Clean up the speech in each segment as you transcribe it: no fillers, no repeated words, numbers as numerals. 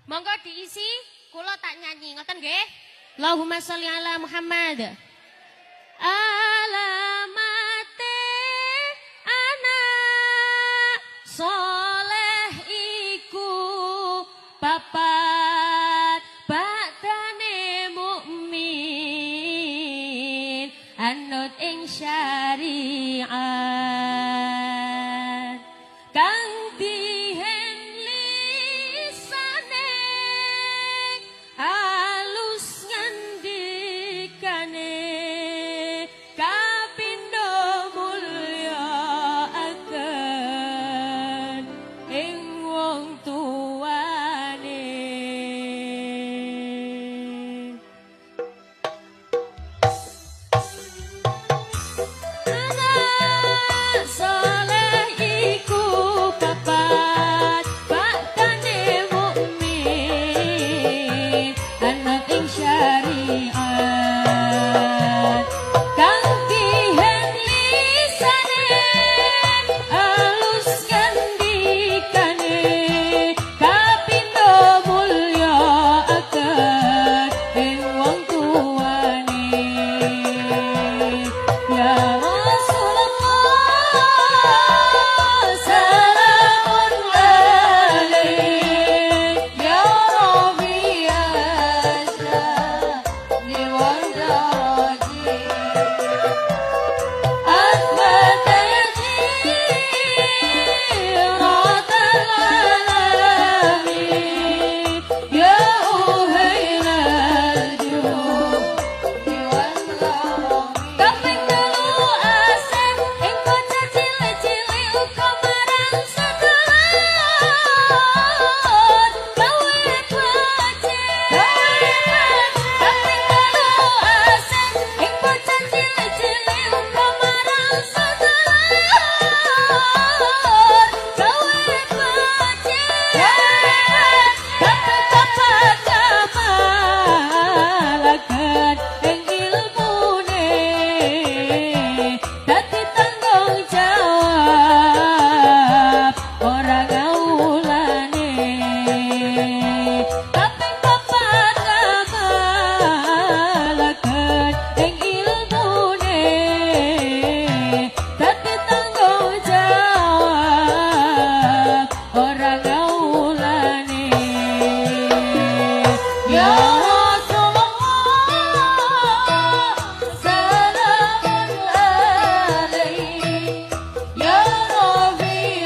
Monggo diisi, kula tak nyanyi, ngoten nggih. Allahumma sholli ala Muhammad. Alamate anak soleh iku papat badane mukmin anut ing syariat kang dihen lisane alus ngandikane kapindo mulya aken ing wong tuane. Anak soleh iku papat badane mukmin anut ing syariat kang dihen lisane alus ngandikane kapindo mulya aken ing wong tuane. Ya Rasulullah salamun alaik ya Rabbi asani wa daraji أثبت يسيرة العالم يا أهيل الجود والكرم. Kaping telu asih ing bocah cilik-cilik uga marang sedulur gawe becik. Kaping telu asih ing bocah cilik-cilik uga marang sedulur gawe becik. Kaping papat kamalaken ing ilmune dadi tanggung jawab ora ngawulane. Kaping papat kamalaken ing ilmune dadi tanggung jawab ora ngawulane. Ya Rasulullah salamun alaik ya Rabbi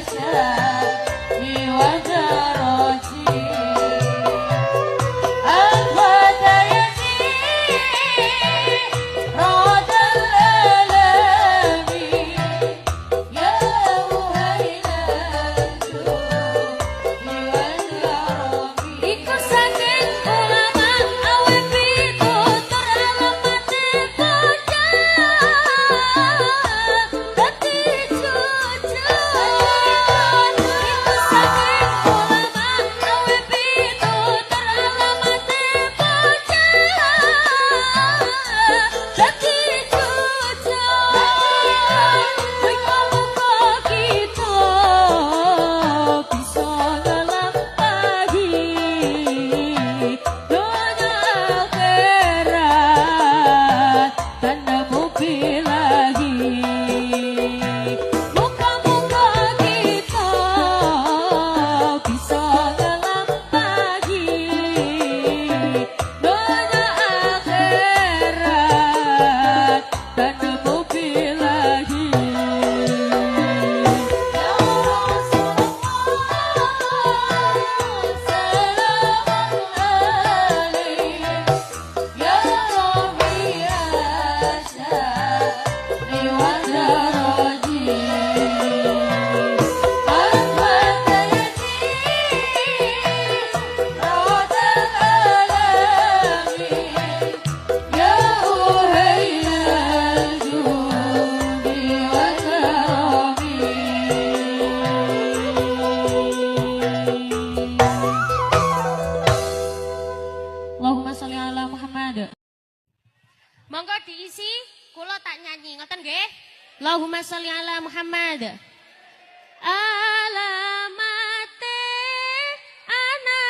asani wa daraji أثبت يسيرة الآلام يا أهيل الجود والكرم. Iku saking ulama awe pitutur alamate bocah dadi jujur. Iku saking ulama awe pitutur alamate bocah dadi jujur. Muga-muga kita bisa nglampahi donya akhirat tanpa bilahi. Muga-muga kita bisa nglampahi donya akhirat tanpa bilahi. Ya Rasulullah salamun alaik ya Rabbi asani wa daraji أثبت يسيرة الآلام يا أهيل الجود والكرم. Allahumma sholli ala Muhammad. Monggo diisi, kula tak nyanyi, ngoten nggih. Allahumma sholli ala Muhammad. Alamate anak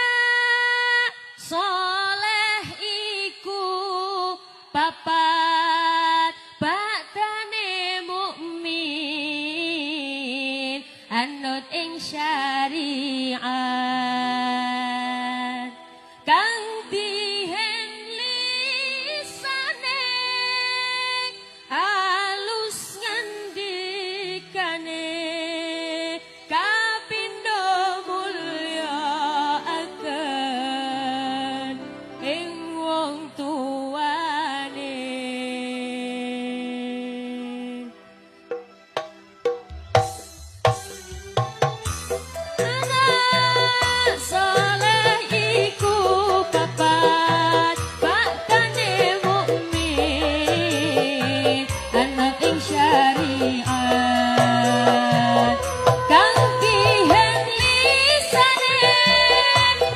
syariat kang dihen lisane alus ngandikane kapindo mulya aken ing wong tuane. Anak soleh iku papat baktane mukmin anak ing syariat kang dihen lisane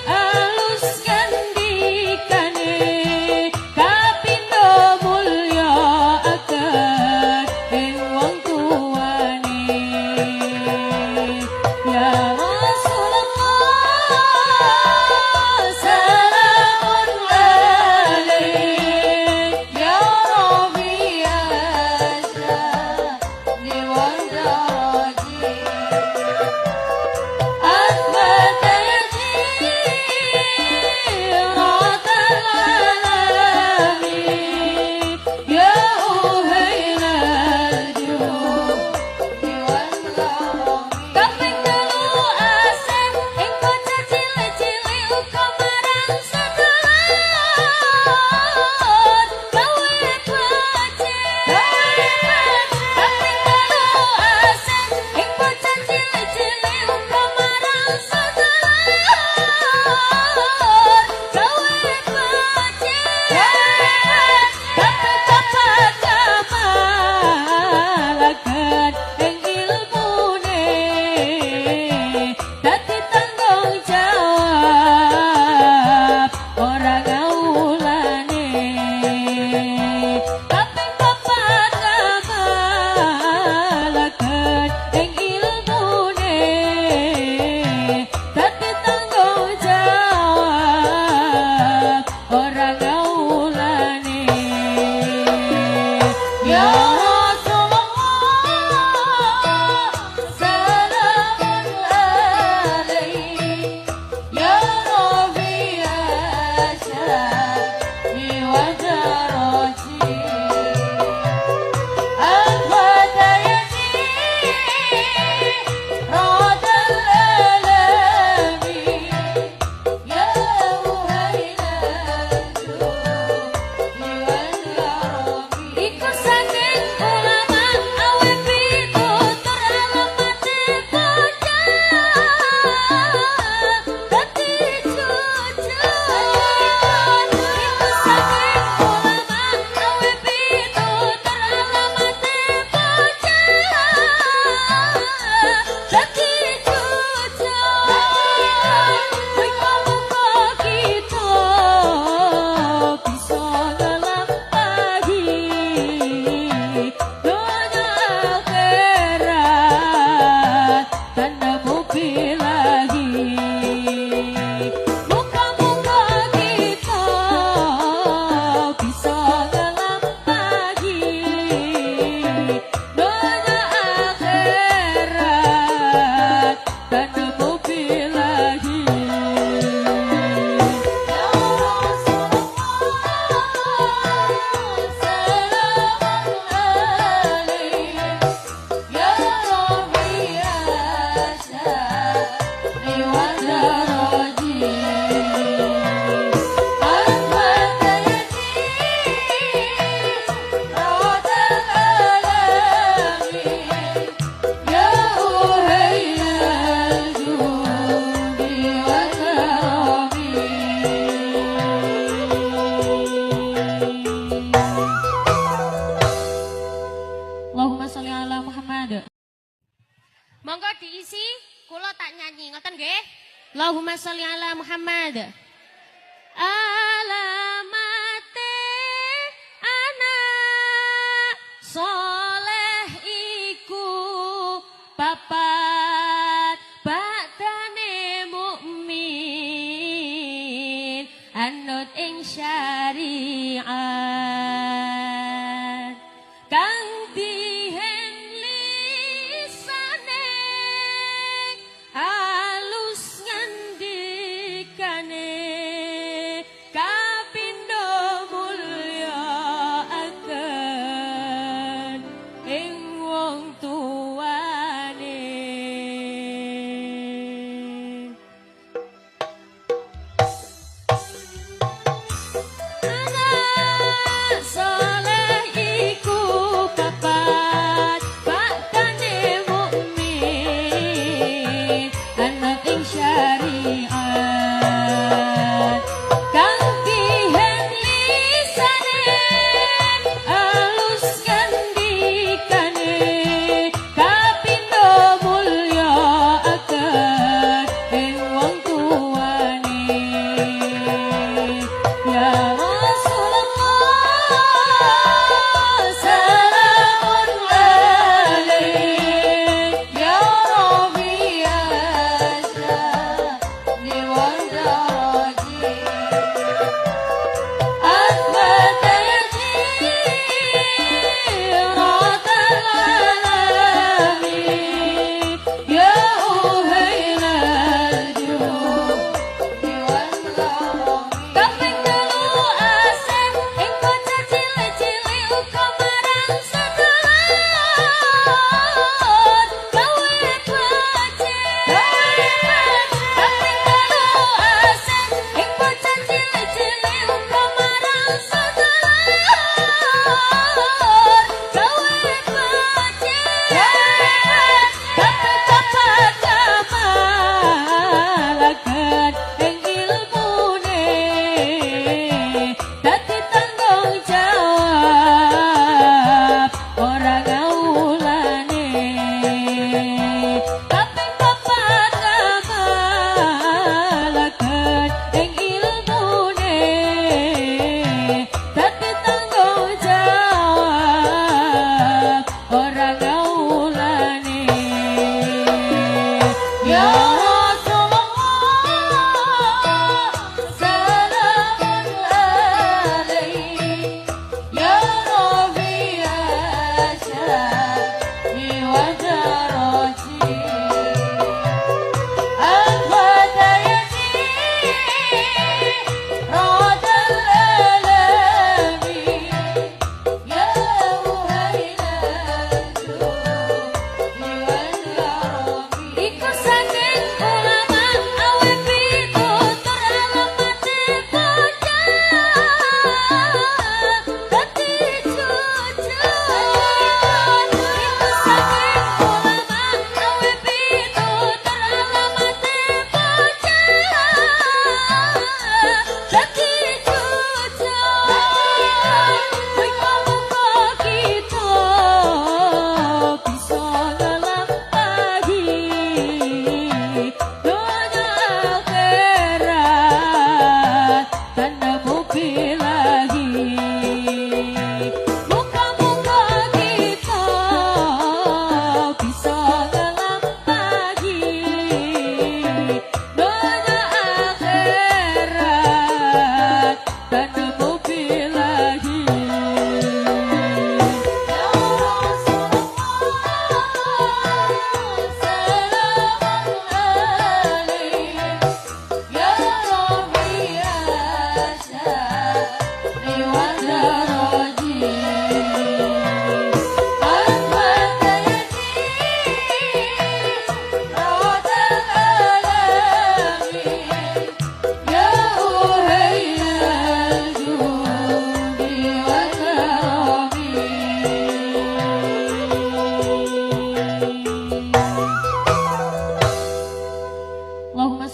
alus ngandikane kapindo mulya aken ing wong tuane. Ya Rasulullah salamun alaik ya Rabbi asani wa daraji أثبت جيرة العالم يا أهيل الجود والكرم. Kaping telu asih ing bocah cilik-cilik uga marang sedulur gawe becik. Kaping telu asih ing bocah cilik-cilik uga marang sedulur gawe becik. Kaping papat kamalaken ing ilmune dadi tanggung jawab ora ngawulane. Kaping papat kamalaken ing ilmune dadi tanggung jawab ora ngawulane. Ya Rasulullah salamun alaik ya Rabbi asani wa daraji أثبت يسيرة الآلام يا أهيل الجود والكرم. Iku saking ulama awe pitutur alamate bocah dadi jujur. Iku saking ulama awe pitutur alamate bocah dadi jujur. Muga-muga kita bisa nglampahi donya akhirat tanpa bilahi. Muga-muga kita bisa nglampahi donya akhirat tanpa bilahi. Ya Rasulullah salamun alaik ya Rabbi asani wa daraji أثبت يسيرة الآلام يا أهيل الجود والكرم. Allahumma sholli ala Muhammad. Monggo diisi, kula tak nyanyi, ngoten nggih. Allahumma sholli ala Muhammad. Alamate anak soleh iku papat baktane mukmin anut ing syariat kang dihen lisane.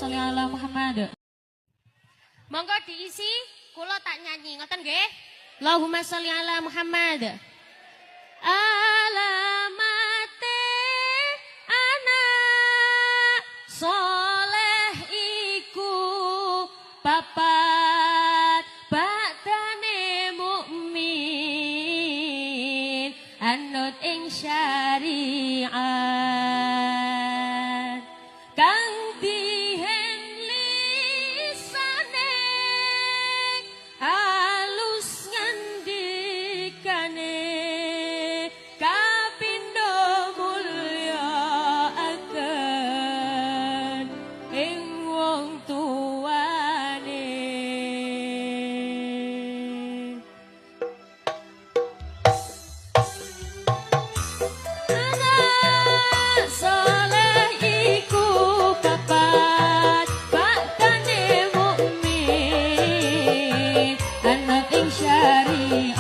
sholli ala Muhammad. Monggo diisi, kula tak nyanyi, ngoten nggih. Allahumma sholli ala Muhammad. Alamate anak soleh iku papat, bakdane mukmin anut ing syariat, kang dihen lisane alus ngandikane, kapindo mulya aken ing wong tuane. Anak soleh iku papat, bakdane mukmin anut ing syariat,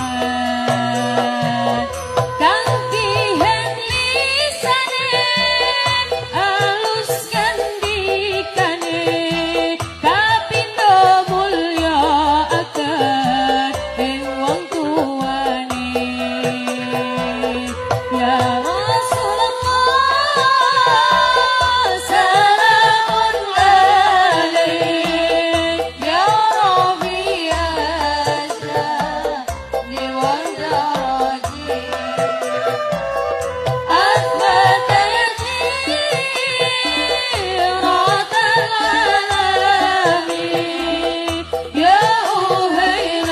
kang dihen lisane alus ngandikane, kapindo mulya aken ing wong tuane. Ya Rasulullah salamun alaik, ya Rabbi asani wa daraji, أثبت يسيرة العالم، يا أهيل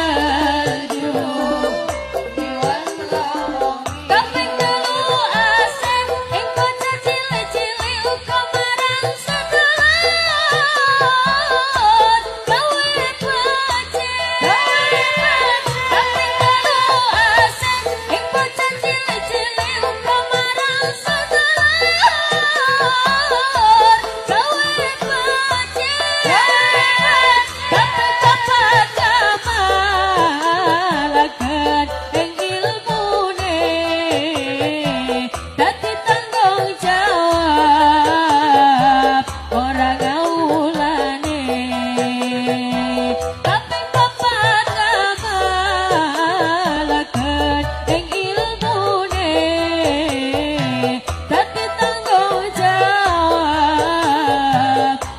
الجود والكرم. Kaping telu asih ing bocah cilik-cilik uga marang sedulur gawe becik. Kaping telu asih ing bocah cilik-cilik uga marang sedulur gawe becik. Kaping papat kamalaken ing ilmune, dadi tanggung jawab ora ngawulane. Kaping papat kamalaken ing ilmune, dadi tanggung jawab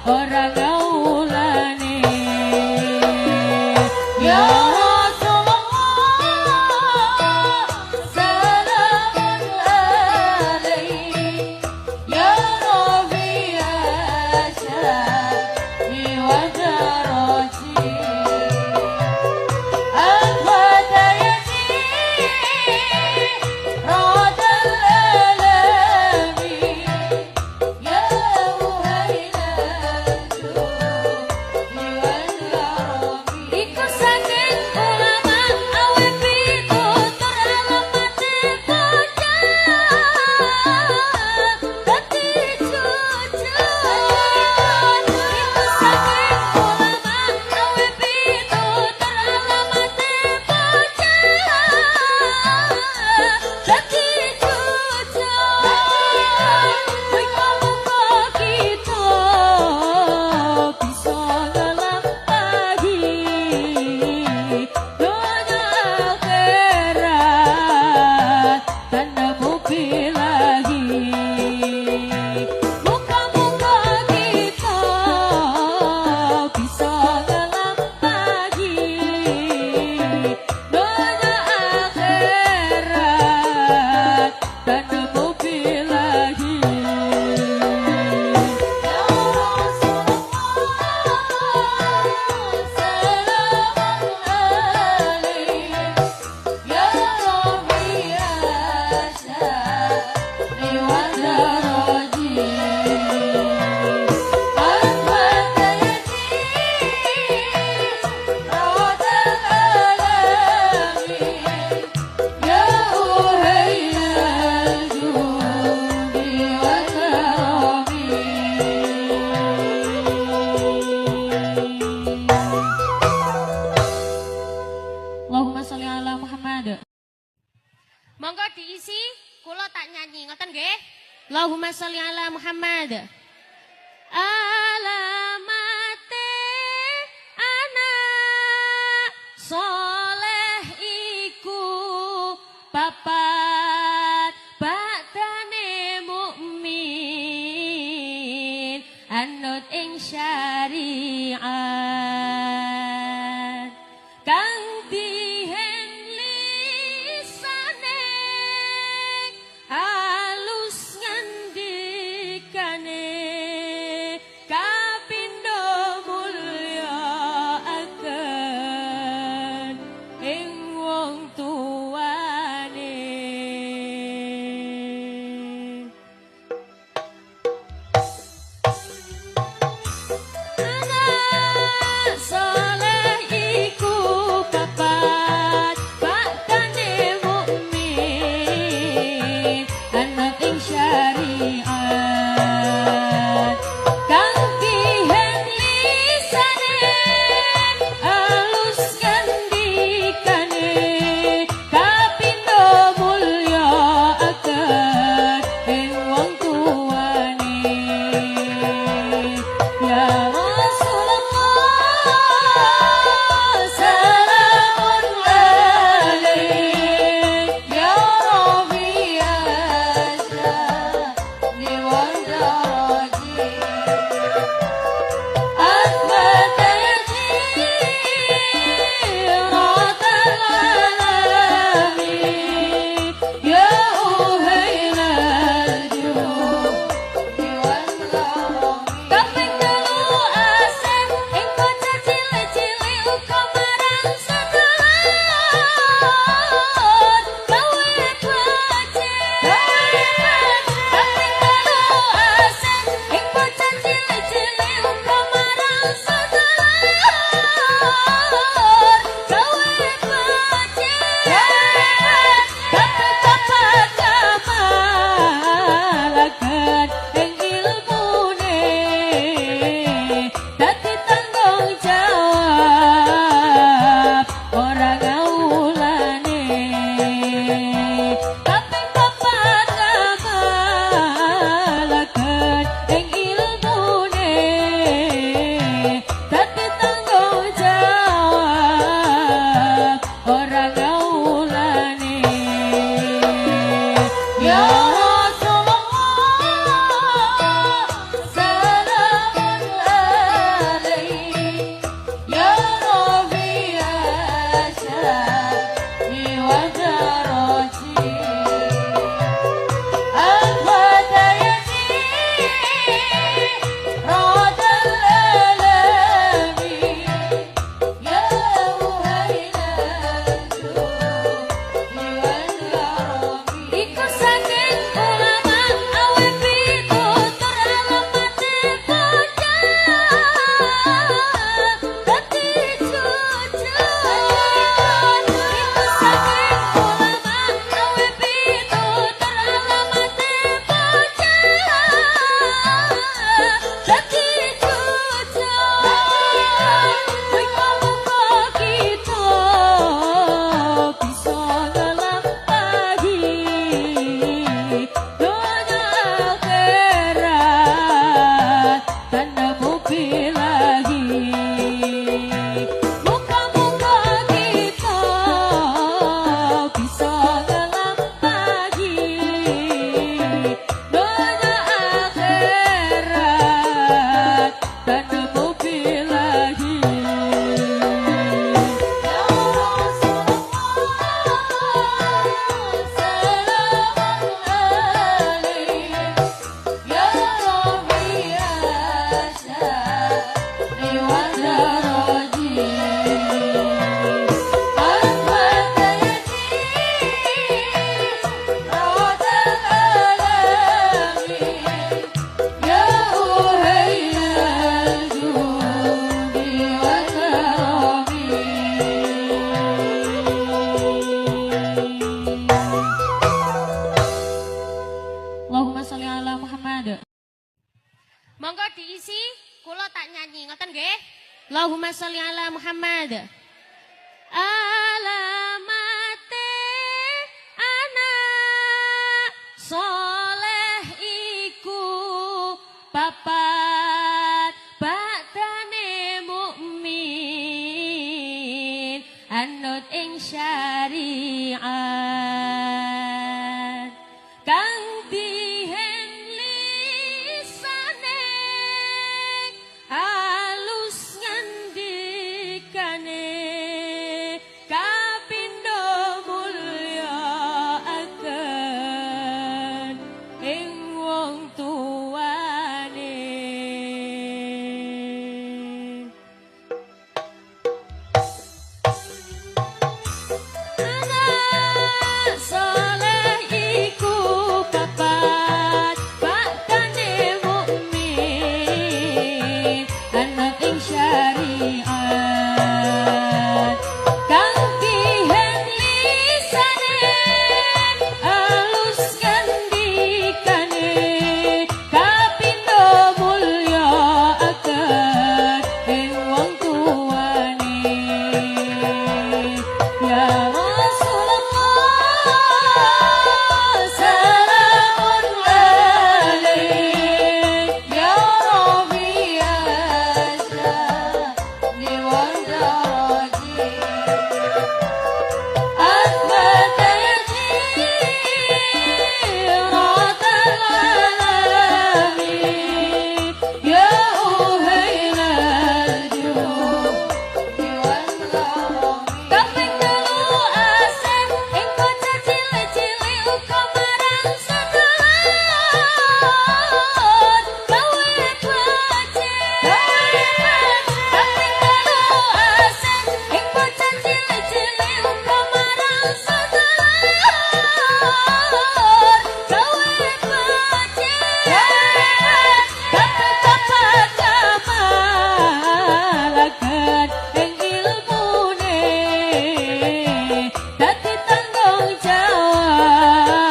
ora ngawulane. Ya Rasulullah salamun alaik, ya Rabbi asani wa daraji, أثبت يسيرة الآلام، يا أهيل الجود والكرم. Iku saking ulama awe pitutur alamate bocah dadi jujur. Iku saking ulama awe pitutur alamate bocah dadi jujur. Muga-muga kita bisa nglampahi donya akhirat tanpa bilahi. Muga-muga kita bisa nglampahi donya akhirat tanpa bilahi. Ya Rasulullah salamun alaik, ya Rabbi asani wa daraji, أثبت يسيرة الآلام، يا أهيل الجود والكرم. Allahumma sholli ala Muhammad. Monggo diisi, kula tak nyanyi, ngoten nggih. Allahumma sholli ala Muhammad. Alam syariat. Kang dihen lisane alus ngandikane kapindo mulya aken ing wong tuane. Anak soleh iku papat baktane mukmin anut ing syariat. Kang dihen lisane alus ngandikane kapindo mulya aken ing wong tuane. Ya Rasulullah salamun alaik, ya Rabbi asani wa daraji أثبت جيرة العالم يا أهيل الجود والكرم. Kaping telu asih ing bocah cilik-cilik uga marang sedulur gawe becik. Kaping telu asih ing bocah cilik-cilik uga marang sedulur gawe becik. Kaping papat kamalaken ing ilmune dadi tanggung jawab ora ngawulane. Kaping papat kamalaken ing ilmune dadi tanggung jawab ora ngawulane. Ya Rasulullah salamun alaik, ya Rabbi asani wa daraji أثبت جيرة الآلام يا أهيل الجود والكرم. Iku saking ulama awe pitutur alamate bocah dadi jujur. Iku saking ulama awe pitutur alamate bocah dadi jujur. Muga-muga kita bisa nglampahi donya akhirat tanpa bilahi. Muga-muga kita bisa nglampahi donya akhirat tanpa bilahi. Ya Rasulullah salamun alaik, ya Rabbi asani wa daraji أثبت جيرة الآلام يا أهيل الجود والكرم. Allahumma sholli ala Muhammad. Monggo diisi, kula tak nyanyi, ngoten nggih. Allahumma sholli ala Muhammad. Alamate anak soleh iku papat baktane mukmin anut ing syariat. Kang dihen lisane Anut ing syariat kang dihen lisane alus ngandikane kapindo mulya akan ing wong tuane. Ya Rasulullah salamun alaik, ya Rabbi asani wa daraji أثبت يسيرة العالم يا أهيل الجود والكرم. Kaping telu asih ing bocah cilik-cilik uga marang sedulur gawe becik. Kaping telu asih ing bocah cilik-cilik uga marang sedulur gawe becik. Kaping papat kamalaken ing ilmune dadi tanggung jawab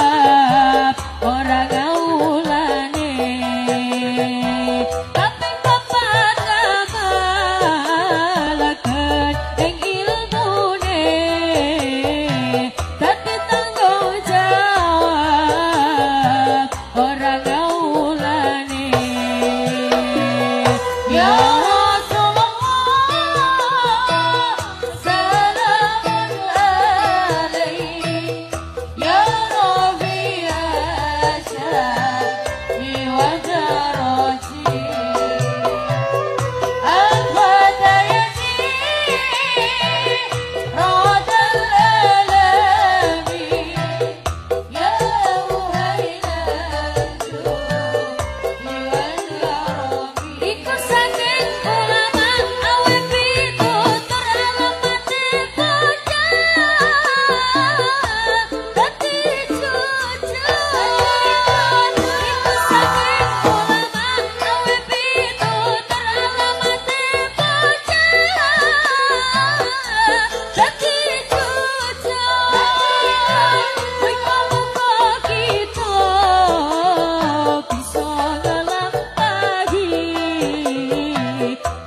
ora ngawulane. Kaping papat kamalaken ing ilmune dadi tanggung jawab ora ngawulane. Ya Rasulullah salamun alaik, ya Rabbi asani wa daraji أثبت يسيرة الآلام يا أهيل الجود والكرم. Iku saking ulama awe pitutur alamate bocah dadi jujur. Iku saking ulama awe pitutur alamate bocah dadi jujur. Muga-muga kita bisa nglampahi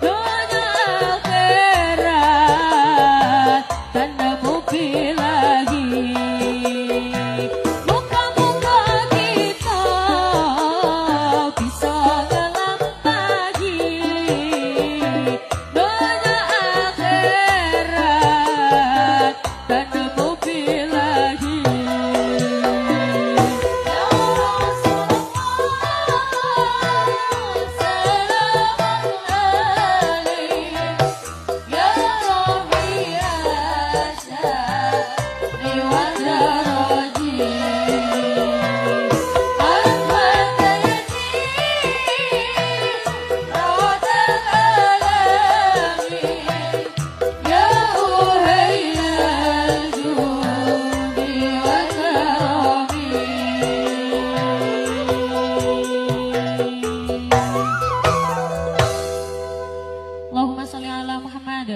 donya akhirat tanpa bilahi. Muga-muga kita bisa nglampahi donya akhirat tanpa bilahi. Ya Rasulullah salamun alaik, ya Rabbi asani wa daraji أثبت يسيرة الآلام يا أهيل الجود والكرم. Allahumma sholli ala Muhammad.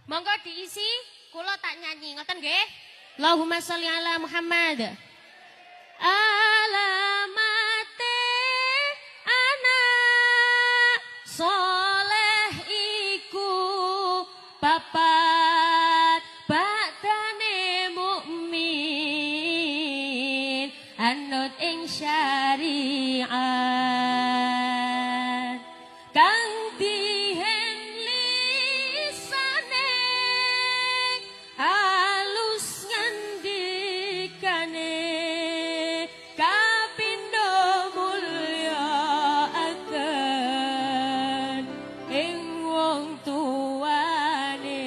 Monggo diisi, kula tak nyanyi, ngoten nggih. Allahumma sholli ala Muhammad. Alamate anak soleh iku papat badane mukmin anut ing syariat kang dihen lisane alus ngandikane kapindo mulya akan ing wong tuane.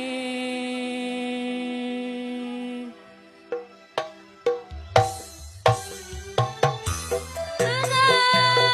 Anak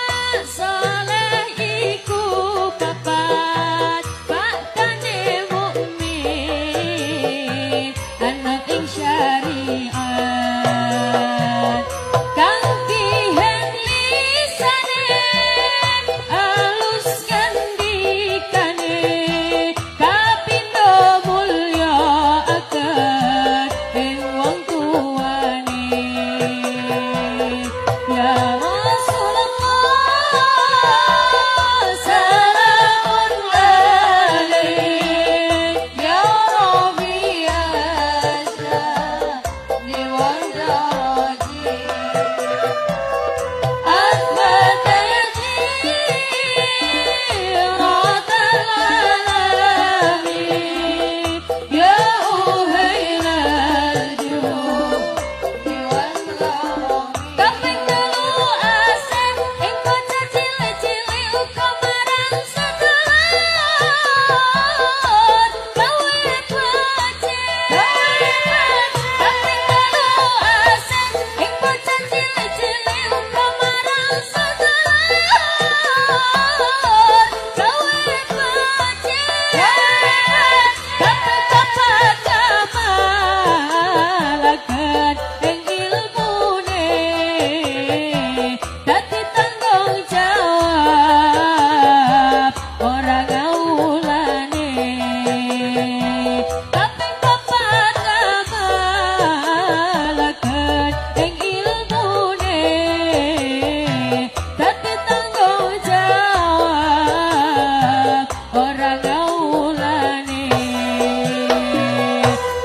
Terang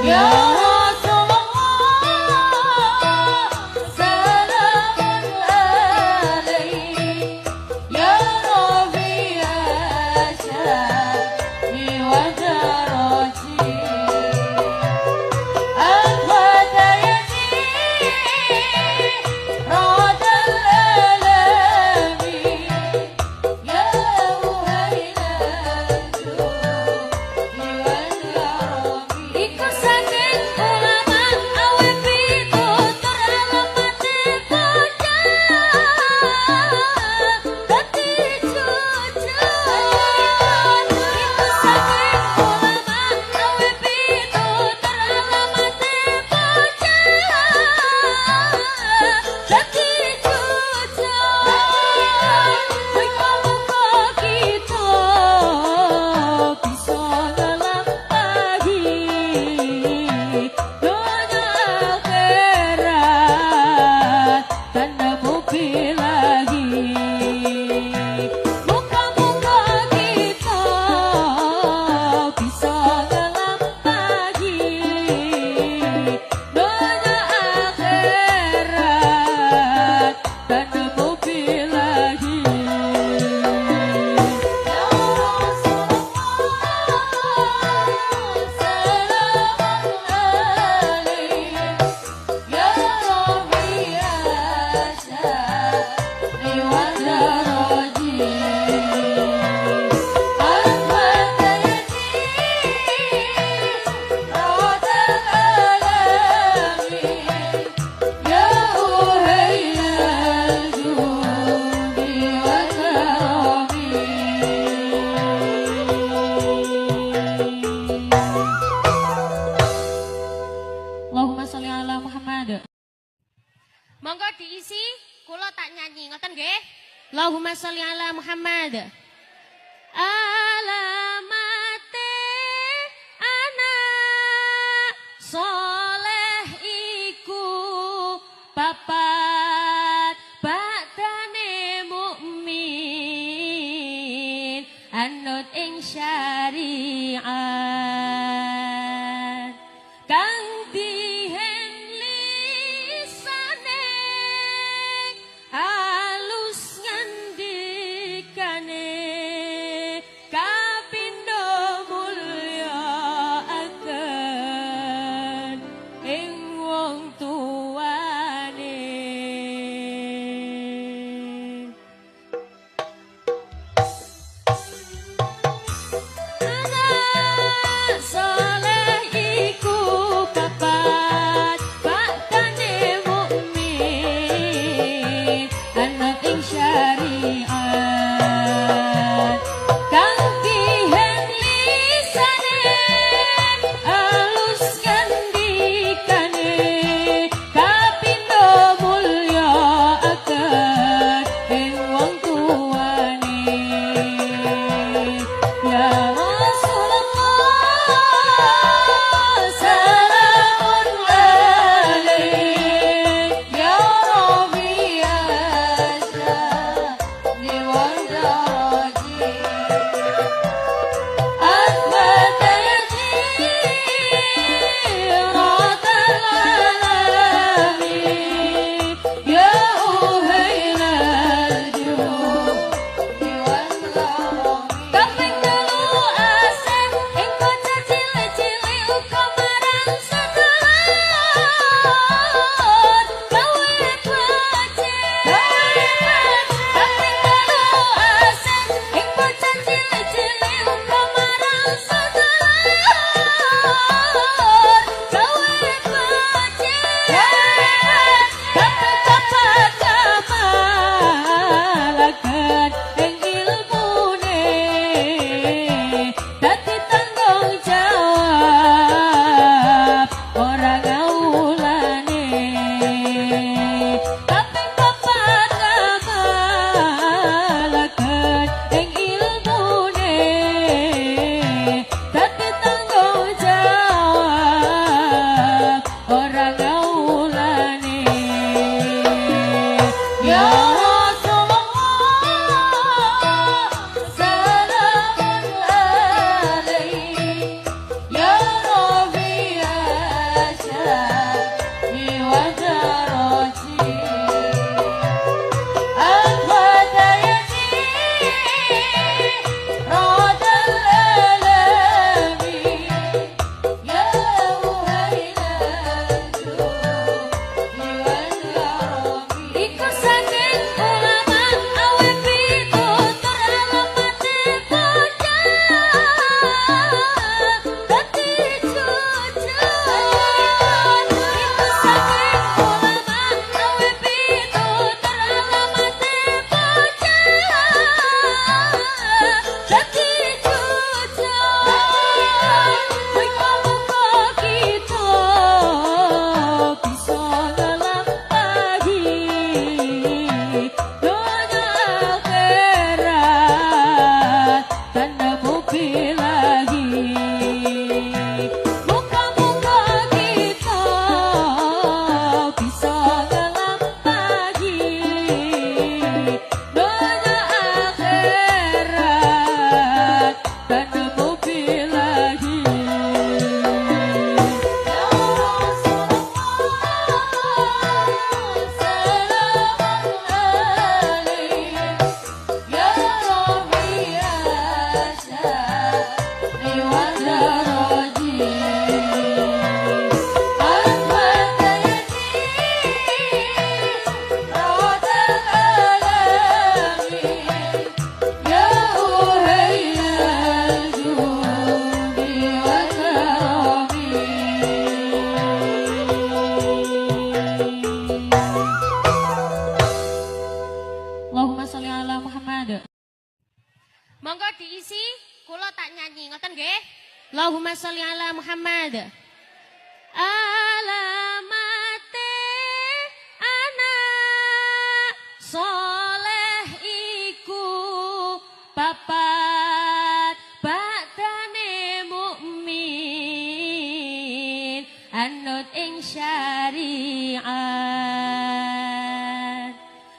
Ya Rasulullah, salamun alaik, ya Rabbi asyani wa daraji, al-fatayati radal alami, ya muhailal judi wal karami. Iku saking ulama awe pitutur alamate bocah dadi jujur. Iku saking ulama awe pitutur alamate bocah dadi jujur. Muga-muga kita bisa nglampahi donya akhirat tanpa bilahi. Muga-muga kita bisa nglampahi donya akhirat tanpa bilahi. Ya Rasulullah, salamun alaik, ya Rabbi asyani wa daraji, al-fatayati radal alami, ya uhailal judi wa karami. Allahumma sholli ala Muhammad. Monggo diisi, kula tak nyanyi, ngoten nggih. Allahumma sholli ala Muhammad. Alamate anak soleh iku papat, bakdane mukmin anut ing syariat, kang dihen lisane alus ngandikane, kapindo mulya aken ing wong tuane. Anak soleh iku papat. Muga-muga kita bisa nglampahi donya akhirat tanpa bilahi. Ya Rasulullah, salamun alaik. Ya Rabbi asyari wa daraji. Al-Fatihati rawdal alamin. Ya uhayyal judi wa karami. Allahumma sholli ala Muhammad. Monggo diisi, kula tak nyanyi, ngoten nggih? Allahumma sholli ala Muhammad. Alamate anak soleh iku papat, bakdane mukmin anut ing syariat,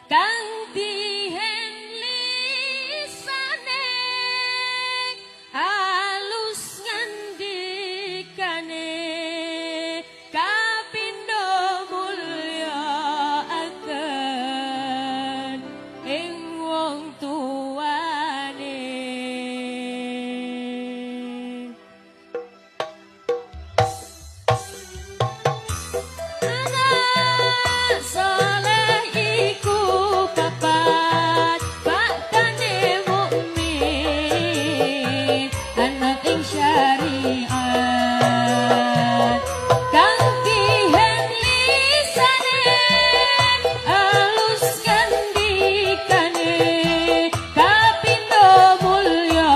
kang dihen lisane alus ngandikane, kapindo mulya akan ing wong tuane. Anak soleh iku papat, bakdane mukmin anut ing syariat, kang dihen lisane alus ngandikane, kapindo mulya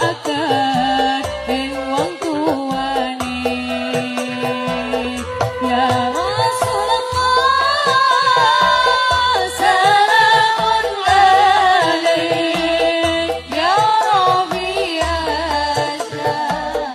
akan ing wong tuane. Ya Rasulullah, salamun alaik. Ya Rabbi asyari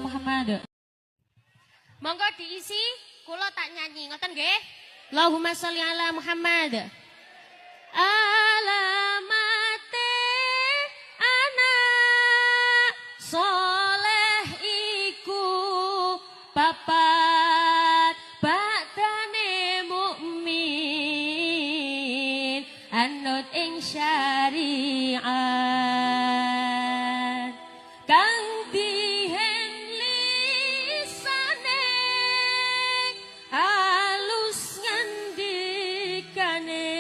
Muhammad. Monggo diisi, kula tak nyanyi, ngoten nggih? Allahumma sholli ala Muhammad. Alamate anak soleh iku papat, bakdane mukmin anut ing syariat, kang dihen lisane, alus ngandikane.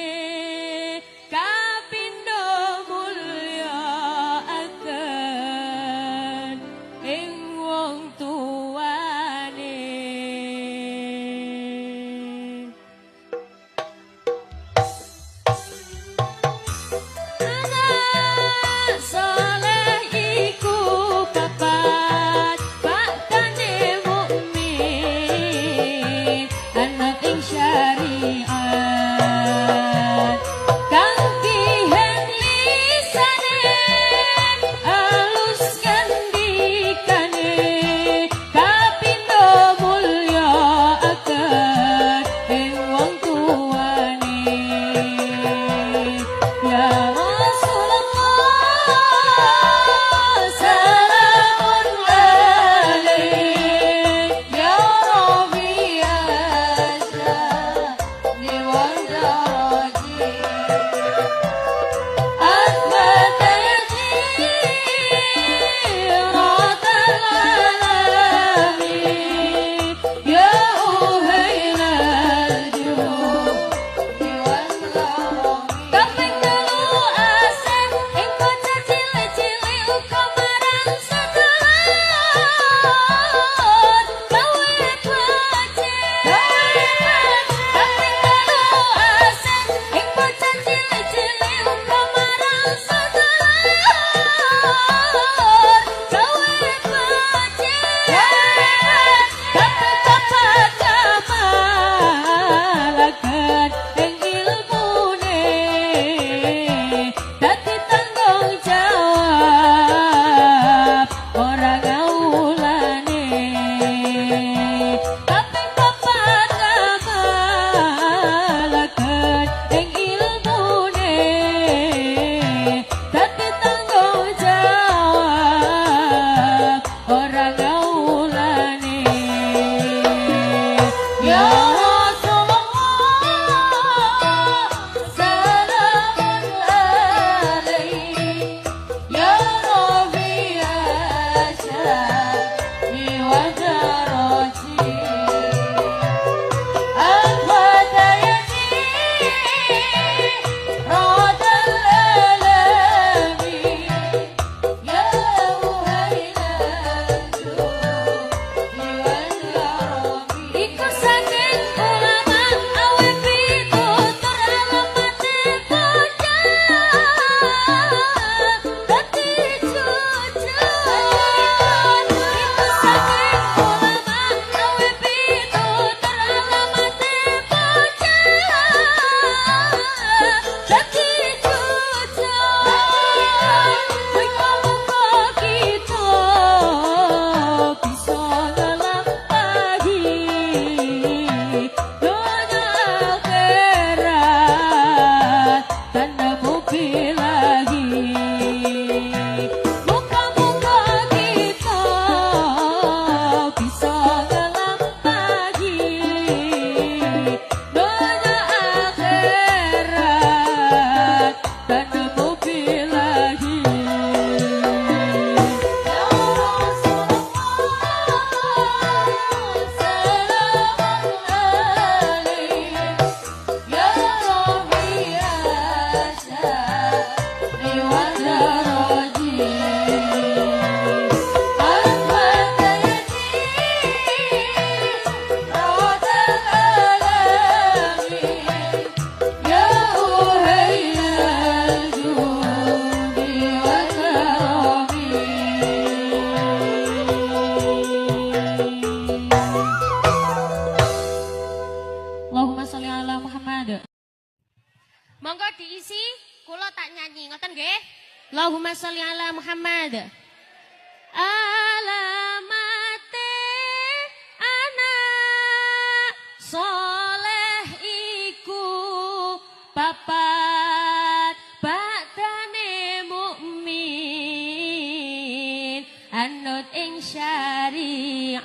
anut ing syariat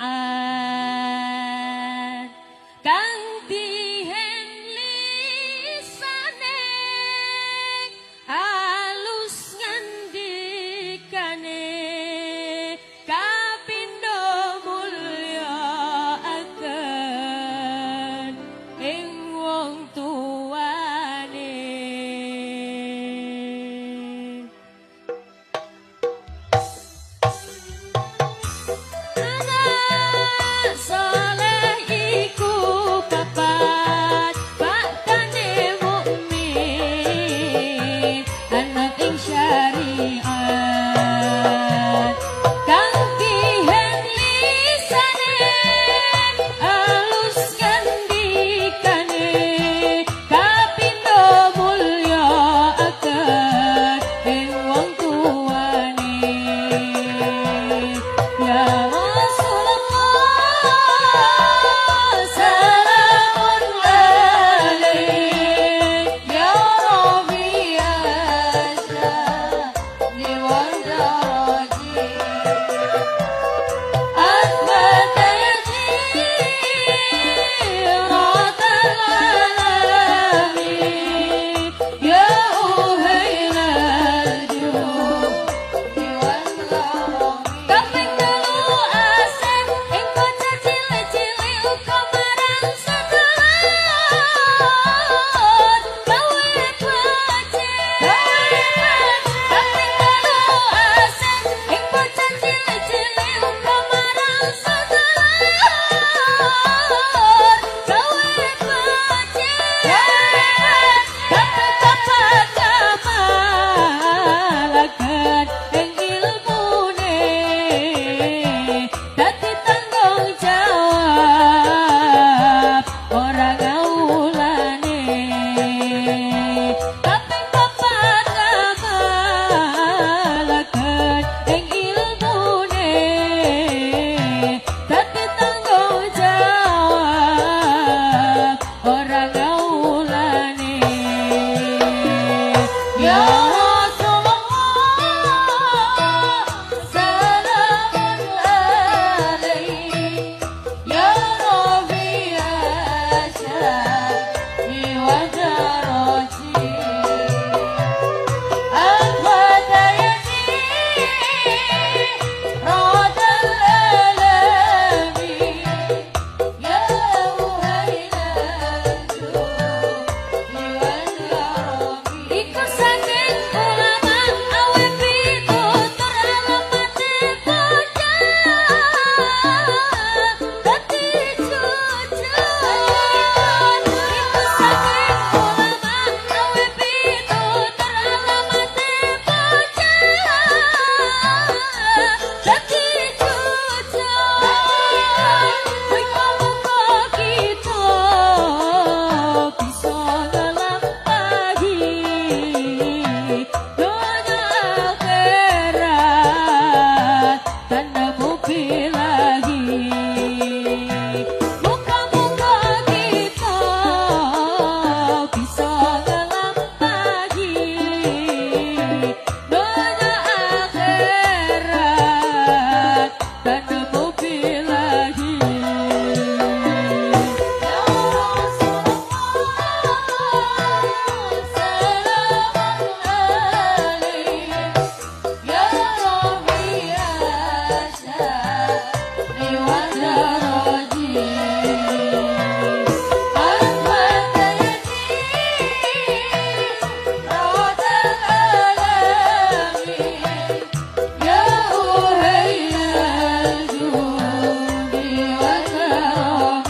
kang dihen lisane alus ngandikane kapindo mulya aken ing wong tuane. Anak soleh iku papat baktane mukmin anut ing syariat kang dihen lisane alus ngandikane kapindo mulya aken ing wong tuane. Ya Rasulullah salamun alaik ya Rabbi asani wa daraji أثبت يسيرة العالم يا أهيل الجود والكرم. Kaping telu asem ing bocah cilik-cilik uga marang sedulur gawe becik. Kaping telu asem ing bocah cilik-cilik uga marang sedulur gawe becik. Kaping papat kamalaken ing ilmune dadi tanggung jawab ora ngawulane. Kaping papat kamalaken ing ilmune dadi tanggung jawab ora ngawulane. Ya Rasulullah salamun alaik ya Rabbi asani wa daraji أثبت يسيرة الآلام يا أهيل الجود والكرم. Iku saking ulama awe pitutur alamate bocah dadi jujur. Iku saking ulama awe pitutur alamate bocah dadi jujur. Muga-muga kita bisa nglampahi donya akhirat tanpa bilahi. Muga-muga kita bisa nglampahi donya akhirat tanpa bilahi. Ya Rasulullah salamun alaik ya Rabbi asani wa daraji أثبت يسيرة الآلام يا أهيل الجود والكرم.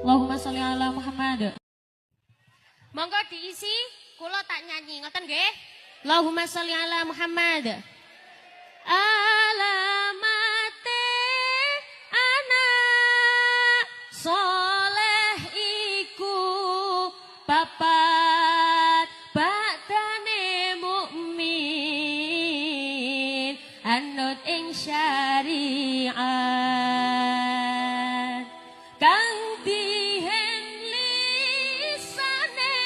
Allahumma sholli ala Muhammad. Monggo diisi, kula tak nyanyi, ngoten nggih. Allahumma sholli ala Muhammad. Alamate anak soleh iku papat baktane mukmin anut ing syariat kang dihen lisane.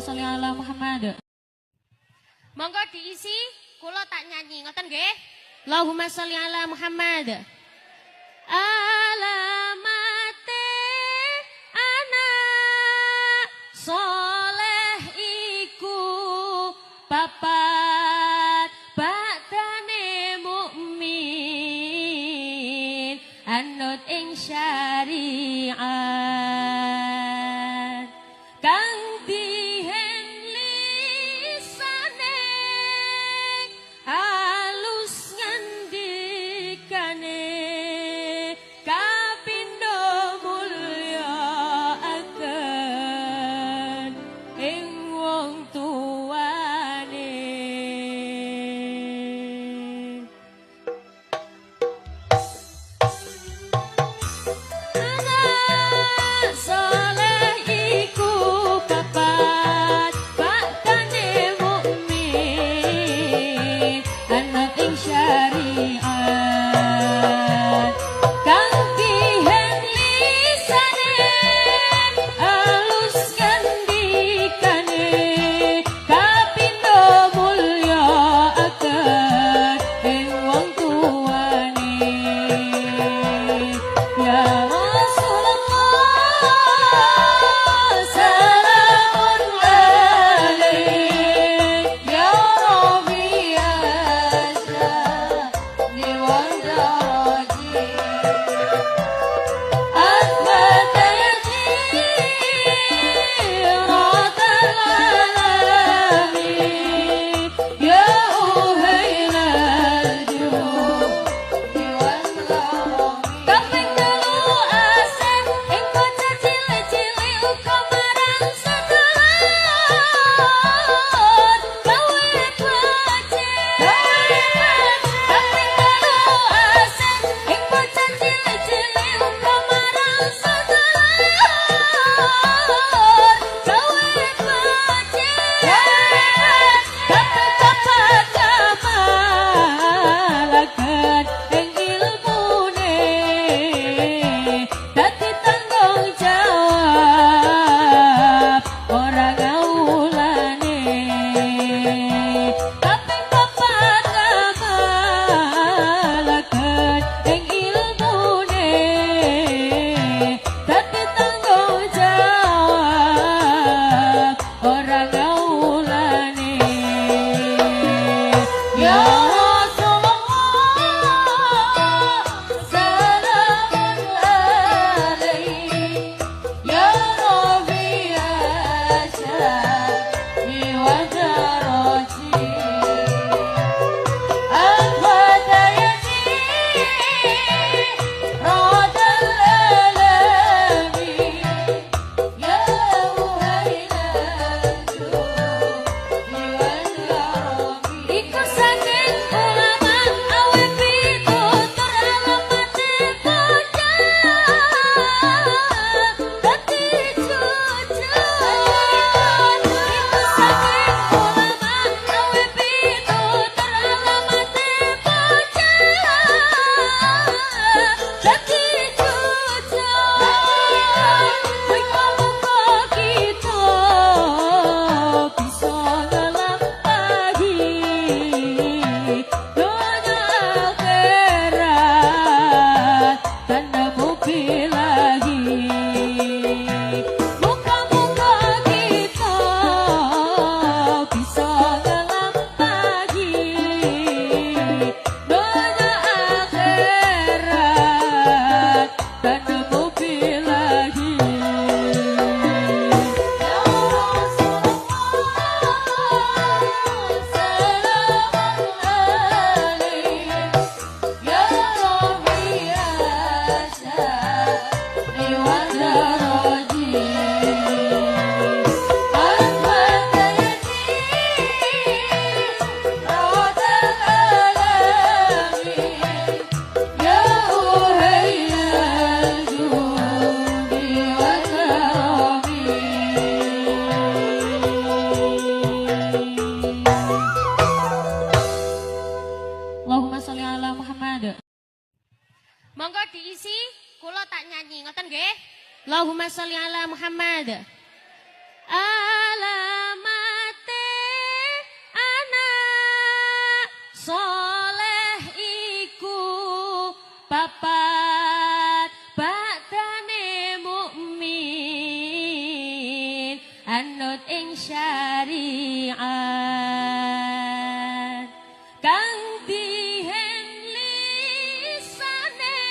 Allahumma sholli ala Muhammad. Monggo diisi, kula tak nyanyi, ngoten nggih. Allahumma sholli ala Muhammad. Alamate anak soleh iku papat, bakdane mukmin anut ing syariat, kang dihen lisane alus ngandikane, kapindo mulya aken ing wong tuane. Anak soleh iku papat, bakdane mukmin anut ing syariat, kang dihen lisane alus ngandikane, kapindo mulya aken ing wong tuane. Ya Rasulullah salamun alaik, ya Rabbi asyani wa daraji, أثبت يسيرة العالم، يا أهيل الجود والكرم. Kaping telu asih ing bocah cilik-cilik uga marang sedulur gawe becik. Kaping telu asih ing bocah cilik-cilik uga marang sedulur gawe becik. Kaping papat kamalaken ing ilmune, dadi tanggung jawab ora ngawulane. Kaping papat kamalaken ing ilmune, dadi tanggung jawab ora ngawulane. Ya Rasulullah salamun alaik, ya Rabbi asyani wa daraji, أثبت يسيرة الألم، يا أهيل الجود والكرم. Iku saking ulama awe pitutur alamate bocah dadi jujur. Iku saking ulama awe pitutur alamate bocah dadi jujur. Muga-muga kita bisa nglampahi donya akhirat tanpa bilahi. Muga-muga kita bisa nglampahi donya akhirat tanpa bilahi. Ya Rasulullah salamun alaik, ya Rabbi asyani wa daraji, أثبت يسيرة الألم، يا أهيل الجود والكرم. Allahumma sholli ala Muhammad. Monggo diisi, kula tak nyanyi, ngoten nggih. Allahumma sholli ala Muhammad. Alam anut ing syariat kang dihen lisane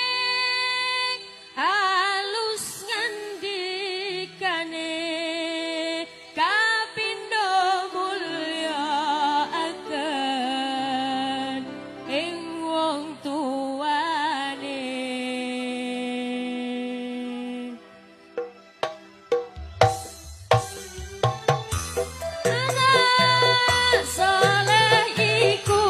alus ngandikane kapindo mulya aken ing wong tuane. Anak soleh iku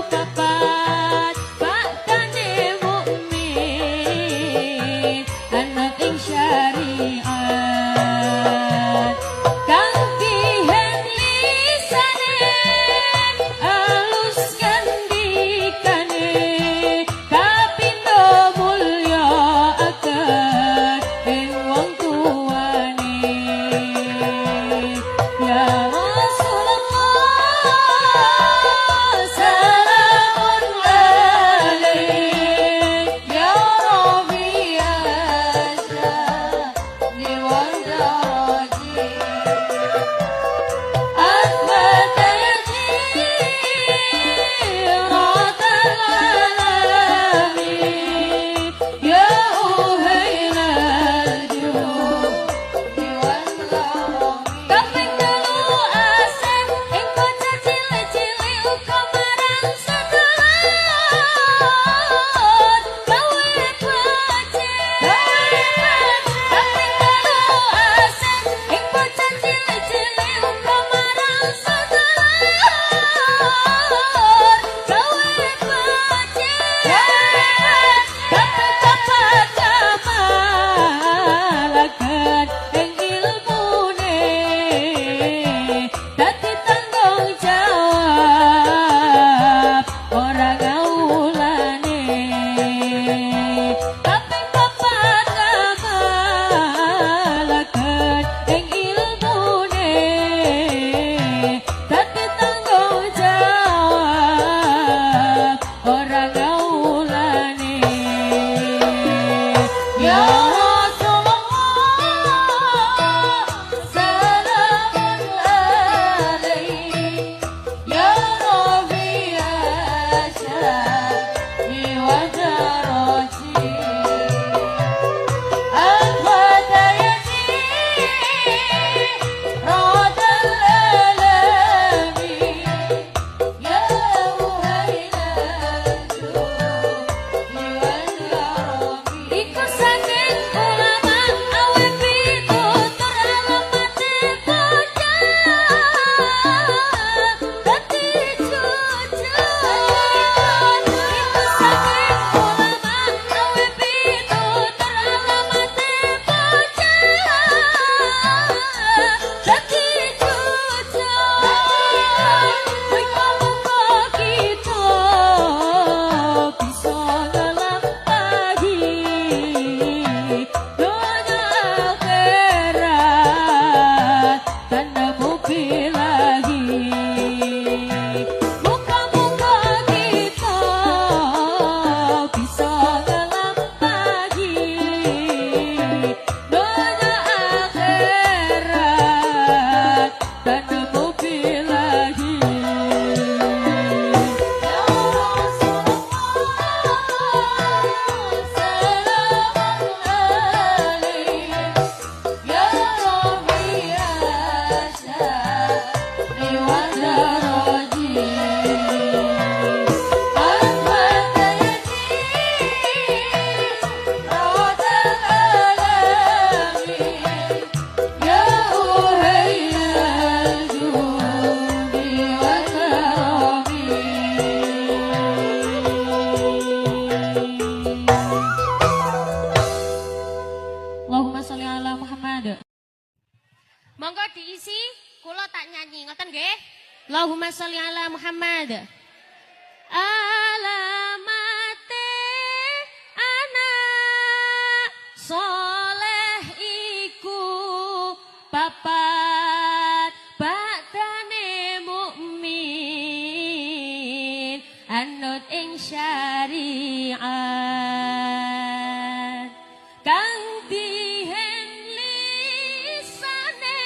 papat bakdane mukmin anut ing syariat kang dihen lisane alus ngandikane kapindo mulya aken ing wong tuane. Ya Rasulullah salamun alaik ya Rabbi asyani wa daraji أثبت جيرة العالم يا أهيل الجود والكرم. Kaping telu asem ing bocah cilik-cilik uga marang sedulur gawe becik. Kaping telu asem ing bocah cilik-cilik uga marang sedulur gawe becik. Kaping papat ngamalaken ing ilmune dadi tanggung jawab ora ngawulane. Kaping papat ngamalaken ing ilmune dadi tanggung jawab ora ngawulane. Ya Rasulullah salamun alaik ya Rabbi asyani wa daraji أثبت يسيرة الآلام يا أهيل الجود والكرم. Iku saking ulama awe pitutur alamate bocah dadi jujur. Iku saking ulama awe pitutur alamate bocah dadi jujur. Muga-muga kita bisa nglampahi donya akhirat tanpa bilahi. Muga-muga kita bisa nglampahi donya akhirat tanpa bilahi. Ya Rasulullah salamun alaik ya Rabbi asyani wa daraji أثبت يسيرة الآلام يا أهيل الجود والكرم. Allahumma sholli ala Muhammad. Monggo diisi, kula tak nyanyi, ngoten nggih. Allahumma sholli ala Muhammad. Alamate anak soleh iku papat bakdane mukmin anut ing syariat kang dihen lisane.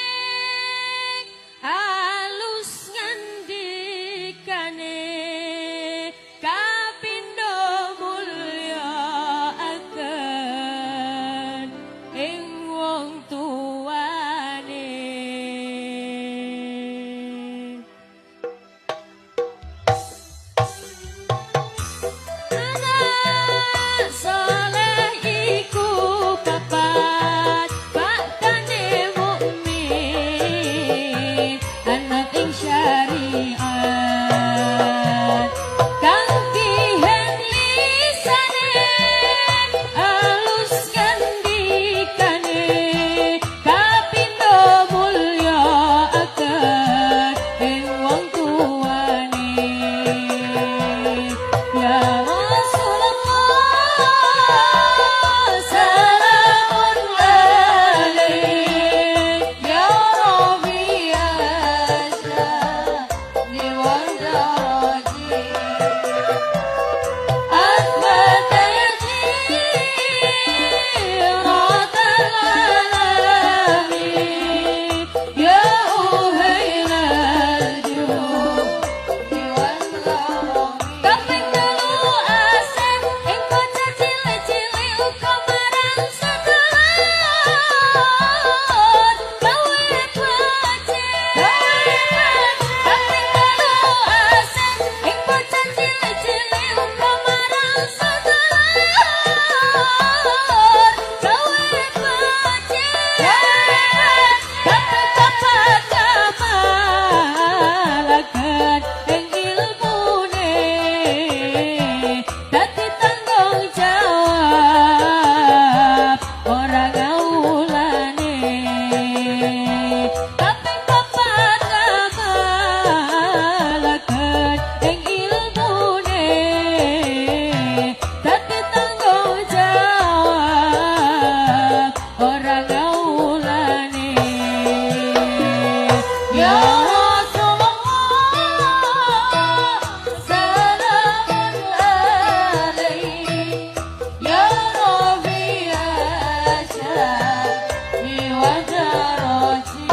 Ya Rasulullah, salamun alaik, ya Rabbi asyani wa daraji.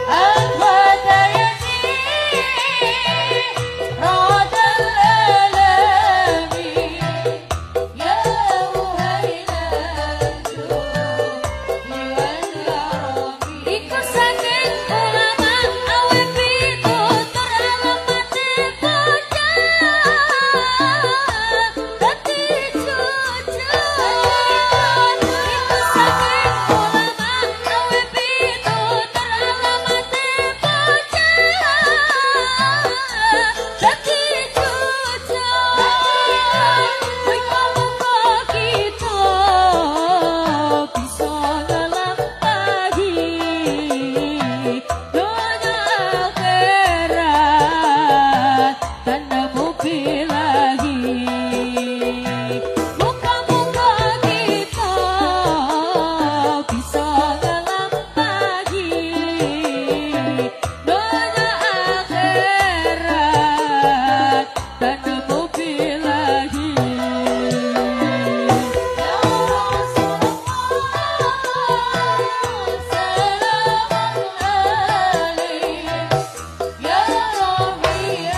Al-Fatayati radal alami, ya muhailal judi wal karami. Iku saking ulama awe pitutur alamate bocah dadi jujur. Iku saking ulama awe pitutur alamate bocah dadi jujur. Muga-muga kita bisa nglampahi donya akhirat dan nemu bilahi. Muga-muga kita bisa nglampahi donya akhirat dan nemu bilahi. Ya Rasulullah, salamun alaik, ya Rabbi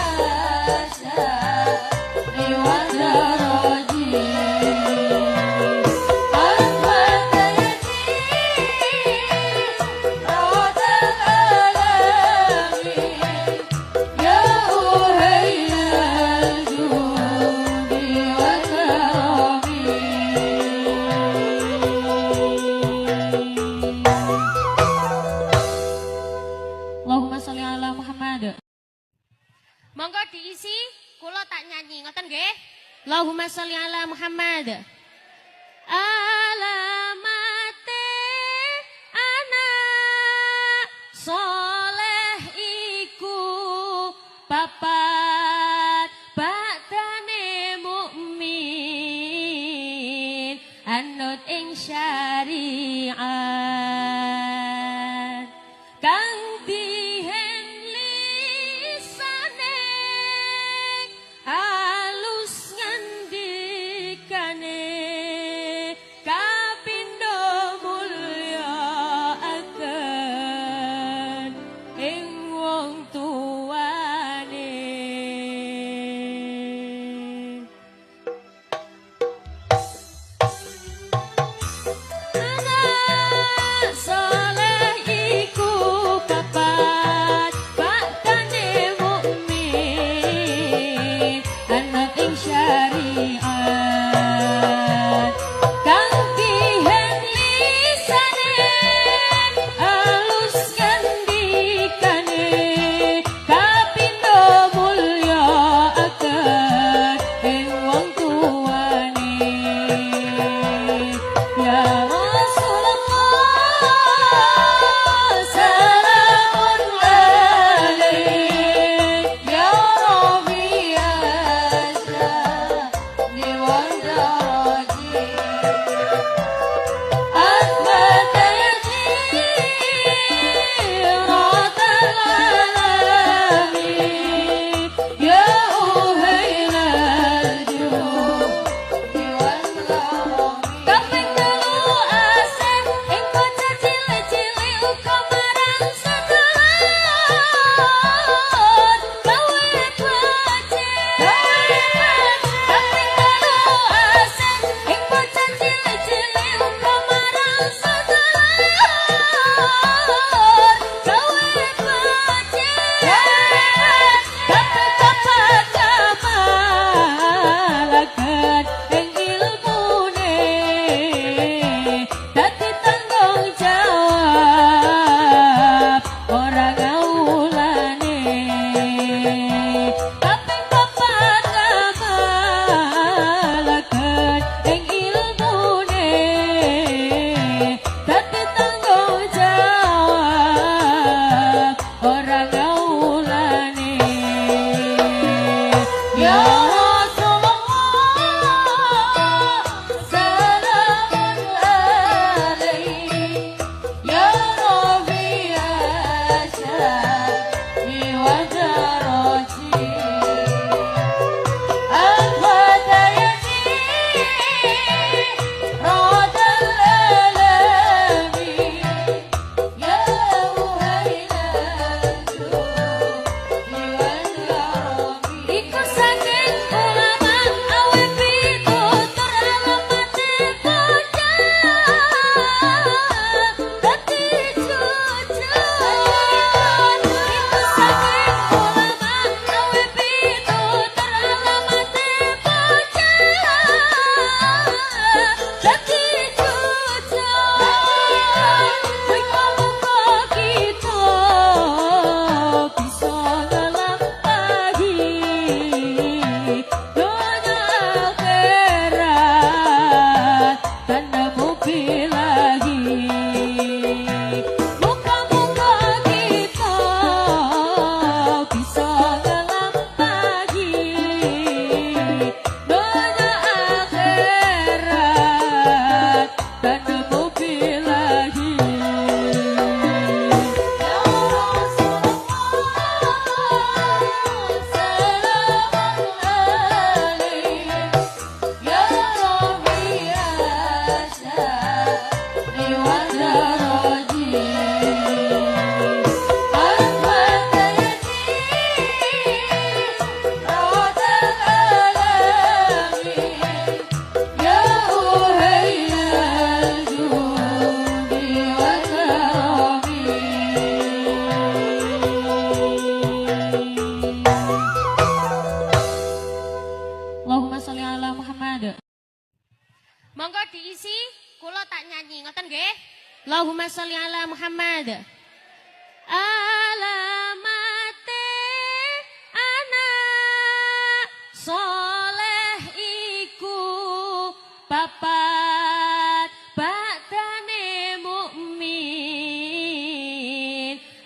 asyani wa daraji. Al-Fatayati radal alami, ya uhailal judi wa karami. Allahumma sholli ala Muhammad. Monggo diisi, kula tak nyanyi, ngoten nggih. Allahumma sholli ala Muhammad. Alamate anak soleh iku papat, bakdane mukmin anut ing syariat, kang dihen lisane alus ngandikane.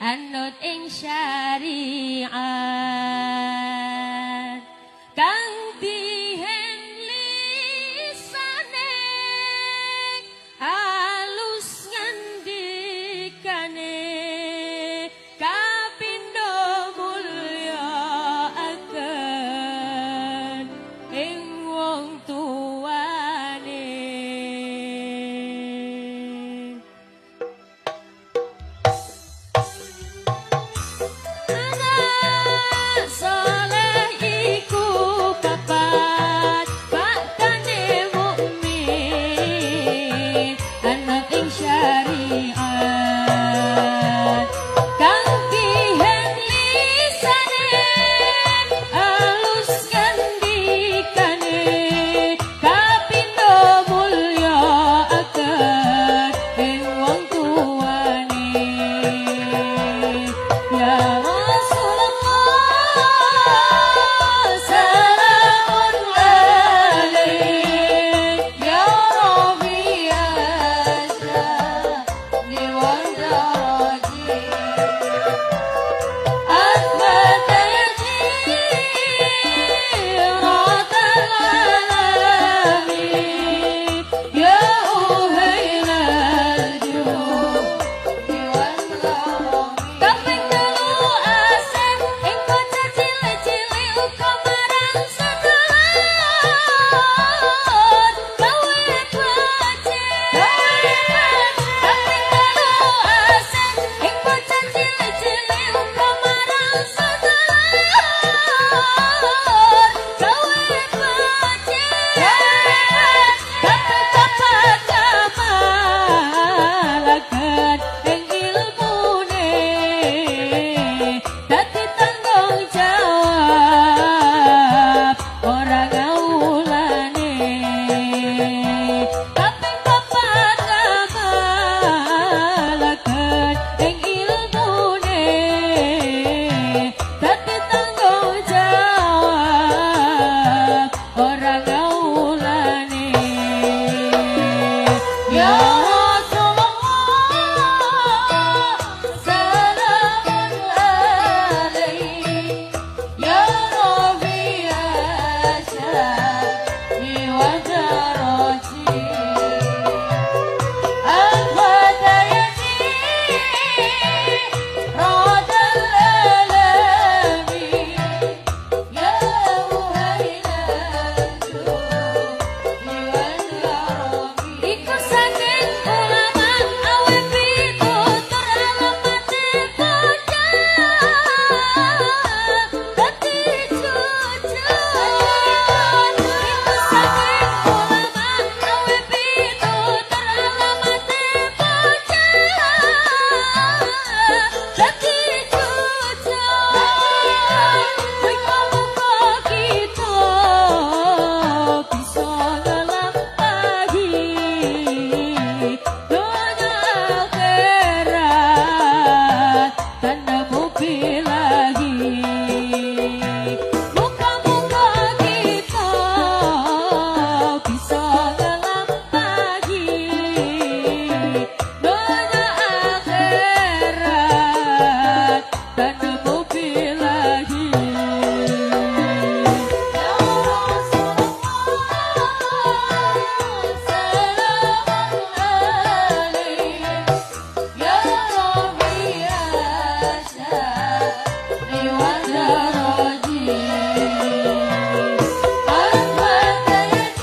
anut ing syariat kang dihen lisane alus ngandikane kapindo mulya aken ing wong tuane. Anak soleh iku papat baktane mukmin anut ing syariat kang dihen lisane alus ngandikane kapindo mulya aken ing wong tuane. Ya Rasulullah salamun alaik ya Rabbi asyani wa daraji أثبت جيرة العالم يا أهيل الجود والكرم. Kaping telu asih ing bocah cilik-cilik uga marang sedulur gawe becik. Kaping telu asih ing bocah cilik-cilik uga marang sedulur gawe becik. Kaping papat kamalaken ing ilmune dadi tanggung jawab ora ngawulane. Kaping papat kamalaken ing ilmune dadi tanggung jawab ora ngawulane. Ya Rasulullah salamun alaik ya Rabbi asyani wa daraji أثبت جيرة الألم يا أهيل الجود والكرم. Iku saking ulama awe pitutur alamate bocah dadi jujur. Iku saking ulama awe pitutur alamate bocah dadi jujur. Muga-muga kita bisa nglampahi donya akhirat tanemu bilahi. Muga-muga kita bisa nglampahi donya akhirat tanemu bilahi. Ya Rasulullah salamun alaik ya Rabbi asyani wa daraji أثبت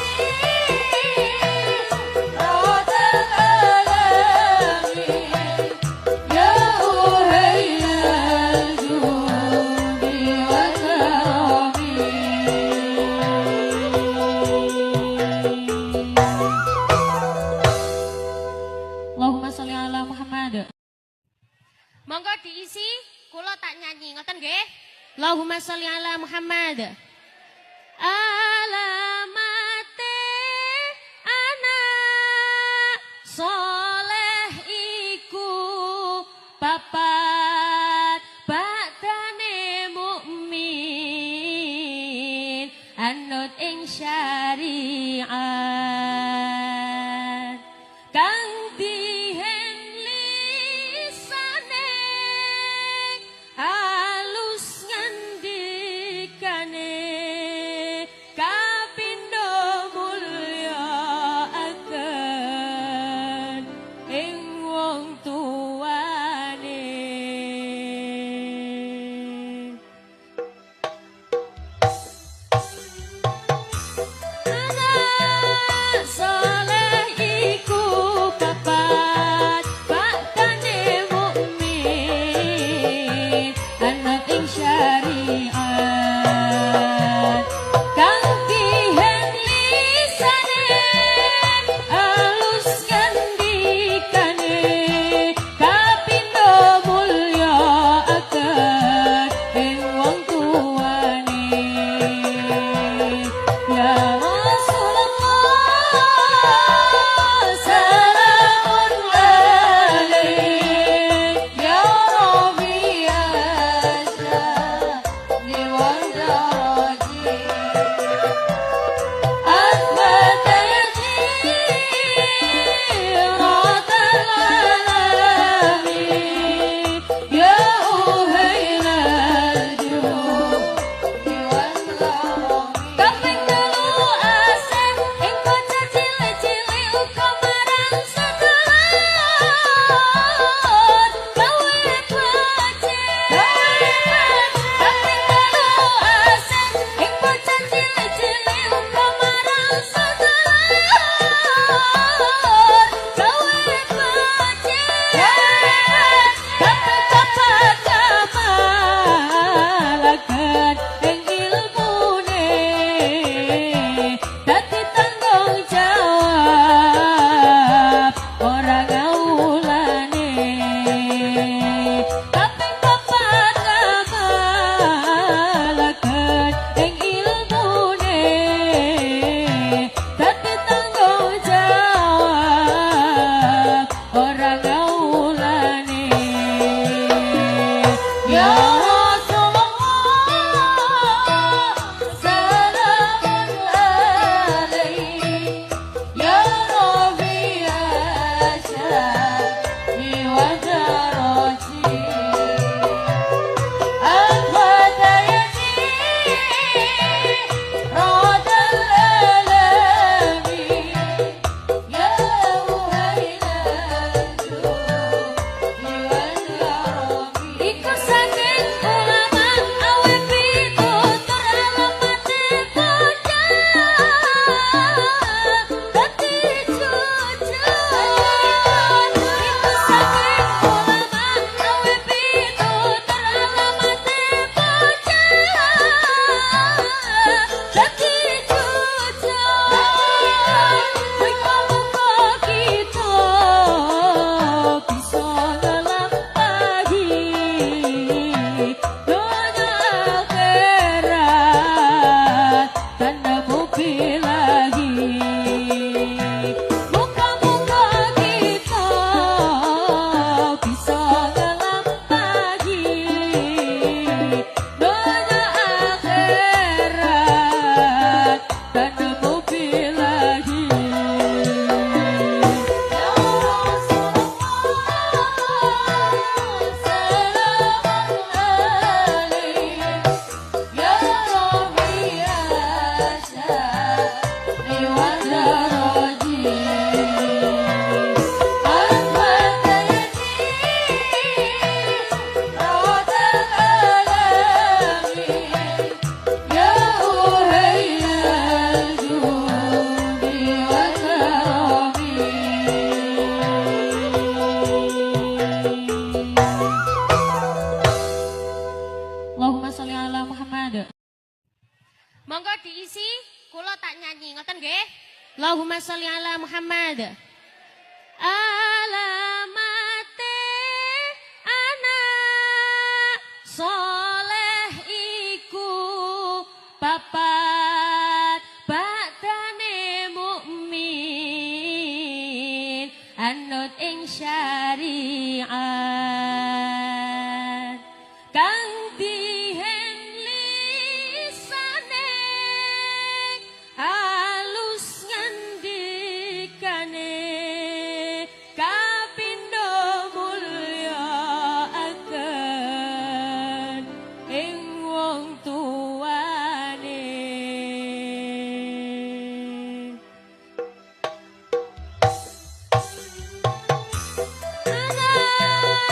جيرة الألم يا أهيل الجود والكرم. Allahumma sholli ala Muhammad. Monggo diisi, kula tak nyanyi, ngoten nggih. Allahumma sholli ala Muhammad. Alamate anak soleh iku papat baktane mukmin anut ing syariat kang dihen lisane. Ya Rasulullah salamun alaik, ya Rabbi asyani wa daraji. Al-Fatayati radal alami, ya muhailal judi wal karami. Iku saking ulama awe pitutur alamate bocah dadi jujur. Iku saking ulama awe pitutur alamate bocah dadi jujur. Muga-muga kita bisa nglampahi donya akhirat dan nemu bilahi. Muga-muga kita bisa nglampahi donya akhirat dan nemu bilahi. Ya Rasulullah salamun alaik, ya Rabbi asyani wa daraji. Al-Fatayati radal alami, ya uhailal judi wal karami. Allahumma sholli ala Muhammad. Monggo diisi, kula tak nyanyi, ngoten nggih. Allahumma sholli ala Muhammad. Alamate anak soleh iku papat, badane mukmin anut ing syariat, kang dihen lisane halus ngandikane, kapindo mulya aken ing wong tuane. Anak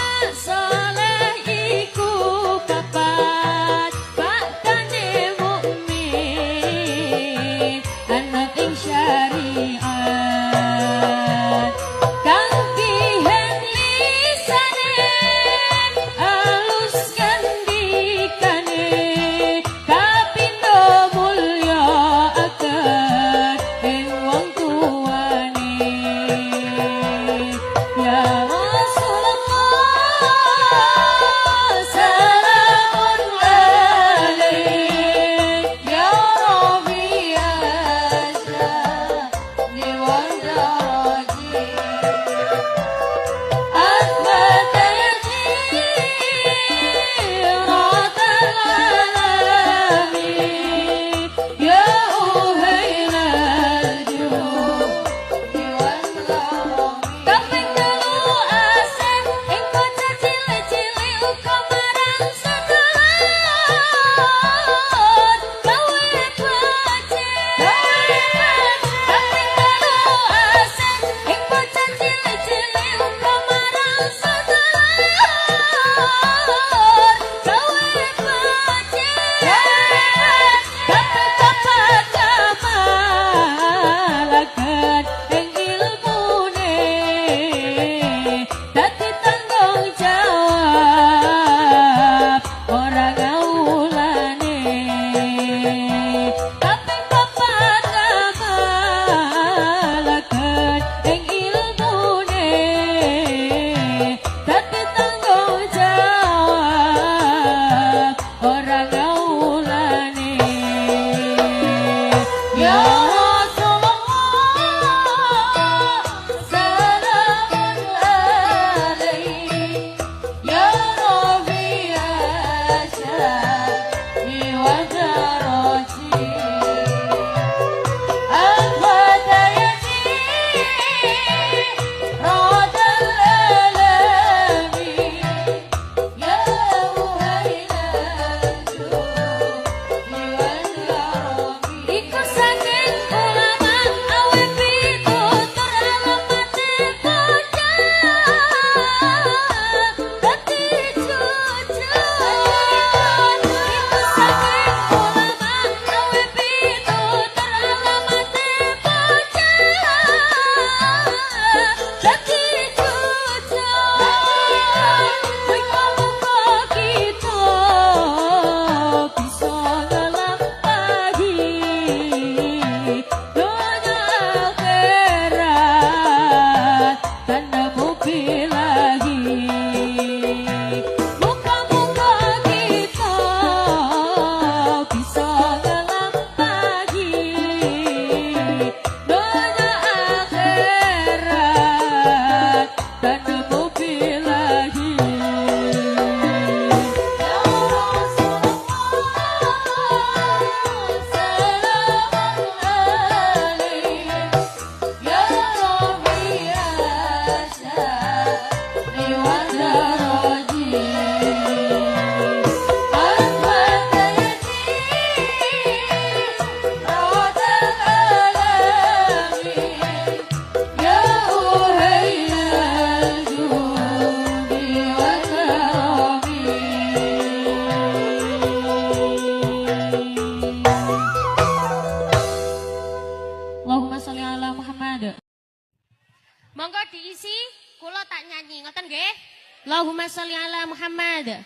Muhammad.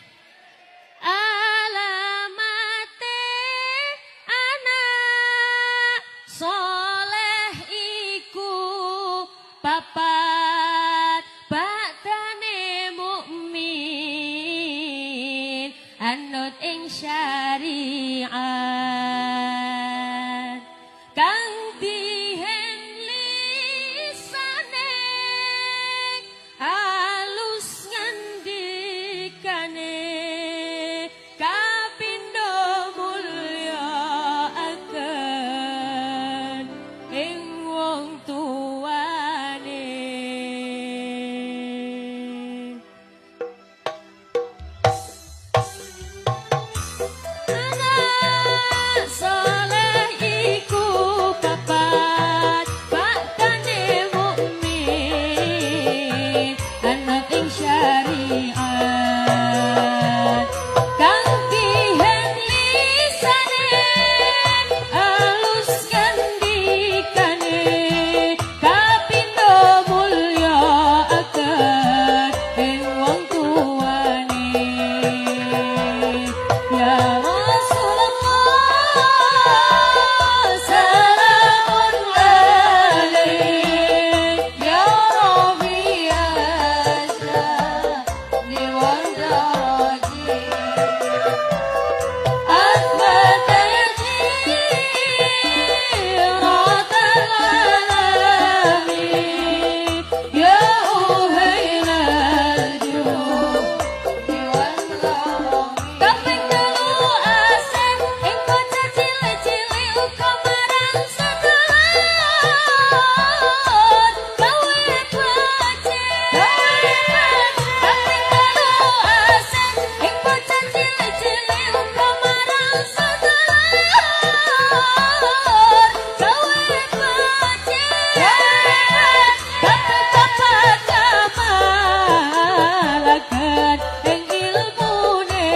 Alamate anak soleh iku papat, bakdane mukmin anut ing syariat, kang dihen lisane alus ngandikane, kapindo mulya aken ing wong tuane. Anak soleh iku papat, bakdane mukmin anut ing syariat, kang dihen lisane alus ngandikane, kapindo mulya aken ing wong tuane. Ya Rasulullah salamun alaik, ya Rabbi asyani wa daraji, أثبت جيرة العالم، يا أهيل الجود والكرم. Kaping telu asih ing bocah cilik-cilik uga marang sedulur gawe becik. Kaping telu asih ing bocah cilik-cilik uga marang sedulur gawe becik. Kaping papat ngamalaken ing ilmune,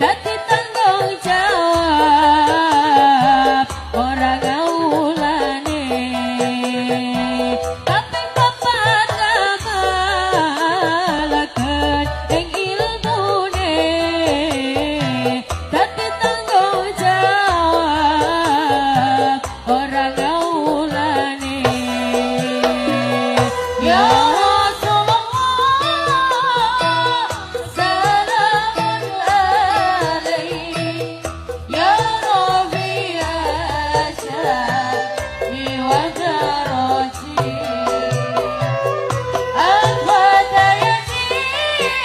dadi tanggung jawab ora ngawulane. Kaping papat ngamalaken ing ilmune, dadi tanggung jawab ora ngawulane. Ya Rasulullah salamun alaik, ya Rabbi asyani wa daraji, أثبت يسيرة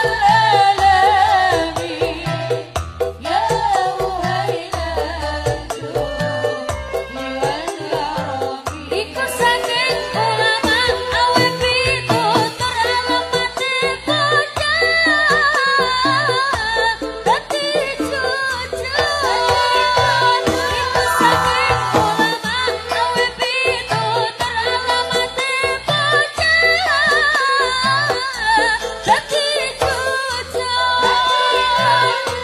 الآلام، يا أهيل الجود والكرم. Iku saking ulama awe pitutur alamate bocah dadi jujur. Iku saking ulama awe pitutur alamate bocah dadi jujur.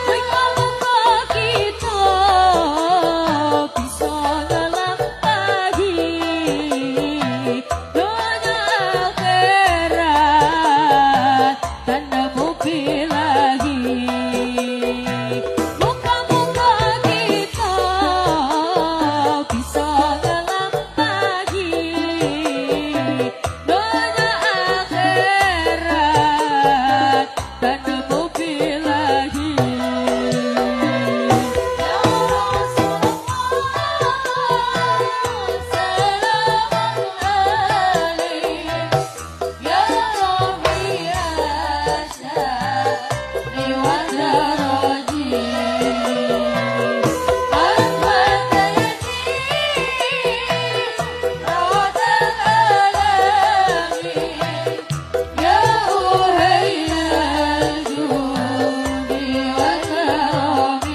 Muga-muga kita bisa nglampahi donya akhirat dan nemu bilahi. Muga-muga kita bisa nglampahi donya akhirat dan nemu bilahi. Ya Rasulullah salamun alaik, ya Rabbi asyani wa daraji, أثبت يسيرة الآلام، يا أهيل الجود والكرم.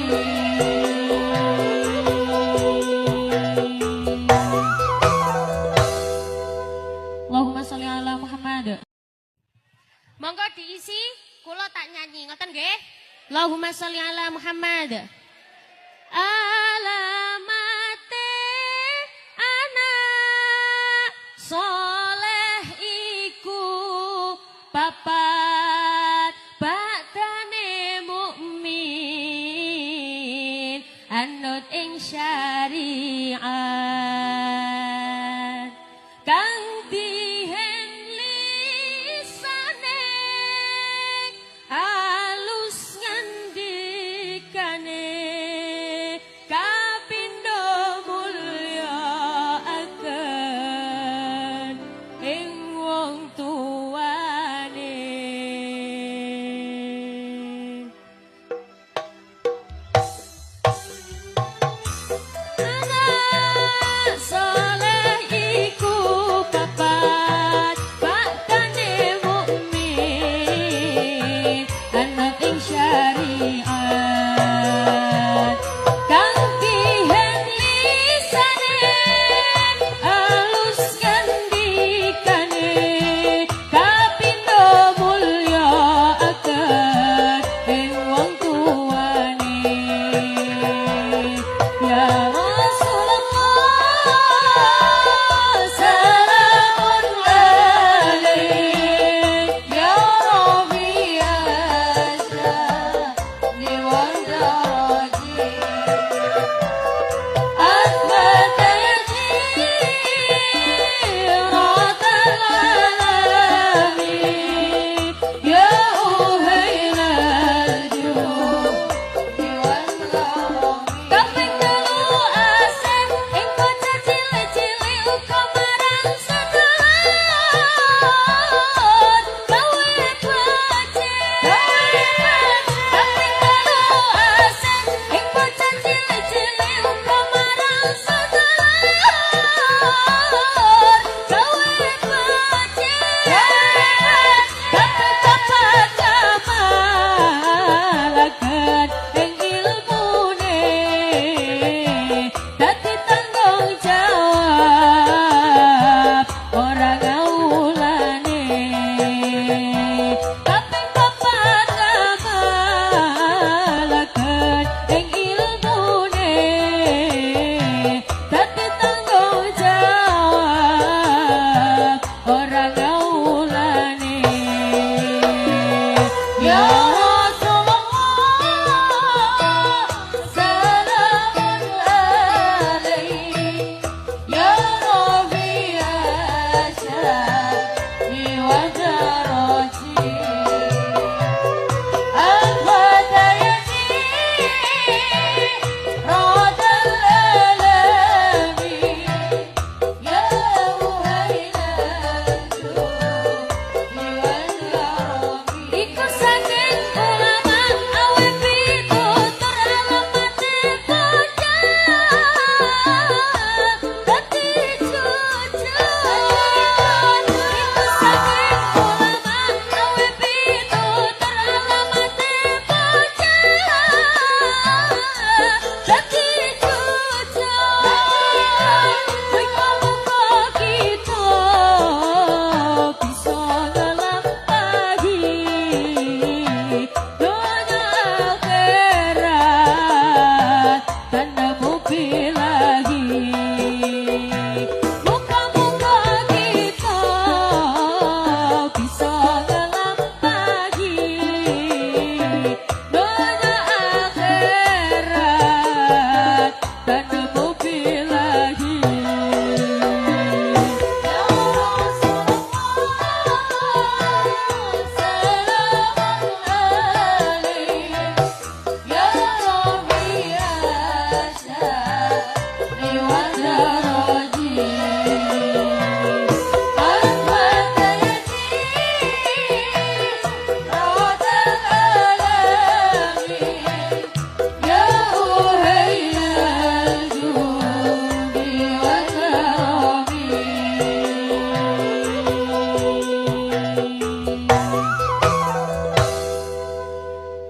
Allahumma sholli ala Muhammad. Monggo diisi, kula tak nyanyi, ngoten nggih. Allahumma sholli ala Muhammad. Alamate anak soleh iku papat bakdane mukmin anut ing syariat kang dihen lisane alus ngandikane kapindo mulya aken ing wong tuane. Anak soleh iku papat bakdane mukmin anut ing syariat kang dihen lisane alus ngandikane kapindo mulya aken ing wong tuane. Ya Rasulullah salamun alaik Ya Rabbi asani wa daraji أثبت جيرة العالم يا أهيل الجود wal karami. Kaping telu asem ing bocah cilik-cilik uga marang sedulur gawe becik. Kaping telu asem ing bocah cilik-cilik uga marang sedulur gawe becik. Kaping papat kamalaken ing ilmune dadi tanggung jawab ora ngawulane. Kaping papat kamalaken ing ilmune dadi tanggung jawab ora ngawulane. Ya Rasulullah salamun alaik Ya Rabbi asani wa daraji Al-Fatayati Radal alami Ya Uhayl al-judi wal karami. Iku saking ulama awe pitutur alamate bocah dadi jujur. Iku saking ulama awe pitutur alamate bocah dadi jujur. Muga-muga kita bisa nglampahi donya akhirat dan nemu bilahi. Muga-muga kita bisa nglampahi donya akhirat dan nemu bilahi. Ya Rasulullah salamun alaik Ya Rabbi asani wa daraji Al-Fatayati Radal alami Ya Uhayl al-judi wal karami.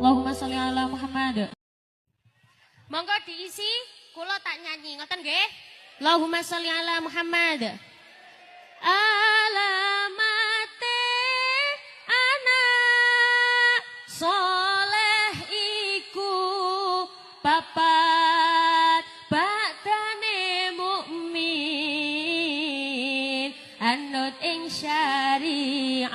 Allahumma sholli ala Muhammad. Monggo diisi, kula tak nyanyi, ngoten nggih? Allahumma sholli ala Muhammad. Alamate anak soleh iku papat bakdane mukmin anut ing syariat.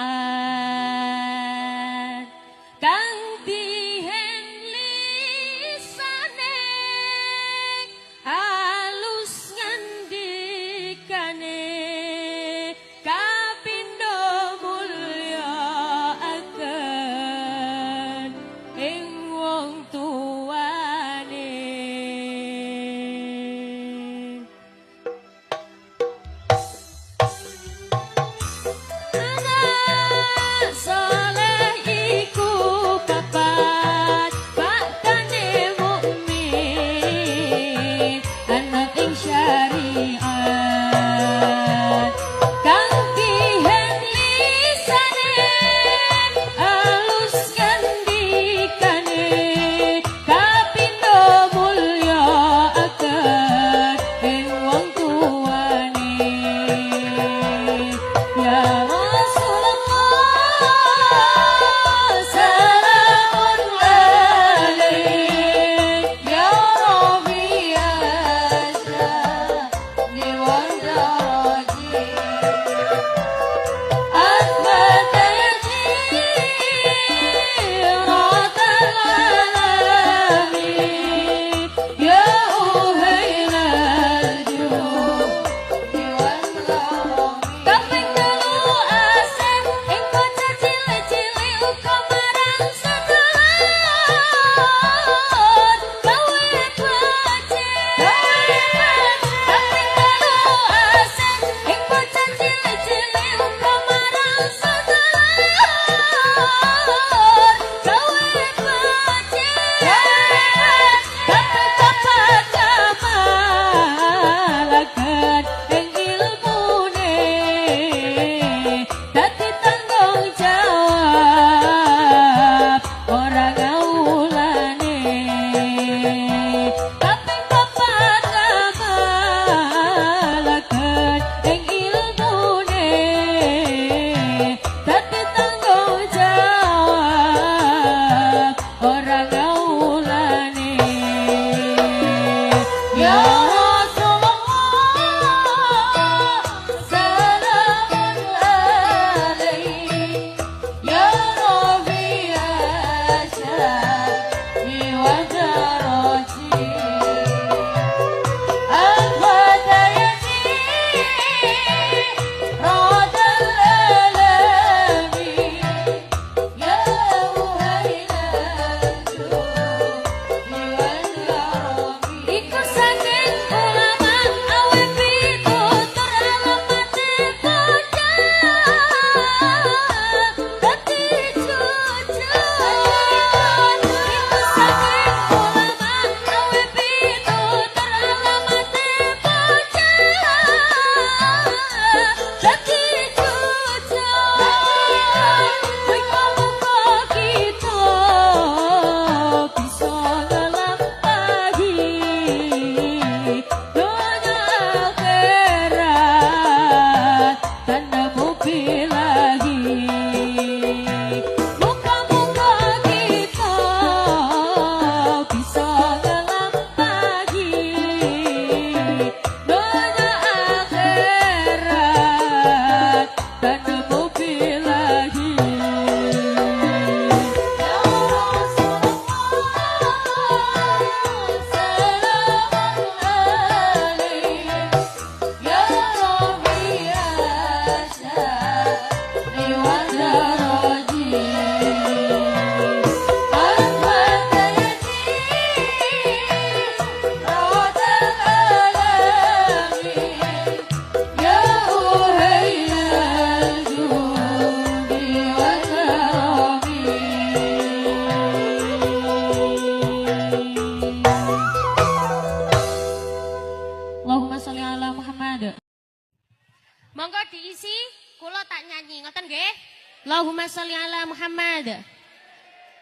sholli ala Muhammad.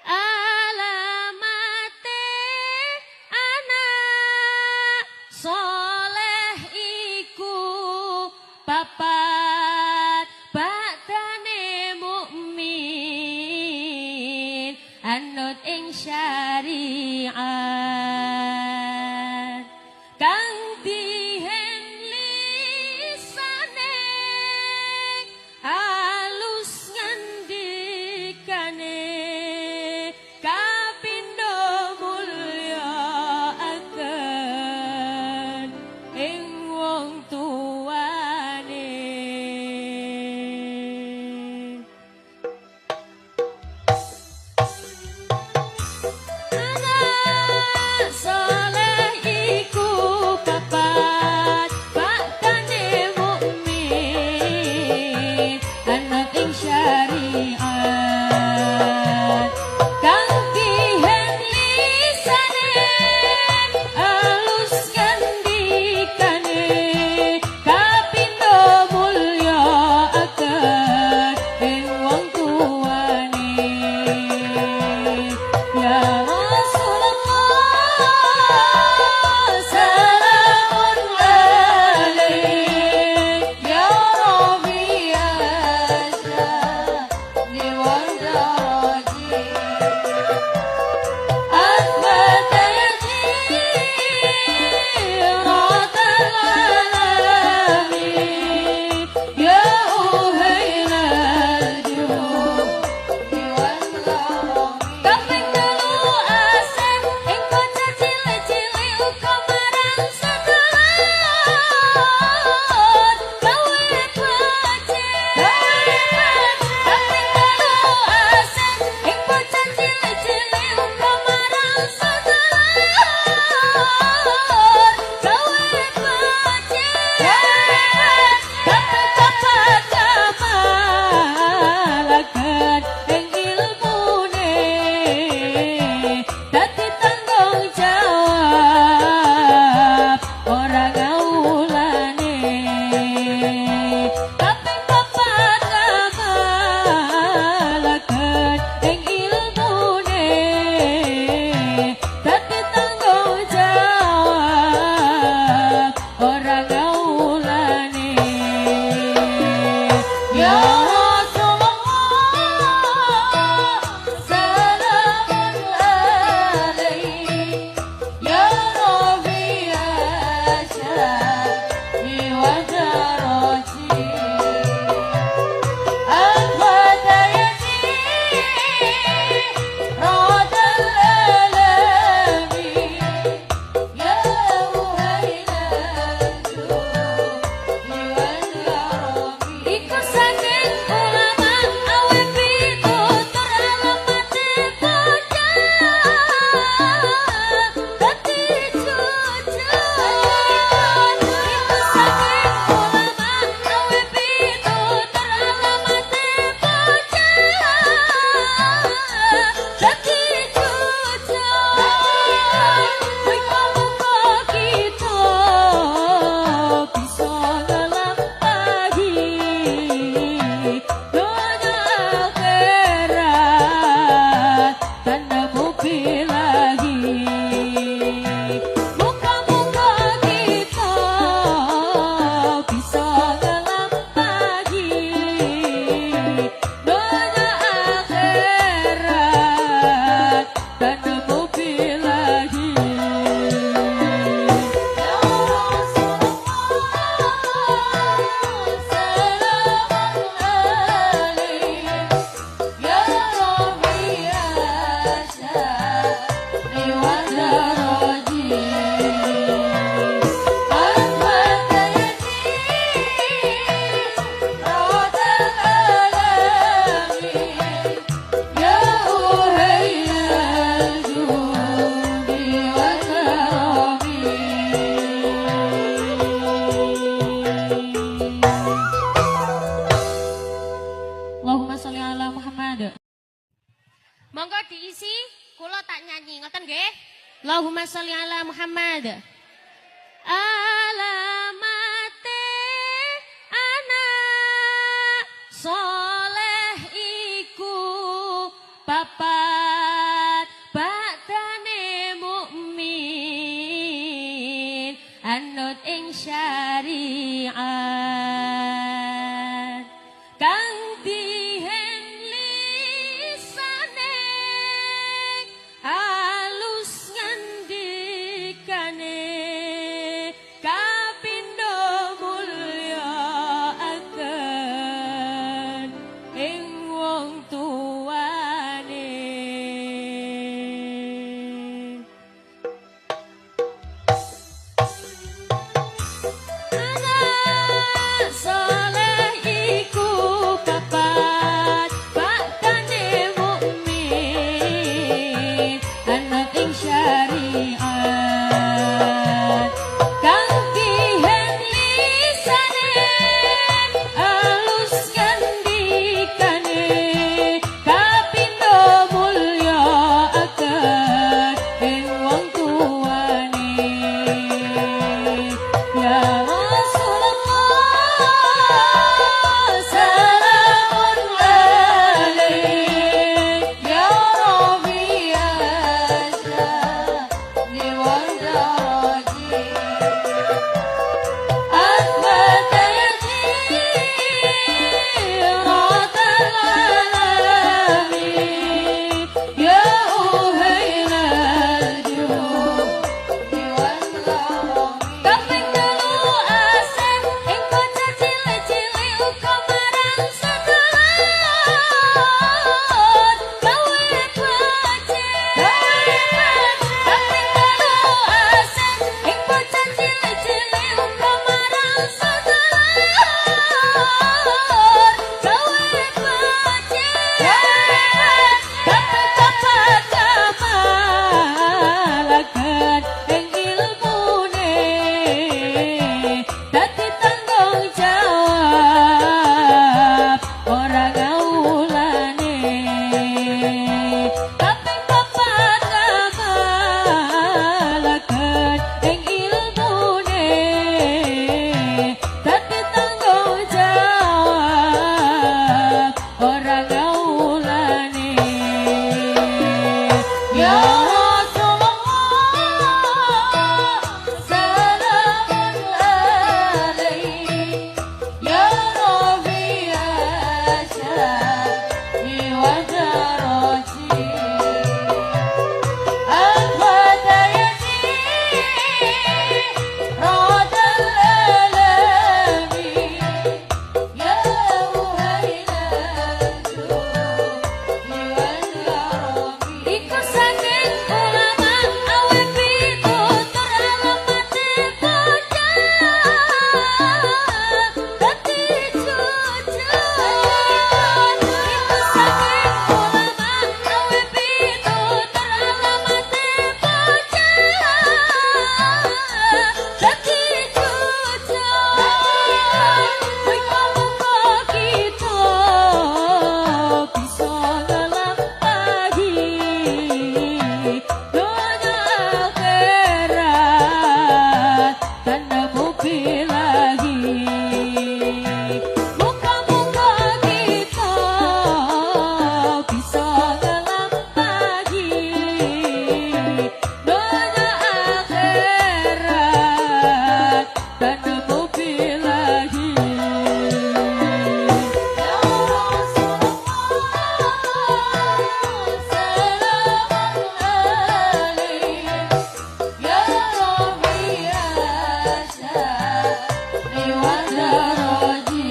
Alamate anak soleh iku papat, badane mukmin anut ing syariat, kang dihen lisane alus ngandikane, kapindo mulya aken ing wong tuane. Anak soleh iku papat, bakdane mukmin anut ing syariat, kang dihen lisane alus ngandikane, kapindo mulya aken ing wong tuane. Ya Rasulullah salamun alaik, Ya Rabbi asyani wa daraji, Athbata yajiratal alami, Ya uhailal judi wal karami. Kaping telu asem ing bocah cilik-cilik uga marang sedulur gawe becik. Kaping telu asem ing bocah cilik-cilik uga marang sedulur gawe becik. Kaping papat kamalaken ing ilmune, dadi tanggung jawab ora ngawulane. Kaping papat kamalaken ing ilmune, dadi tanggung jawab ora ngawulane. Ya Rasulullah salamun alaik, Ya Rabbi asyani wa daraji, Athbata yajiratal alami, Ya uhailal judi wal karami. Iku saking ulama awe pitutur alamate bocah dadi jujur. Iku saking ulama awe pitutur alamate bocah dadi jujur. Muga-muga kita bisa nglampahi donya akhirat tanemu bilahi. Muga-muga kita bisa nglampahi donya akhirat tanemu bilahi. Ya Rasulullah salamun alaik, Ya Rabbi asyani wa daraji, Athbata yajiratal alami, Ya uhailal judi wal karami. Allahumma sholli ala Muhammad. Monggo diisi, kula tak nyanyi, ngoten nggih. Allahumma sholli ala Muhammad. Alamate anak soleh iku papat bakdane mukmin anut ing syariat kang dihen lisane alus ngandikane kapindo mulya aken ing wong tuane. Anak soleh iku papat bakdane mukmin anut ing syariat kang dihen lisane alus ngandikane kapindo mulya aken ing wong tuane. Ya Rasulullah salamun alaik Ya Rabbi asyani wa daraji Asbat al alami Ya uhil al-judi wal karami. Kaping telu asem ing bocah cilik-cilik uga marang sedulur gawe becik. Kaping telu asem ing bocah cilik-cilik uga marang sedulur gawe becik. Kaping papat ngamalaken ing ilmune dadi tanggung jawab ora ngawulane. Kaping papat ngamalaken ing ilmune dadi tanggung jawab ora ngawulane. Ya Rasulullah salamun alaik Ya Rabbi asyani wa daraji Al-Fatayati Radal alami Ya uhil al-judi wal karami. Iku saking ulama awe pitutur alamate bocah dadi jujur. Iku saking ulama awe pitutur alamate bocah dadi jujur. Muga-muga kita bisa nglampahi donya akhirat dan nemu bilahi. Muga-muga kita bisa nglampahi donya akhirat dan nemu bilahi. Ya Rasulullah salamun alaik Ya Rabbi asyani wa daraji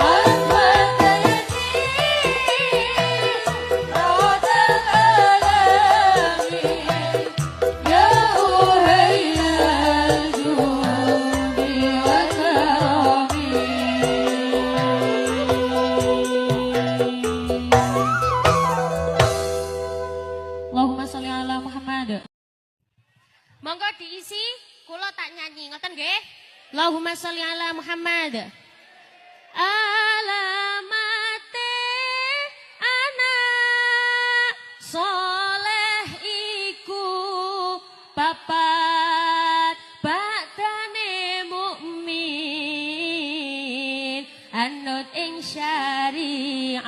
Al-Fatayati Radal alami Ya uhil al-judi wal karami. Allahumma sholli ala Muhammad. Monggo diisi, kula tak nyanyi, ngoten nggih? Allahumma sholli ala Muhammad. Alamate anak soleh iku papat bakdane mukmin anut ing syariat.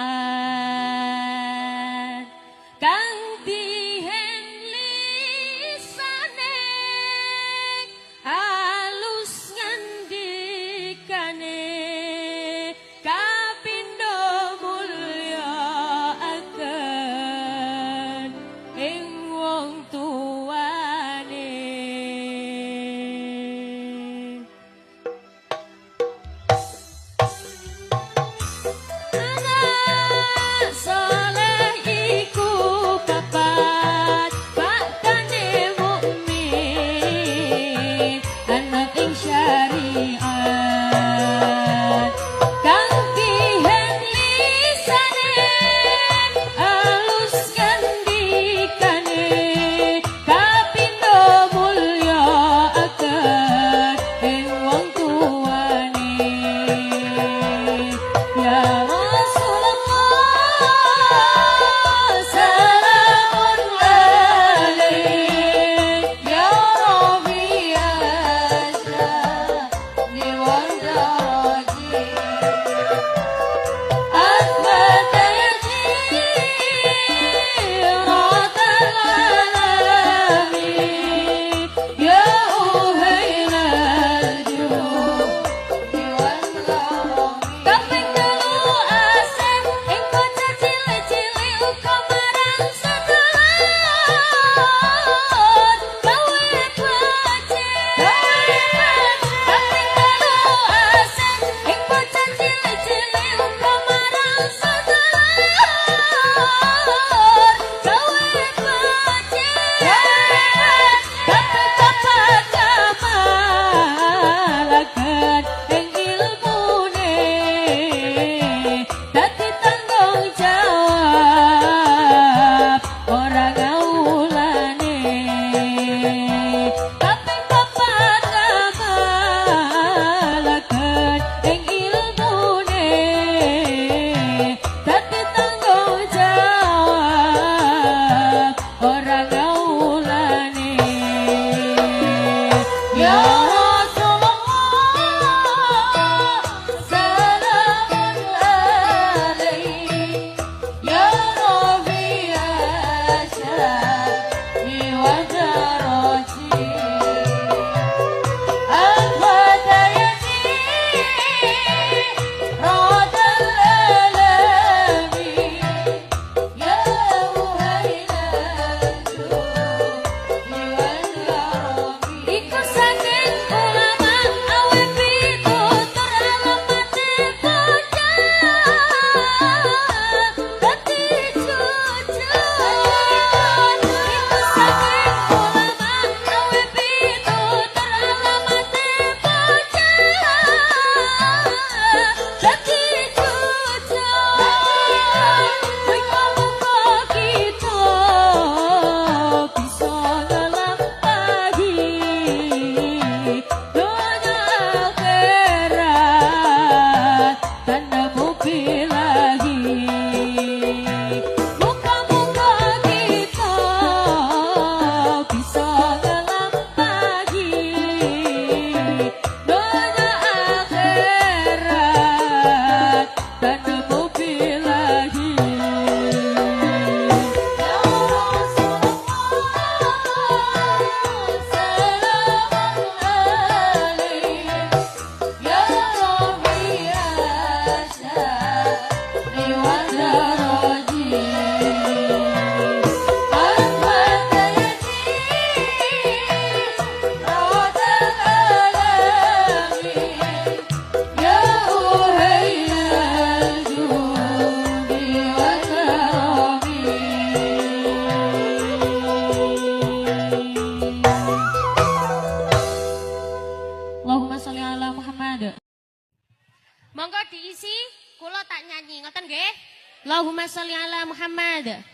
sholli ala Muhammad.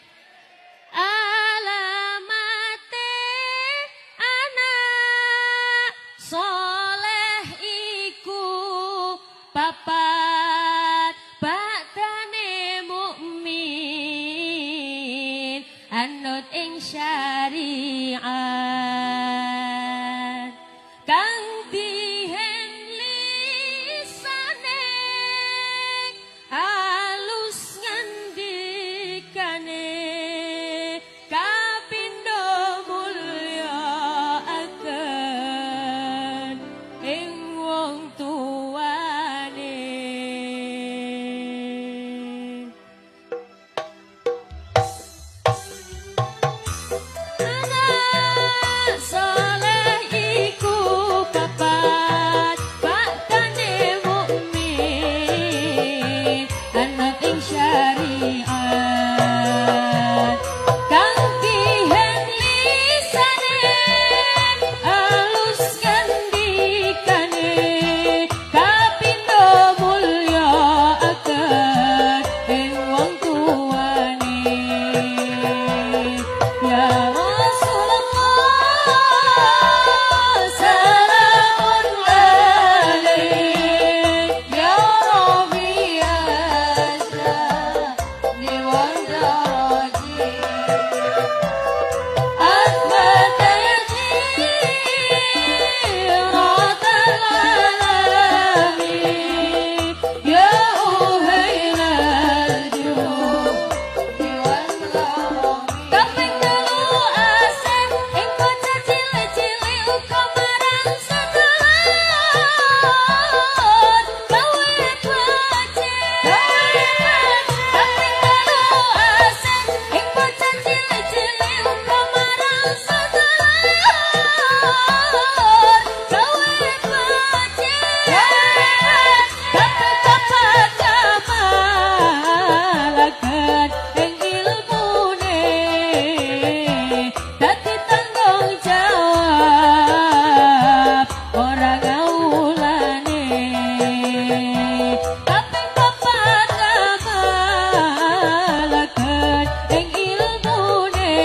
Alamate anak soleh iku papat, bakdane mukmin anut ing syariat, kang dihen lisane alus ngandikane, kapindo mulya aken ing wong tuane. Anak soleh iku papat, bakdane mukmin anut ing syariat, kang dihen lisane alus ngandikane, kapindo mulya aken ing wong tuane. Ya Rasulullah salamun alaik, Ya Rabbi asyani wa daraji, Asbata yajiratal alami, Ya uhailal judi wal karami. Kaping telu asem ing bocah cilik-cilik uga marang sedulur gawe becik. Kaping telu asem ing bocah cilik-cilik uga marang sedulur gawe becik. Kaping papat ngamalaken ing ilmune, dadi tanggung jawab ora ngawulane. Kaping papat ngamalaken ing ilmune,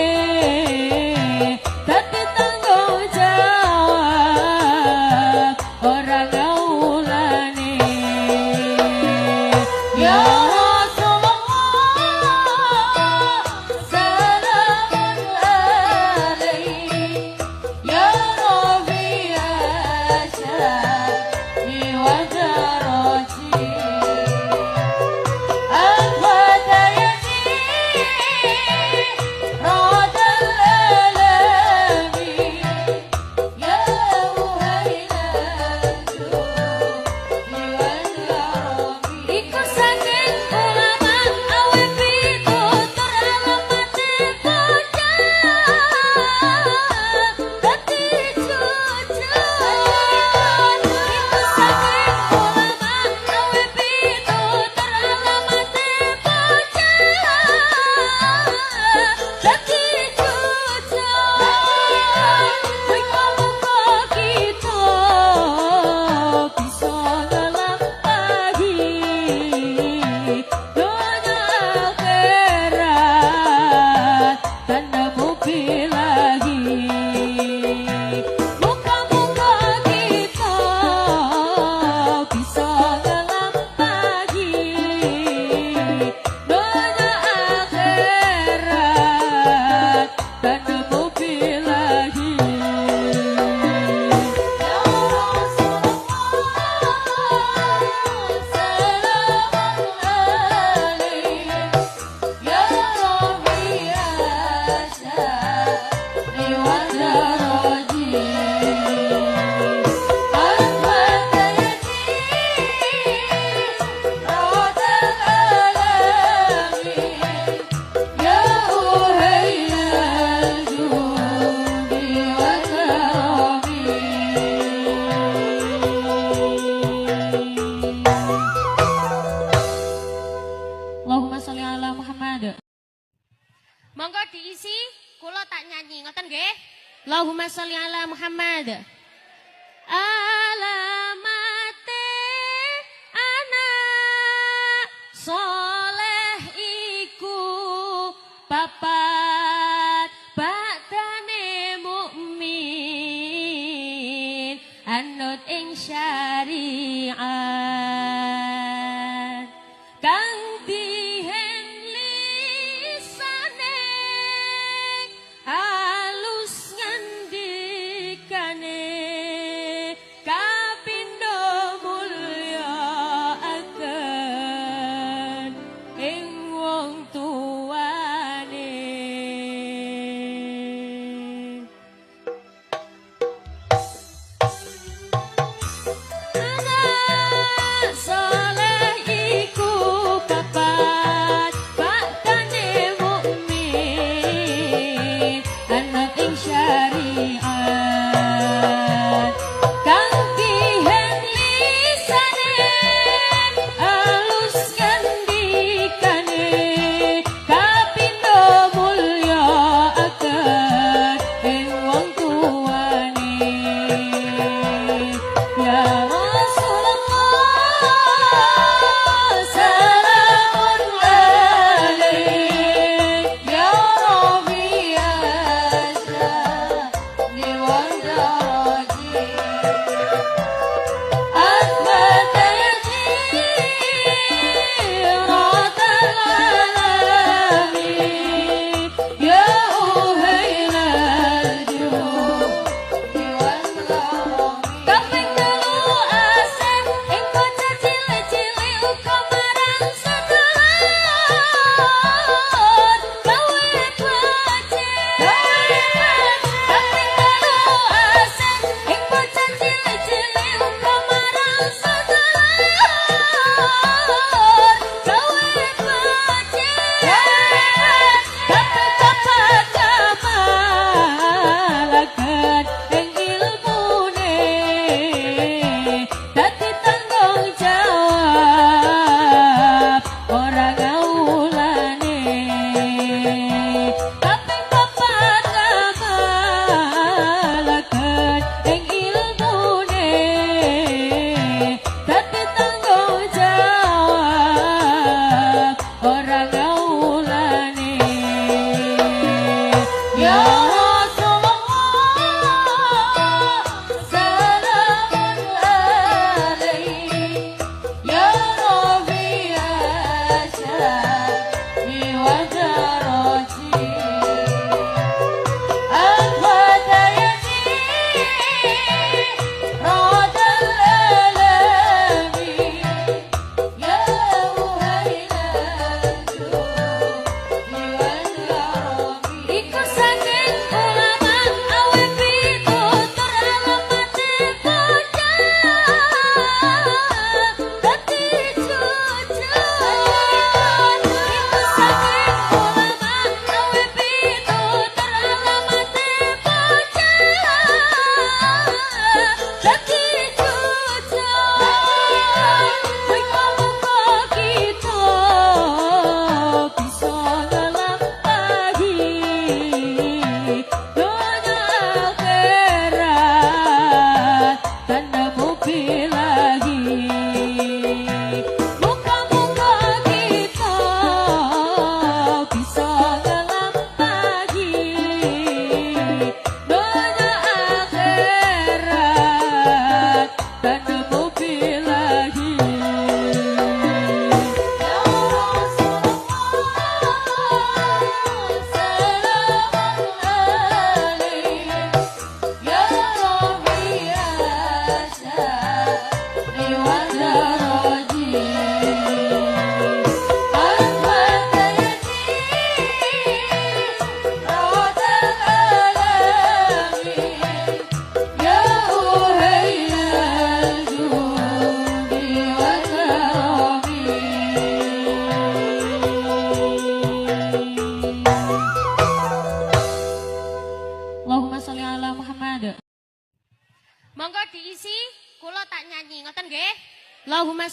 dadi tanggung jawab ora ngawulane. Ya Rasulullah salamun alaik, Ya Rabbi asyani wa daraji, Asbata yajiratal alami, Ya uhailal judi wal karami. Iku saking ulama awe pitutur alamate bocah dadi jujur. Iku saking ulama awe pitutur alamate bocah dadi jujur. Muga-muga kita bisa nglampahi donya akhirat dan nemu bilahi. Muga-muga kita bisa nglampahi donya akhirat dan nemu bilahi. Ya Rasulullah salamun alaik, Ya Rabbi asyani wa daraji, Asbata yajiratal alami, Ya uhailal judi wal karami. Allahumma sholli ala Muhammad. Monggo diisi, kula tak nyanyi, ngoten nggih. Allahumma sholli ala Muhammad. Alamate anak soleh iku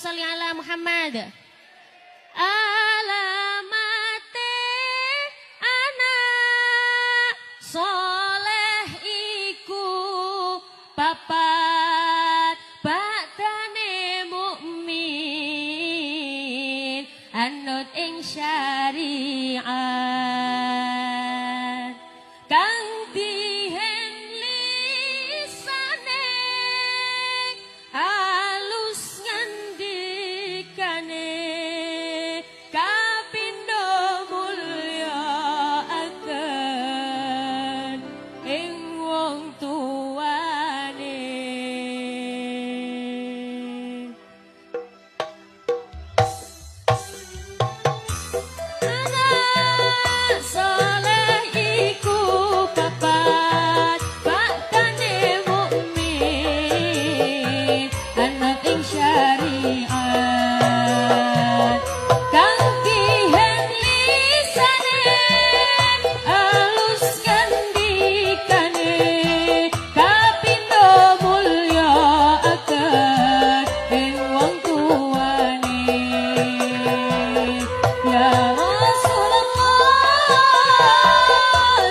sholli ala Muhammad. Alamate anak soleh iku papat, bakdane mukmin anut ing syariat, kang dihen lisane alus ngandikane, kapindo mulya aken ing wong tuane. Anak soleh iku papat, bakdane mukmin anut ing syariat, kang dihen lisane alus ngandikane, kapindo mulya aken ing wong tuane. Ya Rasulullah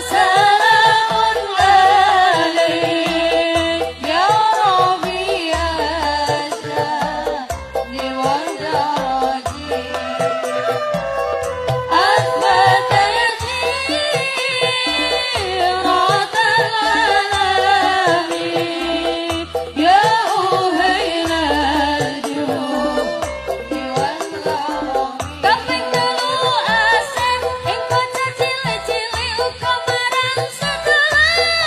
salamun alaik, Ya Rabbi asyani wa daraji, athbata yajiratal alami, ya uhailal judi wal karami. Kaping telu asem ing bocah cilik-cilik uga marang sedulur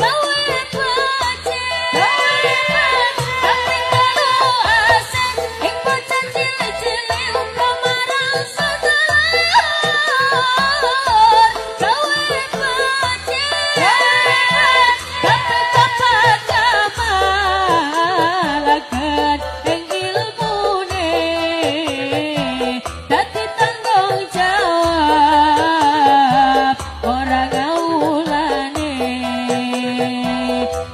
gawe becik. Kaping telu asem ing bocah cilik-cilik uga marang sedulur gawe becik. Kaping papat kamalaken ing ilmune, dadi tanggung jawab ora ngawulane.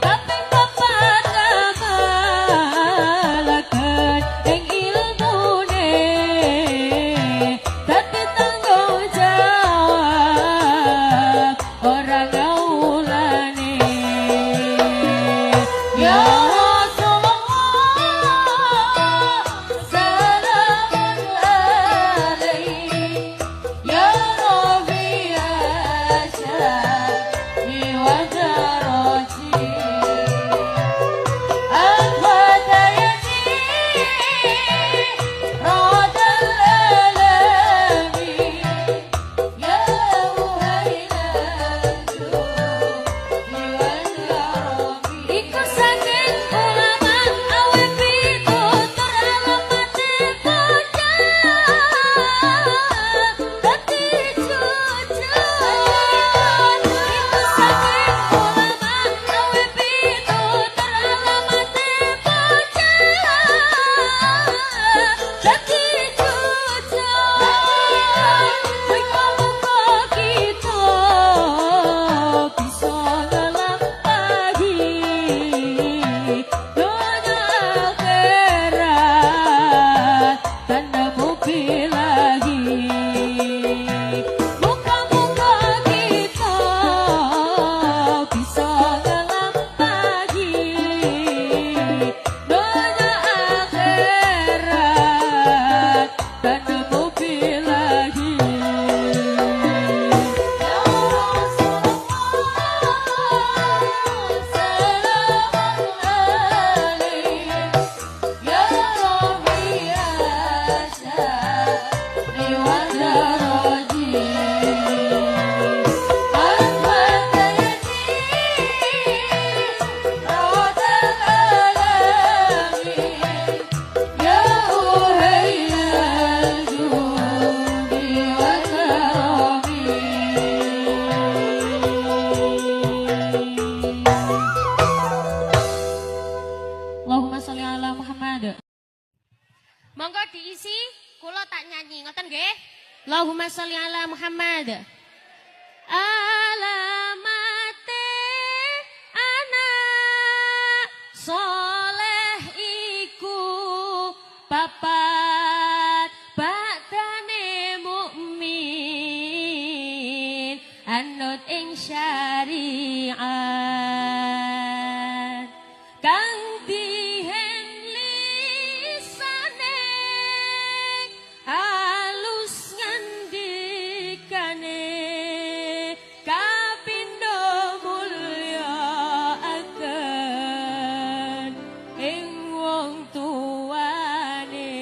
Kaping papat kamalaken ing ilmune, dadi tanggung jawab ora ngawulane. Ya Rasulullah salamun alaik, ya Rabbi asyani wa daraji, athbata yajiratal alami, ya uhailal judi wal karami. Iku saking ulama awe pitutur alamate bocah dadi jujur. Iku saking ulama awe pitutur alamate bocah dadi jujur. Muga-muga kita bisa nglampahi donya akhirat tanpa bilahi. Muga-muga kita bisa nglampahi donya akhirat tanpa bilahi. Ya Rasulullah salamun alaik, ya Rabbi asyani wa daraji, athbata yajiratal alami, ya uhailal judi wal karami. Allahumma sholli ala Muhammad. Monggo diisi, kula tak nyanyi, ngoten nggih. Allahumma sholli ala Muhammad. Alamate anak soleh iku anut ing syariat kang dihen lisane alus ngandikane kapindo mulya aken ing wong tuane.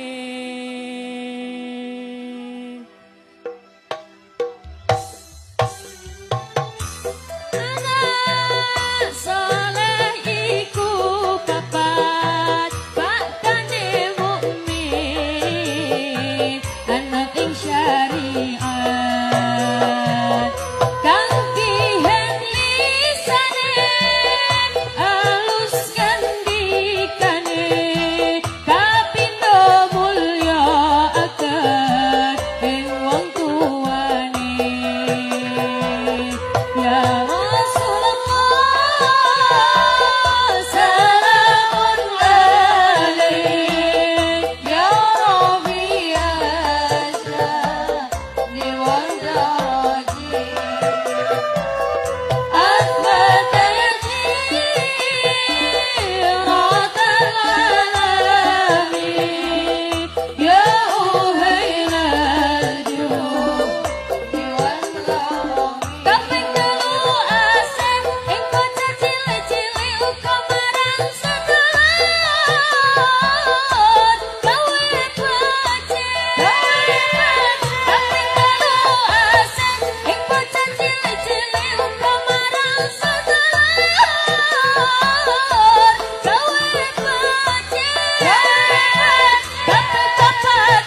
Anak soleh iku papat baktane mukmin anut ing syariat kang dihen lisane alus ngandikane kapindo mulya aken ing wong tuane. Ya Rasulullah salamun alaik Ya Rabbi asyani wa daraji Asbat al alami Ya uhil al-judi wal karami. Kaping telu asem ing bocah cilik-cilik uga marang sedulur gawe becik. Kaping telu asem ing bocah cilik-cilik uga marang sedulur gawe becik. Kaping papat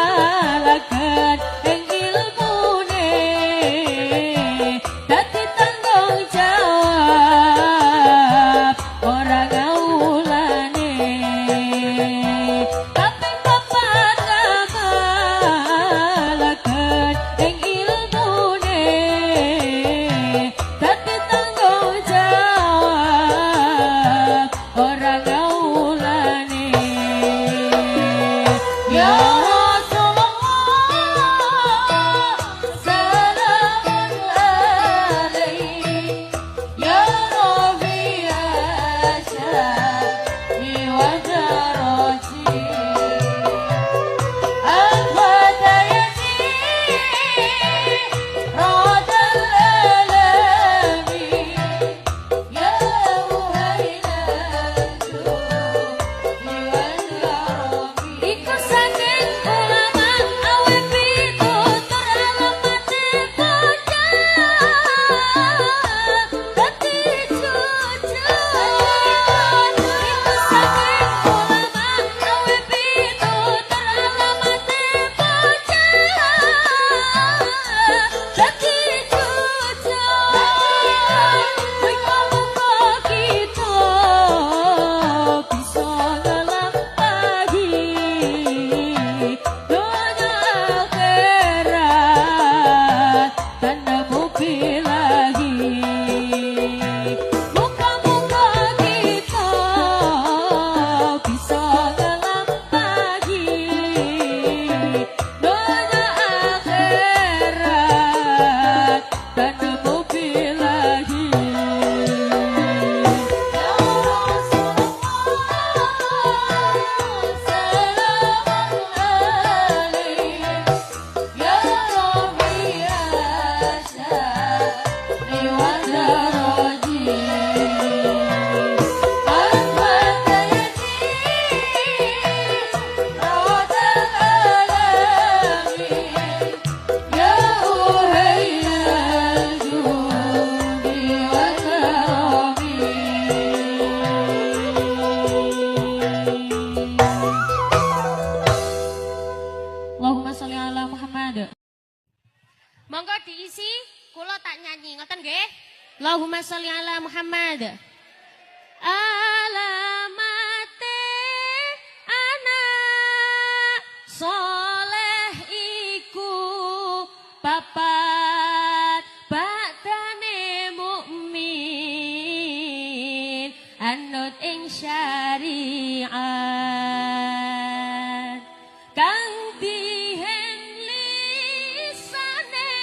ngamalaken ing ilmune dadi tanggung jawab ora ngawulane. Kaping papat ngamalaken ing ilmune dadi tanggung jawab ora ngawulane. Ya Rasulullah salamun alaik Ya Rabbi asyani wa daraji Al-Fatayati Radal alami Ya uhil al-judi wal karami. Iku saking ulama awe pitutur alamate bocah dadi jujur. Iku saking ulama awe pitutur alamate bocah dadi jujur. Muga-muga kita bisa nglampahi donya akhirat tanpa bilahi. Muga-muga kita bisa nglampahi donya akhirat tanpa bilahi. Ya Rasulullah salamun alaik Ya Rabbi asyani wa daraji Al-Fatayati Radal alami Ya uhil al-judi wal karami. Allahumma sholli ala Muhammad. Monggo diisi, kula tak nyanyi, ngoten nggih. Allahumma sholli ala Muhammad. Alamate anak soleh iku papat baktane mukmin anut ing syariat kang dihen lisane.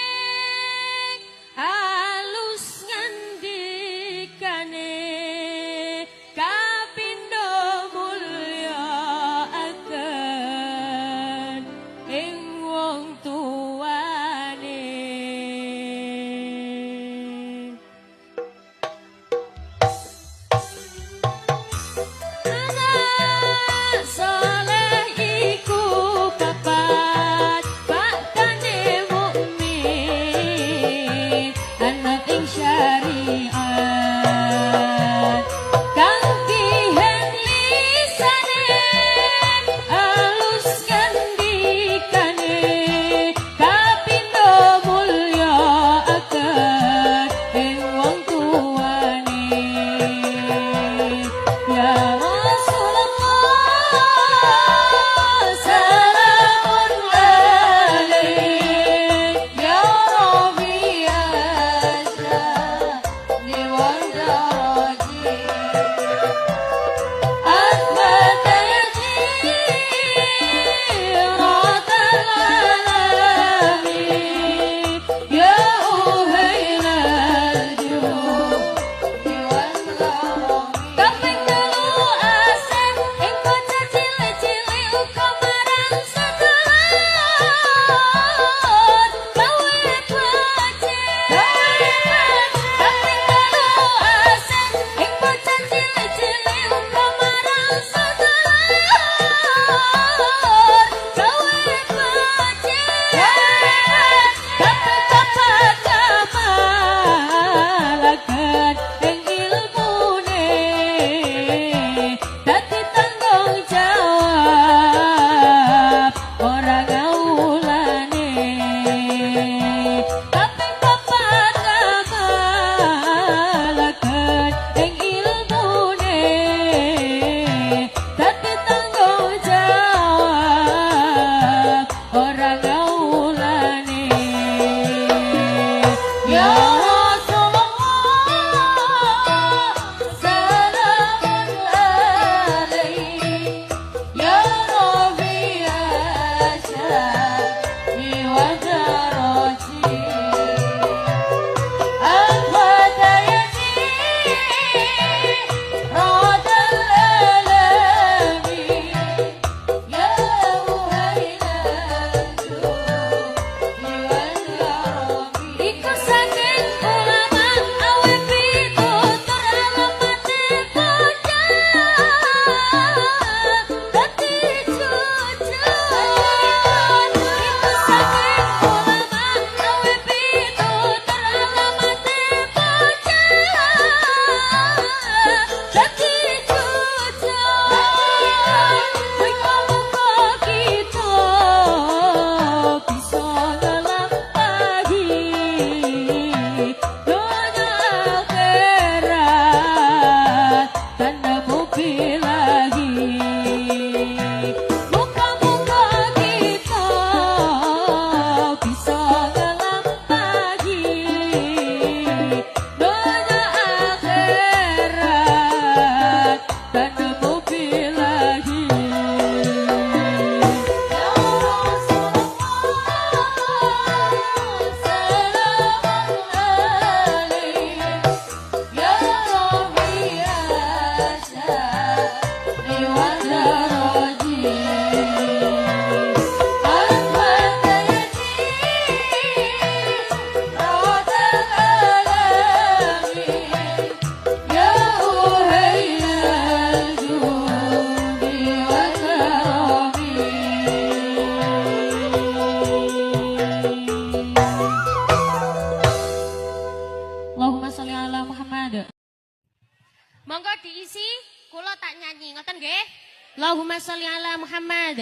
Allahumma sholli ala Muhammad.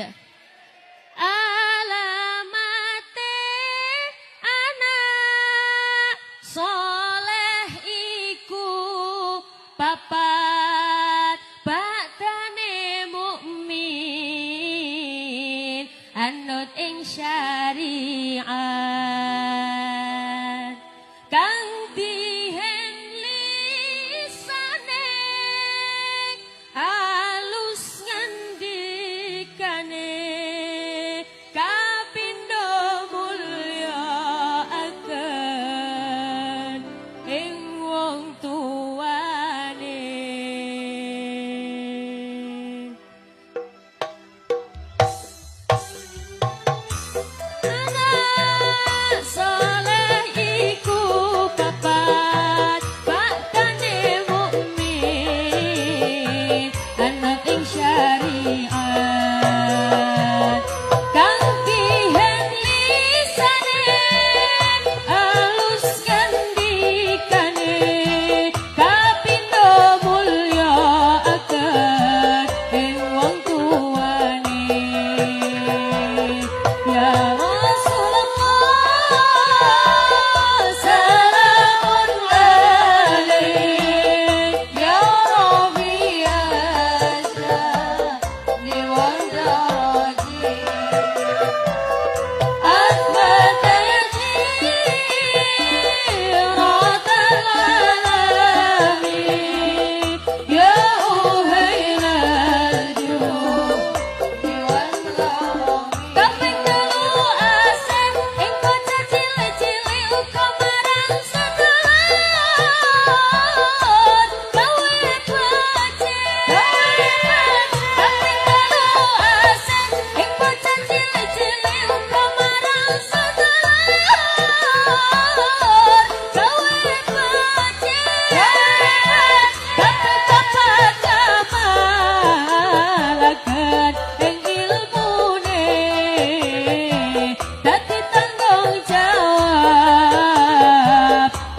Alamate anak soleh iku papat, bakdane mukmin anut ing syariat, kang dihen lisane halus ngandikane, kapindo mulya akan ing wong tuane. Anak soleh iku papat, bakdane mukmin anut ing syariat, kang dihen lisane alus ngandikane, kapindo mulya akan ing wong tuane. Ya Rasulullah salamun alaik, Ya Rabbi asyani wa daraji, Asbata jiratal alami, Ya uhailal judi wal karami. Kaping telu asih ing bocah cilik-cilik uga marang sedulur gawe becik. Kaping telu asih ing bocah cilik-cilik uga marang sedulur gawe becik. Kaping papat ngamalaken ing ilmune, dadi tanggung jawab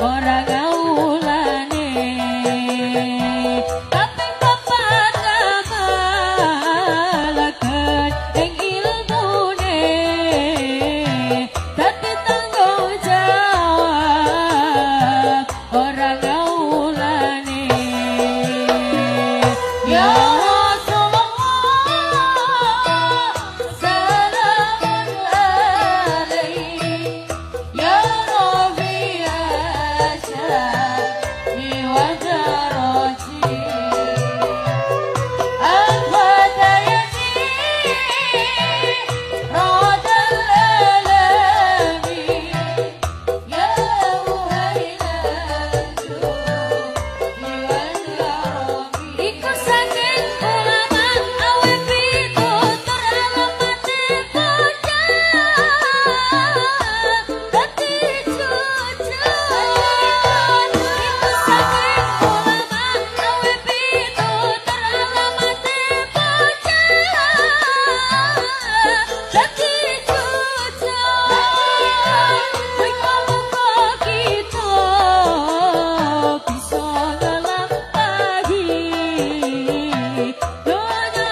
ora ngawulane. Kaping papat ngamalaken ing ilmune, dadi tanggung jawab ora ngawulane. Ya Rasulullah salamun alaik, Ya Rabbi asyani wa daraji, Al-Fatayati radal alami, Ya uhailal judi wal karami. Iku saking ulama awe pitutur alamate bocah dadi jujur. Iku saking ulama awe pitutur alamate bocah dadi jujur. Muga-muga kita bisa nglampahi donya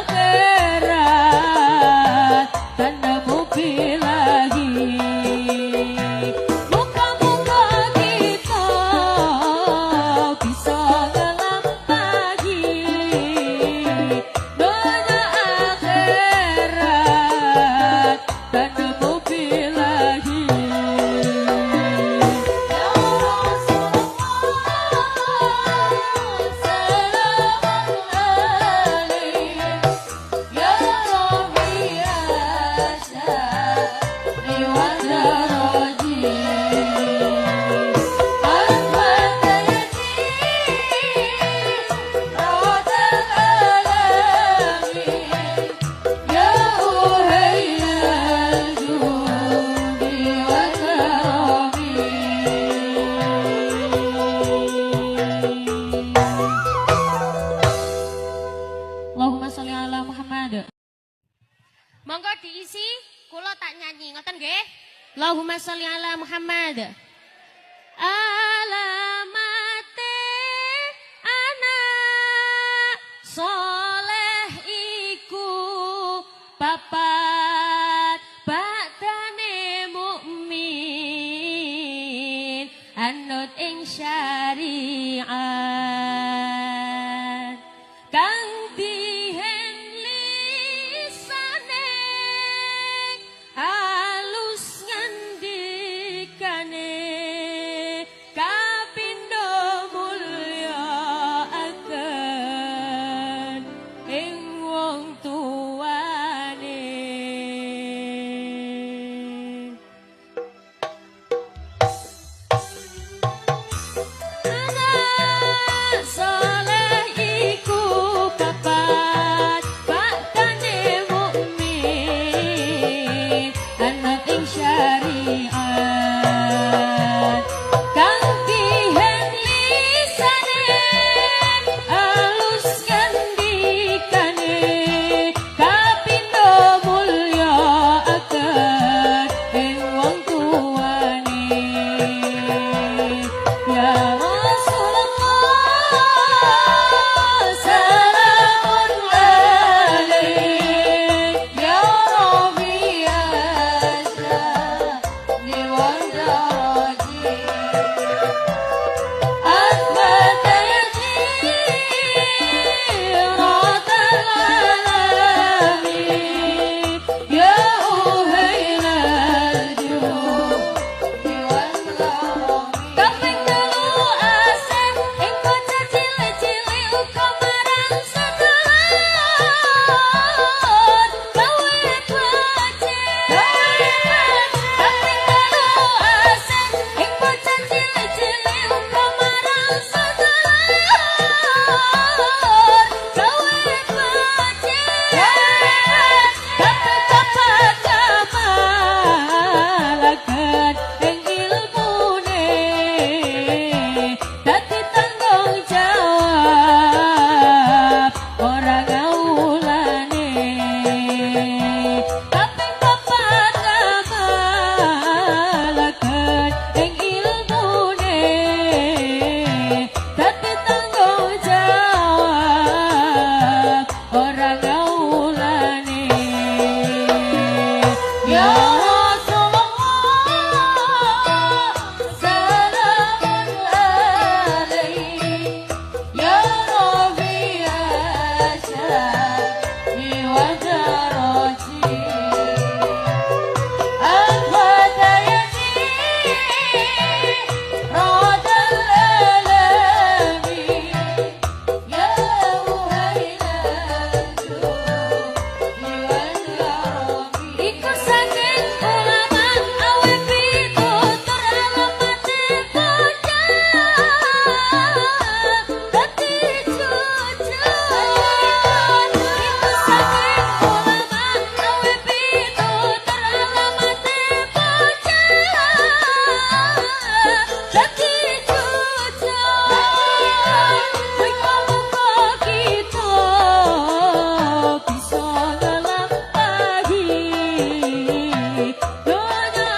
akhirat tanpa bilahi. Muga-muga kita bisa nglampahi donya akhirat tanpa bilahi. Ya Rasulullah salamun alaik, Ya Rabbi asyani wa daraji, Al-Fatayati radal alami, Ya uhailal judi wal karami. Allahumma sholli ala Muhammad. Monggo diisi, kula tak nyanyi, ngoten nggih. Allahumma sholli ala Muhammad. Alamate anak soleh iku syariat kang dihen lisane alus ngandikane kapindo mulya aken ing wong tuane. Anak soleh iku papat baktane mukmin anak ing syariat kang dihen lisane alus ngandikane kapindo mulya aken ing wong tuane. Ya Rasulullah salamun alaik Ya Rabbi asyani wa daraji Athbata yajiratal alami Ya uhailal judi wal karami. Kaping telu asem ing bocah cilik-cilik uga marang sedulur gawe becik. Kaping telu asem ing bocah cilik-cilik uga marang sedulur gawe becik. Kaping papat kamalaken ing ilmune dadi tanggung jawab ora ngawulane. Kaping papat kamalaken ing ilmune dadi tanggung jawab ora ngawulane. Ya Rasulullah salamun alaik Ya Rabbi asyani wa daraji Athbata yajiratal alami Ya uhailal judi wal karami. Iku saking ulama awe pitutur alamate bocah dadi jujur. Iku saking ulama awe pitutur alamate bocah dadi jujur. Muga-muga kita bisa nglampahi donya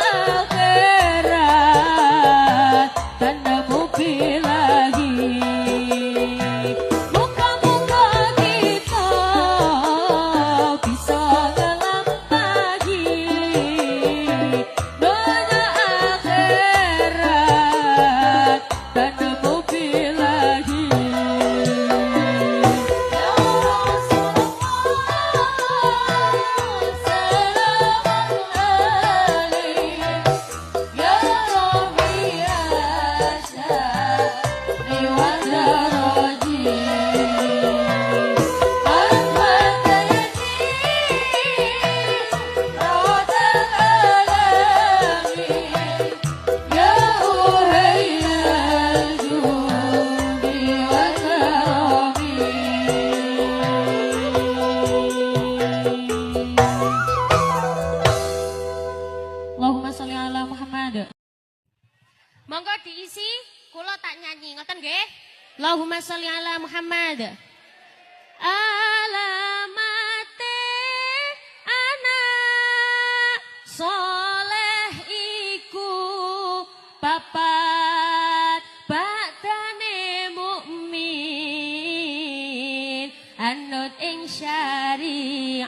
akhirat tanda bilahi. Muga-muga kita bisa nglampahi donya akhirat tanda bilahi. Ya Rasulullah salamun alaik Ya Rabbi asyani wa daraji Athbata yajiratal alami Ya uhailal judi wal karami. Allahumma sholli ala Muhammad. Monggo diisi, kula tak nyanyi, ngoten nggih. Allahumma sholli ala Muhammad. Alamate anak soleh iku papat baktane mukmin anut ing syariat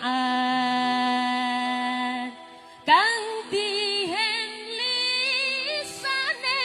kang dihen lisane.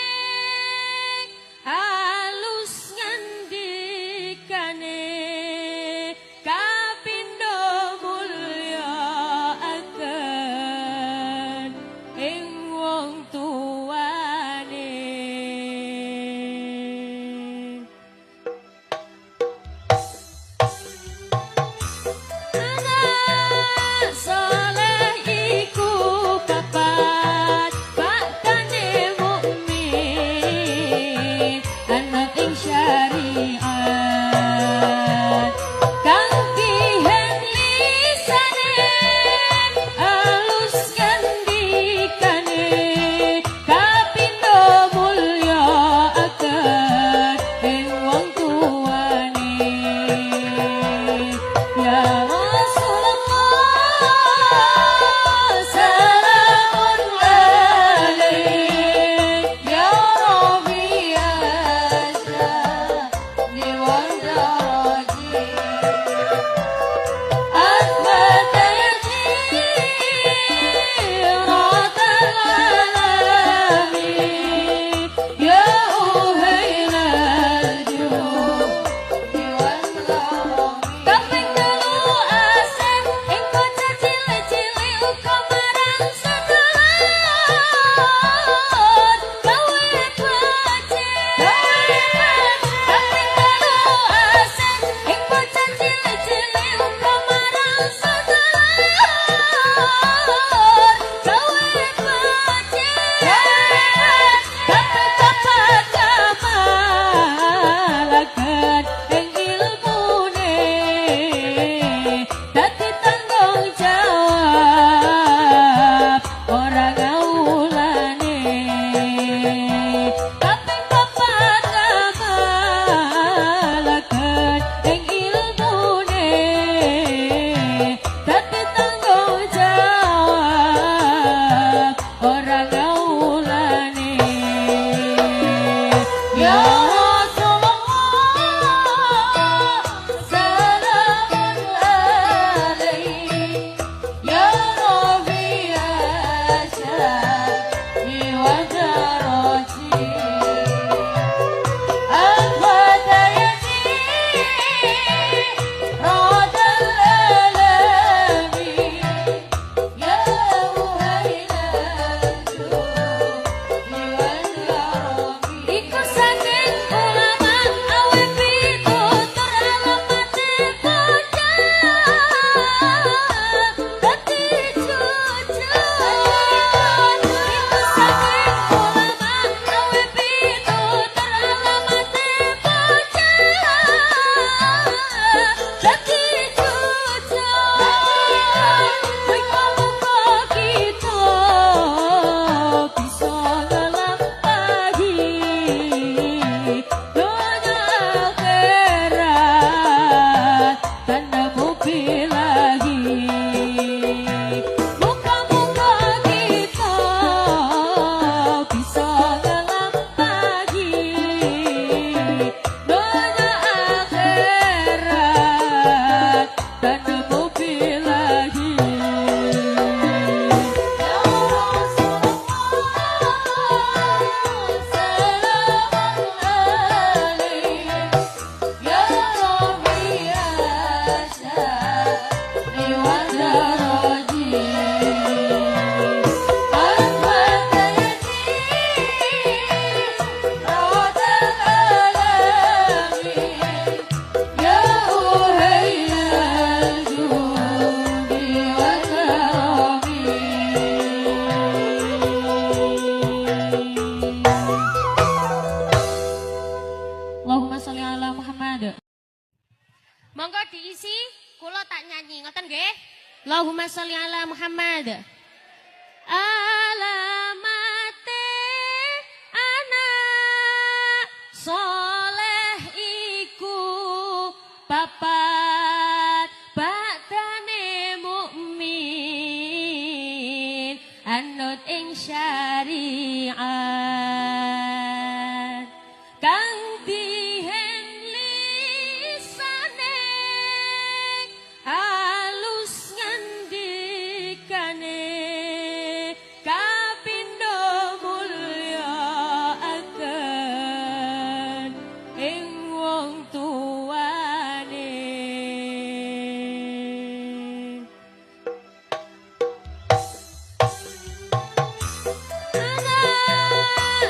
ora gaulane. Ya Rasulullah salamun alaik, ya Rabi asyani wa daraji. Allahumma sholli ala Muhammad. Monggo diisi, kula tak nyanyi, ngoten nggih. Allahumma sholli ala Muhammad. Alamate anak soleh iku papat, badane mukmin anut ing syariat, kang dihen lisane halus ngandikane, kapindo mulya akan ing wong tuane. Anak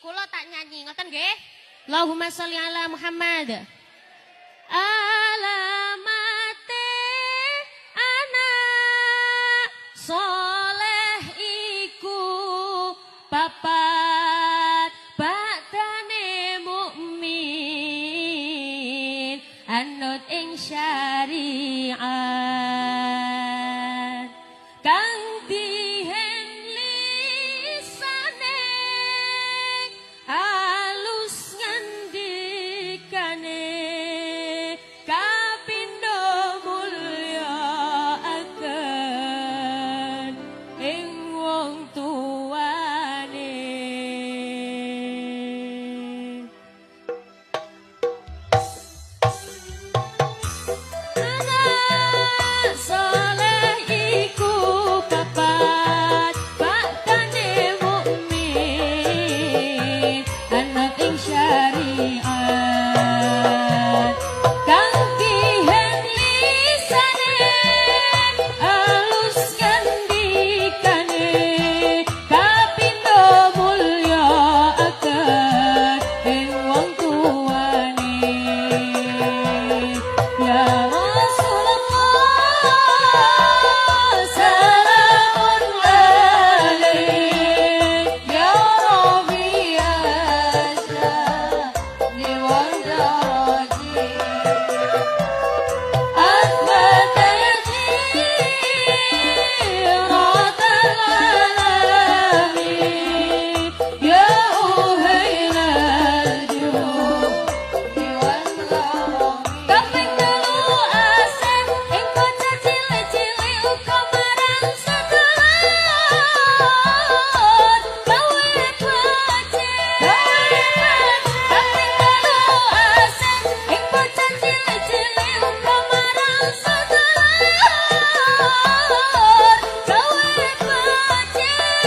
kula tak nyanyi, ngoten nggih? Allahumma sholli ala Muhammad. Alamate anak soleh iku papat, bakdane mukmin anut ing syariat, kang dihen lisane alus ngandikane, kapindo mulya aken ing wong tuane. Anak soleh iku papat, bakdane mukmin anut ing syariat, kang dihen lisane alus ngandikane, kapindo mulya aken ing wong tuane. Ya Rasulullah salamun alaik, Ya Rabbi asyani wa daraji, Athbata yajiratal alami, Ya uhailal judi wal karami. Kaping telu asih ing bocah cilik-cilik uga marang sedulur, gawe becik. Kaping telu asih ing bocah cilik-cilik uga marang sedulur, gawe becik.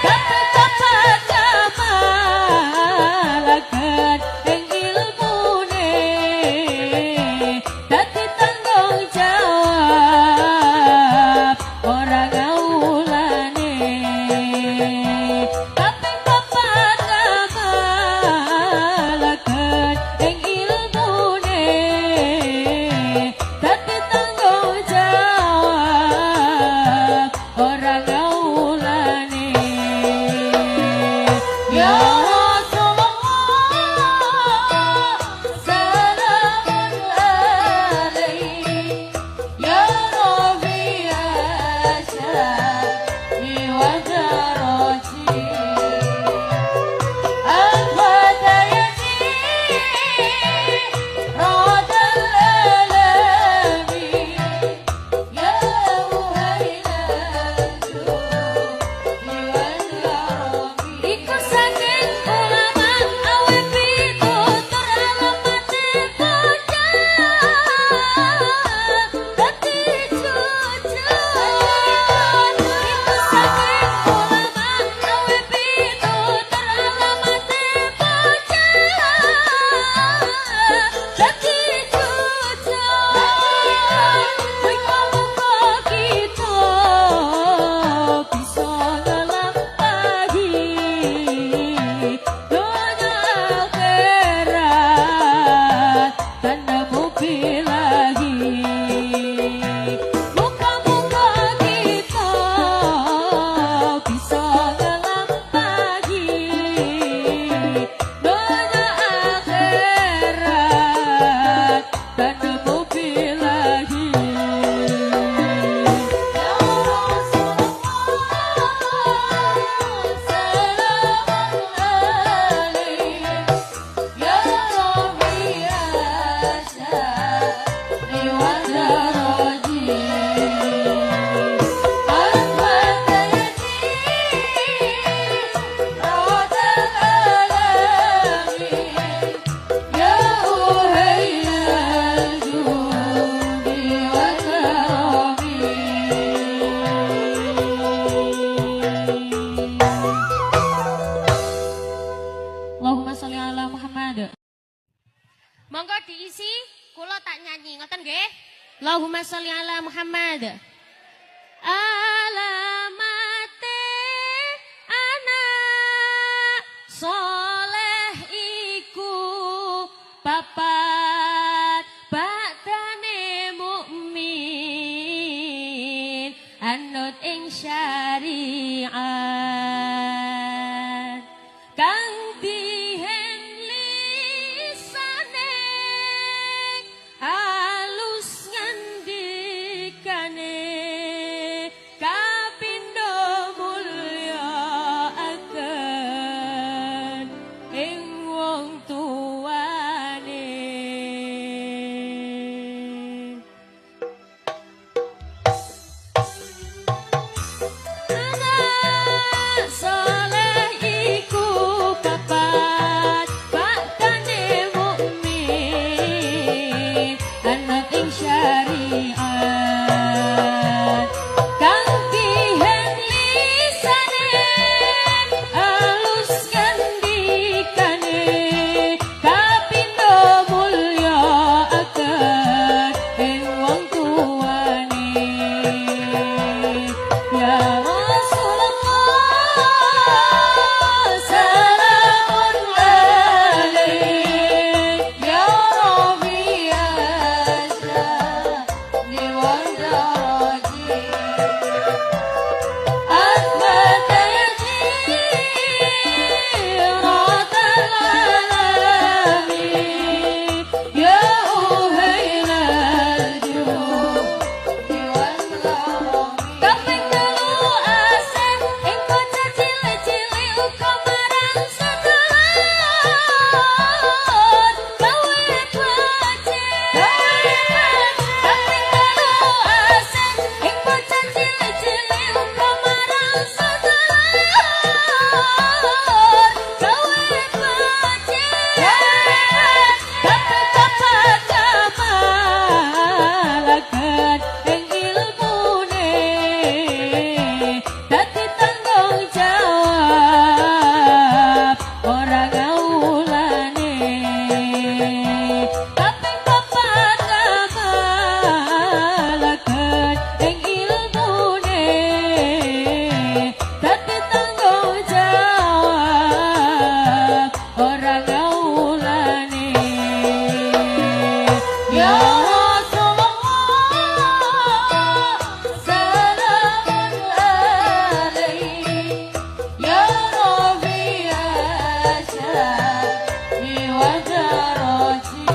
Kaping papat ngamalaken ing ilmune, dadi tanggung jawab ora ngawulane. Kaping papat ngamalaken ing ilmune, dadi tanggung jawab ora ngawulane. Ya Rasulullah salamun alaik, Ya Rabbi asyani wa daraji, Athbata yajiratal alami, Ya uhailal judi wal karami. Iku saking ulama awe pitutur alamate bocah dadi jujur. Iku saking ulama awe pitutur alamate bocah dadi jujur. Muga-muga kita bisa nglampahi donya akhirat tanpa bilahi. Muga-muga kita bisa nglampahi donya akhirat tanpa bilahi. Ya Rasulullah salamun alaik, Ya Rabbi asyani wa daraji, Athbata yajiratal alami, Ya uhailal judi wa karami. Allahumma sholli ala Muhammad. Monggo diisi, kula tak nyanyi, ngoten nggih? Allahumma sholli ala Muhammad. Alamate anak Kang dihen lisane alus ngandikane kapindo mulya aken ing wong tuane. Anak soleh iku papat baktane mukmin anak ing syariat. Kang dihen lisane alus ngandikane kapindo mulya aken ing wong tuane. Ya Rasulullah salamun alaik Ya Rabbi asyani wa daraji Asmata yajiratal alami Ya uhailal judi wal karami. Kaping telu asem ing bocah cilik-cilik uga marang sedulur gawe becik. Kaping telu asem ing bocah cilik-cilik uga marang sedulur gawe becik. Kaping papat kamalaken ing ilmune dadi tanggung jawab ora ngawulane. Kaping papat kamalaken ing ilmune dadi tanggung jawab ora ngawulane. Ya Rasulullah salamun alaik Ya Rabbi asyani wa daraji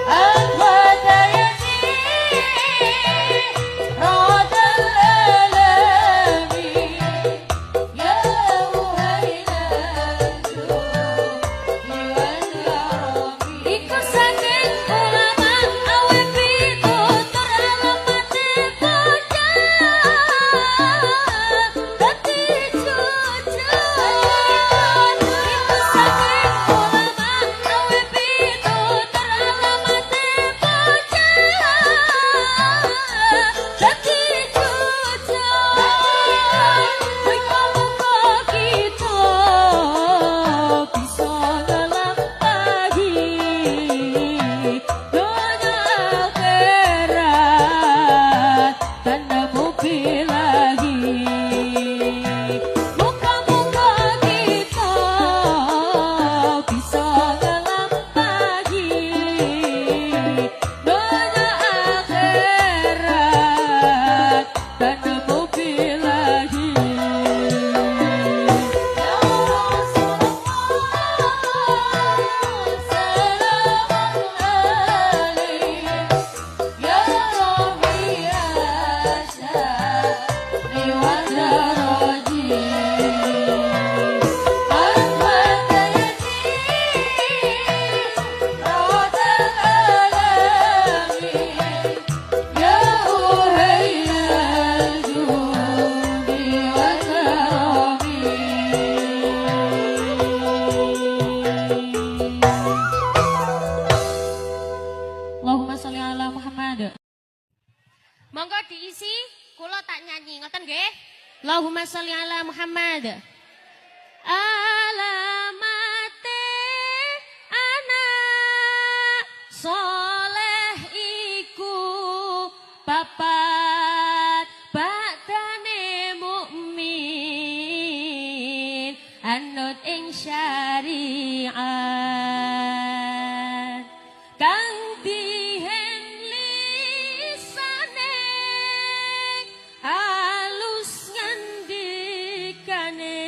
Al-Fatah yajiratal alami Ya uhailal judi wal karami. Iku saking ulama awe pitutur alamate bocah dadi jujur. Iku saking ulama awe pitutur alamate bocah dadi jujur. Muga-muga kita bisa nglampahi donya akhirat tanpa bilahi. Muga-muga kita bisa nglampahi donya akhirat tanpa bilahi. Ya Rasulullah salamun alaik Ya Rabbi asyani wa daraji Asmata yajiratal alami Ya uhailal judi wal karami. Allahumma sholli ala Muhammad. Monggo diisi, kula tak nyanyi, ngoten nggih. Allahumma sholli ala Muhammad. Alamate anak soleh iku papat baktane mukmin anut ing syariat. Kang dihen lisane alus ngandikane.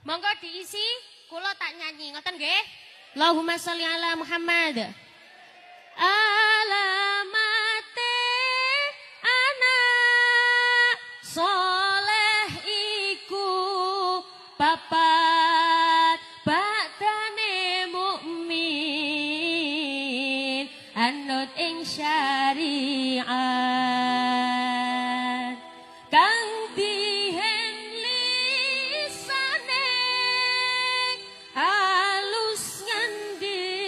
Monggo diisi, kula tak nyanyi, ngoten nggih. Allahumma sholli ala Muhammad. Alamate anak soleh iku papat badane mukmin anut ing syariat kang dihen lisane halus ngandikane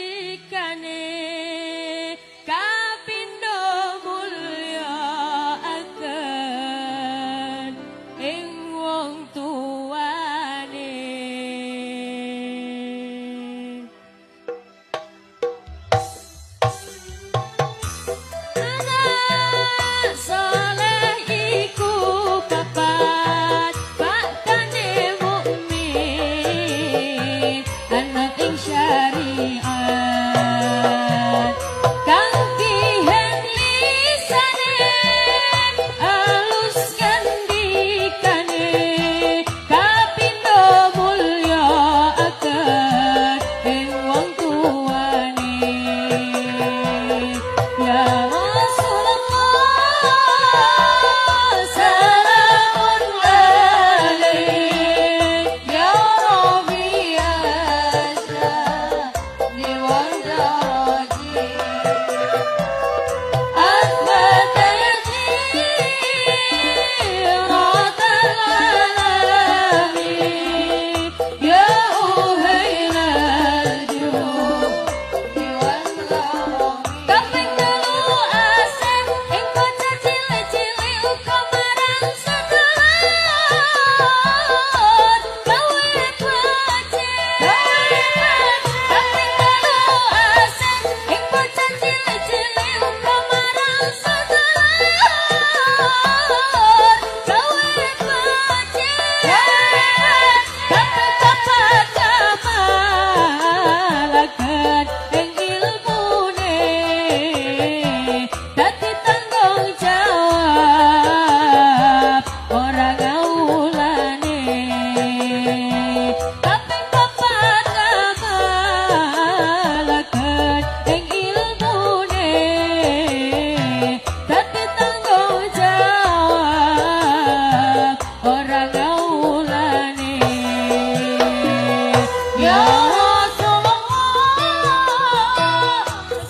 Ya Rasulullah,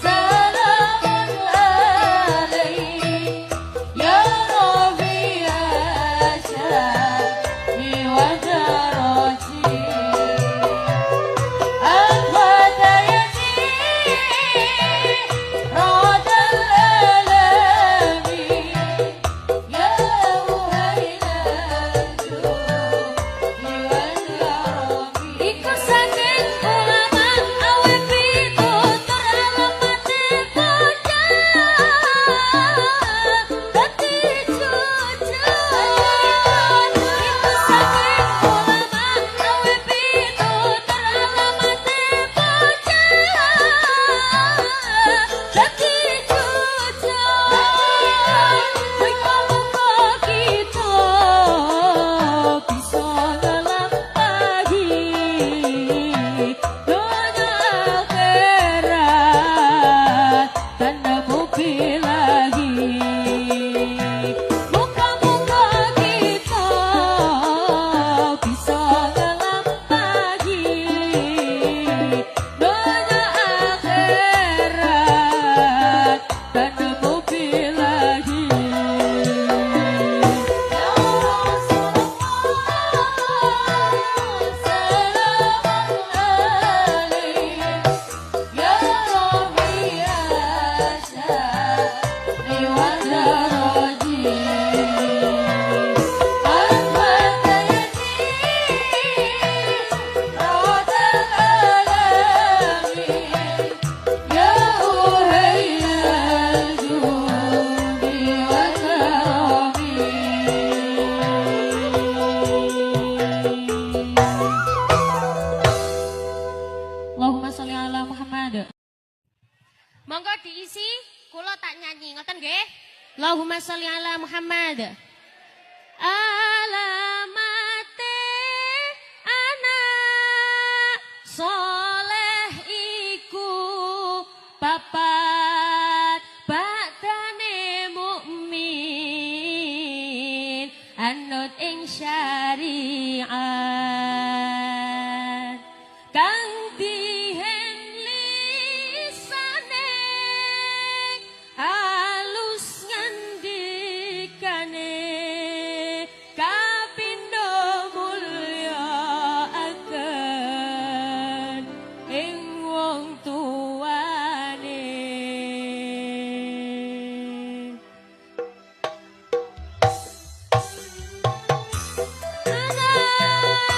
salamun alaik. Ya Rabbi asyani wa daraji. Iku saking ulama awe pitutur alamate bocah dadi cucu. Iku saking ulama awe pitutur alamate bocah dadi cucu. Muga-muga kita bisa nglampahi donya akhirat tanpa lagi. Muga-muga kita bisa nglampahi donya akhirat tanpa lagi. Ya Rasulullah, salamun alaik. Ya Rabbi asyani wa daraji. Anta radal alamin. Ya uhayyal judi wa karami. Allahumma sholli ala Muhammad. Monggo diisi, kula tak nyanyi, ngoten nggih? Allahumma sholli ala Muhammad. Alamate anak soleh iku papat badane mukmin anut ing syariat kang dihen lisane alus ngandikane kapindo mulya akan ing wong tuane. Anak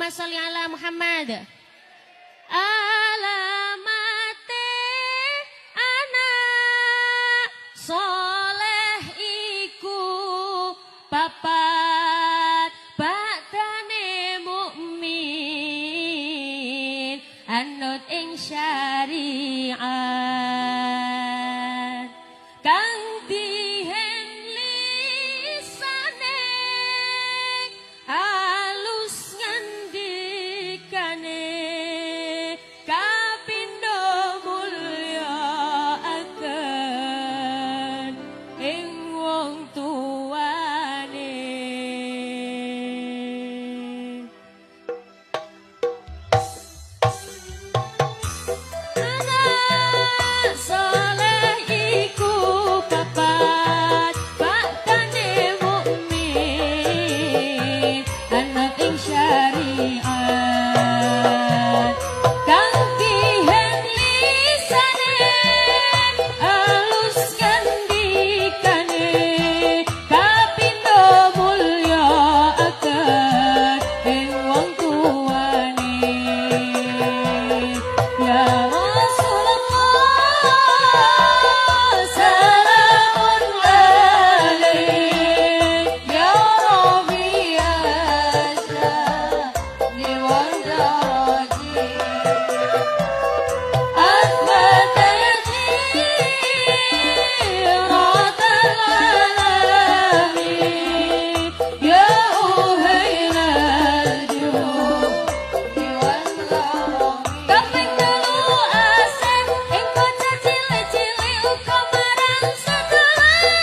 Allahumma sholli ala Muhammad. Alamate anak soleh iku papat, badane mukmin anut ing syariat, kang dihen lisane alus ngandikane, kapindo mulya aken ing wong tuane. Anak soleh iku papat, bakdane mukmin anut ing syariat, kang dihen lisane alus ngandikane, kapindo mulya aken ing wong tuane. Ya Rasulullah salamun alaik, Ya Rabbi asyani wa daraji, Athbata yajiratal alami, Ya uhailal judi wal karami. Kaping telu asih ing bocah cilik-cilik uga marang sedulur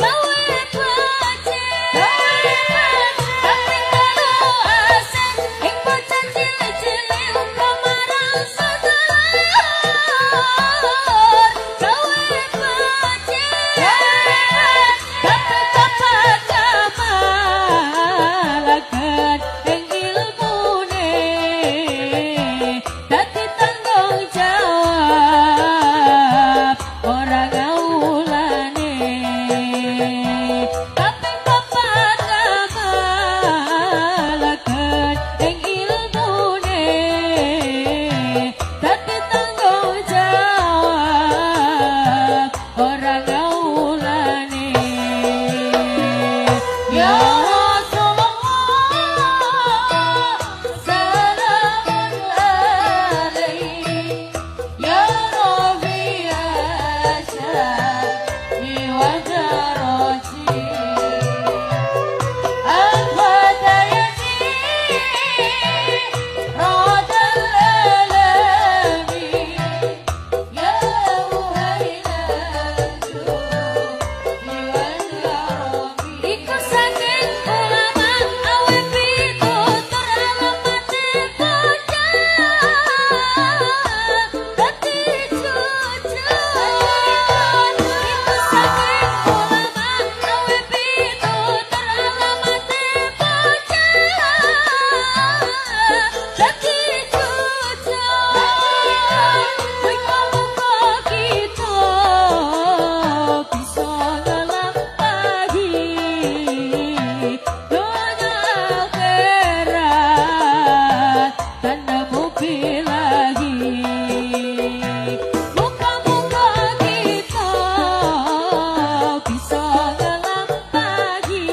gawe becik. Kaping telu asih ing bocah cilik-cilik uga marang sedulur gawe becik. Kaping papat kamalaken ing ilmune, dadi tanggung jawab ora ngawulane. Kaping papat kamalaken ing ilmune, dadi tanggung jawab ora ngawulane. Ya Rasulullah salamun alaik, Ya Rabbi asyani wa daraji, Athbata yajiratal alami, Ya uhailal judi wal karami. Iku saking ulama awe pitutur alamate bocah dadi jujur. Iku saking ulama awe pitutur alamate bocah dadi jujur. Muga-muga kita bisa nglampahi donya akhirat dan nemu bilahi. Muga-muga kita bisa nglampahi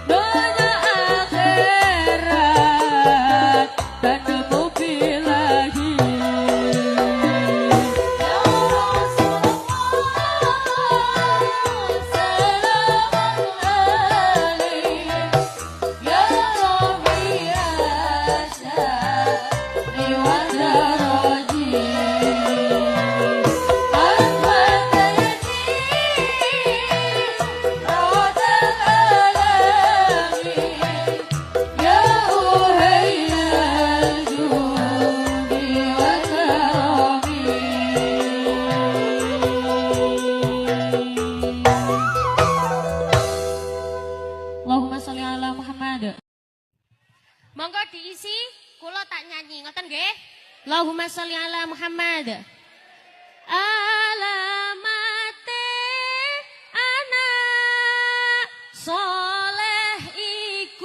donya akhirat dan nemu bilahi. Ya Rasulullah salamun alaik, Ya Rabbi asyani wa daraji, Athbata yajiratal alami, Ya uhailal judi wal karami. Allahumma sholli ala Muhammad. Monggo diisi, kula tak nyanyi, ngoten nggih. Allahumma sholli ala Muhammad. Alamate anak soleh iku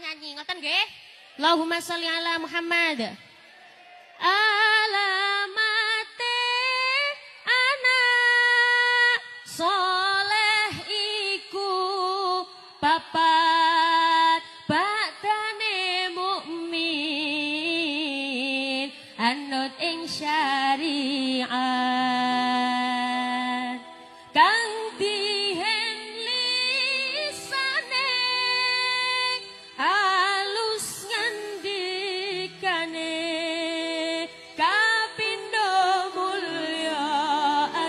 nyanyi, ngoten nggih? Allahumma sholli ala Muhammad. Alamate anak soleh iku papat, badane mukmin anut ing syariat, kang dihen lisane alus ngandikane, kapindo mulya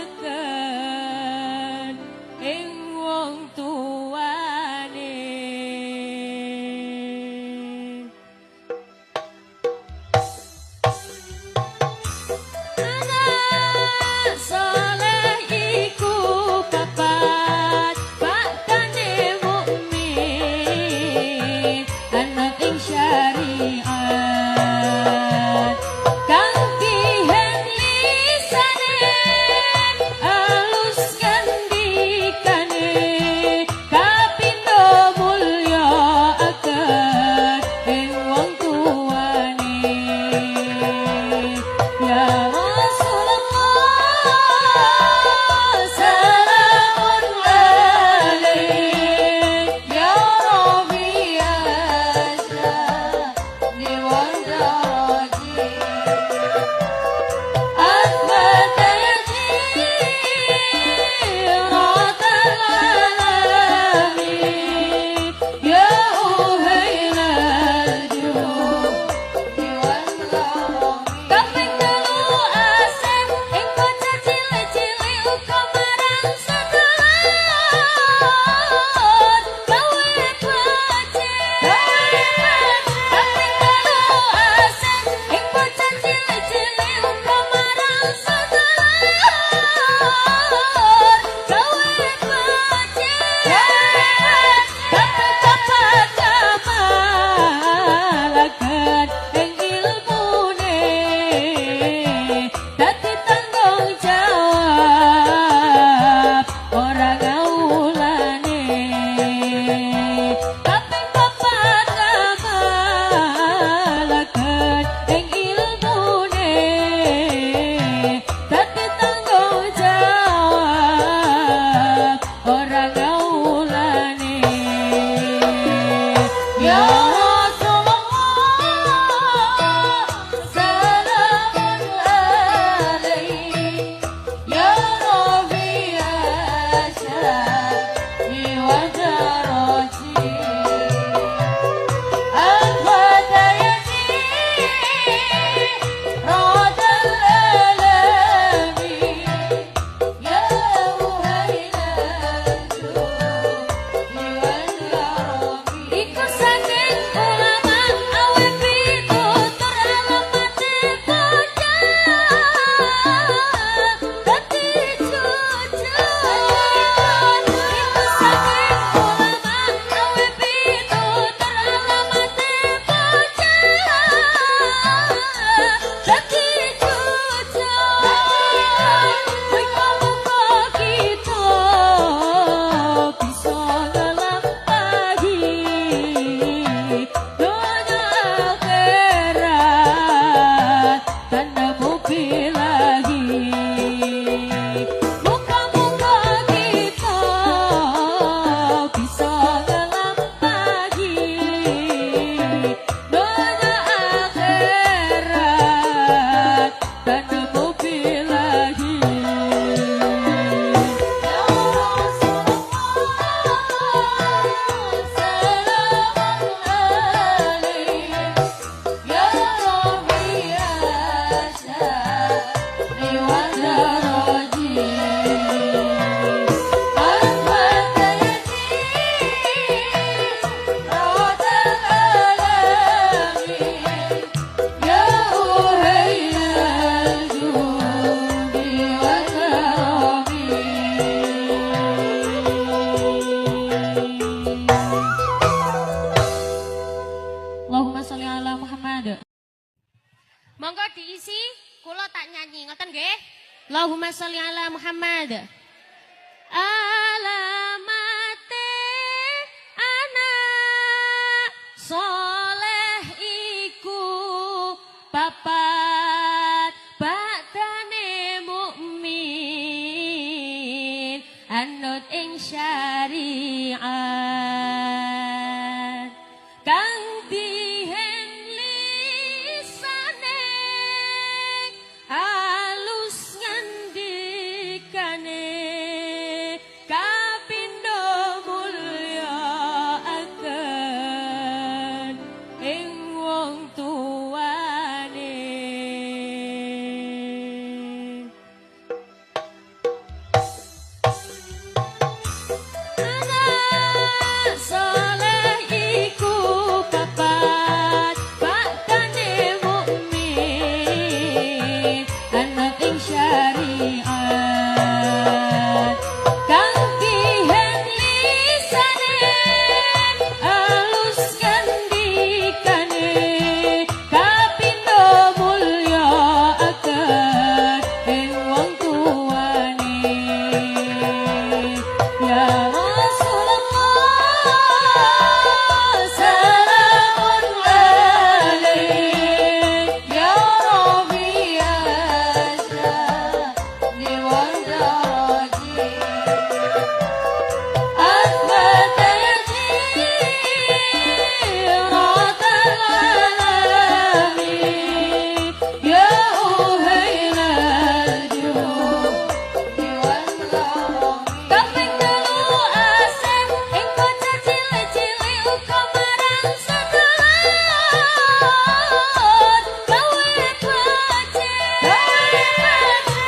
aken ing wong tuane. Anak soleh iku papat, bakane mukmin anut ing syariat, kang dihen lisane alus ngandikane, kapindo mulya aken ing wong tuane. Ya Rasulullah salamun alaik, Ya Rabbi asyani wa daraji, Athbata yajiratal alami, Ya uhailal judi wal karami. Kaping telu asem ing bocah cilik-cilik uga marang sedulur gawe becik. Kaping telu asem ing bocah cilik-cilik uga marang sedulur gawe becik. Kaping papat kamalaken ing ilmune, dadi tanggung jawab ora ngawulane. Kaping papat kamalaken ing ilmune, dadi tanggung jawab ora ngawulane. Ya Rasulullah salamun alaik, Ya Rabbi asyani wa daraji, Athbata yajiratal alami, Ya uhailal judi wal karami. Iku saking ulama awe pitutur alamate bocah dadi jujur. Iku saking ulama awe pitutur alamate bocah dadi jujur. Muga-muga kita bisa nglampahi donya akhirat tanpa lagi. Muga-muga kita bisa nglampahi donya akhirat tanpa lagi. Ya Rasulullah salamun alaik, Ya Rabbi asyani wa daraji, Athbata yajiratal alami, Ya uhailal judi wal karami. Allahumma sholli ala Muhammad. Monggo diisi, kula tak nyanyi, ngoten nggih? Allahumma sholli ala Muhammad. Alamate anak soleh anut ing syariat kang dihen lisane alus ngandikane kapindo mulya aken ing wong tuane. Anak soleh iku papat baktane mukmin anut ing syariat kang dihen lisane alus ngandikane kapindo mulya aken ing wong tuane. Ya Rasulullah salamun alaik Ya Rabbi asyani wa daraji Athbata yajiratal alami Ya uhailal judi wal karami. Kaping telu asem ing bocah cilik-cilik uga marang sedulur gawe becik.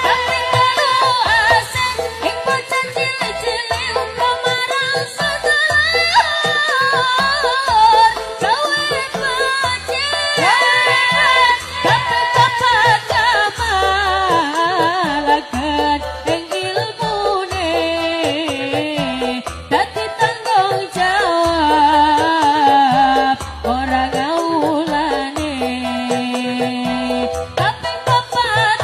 Kaping telu asem ing bocah cilik-cilik uga marang sedulur gawe becik. Kaping papat kamalaken ing ilmune dadi tanggung jawab ora ngawulane. Kaping papat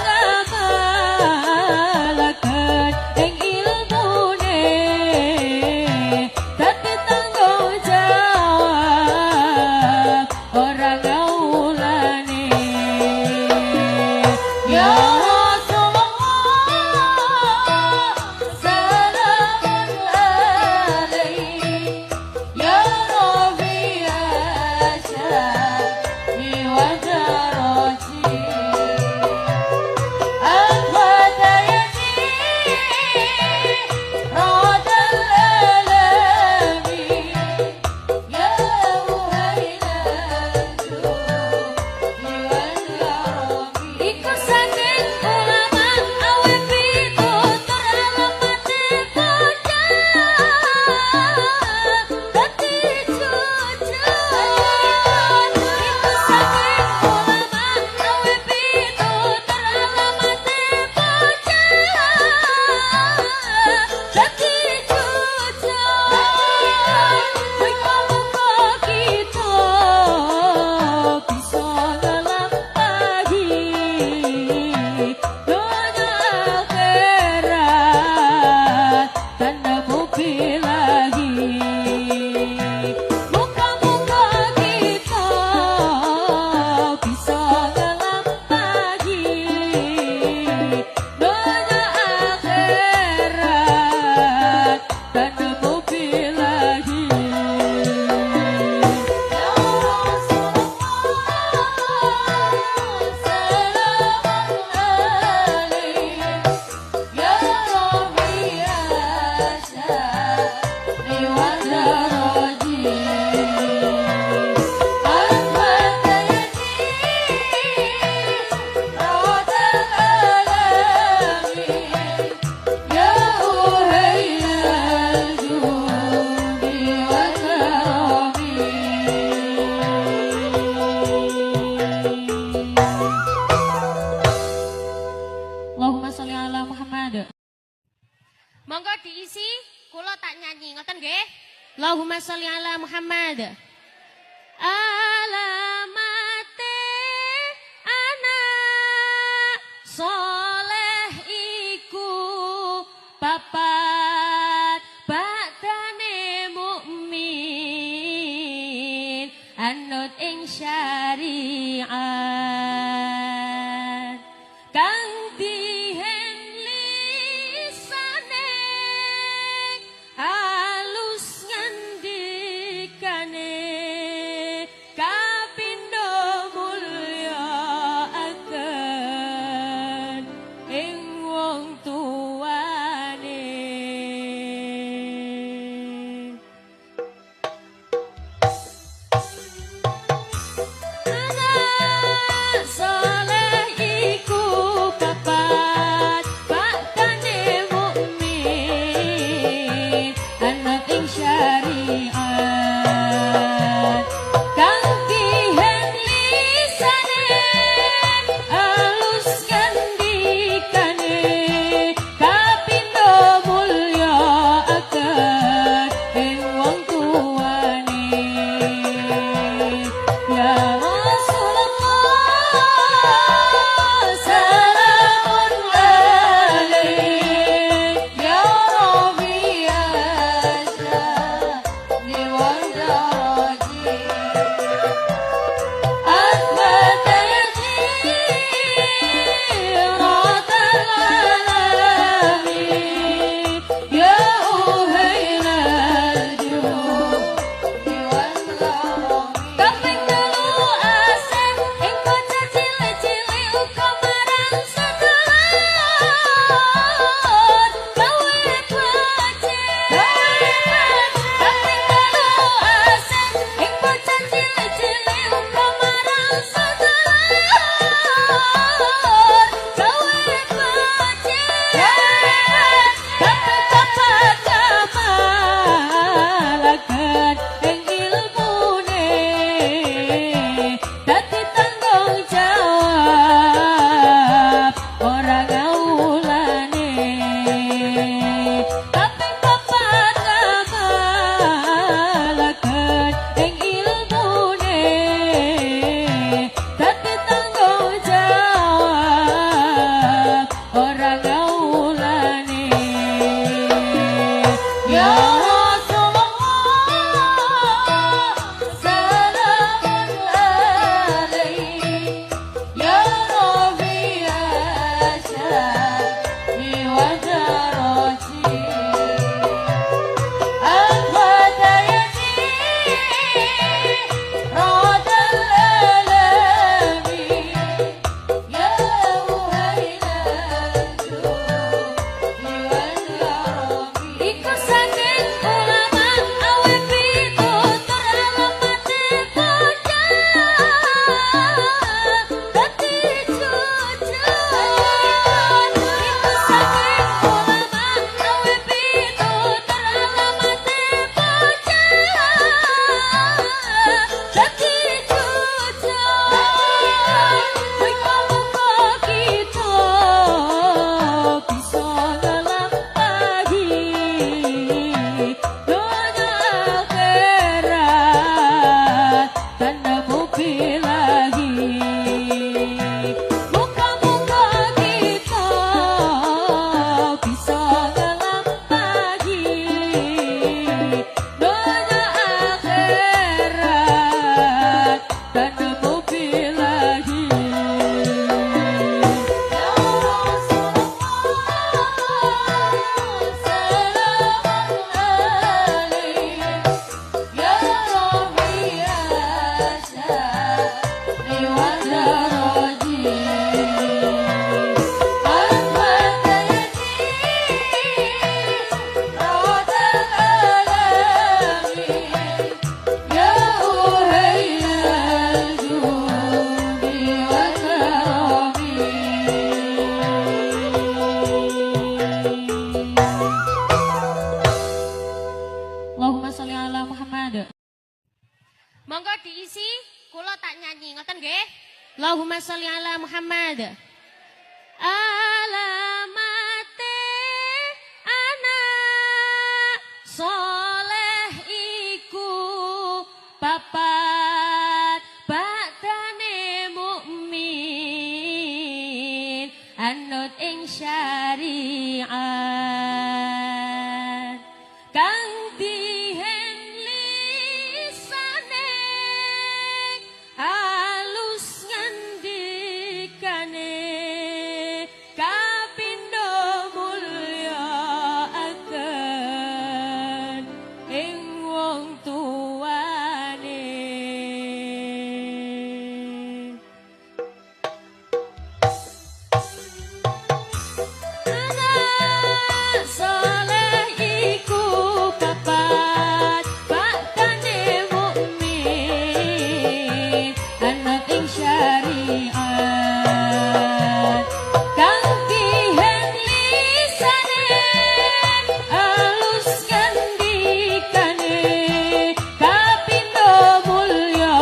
kamalaken ing ilmune dadi tanggung jawab ora ngawulane. Ya Rasulullah salamun alaik Ya Rabbi asyani wa daraji Athbata yajiratal alami Ya uhailal judi wal karami. Iku saking ulama awe pitutur alamate bocah dadi jujur. Iku saking ulama awe pitutur alamate bocah dadi jujur. Muga-muga kita bisa nglampahi donya akhirat tanpa lagi. Muga-muga kita bisa nglampahi donya akhirat tanpa lagi. Ya Rasulullah salamun alaik Ya Rabbi asyani wa daraji Athbata yajiratal alami Ya uhailal judi wal karami. Allahumma sholli ala Muhammad. Monggo diisi, kula tak nyanyi, ngoten nggih. Allahumma sholli ala Muhammad. Alamate anak soleh iku papat baktane mukmin anut ing syariat kang dihen lisane. Monggo diisi, kula tak nyanyi, ngoten nggih. Allahumma sholli ala Muhammad. Alamate anak soleh iku papat badane mukmin anut ing syariat kang dihen lisane alus ngandikane kapindo mulya aken ing wong tuane. Anak soleh iku papat bakdane mukmin anut ing syariat kang dihen lisane alus ngandikane kapindo mulya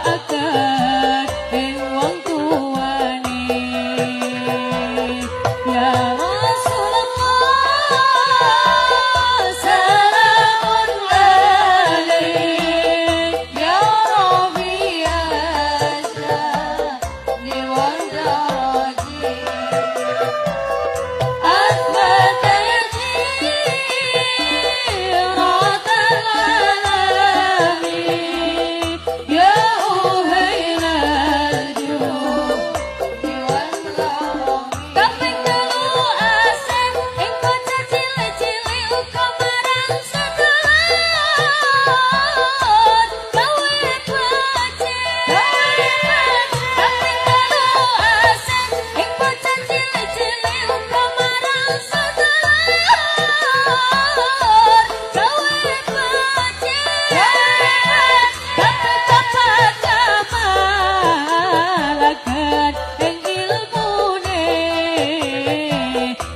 aken ing wong tuane. Ya Rasulullah salamun alaik Ya Rabbi asyani wa daraji أثبت يسيرة العالم يا أهيل الجود والكرم. Kaping telu asih ing bocah cilik-cilik uga marang sedulur gawe becik. Kaping telu asih ing bocah cilik-cilik uga marang sedulur gawe becik. Kaping papat kamalaken ing ilmune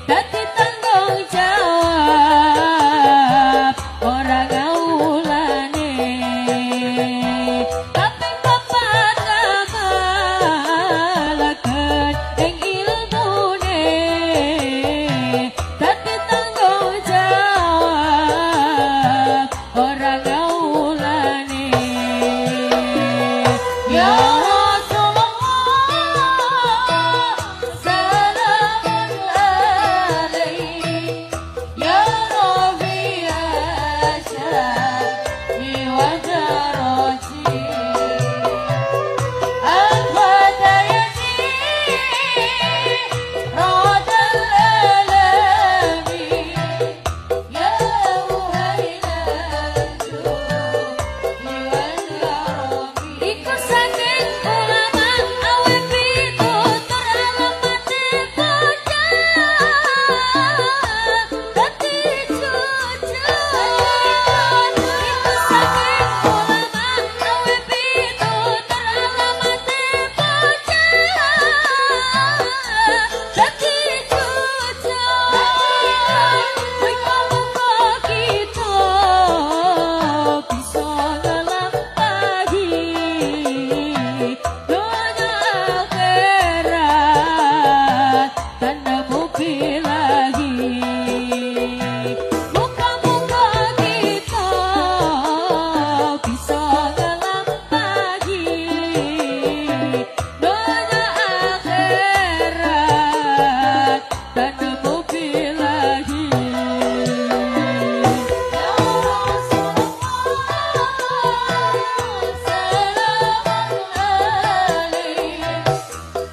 dadi tanggung jawab ora ngawulane. Kaping papat kamalaken ing ilmune dadi tanggung jawab ora ngawulane. Ya Rasulullah salamun alaik Ya Rabbi asyani wa daraji أثبت يسيرة الآلام يا أهيل الجود والكرم. Iku saking ulama awe pitutur alamate bocah dadi jujur. Iku saking ulama awe pitutur alamate bocah dadi jujur. Muga-muga kita bisa nglampahi donya akhirat tanpa lagi. Muga-muga kita bisa nglampahi donya akhirat tanpa lagi. Ya Rasulullah salamun alaik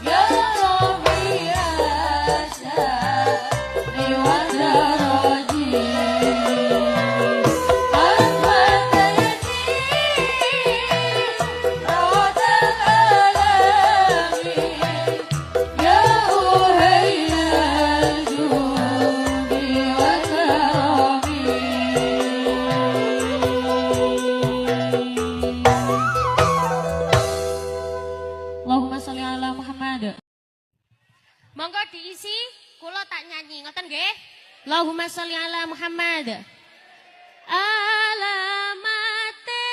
Ya Rabbi asyani wa daraji أثبت يسيرة الآلام يا أهيل الجود والكرم. Allahumma sholli ala Muhammad. Monggo diisi, kula tak nyanyi, ngoten nggih. Allahumma sholli ala Muhammad. Alamate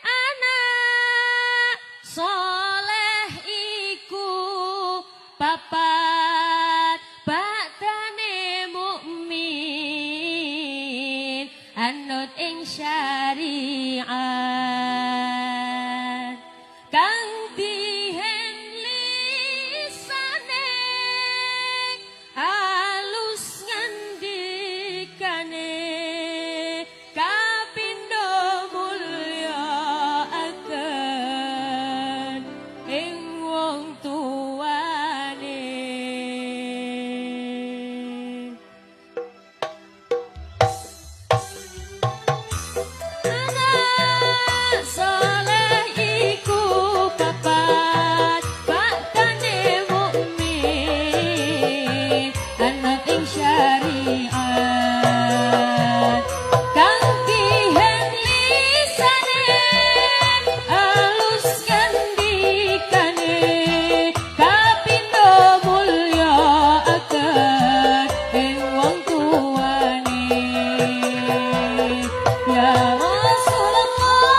anak anut ing syariat kang dihen lisane alus ngandikane kapindo mulya aken ing wong tuane. Anak soleh iku papat baktane mukmin anut ing syariat kang dihen lisane alus ngandikane kapindo mulya aken ing wong tuane. Ya Rasulullah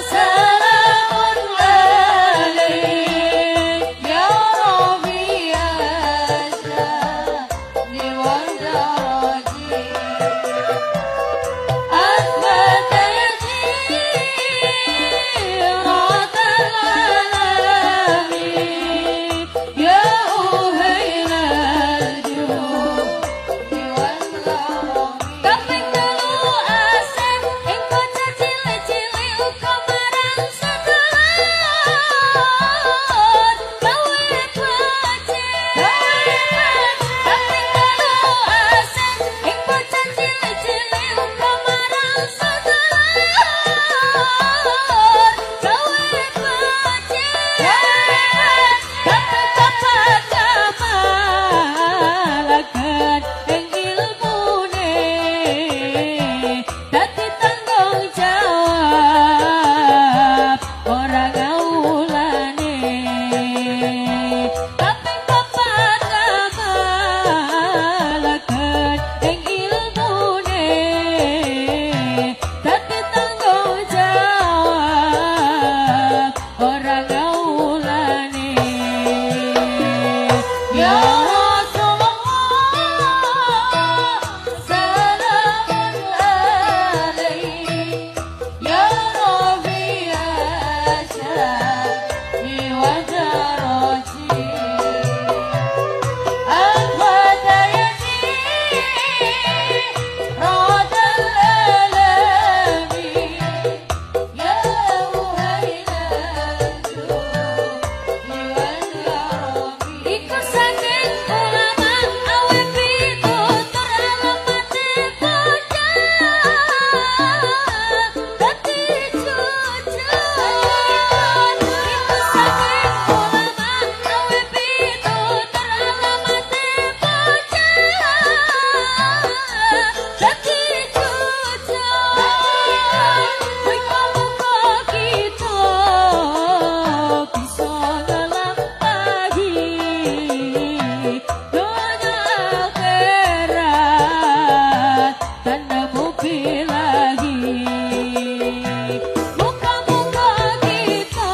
salamun alaik Ya Rabbi asyani wa daraji أثبت يسيرة العالم يا أهيل الجود والكرم. Kaping telu asem ing bocah cilik-cilik uga marang sedulur gawe becik. Kaping telu asem ing bocah cilik-cilik uga marang sedulur gawe becik. Kaping papat kamalaken ing ilmune dadi tanggung jawab ora ngawulane. Kaping papat kamalaken ing ilmune dadi tanggung jawab ora ngawulane. Ya Rasulullah salamun alaik Ya Rabbi asyani wa daraji أثبت يسيرة الآلام يا أهيل الجود والكرم. Iku saking ulama awe pitutur alamate bocah dadi jujur. Iku saking ulama awe pitutur alamate bocah dadi jujur. Muga-muga kita bisa nglampahi donya akhirat tanpa bilahi. Muga-muga kita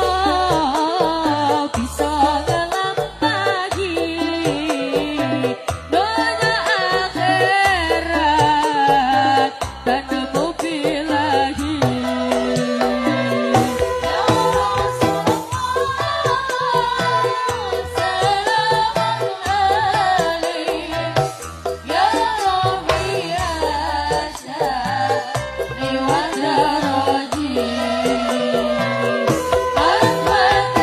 bisa nglampahi donya akhirat tanpa bilahi. Ya Rasulullah salamun alaik Ya Rabbi asyani wa daraji أثبت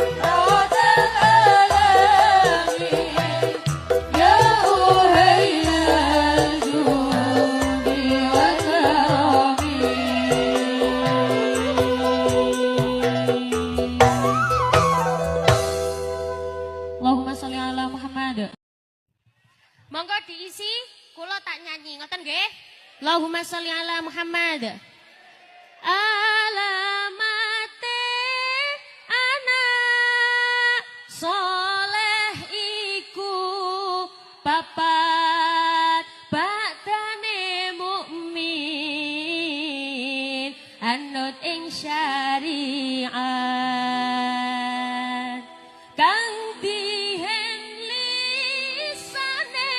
يسيرة الآلام يا أهيل الجود والكرم. Allahumma sholli ala Muhammad. Monggo diisi, kula tak nyanyi, ngoten nggih. Allahumma sholli ala Muhammad. Alamate anak soleh iku papat baktane mukmin anut ing syariat kang dihen lisane.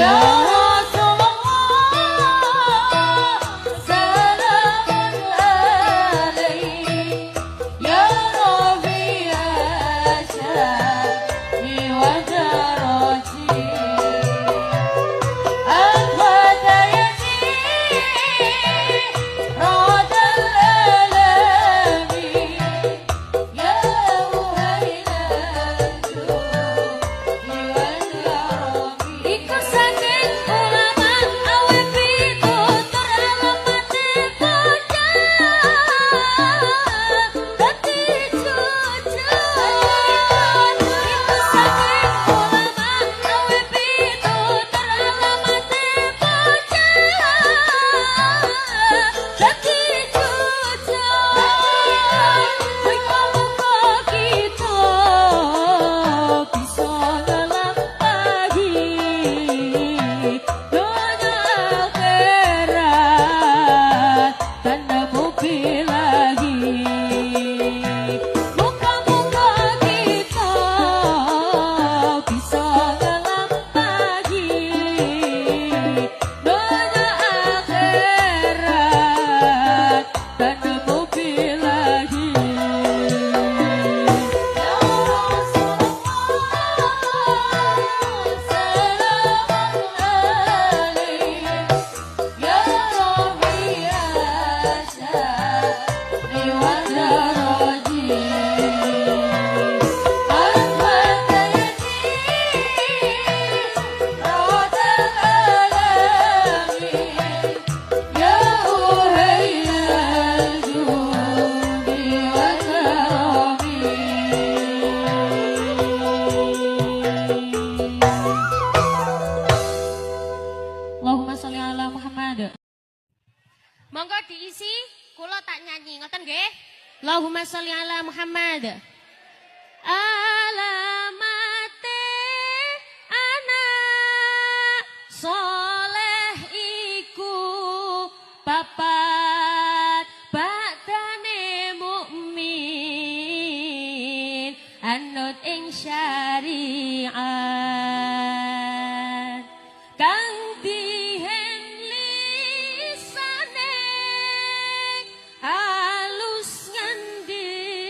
Ya Rasulullah, salamun alaik. Ya Rabi asyani wa daraji. Iku saking ulama awe pitutur alamate bocah dadi jujur. Iku saking ulama awe pitutur alamate bocah dadi jujur. Muga-muga kita bisa nglampahi donya akhirat tanpa lagi. Muga-muga kita bisa nglampahi donya akhirat tanpa lagi. Ya Rasulullah, salamun alaik. Ya Rabi asyani wa daraji. Ya uhayyal judi wa karami. Allahumma sholli ala Muhammad. Monggo diisi, kula tak nyanyi, ngoten nggih? Allahumma sholli ala Muhammad. Alamate anak soleh iku papat, bakdane mukmin anut ing syariat, kang dihen lisane alus ngandikane.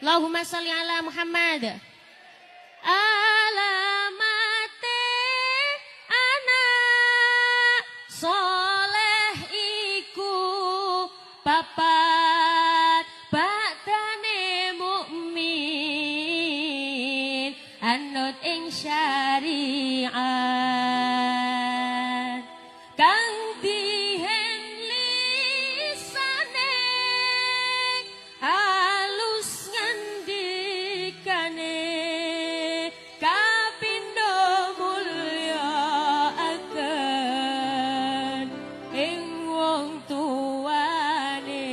Allahumma sholli ala Muhammad. Alamate anak soleh iku papat, badane mukmin anut ing syariat, kang dihen lisane alus ngandikane, kapindo mulya aken ing wong tuane.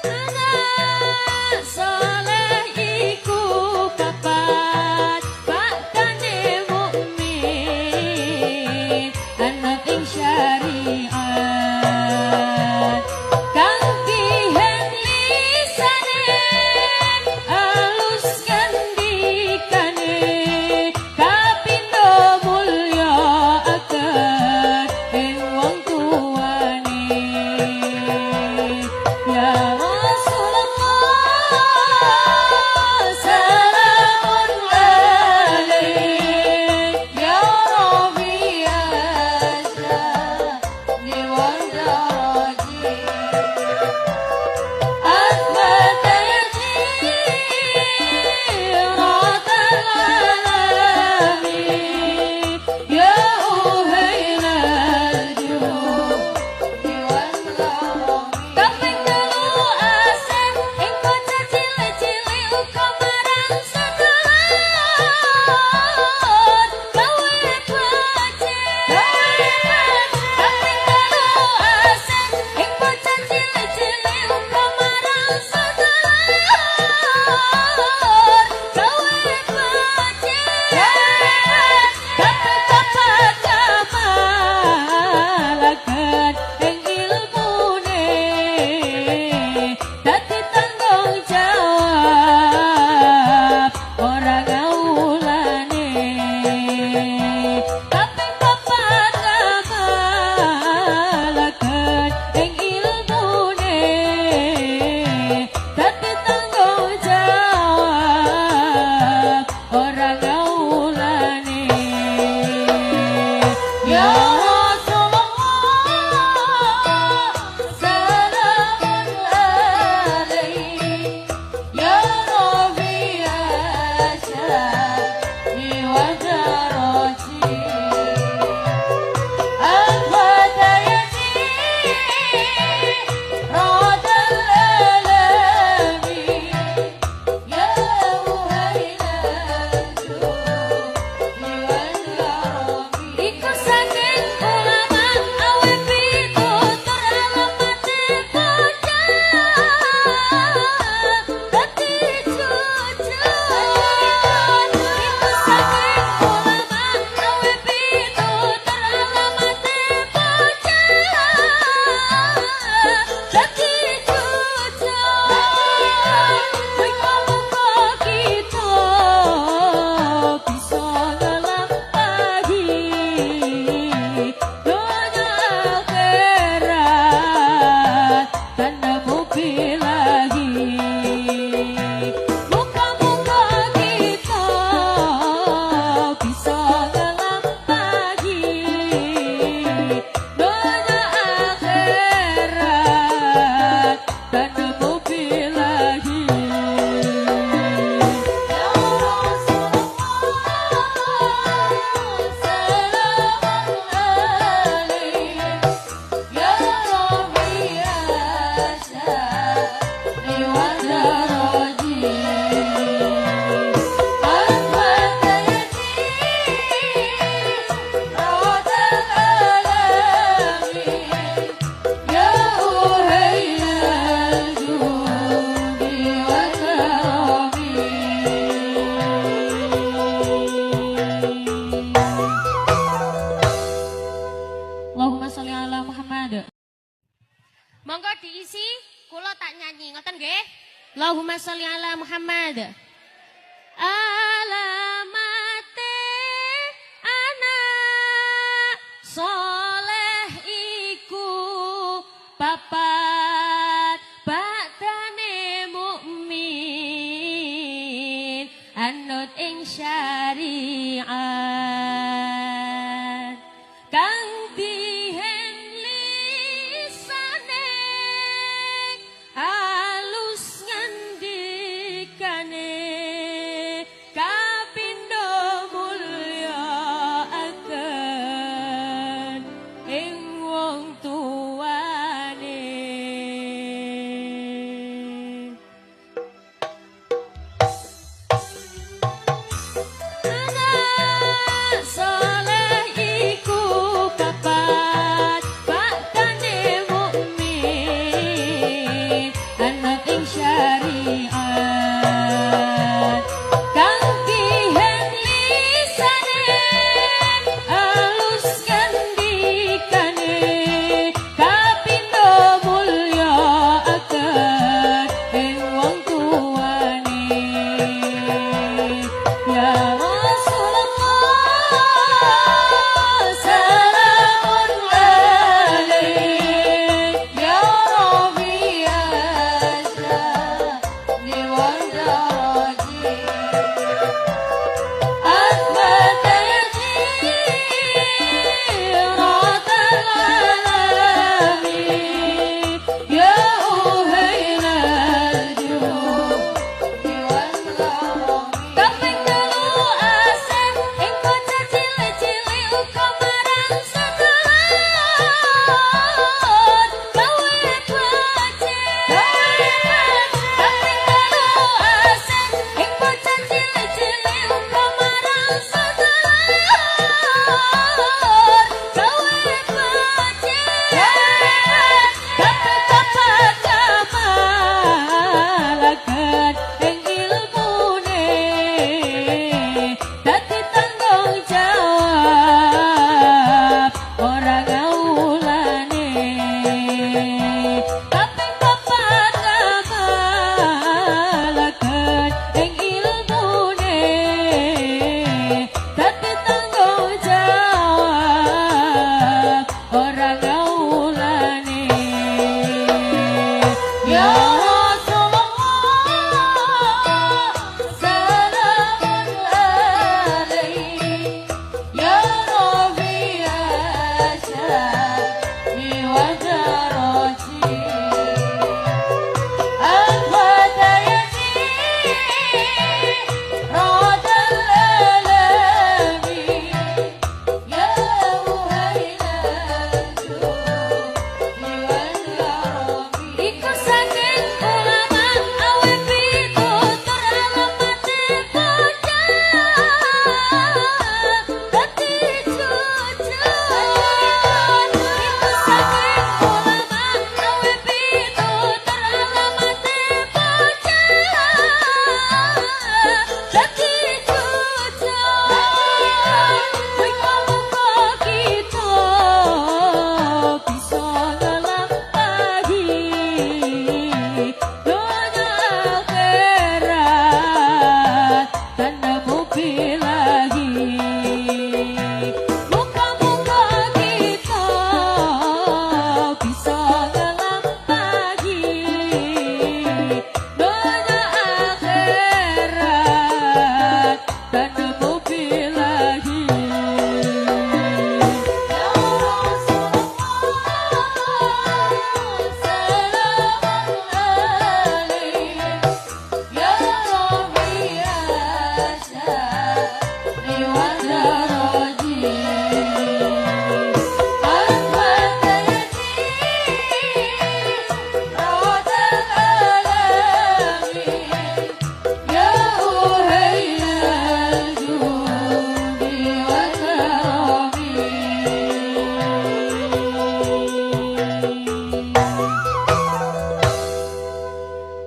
Anak soleh iku papat, badane mukmin anut ing syariat, kang dihen lisane alus ngandikane, kapindo mulya aken ing wong tuane. Ya Rasulullah salamun alaik, Ya Rabbi asyani wa daraji, athbata yajiratal alami, ya uhailal judi wal karami. Kaping telu asih ing bocah cilik-cilik uga marang sedulur gawe becik. Kaping telu asih ing bocah cilik-cilik uga marang sedulur gawe becik. Kaping papat kamalaken ing ilmune, dadi tanggung jawab ora ngawulane. Kaping papat kamalaken ing ilmune, dadi tanggung jawab ora ngawulane. Ya Rasulullah salamun alaik, ya Rabbi asyani wa daraji, athbata yajiratal alami, ya uhailal judi wal karami. Iku saking ulama awe pitutur alamate bocah dadi jujur. Iku saking ulama awe pitutur alamate bocah dadi jujur. Muga-muga kita bisa nglampahi donya akhirat tanpa bilahi. Muga-muga kita bisa nglampahi donya akhirat tanpa bilahi. Ya Rasulullah salamun alaik, ya Rabbi asyani wa daraji, athbata yajiratal alami, ya uhailal judi wal karami. Allahumma sholli ala Muhammad. Monggo diisi, kula tak nyanyi, ngoten nggih. Allahumma sholli ala Muhammad. Alamate anak soleh. ودرجي أنت يزيد رعد الآلام يا أهل الجود والكرم. Iku saking ulama awe pitutur alamate bocah dadi jujur. Iku saking ulama awe pitutur alamate bocah dadi jujur. Muga-muga kita bisa nglampahi donya akhirat dan nemu bilahi. Muga-muga kita bisa nglampahi donya akhirat dan nemu bilahi. Ya Rasulullah salamun alaik ya Rabbi asyari wa daraji anta yazid ra'd al-alami ya uhayl al-judi wa karami.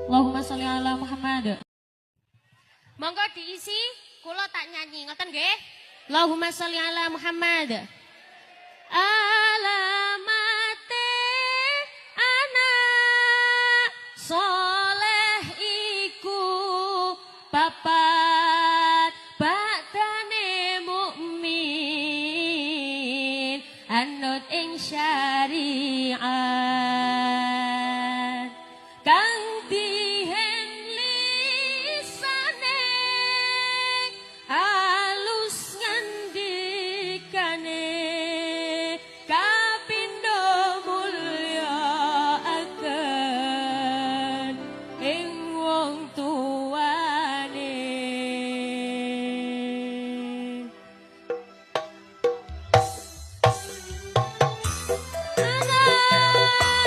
Allahumma sholli ala Muhammad. Monggo diisi, kula tak nyanyi, ngoten nggih. Allahumma sholli ala Muhammad. Alamate anak soleh iku papat badane mukmin anut ing syariat kang dihen lisane alus ngandikane kapindo mulya aken ing wong tuane. Anak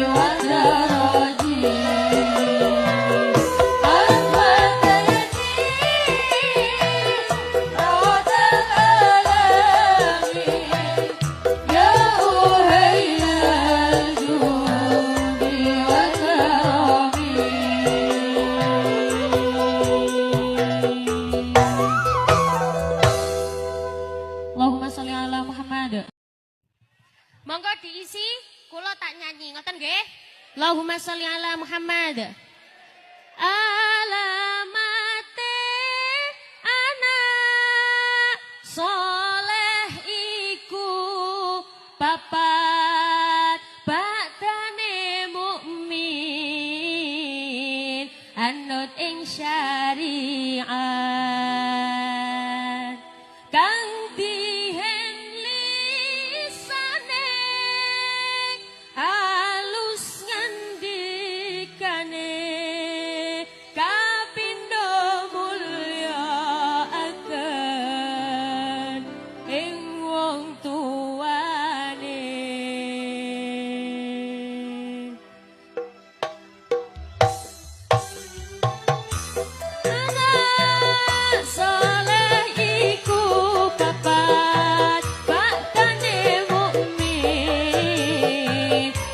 ودرجي أحمد رد الألم يا أهيل الجود وكرمي. Allahumma sholli ala Muhammad. Monggo diisi, kula tak nyanyi, ngoten nggih. Allahumma sholli ala Muhammad. Alamate anak soleh iku papat, bakdane mukmin anut ing syariat, kang dihen lisane alus ngandikane, kapindo mulya aken ing wong tuane. Anak soleh iku papat, bakdane mukmin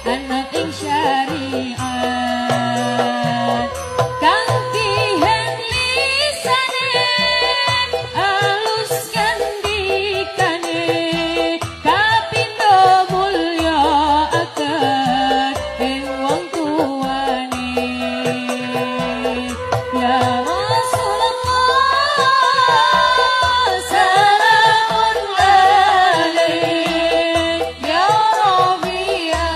anut ing syariat, kang dihen lisane alus ngandikane, kapindo mulya aken ing wong tuane. Ya Rasulullah salamun alaik, Ya Rabbi ya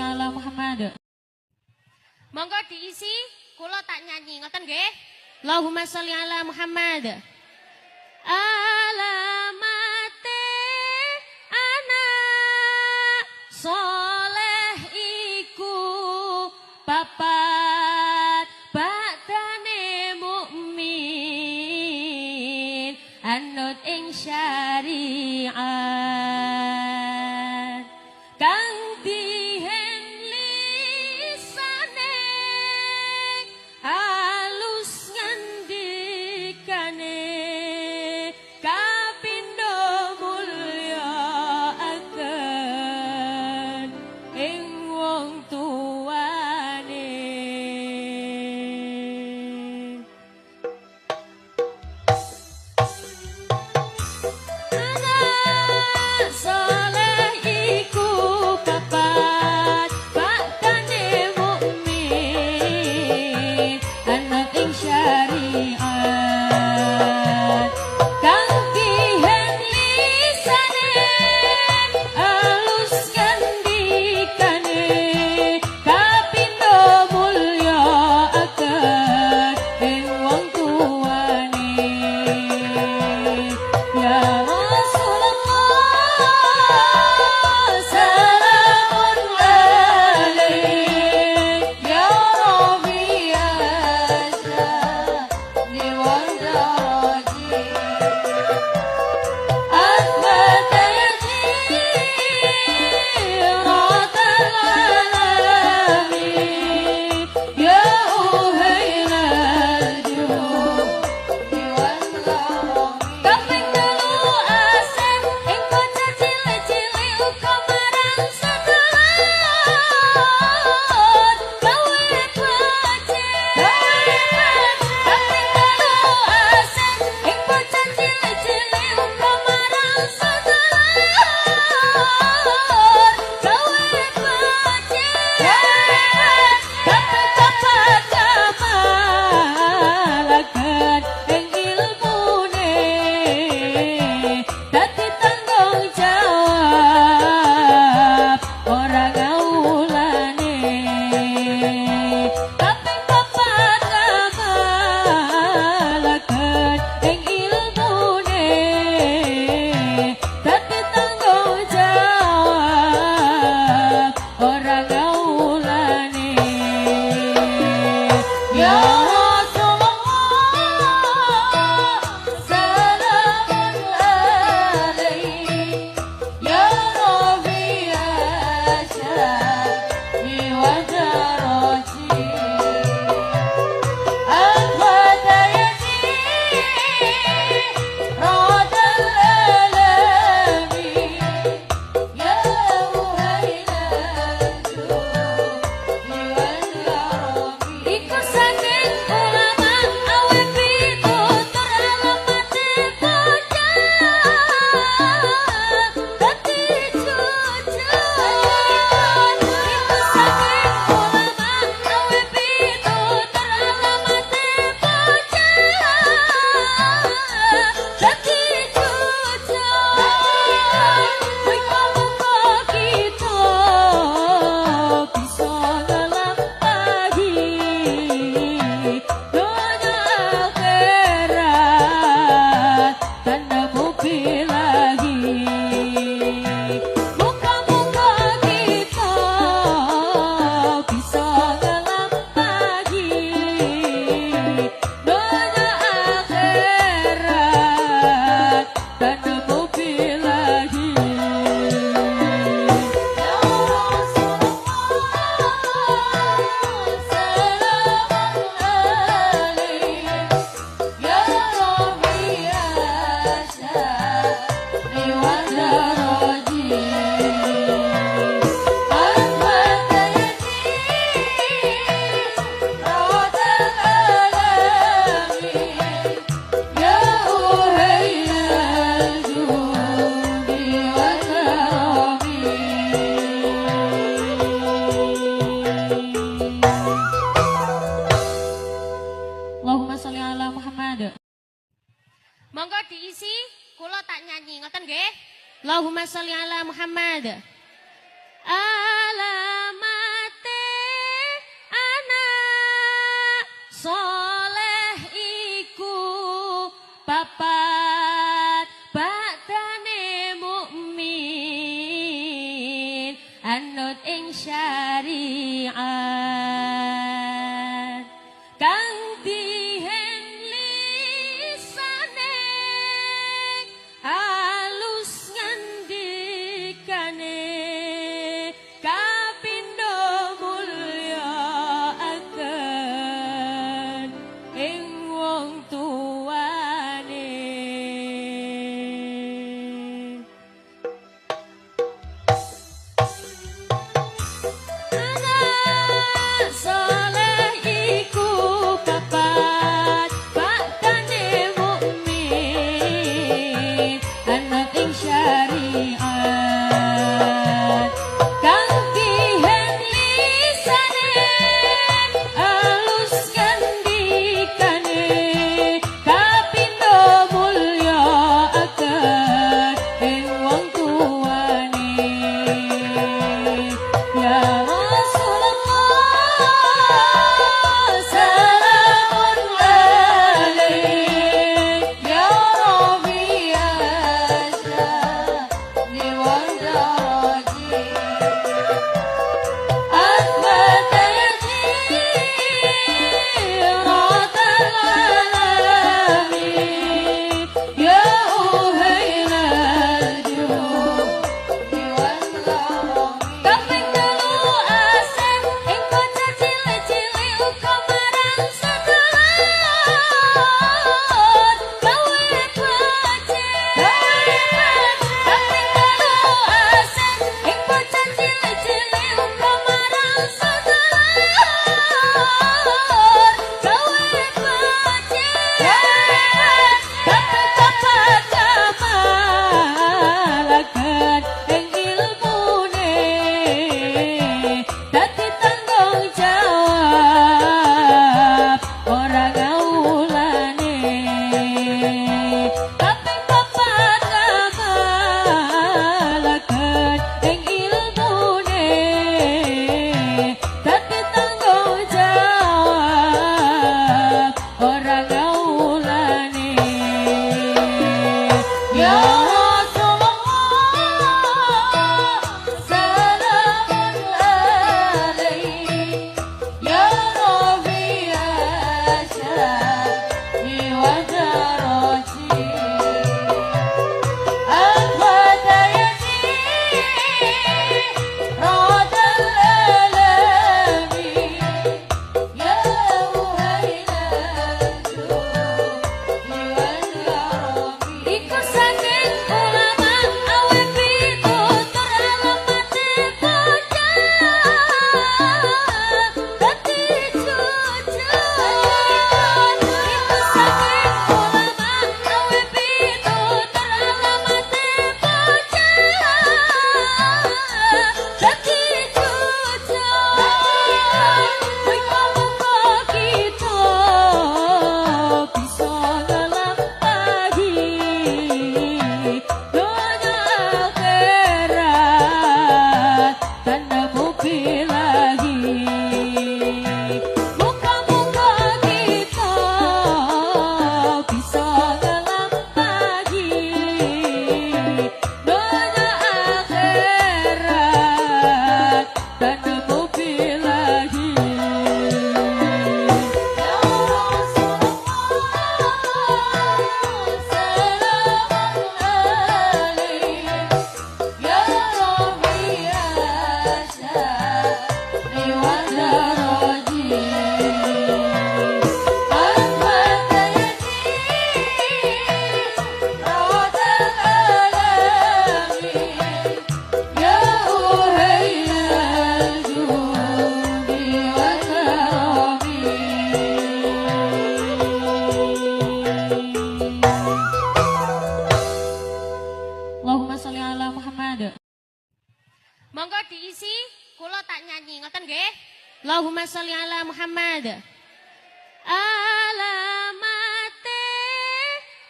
sholli ala Muhammad. Monggo diisi, kula tak nyanyi, ngoten nggih. Allahumma sholli ala Muhammad. Alamate anak soleh iku papat, bakdane mukmin anut ing syariat, kang dihen lisane alus ngandikane, kapindo mulya aken ing wong tuane. Anak soleh iku papat, bakdane mukmin anut ing syariat, kang dihen lisane alus ngandikane, kapindo mulya aken ing wong tuane. Ya Rasulullah salamun alaik, Ya Rabbi asani wa daraji, أثبت يسيرة العالم، يا أهيل الجود والكرم. Kaping telu asih ing bocah cilik-cilik uga marang sedulur gawe becik. Kaping telu asih ing bocah cilik-cilik uga marang sedulur gawe becik. Kaping papat kamalaken ing ilmune, dadi tanggung jawab ora ngawulane. Kaping papat kamalaken ing ilmune, dadi tanggung jawab ora ngawulane. Ya Rasulullah salamun alaik, Ya Rabbi asani wa daraji, أثبت يسيرة الآلام، يا أهيل الجود والكرم. Iku saking ulama awe pitutur alamate bocah dadi jujur. Iku saking ulama awe pitutur alamate bocah dadi jujur. Muga-muga kita bisa nglampahi donya akhirat tanpa lagi. Muga-muga kita bisa nglampahi donya akhirat tanpa lagi. Ya Rasulullah salamun alaik, Ya Rabbi asani wa daraji, أثبت يسيرة الآلام، يا أهيل الجود والكرم. Allahumma sholli ala Muhammad. Monggo diisi, kula tak nyanyi, ngoten nggih. Allahumma sholli ala Muhammad. Alamate syariat kang dihen lisane alus ngandikane kapindo mulya aken ing wong tuane. Anak soleh iku papat baktane mukmin anut ing syariat kang dihen lisane alus ngandikane kapindo mulya aken ing wong tuane. Ya Rasulullah salamun alaik Ya Rabbi asyani wa daraji Athbata yajiratal alami Ya uhailal judi wal karami. Kaping telu asih ing bocah cilik-cilik uga marang sedulur gawe becik. Kaping telu asih ing bocah cilik-cilik uga marang sedulur gawe becik. Kaping papat kamalaken ing ilmune dadi tanggung jawab ora ngawulane. Kaping papat kamalaken ing ilmune dadi tanggung jawab ora ngawulane. Ya Rasulullah salamun alaik Ya Rabbi asyani wa daraji Athbata yajiratal alami Ya uhailal judi wal karami. Iku saking ulama awe pitutur alamate bocah dadi jujur. Iku saking ulama awe pitutur alamate bocah dadi jujur. Muga-muga kita bisa nglampahi donya akhirat tanpa bilahi. Muga-muga kita bisa nglampahi donya akhirat tanpa bilahi. Ya Rasulullah salamun alaik Ya Rabbi asyani wa daraji Athbata yajiratal alami Ya uhailal judi wal karami. Allahumma sholli ala Muhammad. Monggo diisi, kula tak nyanyi, ngoten nggih. Allahumma sholli ala Muhammad. Alamate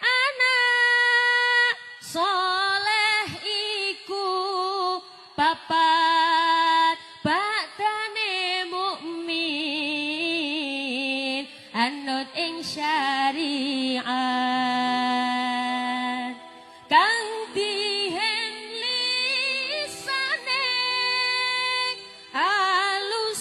anak soleh iku papat baktane mukmin anut ing syariat kang dihen lisane alus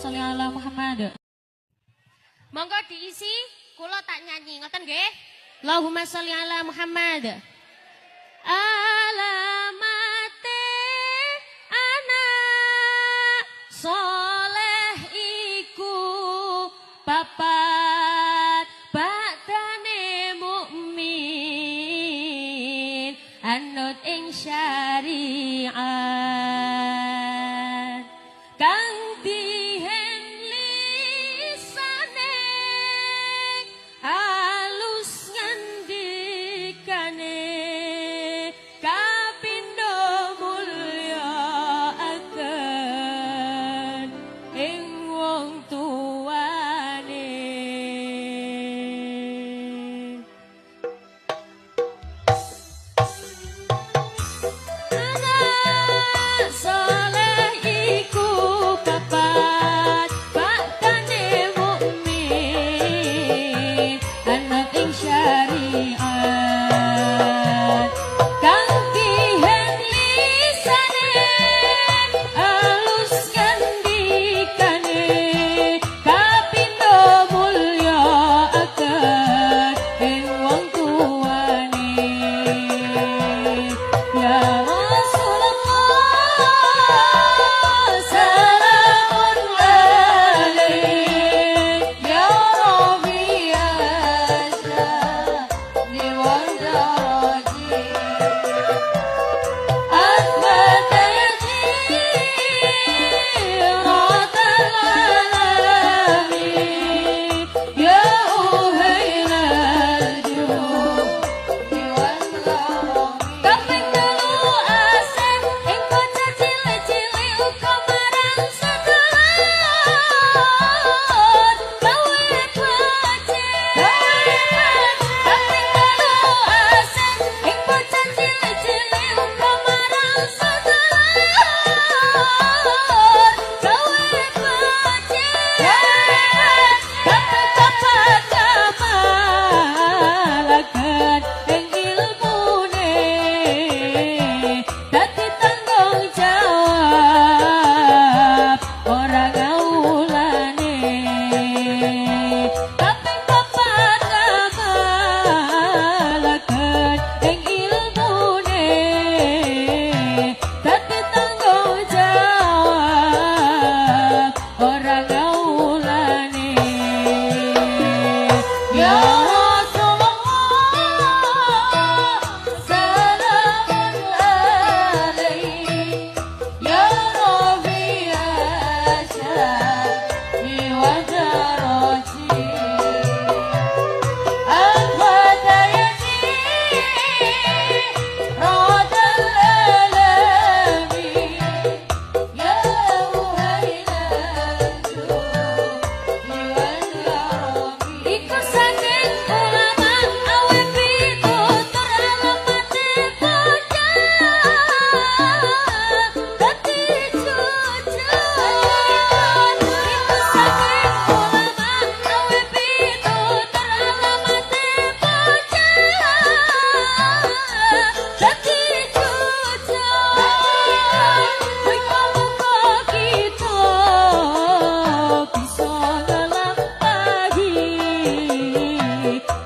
sholli ala Muhammad. Monggo diisi, kula tak nyanyi, ngoten nggih. Allahumma sholli ala Muhammad. Alamate anak soleh iku papat, bakdane mukmin anut ing syariat, kang dihen lisane alus ngandikane, kapindo mulya aken ing wong tuane. Anak soleh iku papat, bakdane mukmin anut ing syariat, kang dihen lisane alus ngandikane, kapindo mulya aken ing wong tuane. Ya Rasulullah salamun alaik, Ya Rabbi asani wa daraji, Athbata yajiratal alami, Ya uhailal judi wal karami. Kaping telu asih ing bocah cilik-cilik uga marang sedulur gawe becik. Kaping telu asih ing bocah cilik-cilik uga marang sedulur gawe becik. Kaping papat kamalaken ing ilmune, dadi tanggung jawab ora ngawulane. Kaping papat kamalaken ing ilmune, dadi tanggung jawab ora ngawulane. Ya Rasulullah salamun alaik, Ya Rabbi asani wa daraji, Athbata yajiratal alami, Ya uhailal judi wal karami. Iku saking ulama awe pitutur alamate bocah dadi jujur. Iku saking ulama awe pitutur alamate bocah dadi jujur. Muga-muga kita bisa nglampahi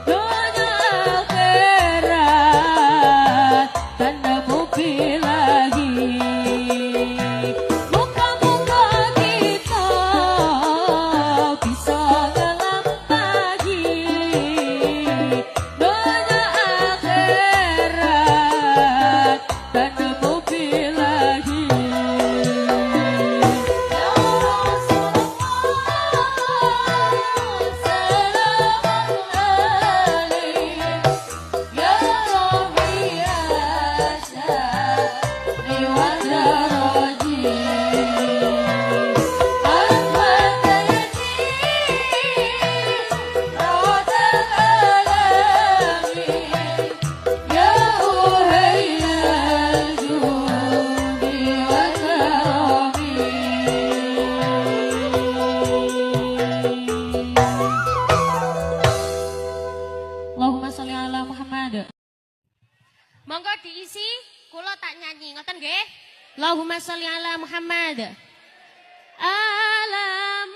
donya akhirat tanpa bilahi. Muga-muga kita bisa nglampahi donya akhirat tanpa bilahi. Ya Rasulullah salamun alaik, Ya Rabbi asani wa daraji, Athbata yajiratal alami, Ya uhailal judi wal karami. Allahumma sholli ala Muhammad. Monggo diisi, kula tak nyanyi, ngoten nggih. Allahumma sholli ala Muhammad. Alam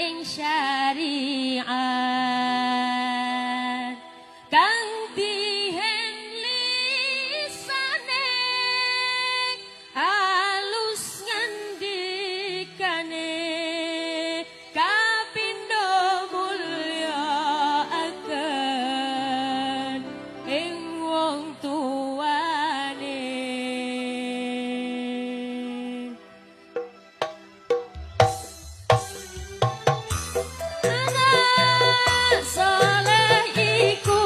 ing syariat kang dihen lisane alus ngandikane kapindo mulya aken ing wong tuane. Anak soleh iku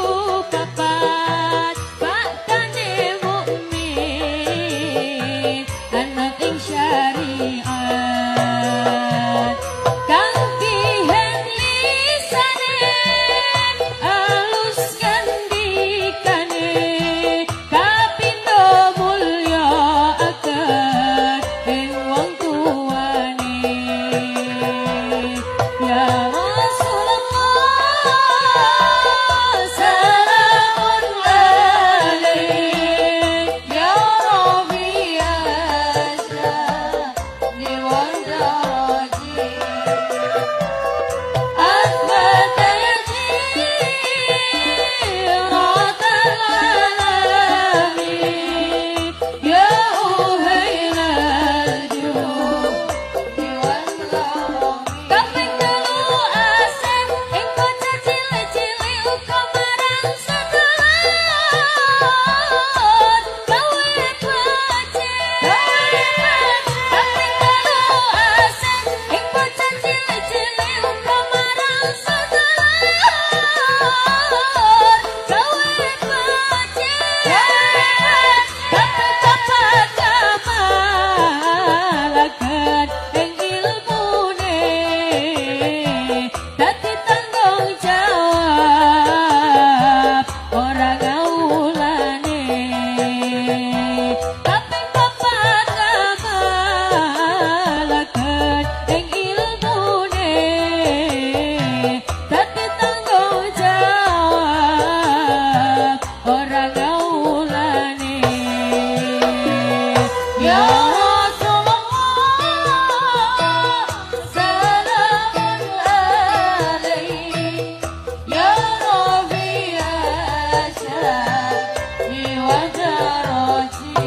papat baktane mukmin anut ing syariat kang dihen lisane alus ngandikane kapindo mulya aken ing wong tuane. Ya Rasulullah salamun alaik Ya Rabbi asani wa daraji أثبت يجيرة العالم يا أهيل الجود والكرم. Kaping telu asem ing bocah cilik-cilik uga marang sedulur gawe becik. Kaping telu asem ing bocah cilik-cilik uga marang sedulur gawe becik. Kaping papat kamalaken ing ilmune dadi tanggung jawab ora ngawulane. Kaping papat kamalaken ing ilmune dadi tanggung jawab ora ngawulane. Ya Rasulullah salamun alaik Ya Rabbi asani wa daraji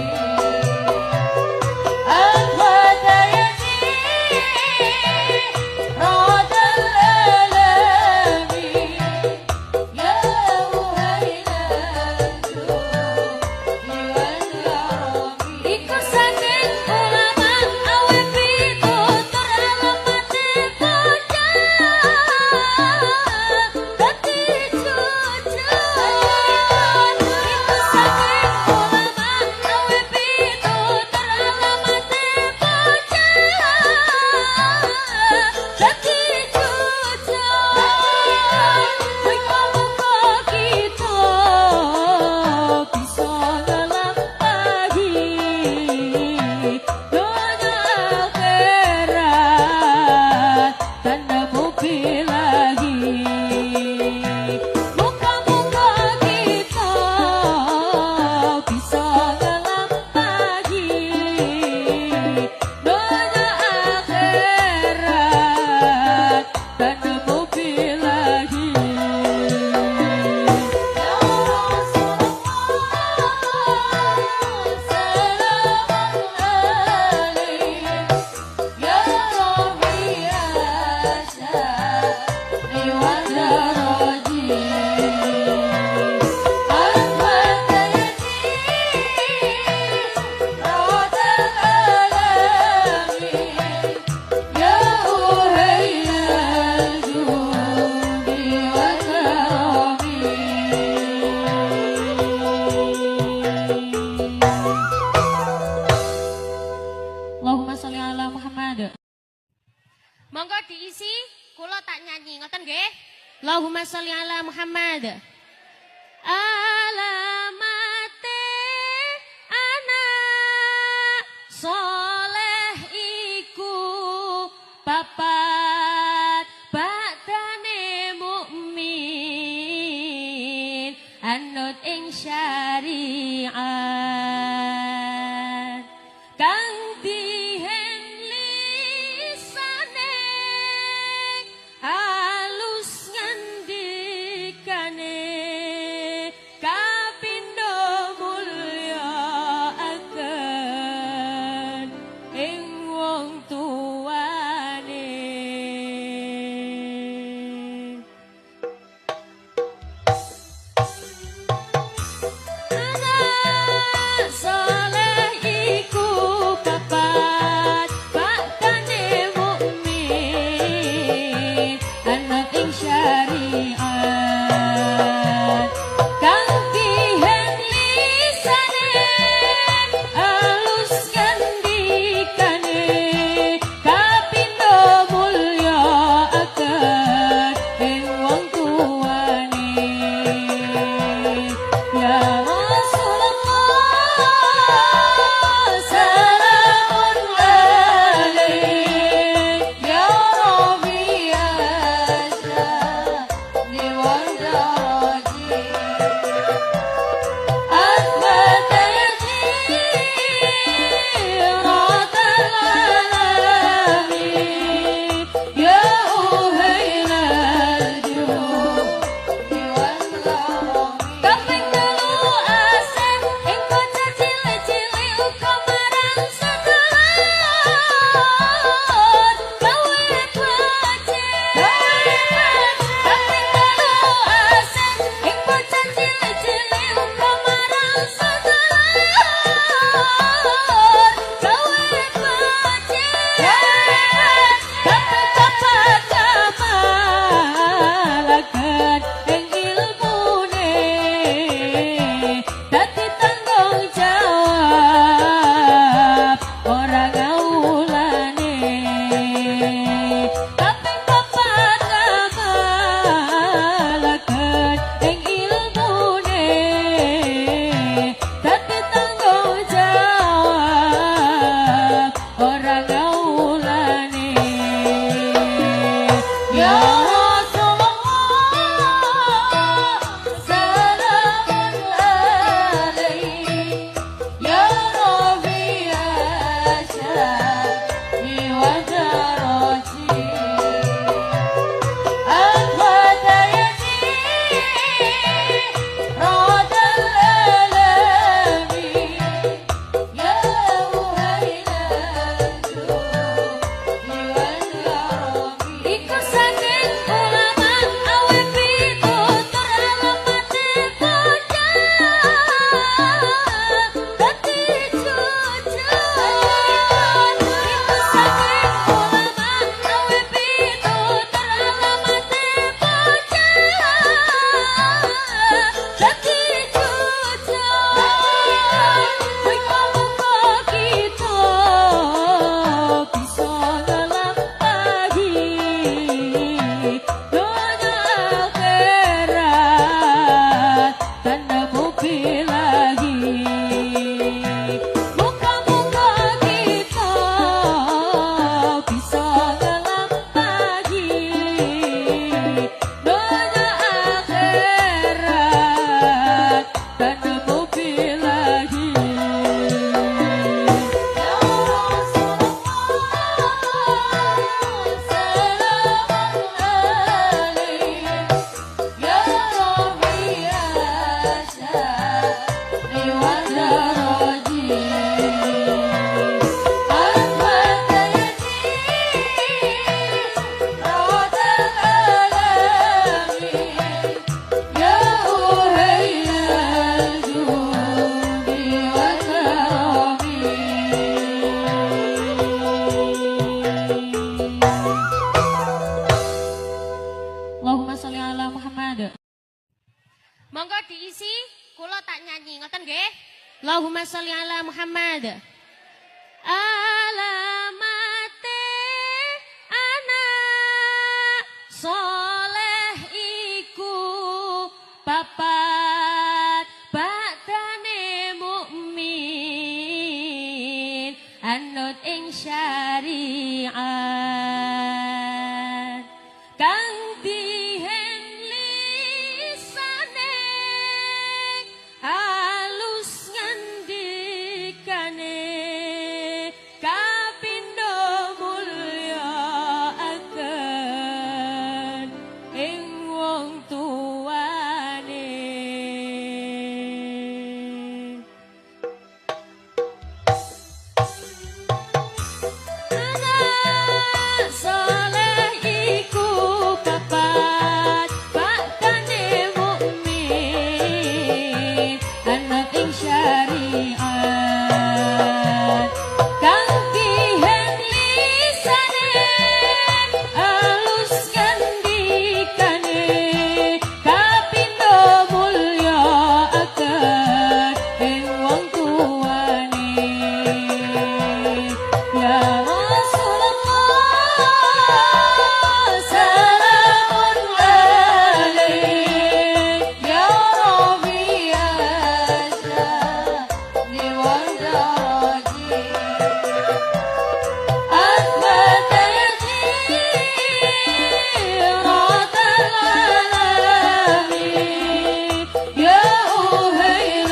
أثبت يجيرة الآلام يا أهيل الجود والكرم. Iku saking ulama awe pitutur alamate bocah dadi jujur. Iku saking ulama awe pitutur alamate bocah dadi jujur. Muga-muga kita bisa nglampahi donya akhirat tanpa bilahi. Muga-muga kita bisa nglampahi donya akhirat tanpa bilahi. Ya Rasulullah salamun alaik Ya Rabbi asani wa daraji أثبت يجيرة الآلام يا أهيل الجود والكرم. Allahumma sholli ala Muhammad. Monggo diisi, kula tak nyanyi, ngoten nggih. Allahumma sholli ala Muhammad. Alamate anak soleh iku papat baktane mukmin anut ing syariat kang dihen lisane. Allahumma sholli ala Muhammad. Monggo diisi, kula tak nyanyi, ngoten nggih? Allahumma sholli ala Muhammad. Alamate anak soleh iku papat, bakdane mukmin anut ing syariat, kang dihen lisane alus ngandikane, kapindo mulya aken ing wong tuane. Anak soleh iku papat, bakdane mukmin anut ing syariat, kang dihen lisane alus ngandikane, kapindo mulya aken ing wong tuane. Ya Rasulullah salamun alaik, Ya Rabbi asyani wa daraji, Ahmad al alami, Ya Uhail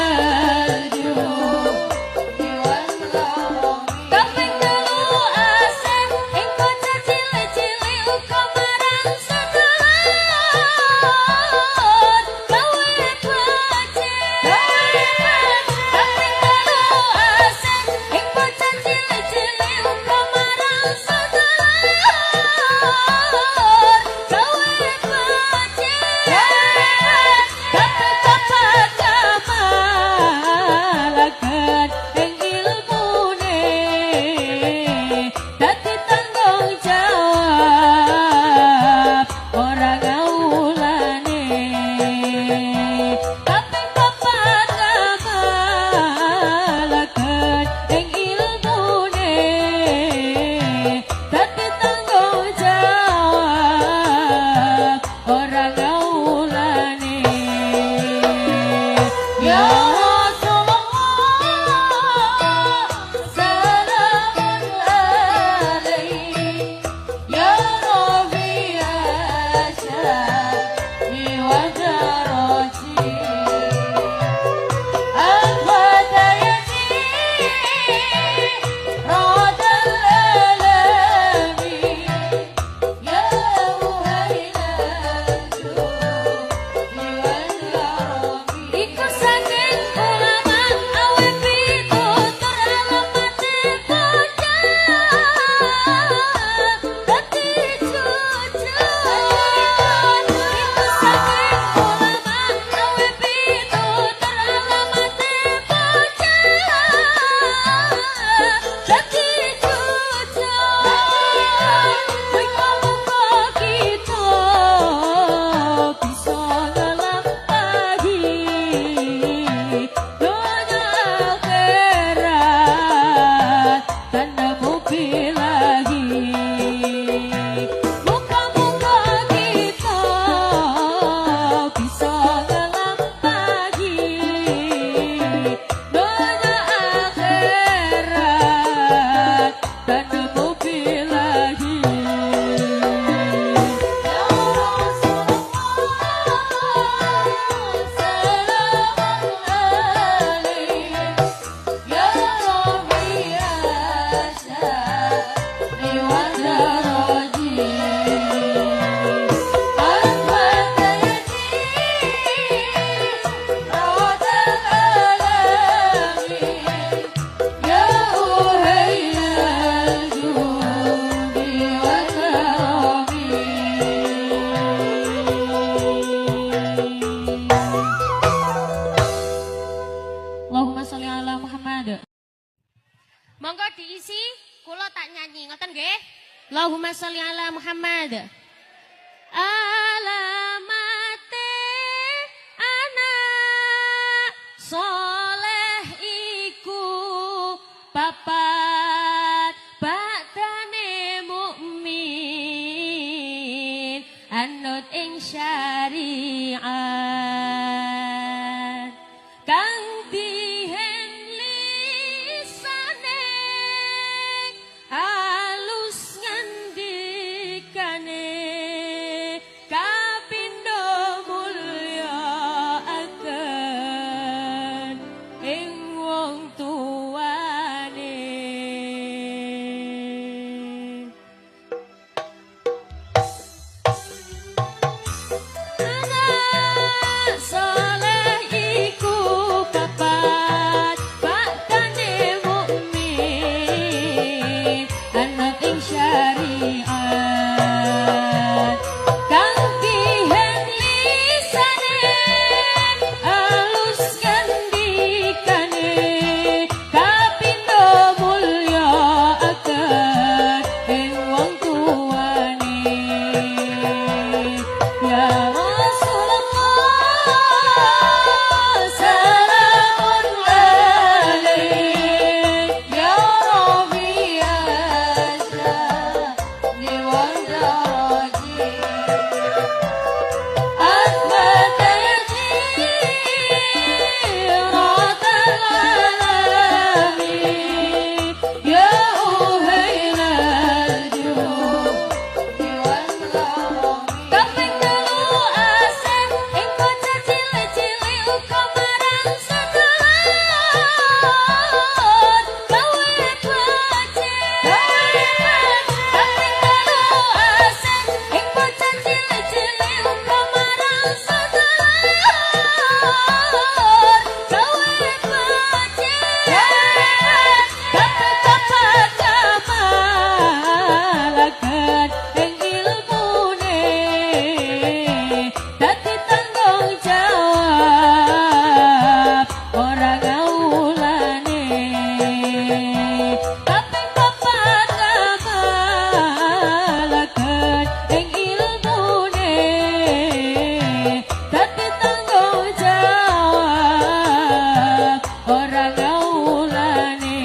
al-judi wal karami. Kaping telu asih ing bocah cilik-cilik uga marang sedulur gawe becik. Kaping telu asih ing bocah cilik-cilik uga marang sedulur gawe becik. Kaping papat ngamalaken ing ilmune, dadi tanggung jawab ora ngawulane. Kaping papat ngamalaken ing ilmune, dadi tanggung jawab ora ngawulane. Ya Rasulullah salamun alaik, Ya Rabbi asyani wa daraji, Ahmad yati radal alami, Ya Uhail al-judi wal karami. Iku saking ulama awe pitutur alamate bocah dadi jujur. Iku saking ulama awe pitutur alamate bocah dadi jujur. Muga-muga kita bisa nglampahi donya akhirat tanpa bilahi. Muga-muga kita bisa nglampahi donya akhirat tanpa bilahi. Ya Rasulullah salamun alaik, Ya Rabbi asyani wa daraji, Ahmad yati radal alami, Ya Uhail al-judi wal karami. Allahumma sholli ala Muhammad. Monggo diisi, kula tak nyanyi, ngoten nggih? Allahumma sholli ala Muhammad. Ala ing syariat kang dihen lisane alus ngandikane kapindo mulya aken ing wong tuane. Anak soleh iku papat baktane mukmin anut ing syariat kang dihen lisane alus ngandikane kapindo mulya aken ing wong tuane. Ya Rasulullah salamun alaik Ya Rabbi asyani wa daraji Asbat al alami Ya uhayl al-judi wal karami. Kaping telu asem ing bocah cilik-cilik uga marang sedulur gawe becik. Kaping telu asem ing bocah cilik-cilik uga marang sedulur gawe becik. Kaping papat kamalaken ing ilmune dadi tanggung jawab ora ngawulane. Kaping papat kamalaken ing ilmune dadi tanggung jawab ora ngawulane.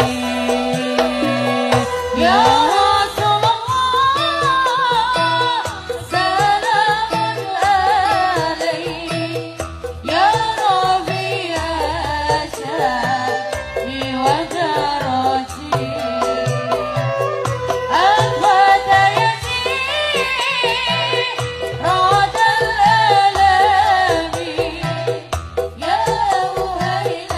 Ya Rasulullah salamun alaik Ya Rabbi asyani wa daraji Al-Fatayati Radal alami Ya uhayl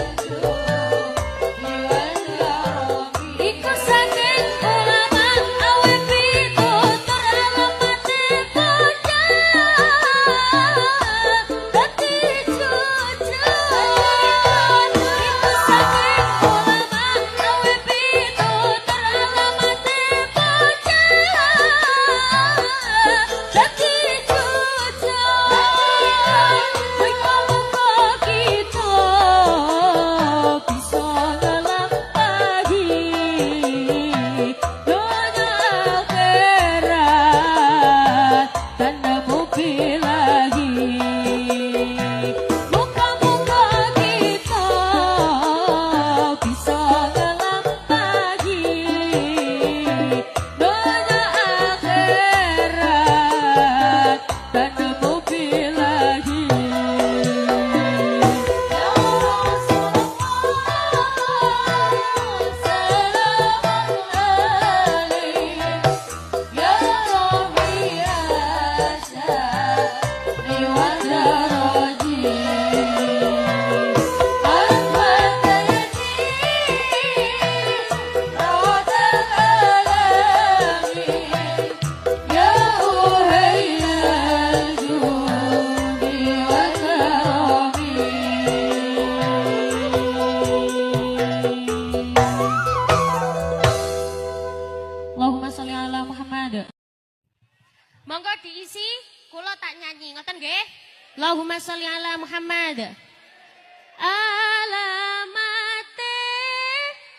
al-judi wal karami. Iku saking ulama awe pitutur alamate bocah dadi jujur. Iku saking ulama awe pitutur alamate bocah dadi jujur. Muga-muga kita bisa nglampahi donya akhirat dan nemu bilahi. Muga-muga kita bisa nglampahi donya akhirat dan nemu bilahi. Ya Rasulullah salamun alaik Ya Rabbi asyani wa daraji Al-Fatayati Radal alami Ya uhayl al-judi wal karami. Allahumma sholli ala Muhammad. Monggo diisi, kula tak nyanyi, ngoten nggih. Allahumma sholli ala Muhammad. Alamate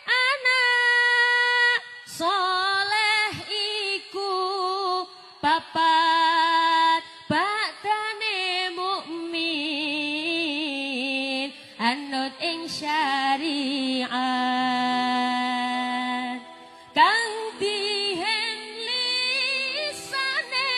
anak soleh iku papat baktane mukmin anut ing syariat kang dihen lisane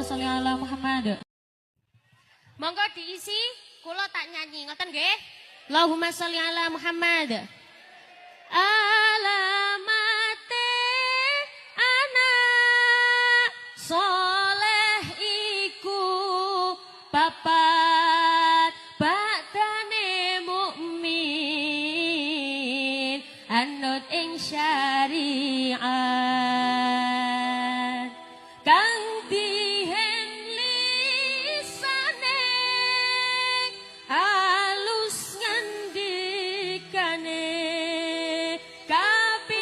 Allahumma sholli ala Muhammad. Monggo diisi, kula tak nyanyi, ngoten nggih? Allahumma sholli ala Muhammad. Alamate anak soleh iku papat, bakdane mukmin anut ing syariat, kang dihen lisane, alus ngandikane, kaping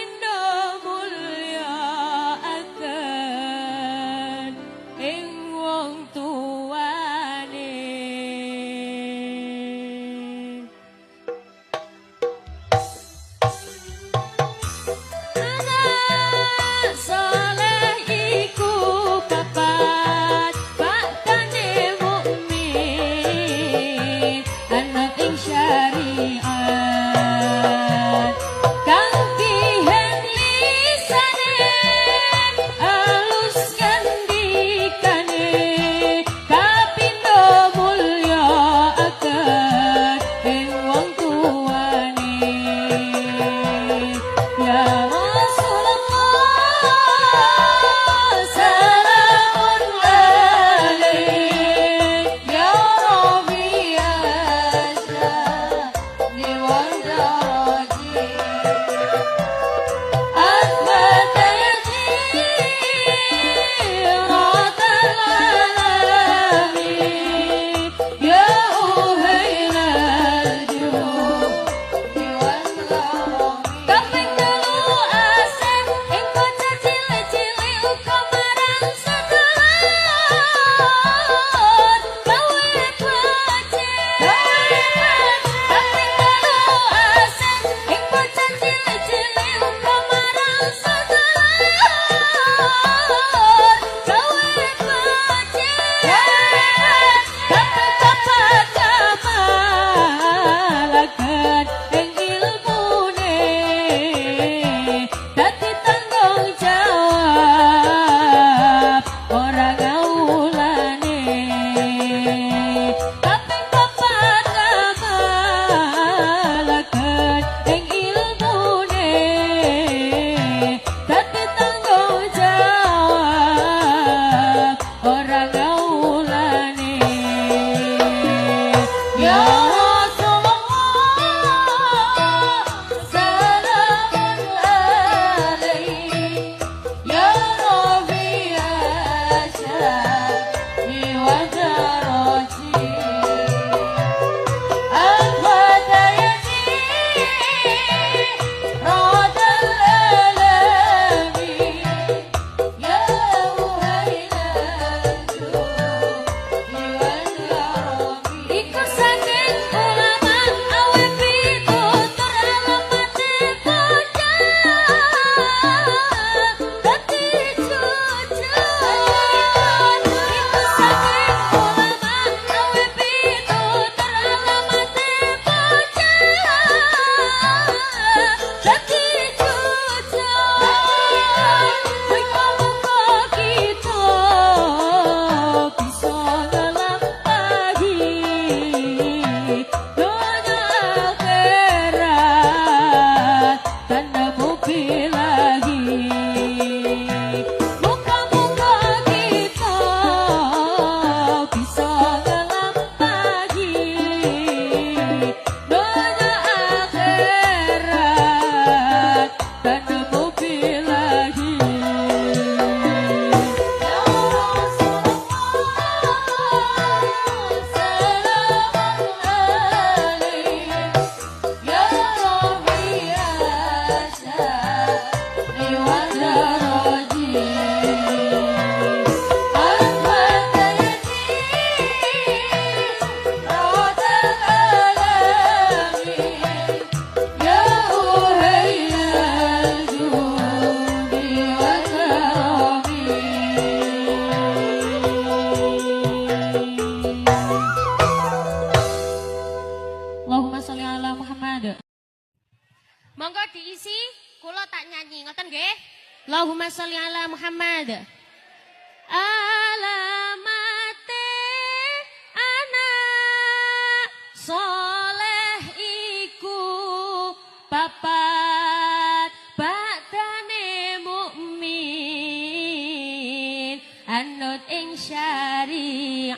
anut ing syariat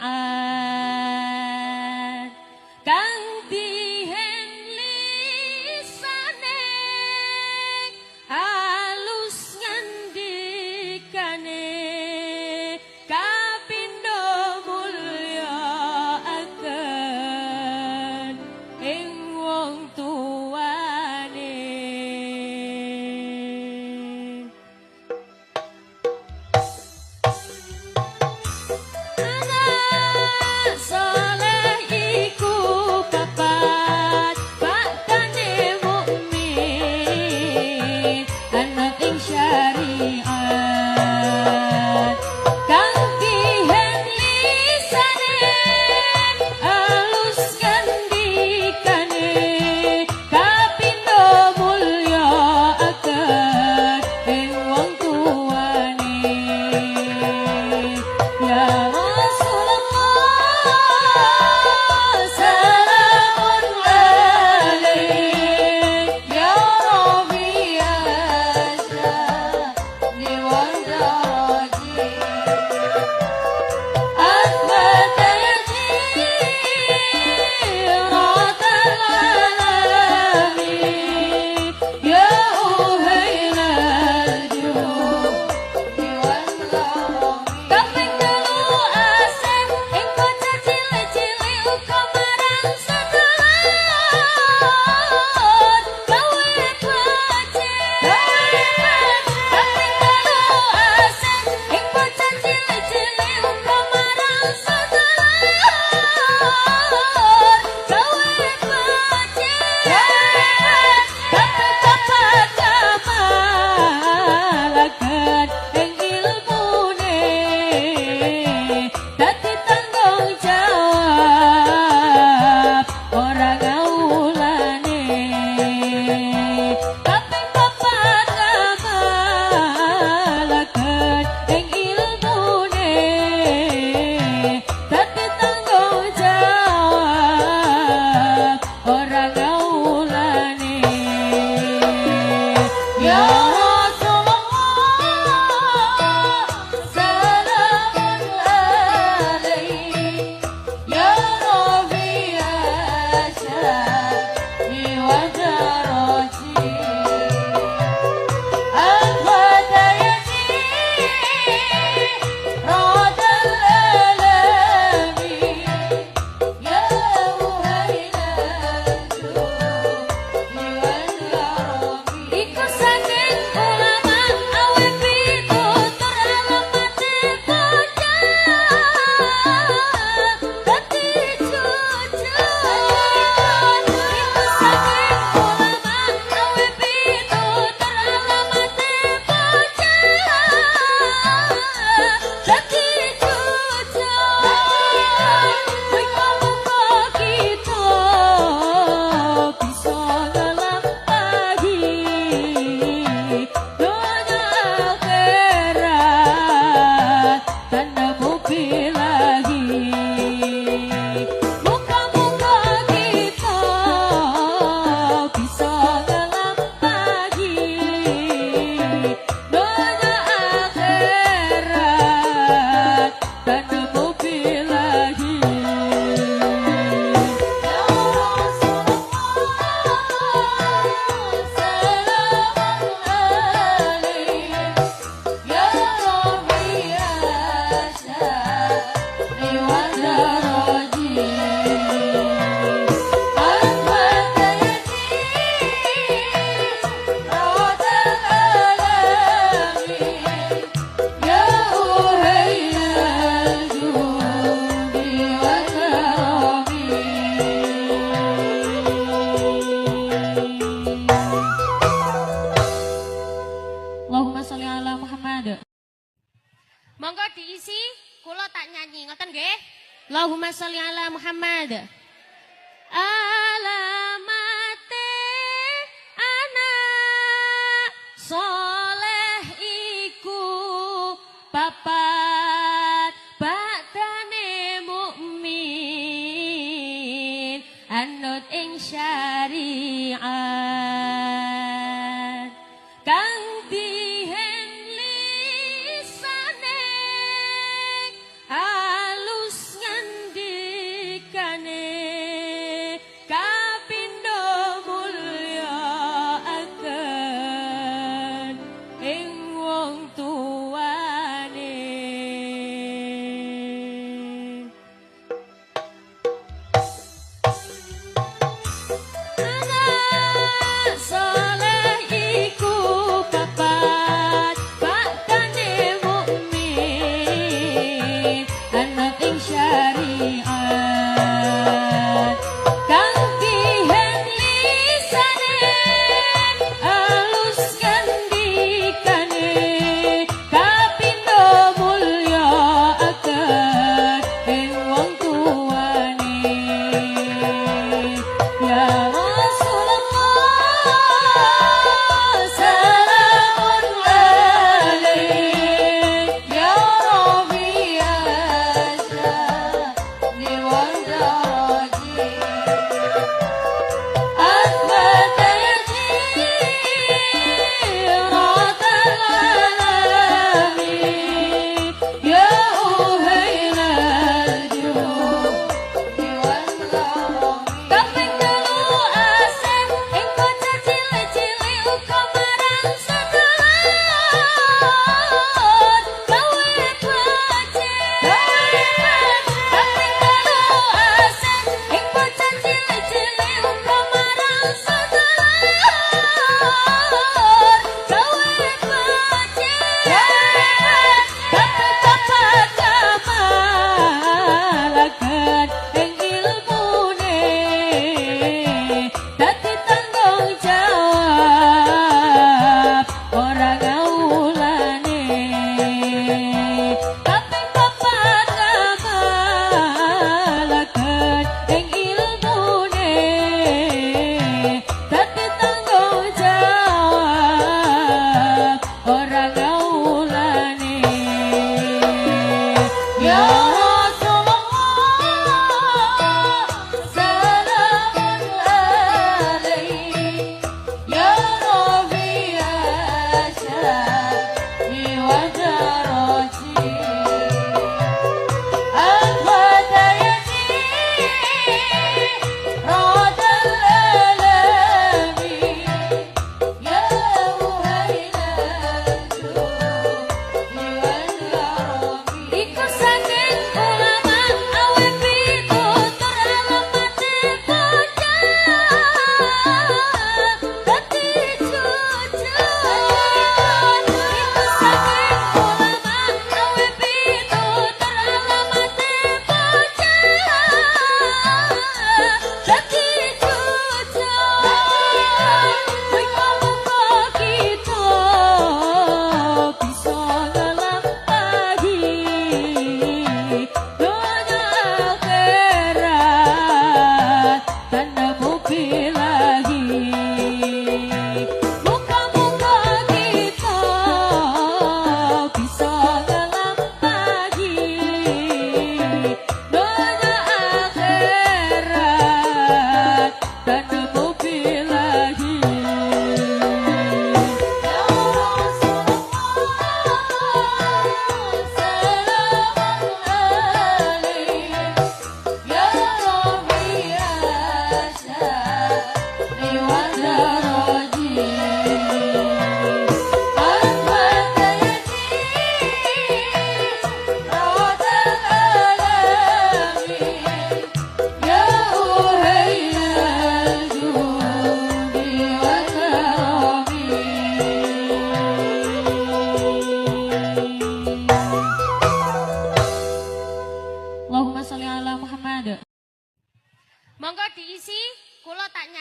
kang dihen lisane alus ngandikane kapindo mulya aken ing wong tuane. Anak soleh iku papat baktane mukmin anut ing syariat kang dihen lisane alus ngandikane kapindo mulya aken ing wong tuane. Ya Rasulullah salamun alaik Ya Rabbi asyani wa daraji Asbat al alami Ya uhayl al-judi wal karami. Kaping telu asem ing bocah cilik-cilik uga marang sedulur gawe becik. Kaping telu asem ing bocah cilik-cilik uga marang sedulur gawe becik. Kaping papat kamalaken ing ilmune dadi tanggung jawab ora ngawulane. Kaping papat kamalaken ing ilmune dadi tanggung jawab ora ngawulane. Ya Rasulullah salamun alaik Ya Rabbi asyani wa daraji Al-Fatayati Radal alami Ya uhayl al-judi wal karami. Iku saking ulama awe pitutur alamate bocah dadi jujur. Iku saking ulama awe pitutur alamate bocah dadi jujur. Muga-muga kita bisa nglampahi donya akhirat tanpa bilahi. Muga-muga kita bisa nglampahi donya akhirat tanpa bilahi. Ya Rasulullah salamun alaik Ya Rabbi asyani wa daraji Al-Fatayati Radal alami Ya uhayl al-judi wal karami. Allahumma sholli ala Muhammad. Monggo diisi, kula tak nyanyi, ngoten nggih. Allahumma sholli ala Muhammad. Alamate anak soleh iku papat baktane mukmin anut ing syariat kang dihen lisane.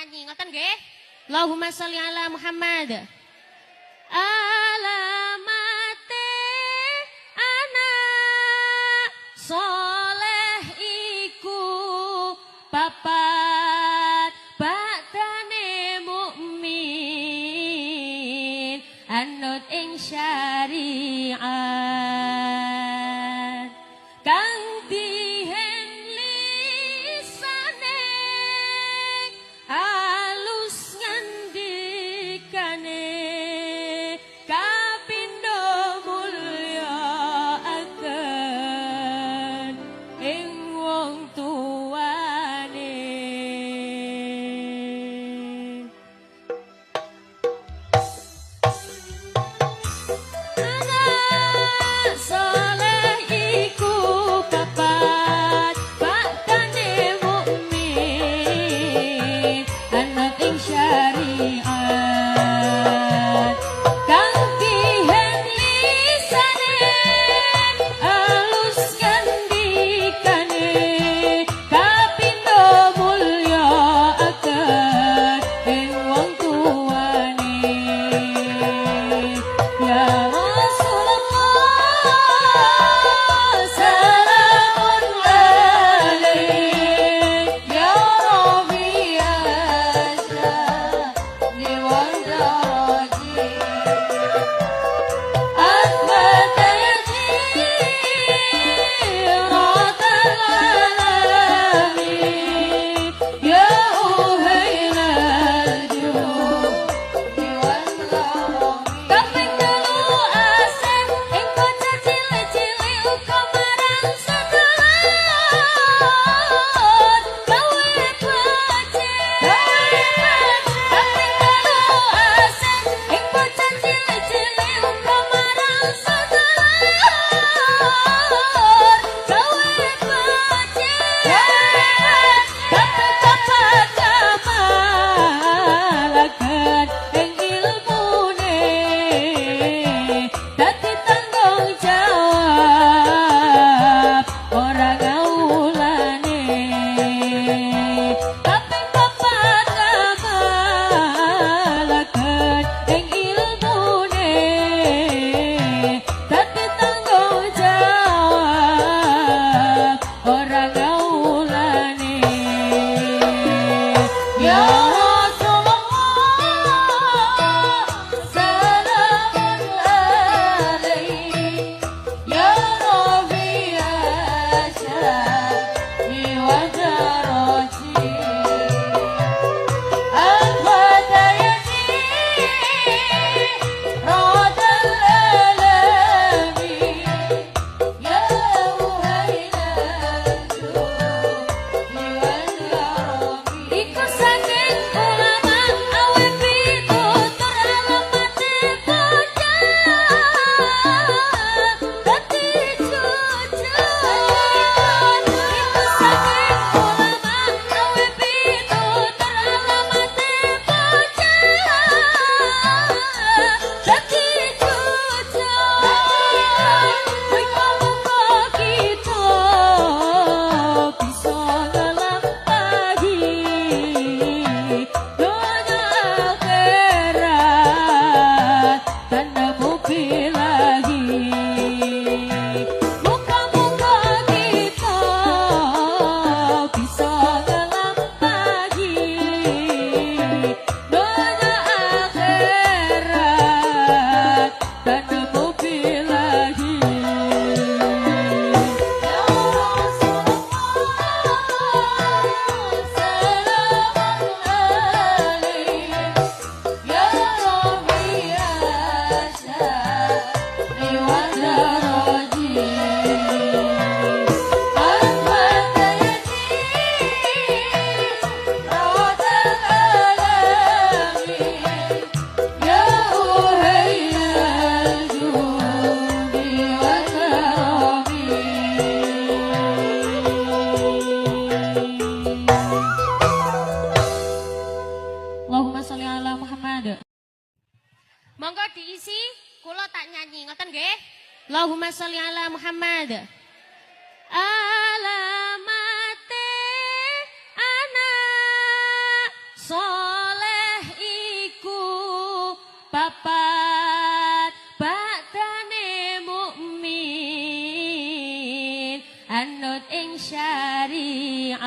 nyanyi, ngoten nggih? Allahumma sholli ala Muhammad. Alamate anak soleh iku papat, badane mukmin anut ing syariat, kang dihen lisane alus ngandikane, kapindo mulya aken ing wong tuane. Anak soleh iku papat, badane mukmin anut ing syariat, kang dihen lisane alus ngandikane, kapindo mulya aken ing wong tuane. Ya Rasulullah salamun alaik, Ya Rabbi asani wa daraji, أثبت جيرة العالم، يا أهيل الجود والكرم. Kaping telu asih ing bocah cilik-cilik uga marang sedulur gawe becik. Kaping telu asih ing bocah cilik-cilik uga marang sedulur gawe becik. Kaping papat kamalaken ing ilmune, dadi tanggung jawab ora ngawulane. Kaping papat kamalaken ing ilmune, dadi tanggung jawab ora ngawulane. Ya Rasulullah salamun alaik, Ya Rabbi asani wa daraji, أثبت جيرة الألم، يا أهيل الجود والكرم. Iku saking ulama awe pitutur alamate bocah dadi jujur. Iku saking ulama awe pitutur alamate bocah dadi jujur. Muga-muga kita bisa nglampahi donya akhirat dan nemu bilahi. Muga-muga kita bisa nglampahi donya akhirat dan nemu bilahi. Ya Rasulullah salamun alaik, Ya Rabbi asani wa daraji, أثبت جيرة الألم، يا أهيل الجود والكرم. Allahumma sholli ala Muhammad. Monggo diisi, kula tak nyanyi, ngoten nggih? Allahumma sholli ala Muhammad. Alamate anak soleh anut ing syariat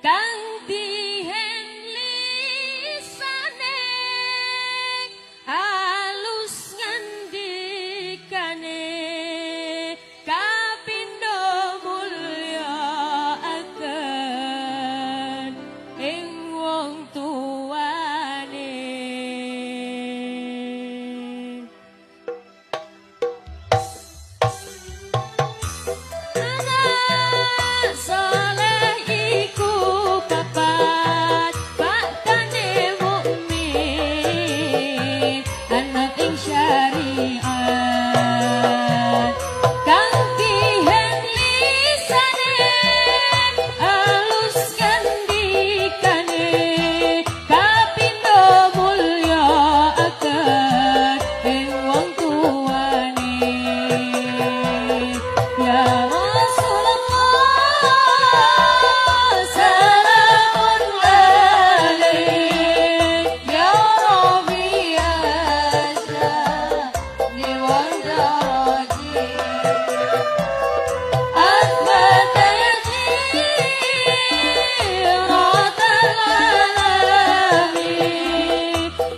kang dihen lisane alus ngandikane kapindo mulya aken ing wong tuane. Anak soleh iku papat baktane mukmin anut ing syariat kang dihen lisane alus ngandikane kapindo mulya aken ing wong tuane. Ya Rasulullah salamun alaik Ya Rabbi asyani wa daraji Asbata yajiratal alami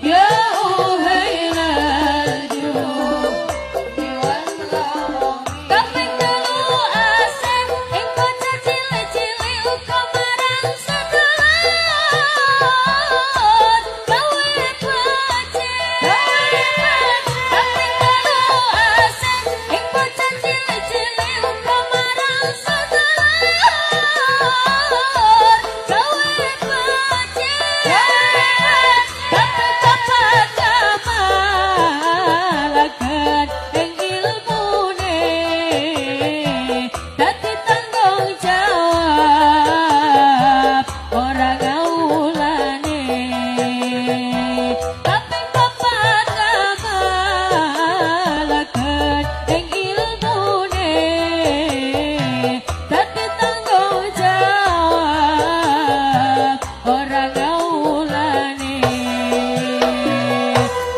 Ya uhailal judi wal karami. Kaping telu asih ing bocah cilik-cilik uga marang sedulur gawe becik. Kaping telu asih ing bocah cilik-cilik uga marang sedulur gawe becik. Kaping papat kamalaken ing ilmune dadi tanggung jawab ora ngawulane. Kaping papat kamalaken ing ilmune dadi tanggung jawab ora ngawulane.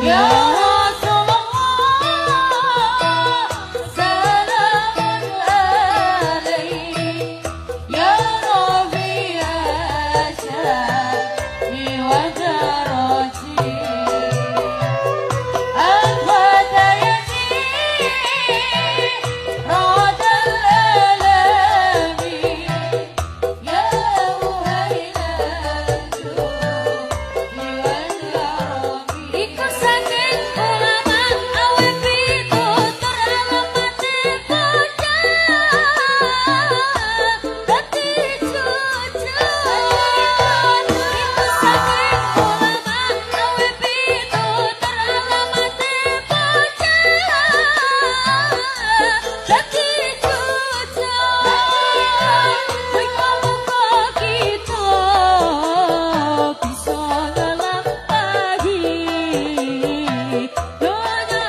Ya Rasulullah salamun alaik Ya Rabbi asyani wa daraji Al-Fatayati radal alami Ya uhailal judi wal karami. Iku saking ulama awe pitutur alamate bocah dadi jujur. Iku saking ulama awe pitutur alamate bocah dadi jujur. Muga-muga kita bisa nglampahi donya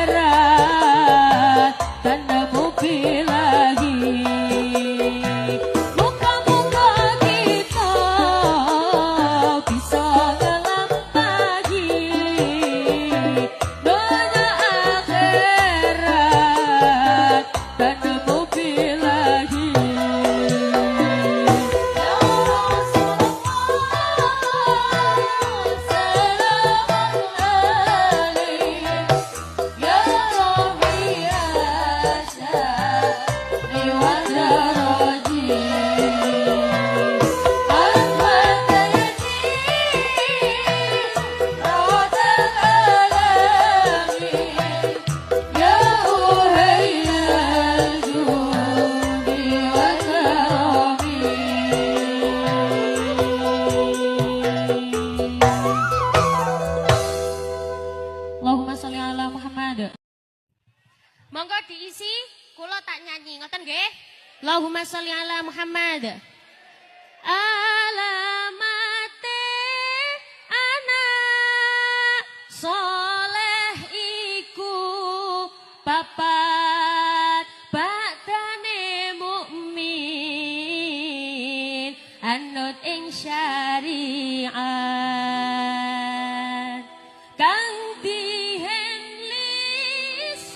akhirat dan nemu bilahi. Muga-muga kita bisa nglampahi donya akhirat dan nemu bilahi. Ya Rasulullah salamun alaik Ya Rabbi asyani wa daraji Al-Fatayati radal alami Ya uhailal judi wal karami. Allahumma sholli ala Muhammad. Monggo diisi, kula tak nyanyi, ngoten nggih. Allahumma sholli ala Muhammad. Alamate anak soleh iku papat baktane mukmin anut ing syariat kang dihen lisane.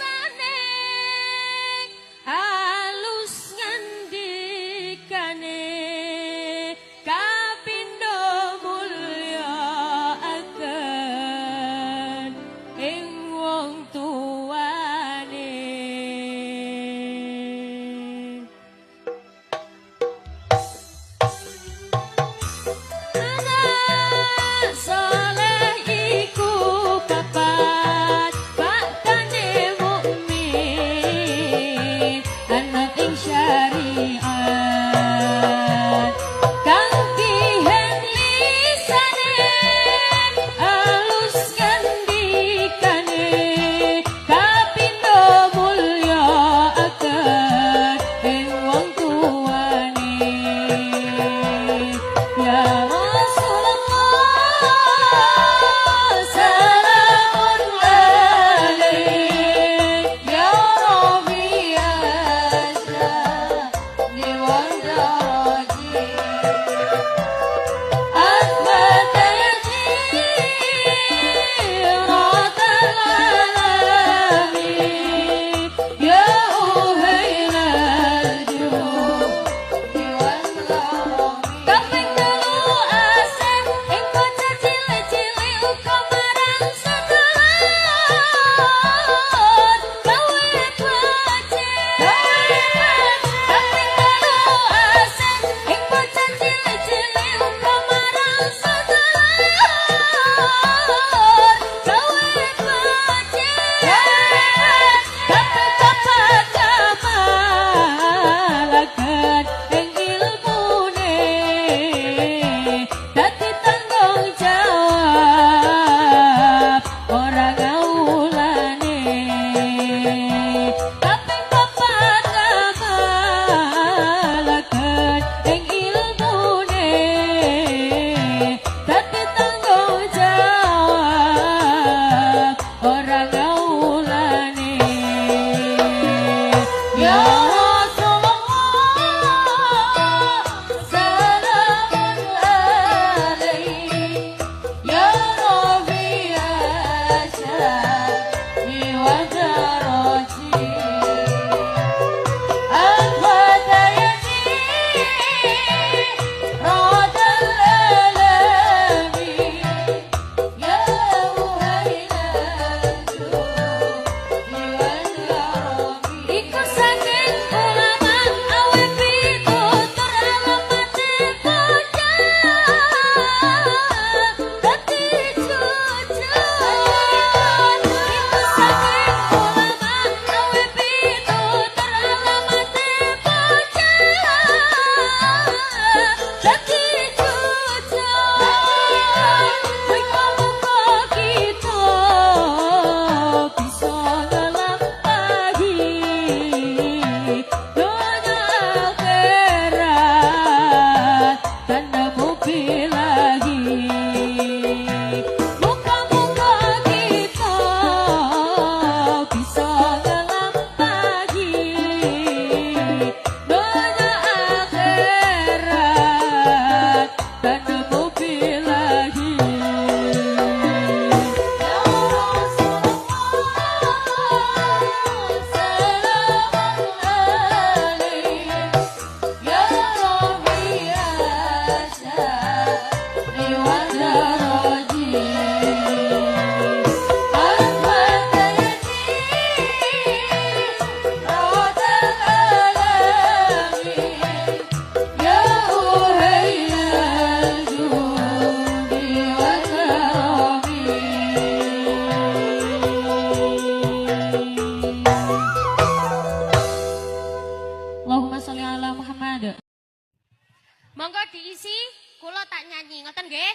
Diisi, kula tak nyanyi, ngoten nggih.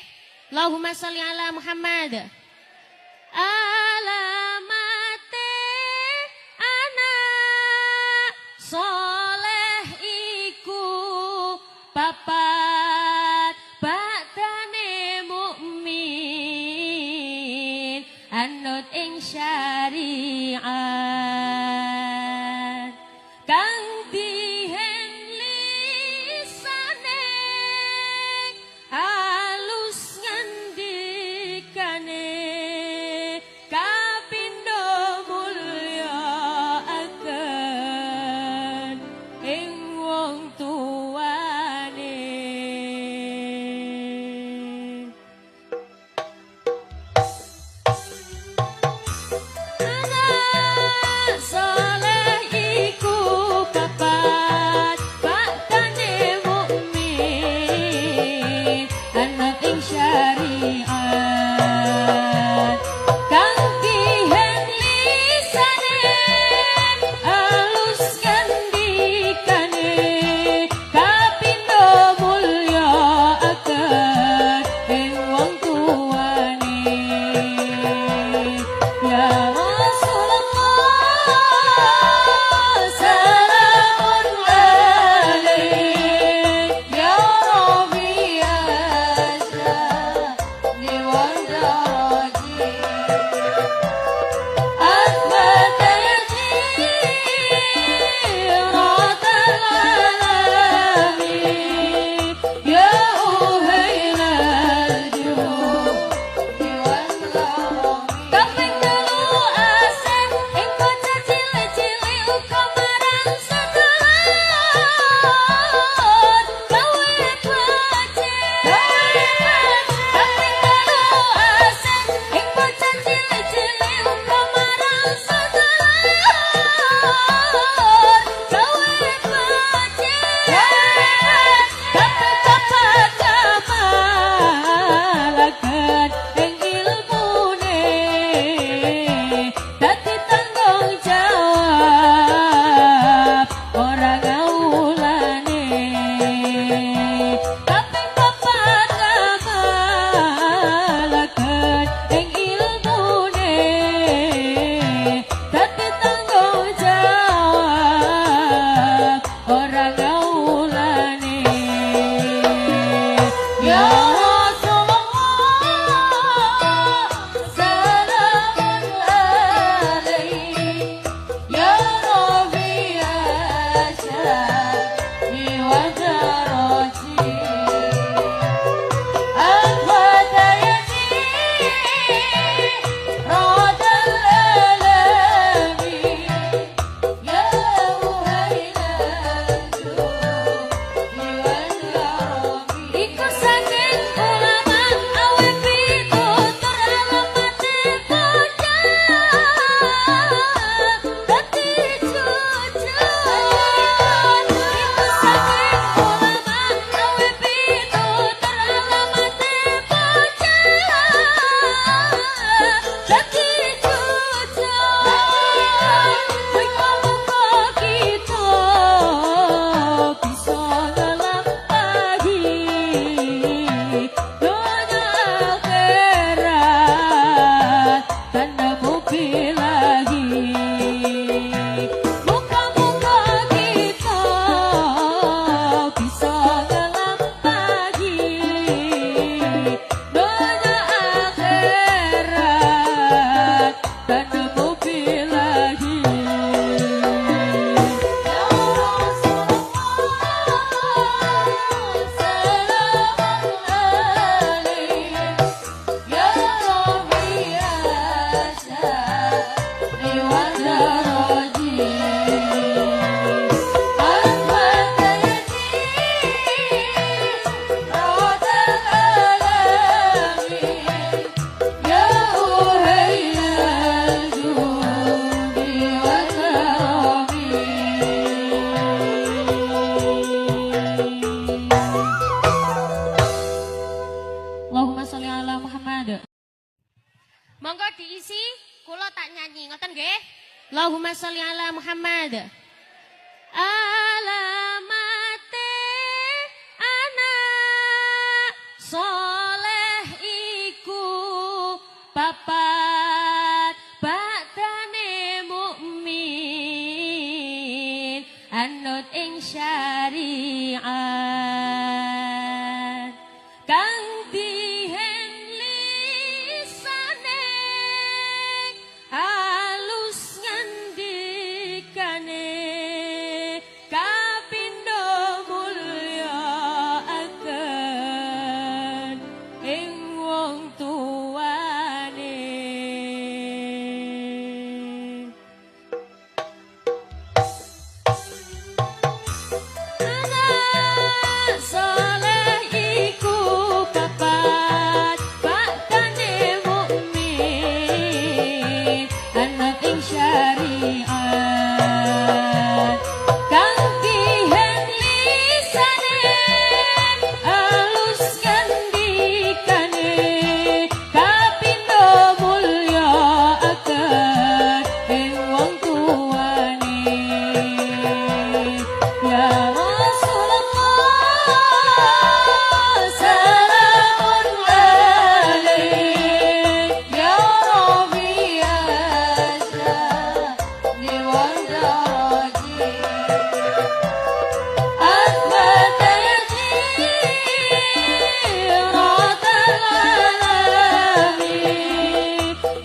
Allahumma sholli ala Muhammad. Alamate anak soleh iku papat, badane mukmin anut ing syariat, kang dihen lisane alus ngandikane, kapindo mulya aken ing wong tuane. Anak soleh iku papat, badane mukmin anut ing syariat, kang dihen lisane alus ngandikane, kapindo mulya aken ing wong tuane. Ya Rasulullah salamun alaik, Ya Rabbi asyani wa daraji, Asbat al alami, Ya Uhayl al-judi wal karami. Kaping telu asem ing bocah cilik-cilik uga marang sedulur gawe becik. Kaping telu asem ing bocah cilik-cilik uga marang sedulur gawe becik. Kaping papat kamalaken ing ilmune, dadi tanggung jawab ora ngawulane. Kaping papat kamalaken ing ilmune, dadi tanggung jawab ora ngawulane. Ya Rasulullah salamun alaik, Ya Rabbi asyani wa daraji, Al-Fatayati radal alami, Ya Uhayl al-judi wal karami. Iku saking ulama awe pitutur alamate bocah dadi jujur. Iku saking ulama awe pitutur alamate bocah dadi jujur. Muga-muga kita bisa nglampahi donya akhirat tanpa bilahi. Muga-muga kita bisa nglampahi donya akhirat tanpa bilahi. Ya Rasulullah salamun alaik, Ya Rabbi asyani wa daraji, Al-Fatayati radal alami, Ya Uhayl al-judi wal karami. Allahumma sholli ala Muhammad. Monggo diisi, kula tak nyanyi, ngoten nggih. Allahumma sholli ala Muhammad. Alamate anak anut ing syariat kang dihen lisane alus ngandikane kapindo mulya aken ing wong tuane. Anak soleh iku papat baktane mukmin anut ing syariat kang dihen lisane alus ngandikane kapindo mulya aken ing wong tuane. Ya Rasulullah salamun alaik Ya Rabbi asyani wa daraji Asbata jiratal alami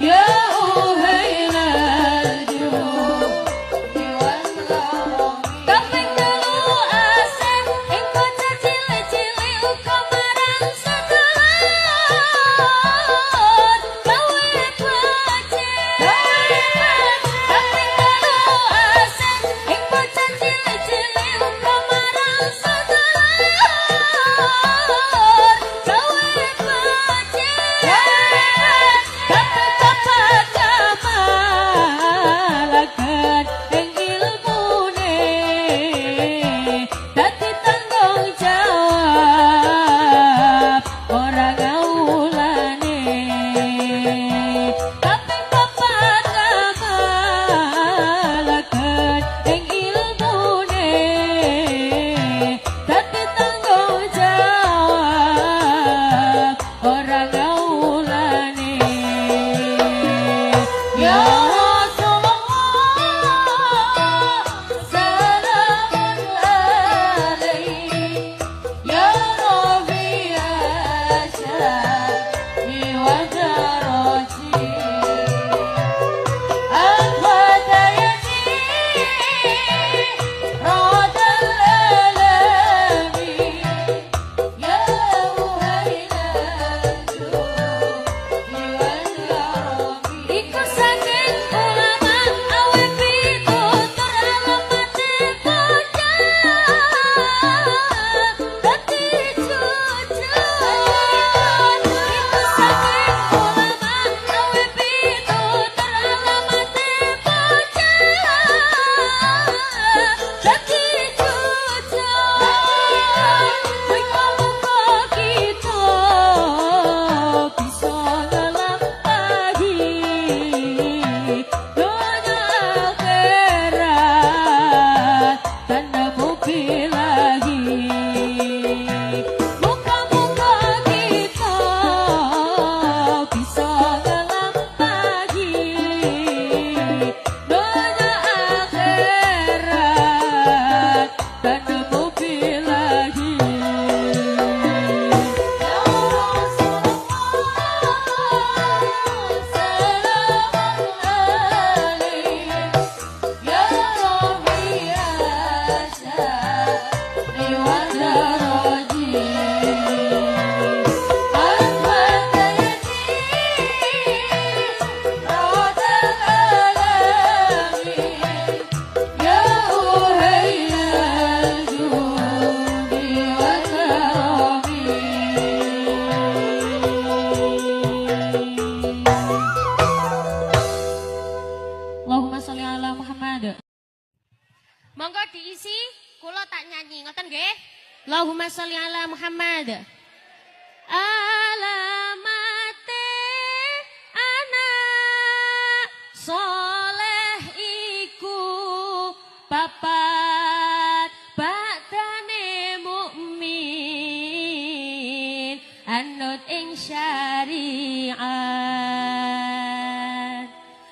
Ya uhailal judi wal karami. Kaping telu asem ing bocah cilik-cilik uga marang sedulur gawe becik. Kaping telu asem ing bocah cilik-cilik uga marang sedulur gawe becik. Kaping papat kamalaken ing ilmune dadi tanggung jawab ora ngawulane. Kaping papat kamalaken ing ilmune dadi tanggung jawab ora ngawulane. Ya Rasulullah salamun alaik Ya Rabbi asyani wa daraji Al-Fatayati radal alami Ya uhailal judi wal karami. Iku saking ulama awe pitutur alamate bocah dadi jujur. Iku saking ulama awe pitutur alamate bocah dadi jujur. Muga-muga kita bisa nglampahi donya akhirat tanpa bilahi. Muga-muga kita bisa nglampahi donya akhirat tanpa bilahi. Ya Rasulullah salamun alaik Ya Rabbi asyani wa daraji Al-Fatayati radal alami Ya uhailal judi wal karami. Allahumma sholli ala Muhammad. Monggo diisi, kula tak nyanyi, ngoten nggih? Allahumma sholli ala Muhammad. Alamate anak soleh iku papat baktane mukmin anut ing syariat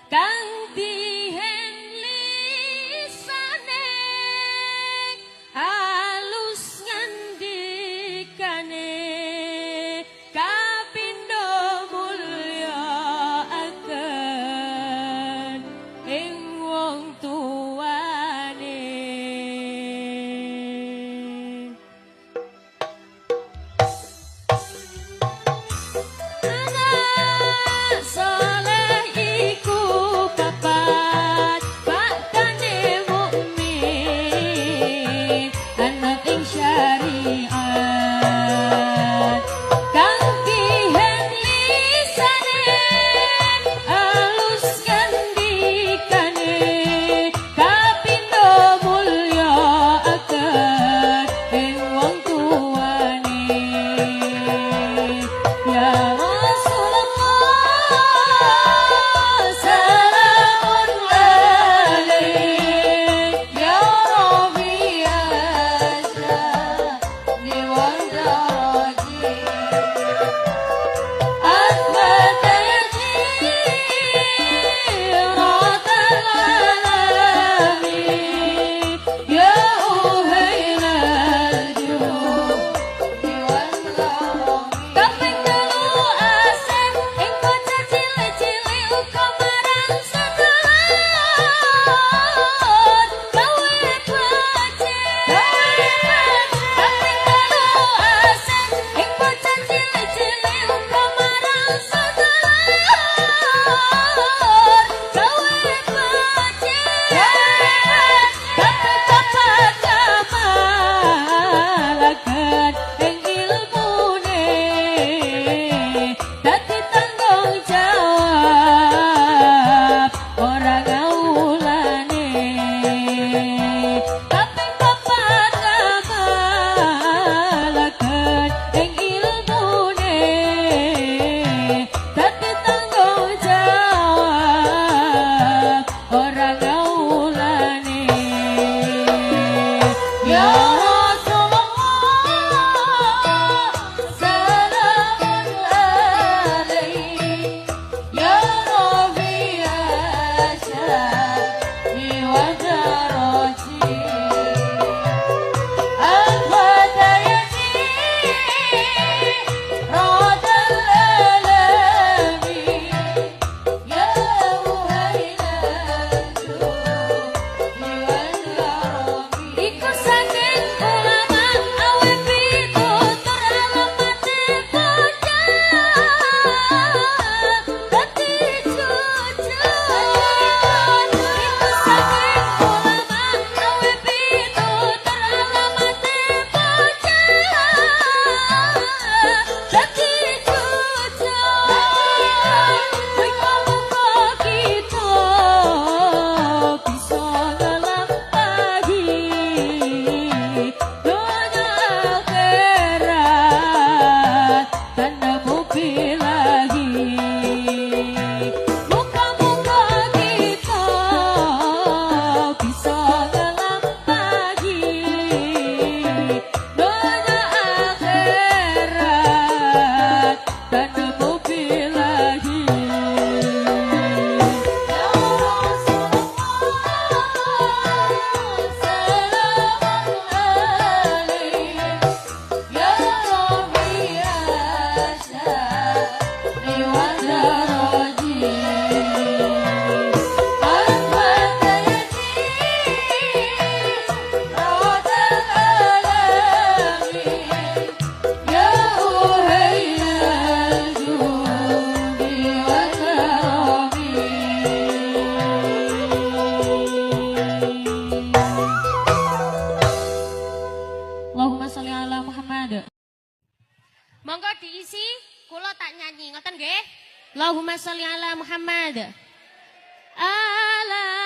kang dihen lisane. Allahumma sholli ala Muhammad. Alamate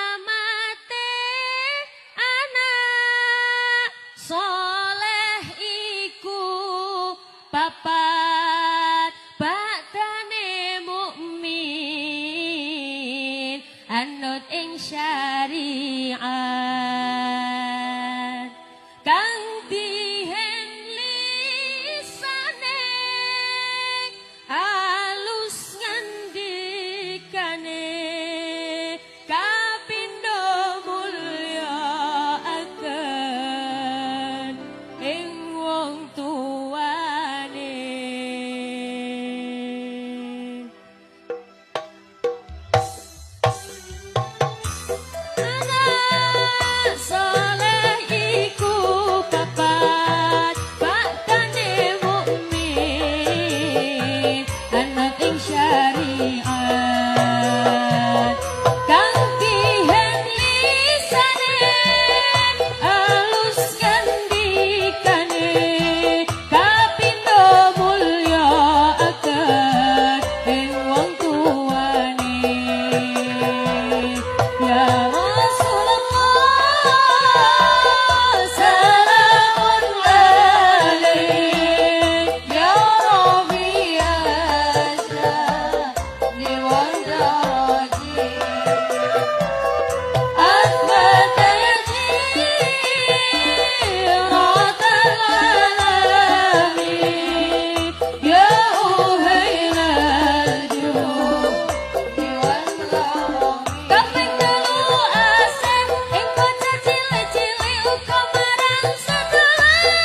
anak soleh iku papat, badane mukmin anut ing syariat, kang dihen lisane alus ngandikane, kapindo mulya akan ing wong tuane. Anak soleh iku papat, badane mukmin anut ing syariat, kang dihen lisane alus ngandikane, kapindo mulya akan ing wong tuane. Ya Rasulullah salamun alaik, Ya Rabbi asyani wa daraji, Asbata yajiratal alami, Ya uhailal judi wal karami. Kaping telu asem ing bocah cilik-cilik uga marang sedulur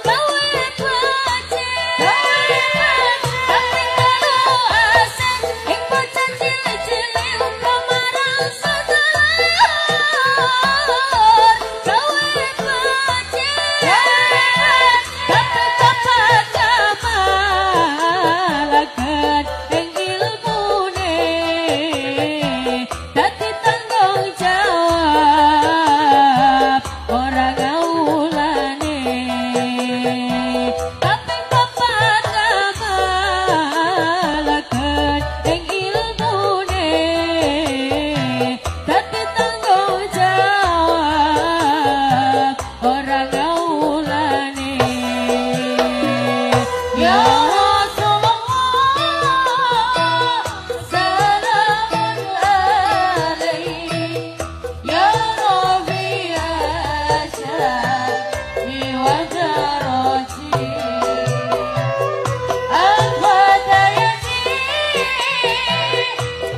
gawe becik. Kaping telu asem ing bocah cilik-cilik uga marang sedulur gawe becik. Kaping papat kamalaken ing ilmune, dadi tanggung jawab ora ngawulane. Kaping papat kamalaken ing ilmune, dadi tanggung jawab ora ngawulane. Ya Rasulullah salamun alaik, Ya Rabbi asyani wa daraji, Al-Fatayati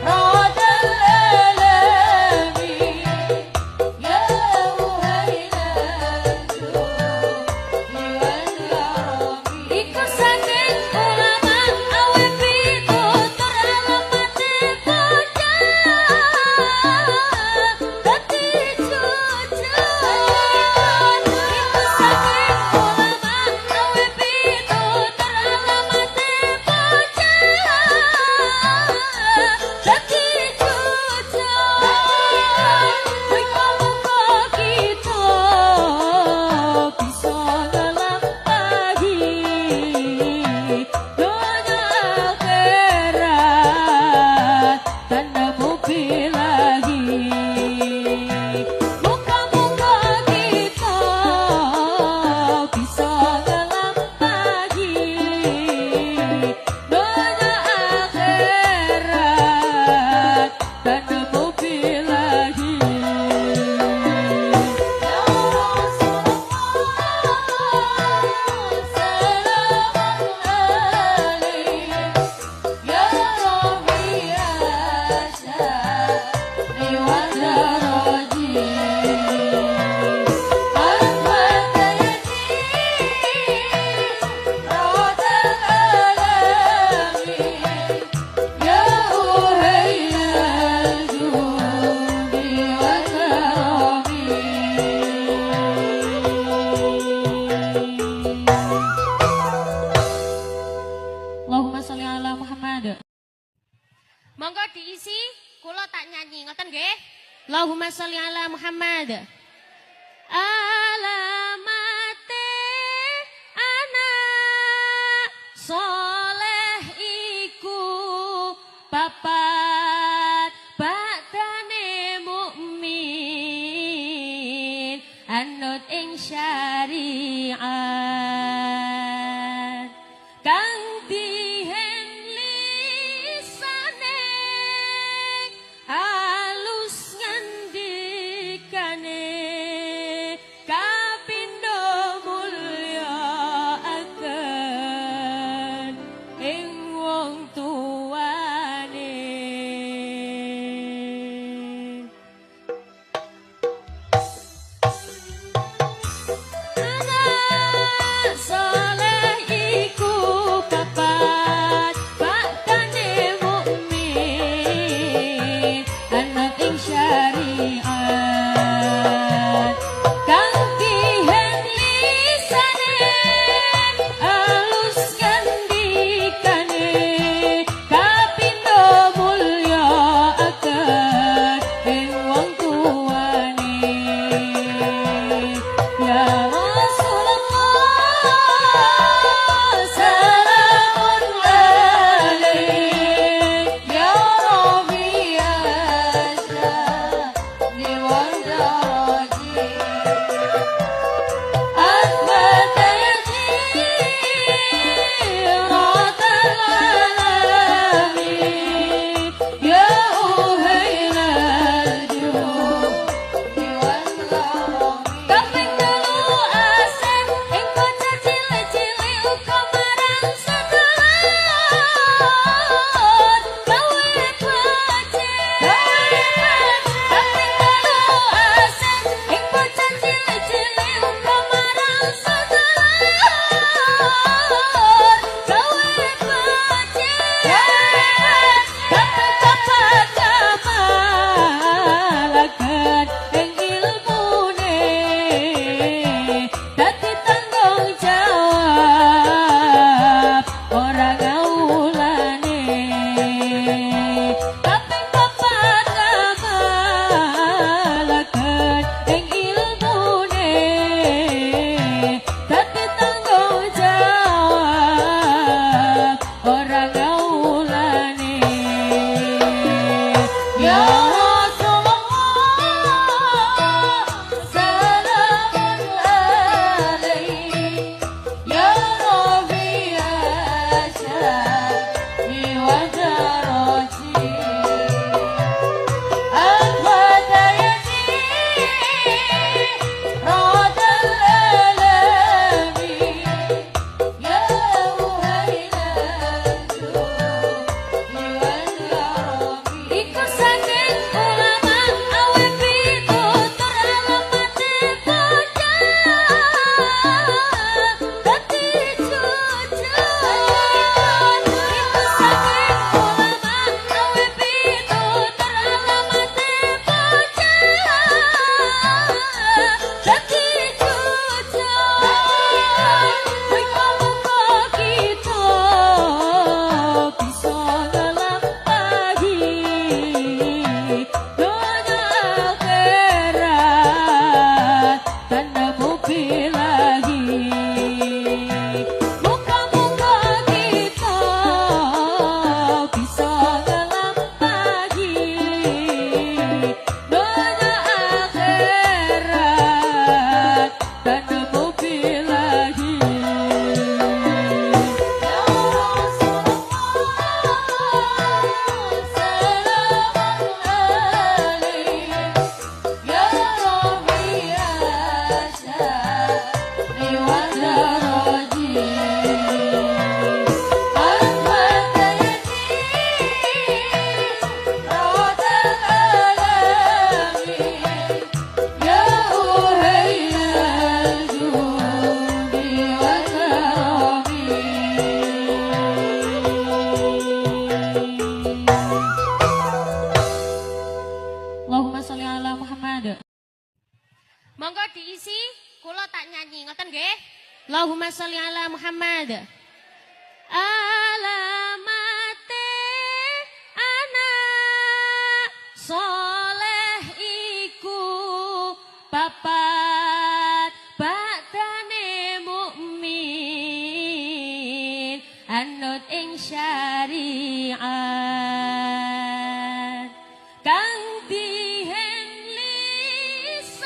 radal alami, Ya uhailal judi wal karami. Iku saking ulama awe pitutur alamate bocah dadi jujur. Iku saking ulama awe pitutur alamate bocah dadi jujur. Muga-muga kita bisa nglampahi donya akhirat tanpa bilahi. Muga-muga kita bisa nglampahi donya akhirat tanpa bilahi. Ya Rasulullah salamun alaik, Ya Rabbi asyani wa daraji, Al-Fatayati radal alami, Ya uhailal judi wal karami. Allahumma sholli ala Muhammad. Monggo diisi, kula tak nyanyi, ngoten nggih. Allahumma sholli ala Muhammad. Alamate anak soleh. anut ing syariat kang dihen lisane alus ngandikane kapindo mulya aken ing wong tuane. Anak soleh iku papat baktane mukmin anut ing syariat kang dihen lisane alus ngandikane kapindo mulya aken ing wong tuane. Ya Rasulullah salamun alaik Ya Rabbi asyani wa daraji Asbat al alami Ya uhil al-judi wal karami. Kaping telu asem ing bocah cilik-cilik uga marang sedulur gawe becik. Kaping telu asem ing bocah cilik-cilik uga marang sedulur gawe becik. Kaping papat kamalaken ing ilmune dadi tanggung jawab ora ngawulane. Kaping papat kamalaken ing ilmune dadi tanggung jawab ora ngawulane. Ya Rasulullah salamun alaik Ya Rabbi asyani wa daraji Al-Fatayati Radal alami Ya uhil al-judi wal karami. Iku saking ulama awe pitutur alamate bocah dadi jujur. Iku saking ulama awe pitutur alamate bocah dadi jujur. Muga-muga kita bisa nglampahi donya akhirat tanpa bilahi. Muga-muga kita bisa nglampahi donya akhirat tanpa bilahi. Ya Rasulullah salamun alaik Ya Rabbi asyani wa daraji Al-Fatayati Radal alami Ya uhil al-judi wal karami. Allahumma sholli ala Muhammad. Monggo diisi, kula tak nyanyi, ngoten nggih. Allahumma sholli ala Muhammad. Alamate anak soleh iku papat baktane mukmin anut ing syariat kang dihen lisane.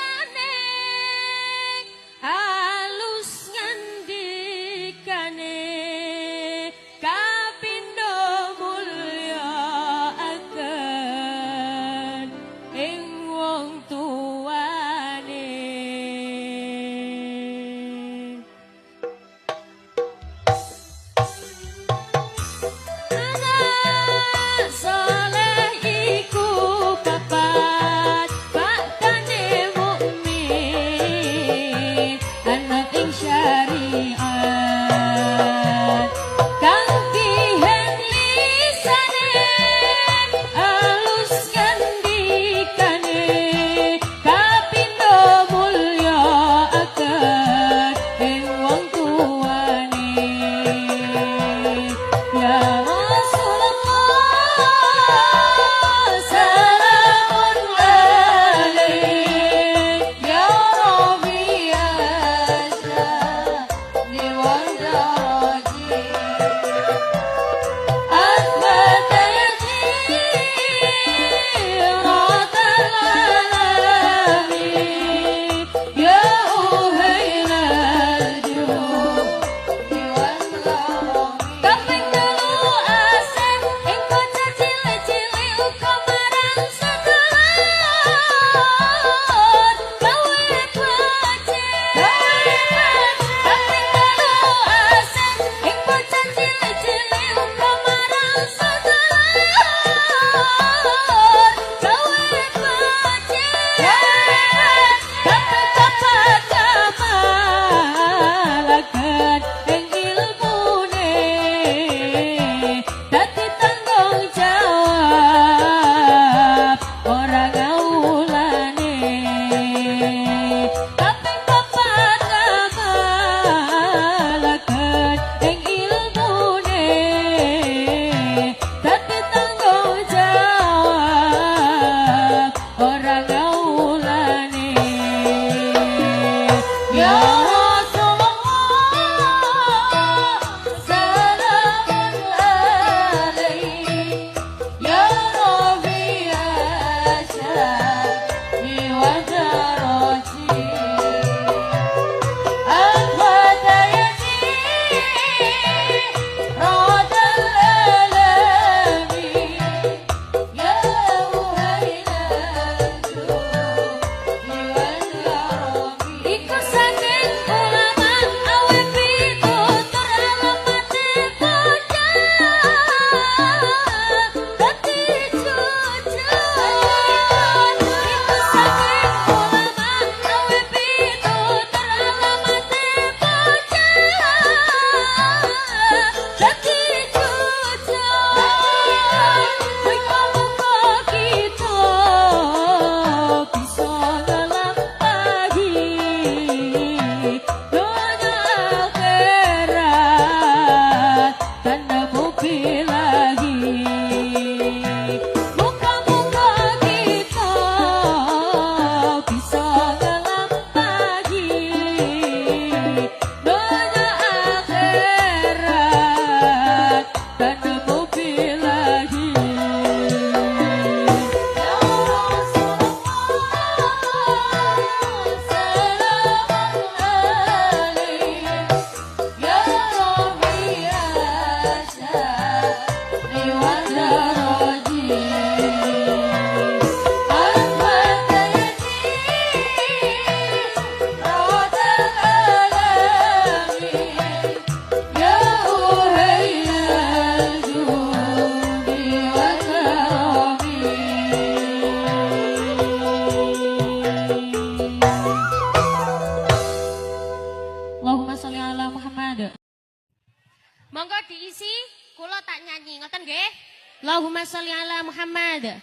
Monggo diisi, kula tak nyanyi, ngoten nggih. Allahumma sholli ala Muhammad.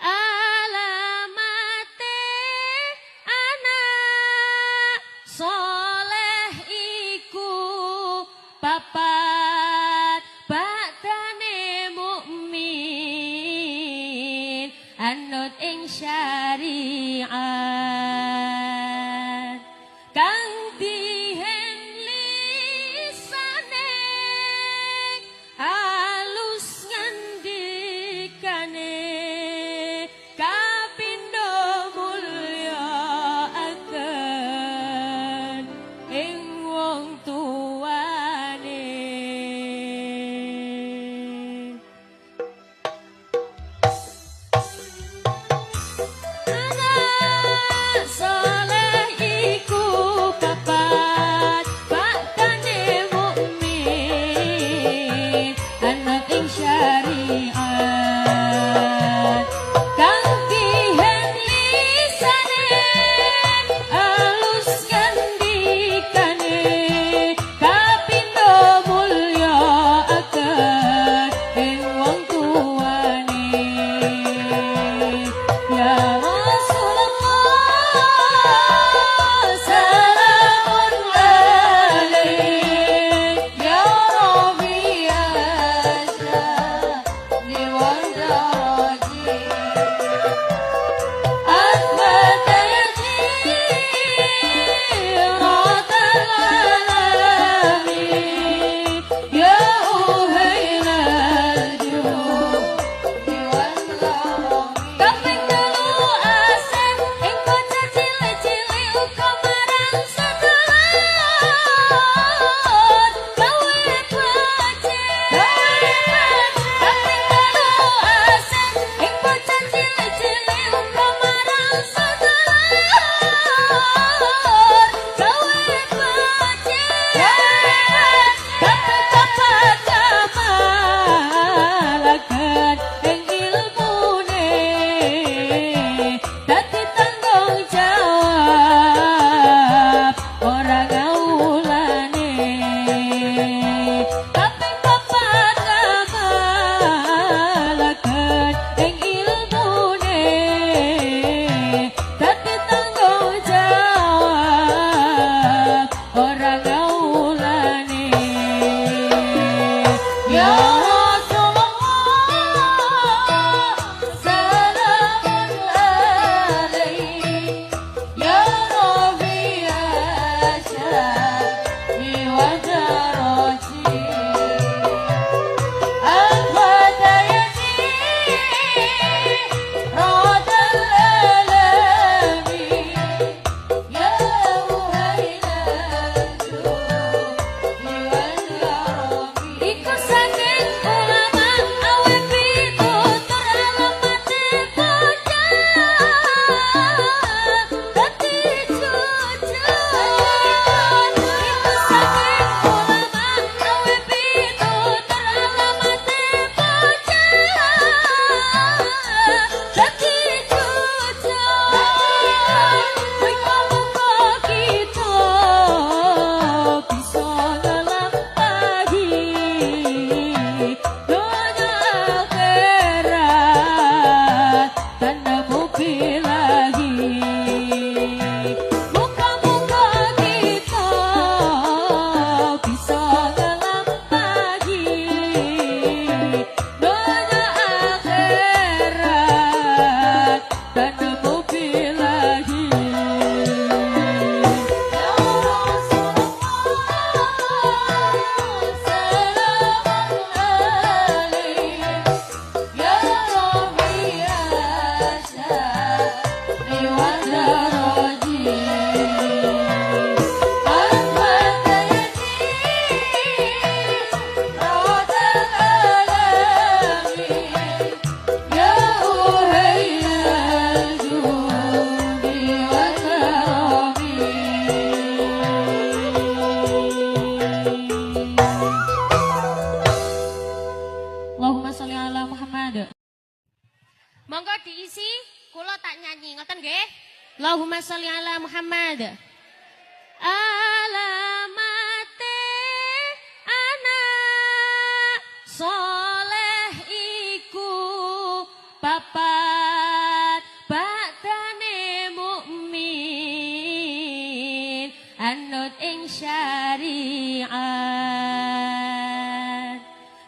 Alamate anak soleh iku papat badane mukmin anut ing syariat kang dihen lisane alus ngandikane kapindo mulya akan ing wong tuane. Anak soleh iku papat bakdane mukmin anut ing syariat kang dihen lisane alus ngandikane kapindo mulya akan ing wong tuane. Ya Rasulullah salamun alaik Ya Rabbi asyani wa daraji. sholli ala Muhammad. Alamate anak soleh iku papat, bakdane mukmin anut ing syariat,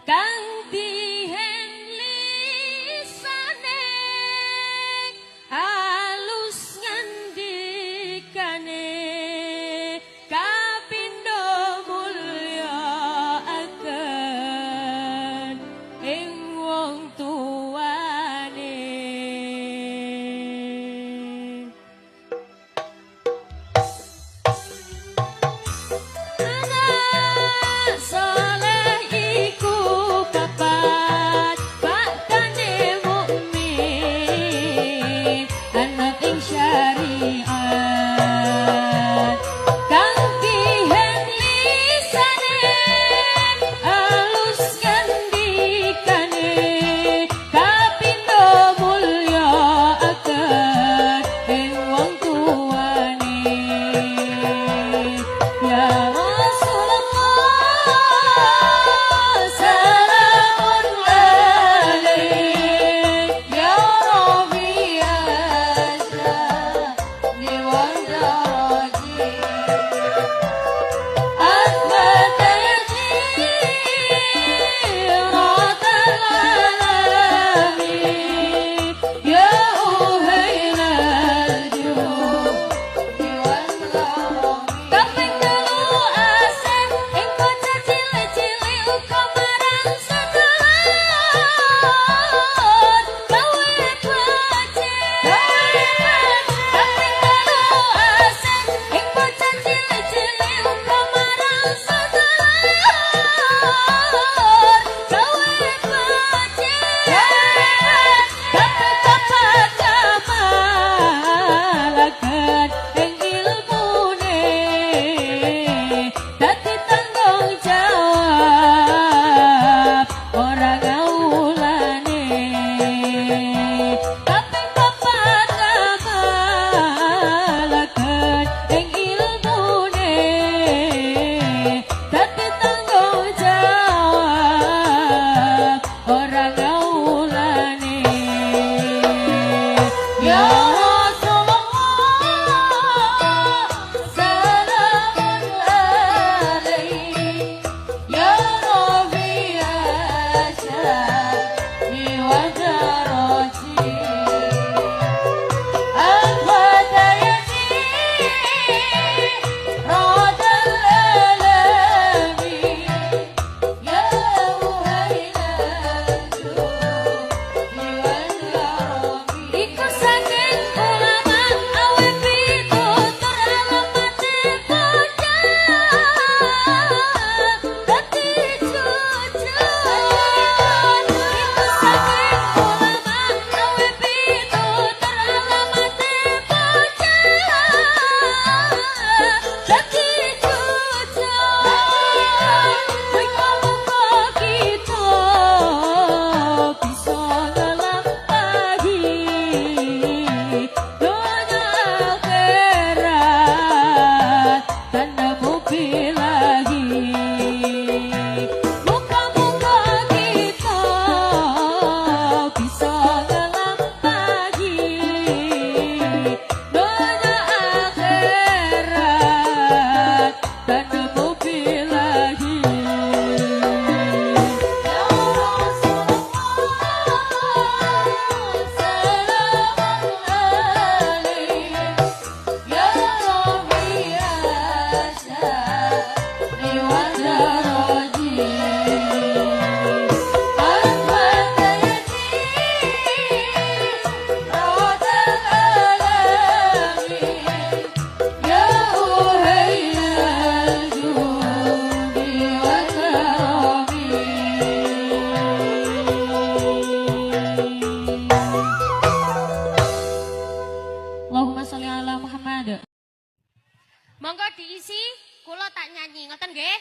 kang dihen lisane alus ngandikane, kapindo mulya akan ing wong tuane. Anak soleh iku papat, bakdane mukmin anut ing syariat, kang dihen lisane alus ngandikane, kapindo mulya akan ing wong tuane. Ya Rasulullah salamun alaik, Ya Rabbi asyani wa daraji, Athbata yajiratal alami, Ya uhailal judi wal karami. Kaping telu asih ing bocah cilik-cilik uga marang sedulur gawe becik. Kaping telu asih ing bocah cilik-cilik uga marang sedulur gawe becik. Kaping papat ngamalaken ing ilmune, dadi tanggung jawab ora ngawulane. Kaping papat ngamalaken ing ilmune, dadi tanggung jawab ora ngawulane. Ya Rasulullah salamun alaik, Ya Rabbi asyani wa daraji, Athbata yajiratal alami, Ya uhailal judi wal karami. Iku saking ulama awe pitutur alamate bocah dadi jujur. Iku saking ulama awe pitutur alamate bocah dadi jujur. Muga-muga kita bisa nglampahi donya akhirat tanpa bilahi. Muga-muga kita bisa nglampahi donya akhirat tanpa bilahi. Ya Rasulullah salamun alaik, Ya Rabbi asyani wa daraji, Athbata yajiratal alami, Ya uhailal judi wa karami. Allahumma sholli ala Muhammad. Monggo diisi, kula tak nyanyi, ngoten nggih.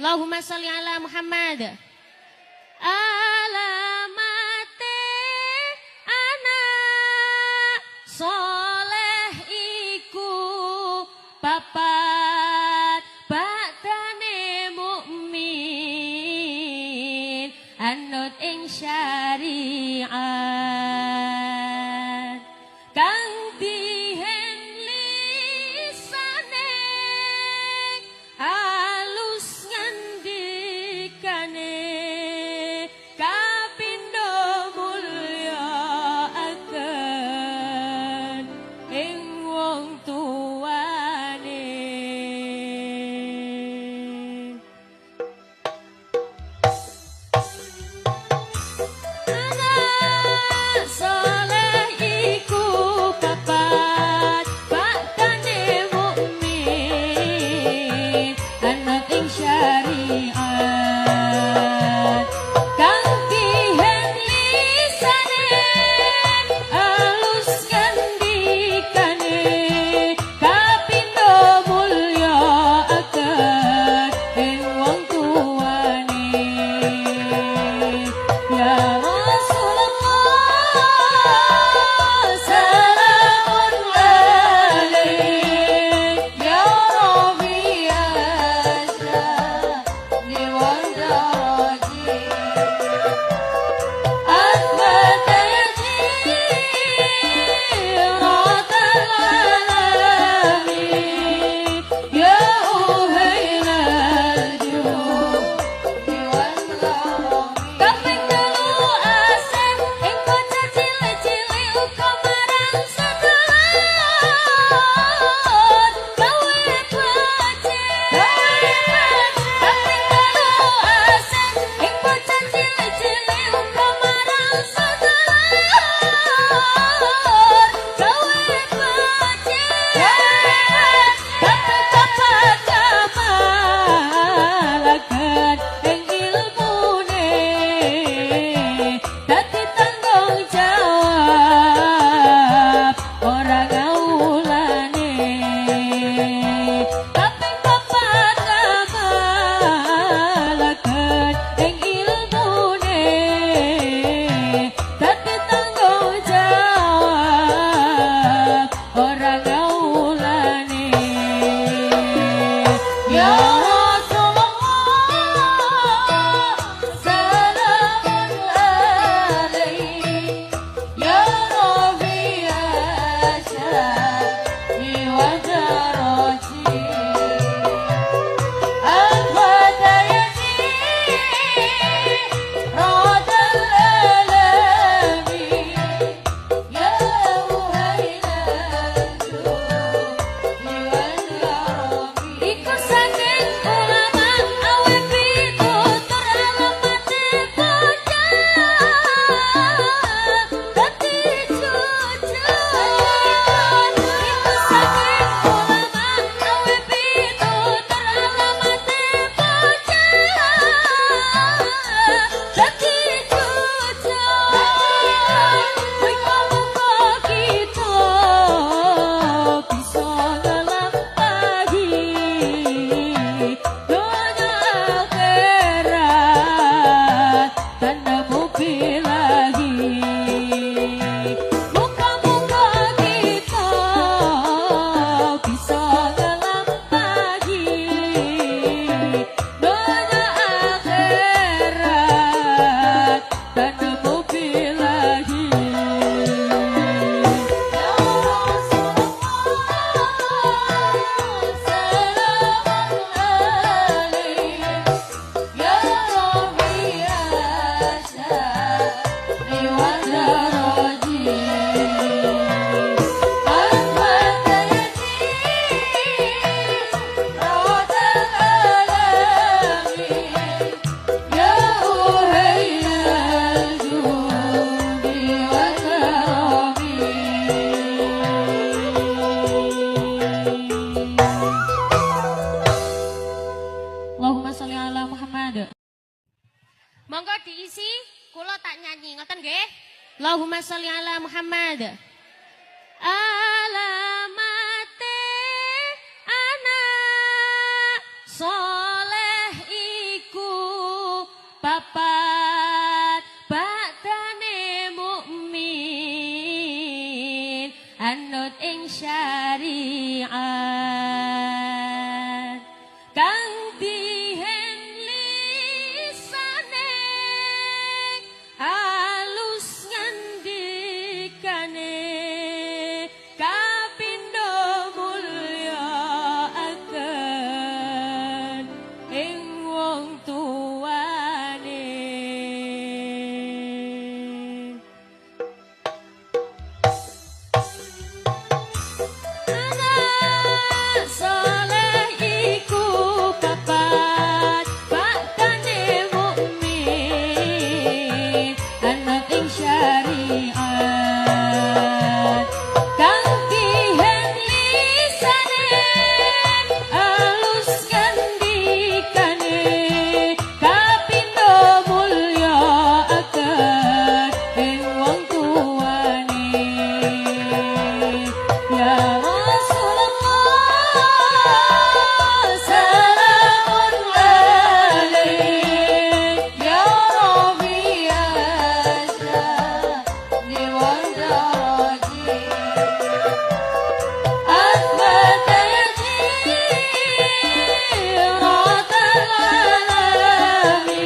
Allahumma sholli ala Muhammad. Alamate anak soleh iku Allahumma sholli ala Muhammad. Alamate anak soleh iku papat, bakdane mukmin anut ing syariat, kang dihen lisane alus ngandikane, kapindo mulya aken ing wong tuane. Anak soleh iku papat, bakdane mukmin anut ing syariat, kang dihen lisane alus ngandikane, kapindo mulya aken ing wong tuane. Ya Rasulullah salamun alaik, Ya Rabbi asyani wa daraji, athbata jiratal alami,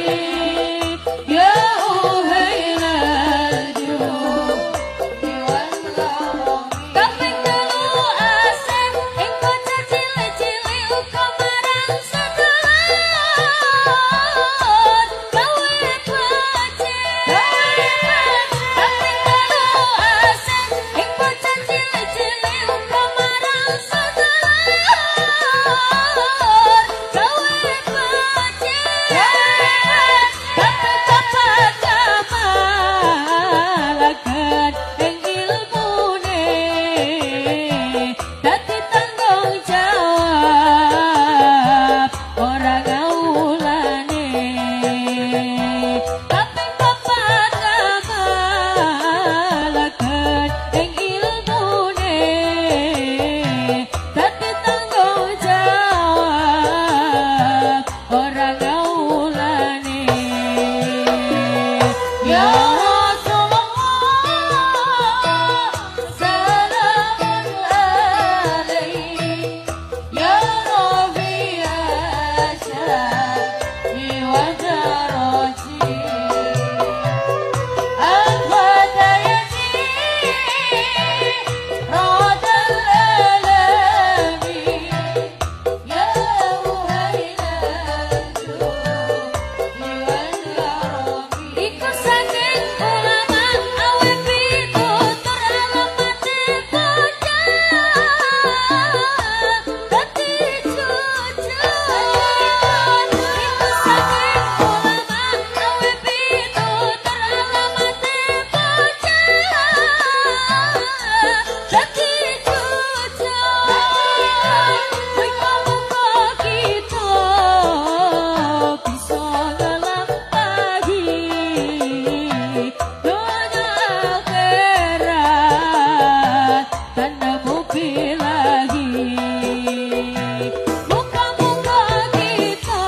ya uhailal judi wal karami. Kaping telu asem ing bocah cilik-cilik uga marang sedulur gawe becik. Kaping telu asem ing bocah cilik-cilik uga marang sedulur gawe becik. Kaping papat ngamalaken ing ilmune, dadi tanggung jawab ora ngawulane. Kaping papat ngamalaken ing ilmune, dadi tanggung jawab ora ngawulane. Ya Rasulullah salamun alaik, ya Rabbi asyani wa daraji, athbata jiratal alami, ya uhailal judi wal karami. Iku saking ulama awe pitutur alamate bocah dadi jujur. Iku saking ulama awe pitutur alamate bocah dadi jujur. Muga-muga kita bisa nglampahi donya akhirat tanpa bilahi. Muga-muga kita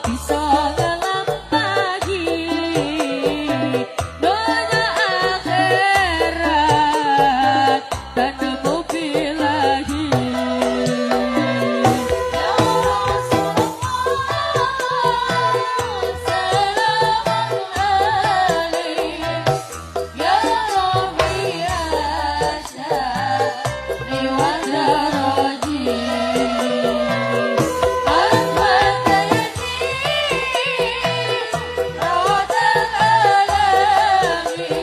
bisa nglampahi donya akhirat tanpa bilahi. Ya Rasulullah salamun alaik, ya Rabbi asyani wa daraji, athbata jiratal alami,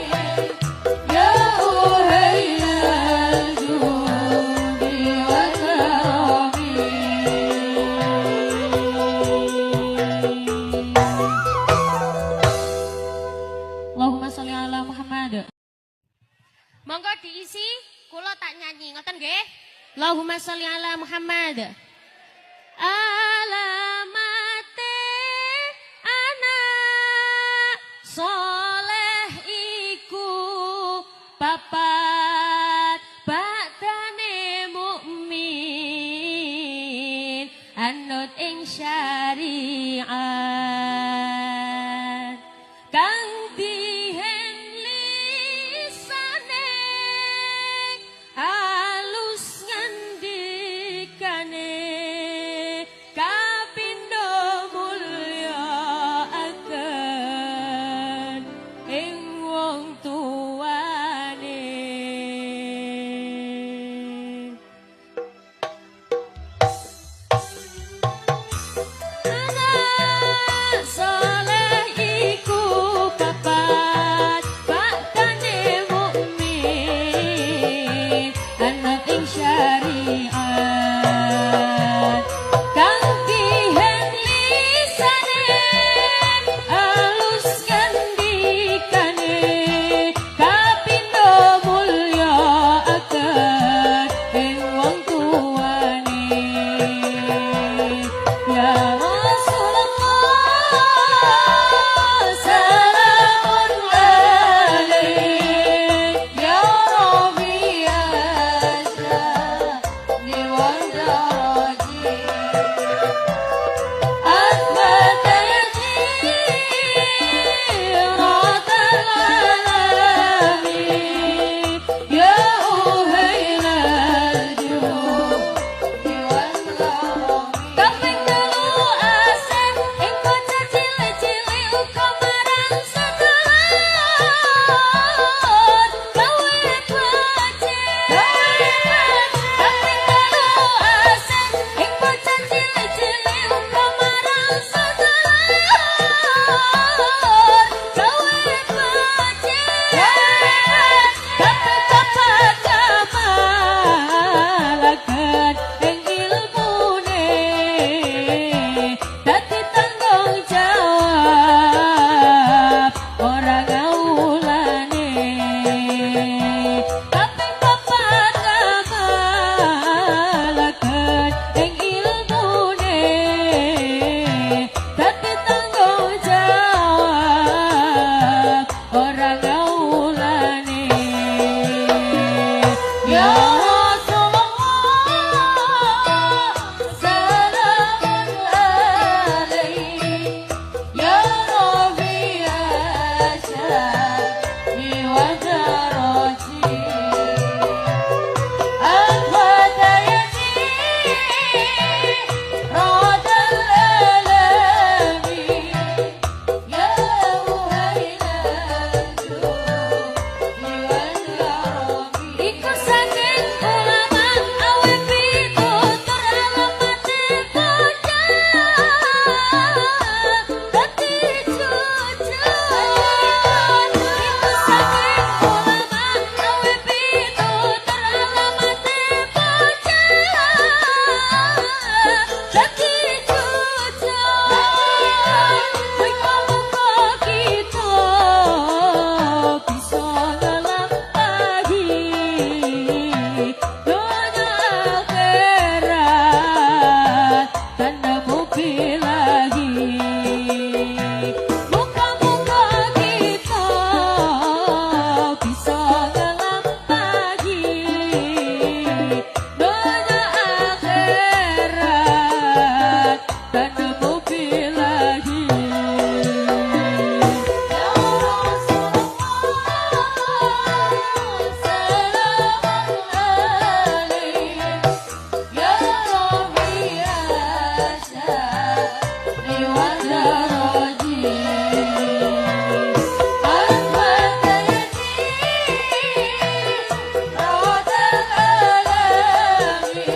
ya uhailal judi wal karami. Allahumma sholli ala Muhammad. Monggo diisi, kula tak nyanyi, ngoten nggih. Allahumma sholli ala Muhammad. Alamate anak soleh. anut ing syariat. Kang dihen lisane alus ngandikane kapindo mulya aken ing wong tuane. Anak soleh iku papat baktane mukmin anut ing syariat. Kang dihen lisane alus ngandikane kapindo mulya aken ing wong tuane. Ya Rasulullah salamun alaik, Ya Rabbi asyani wa daraji Asbata jiratal alami Ya uhailal judi wal karami. Kaping telu asem ing bocah cilik-cilik uga marang sedulur gawe becik. Kaping telu asem ing bocah cilik-cilik uga marang sedulur gawe becik. Kaping papat kamalaken ing ilmune dadi tanggung jawab ora ngawulane. Kaping papat kamalaken ing ilmune dadi tanggung jawab ora ngawulane. Ya Rasulullah salamun alaik, Ya Rabbi asyani wa daraji Al-Fatayati radal alami Ya uhailal judi wal karami. Iku saking ulama awe pitutur alamate bocah dadi jujur. Iku saking ulama awe pitutur alamate bocah dadi jujur. Muga-muga kita bisa nglampahi donya akhirat tanemu bilahi. Muga-muga kita bisa nglampahi donya akhirat tanemu bilahi. Ya Rasulullah salamun alaik, Ya Rabbi asyani wa daraji Al-Fatayati radal alami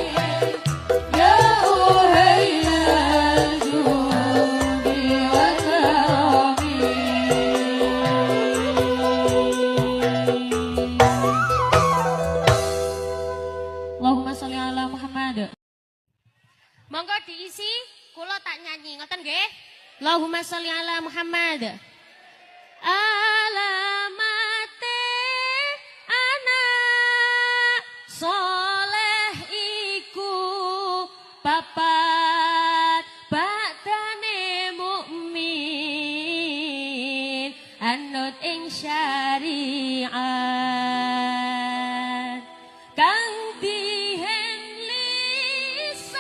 Ya uhailal judi wal karami. Allahumma sholli ala Muhammad. Monggo diisi, kula tak nyanyi, ngoten nggih. Allahumma sholli ala Muhammad. Alamate anak soleh iku papat baktane mukmin anut ing syariat. Kang dihen lisane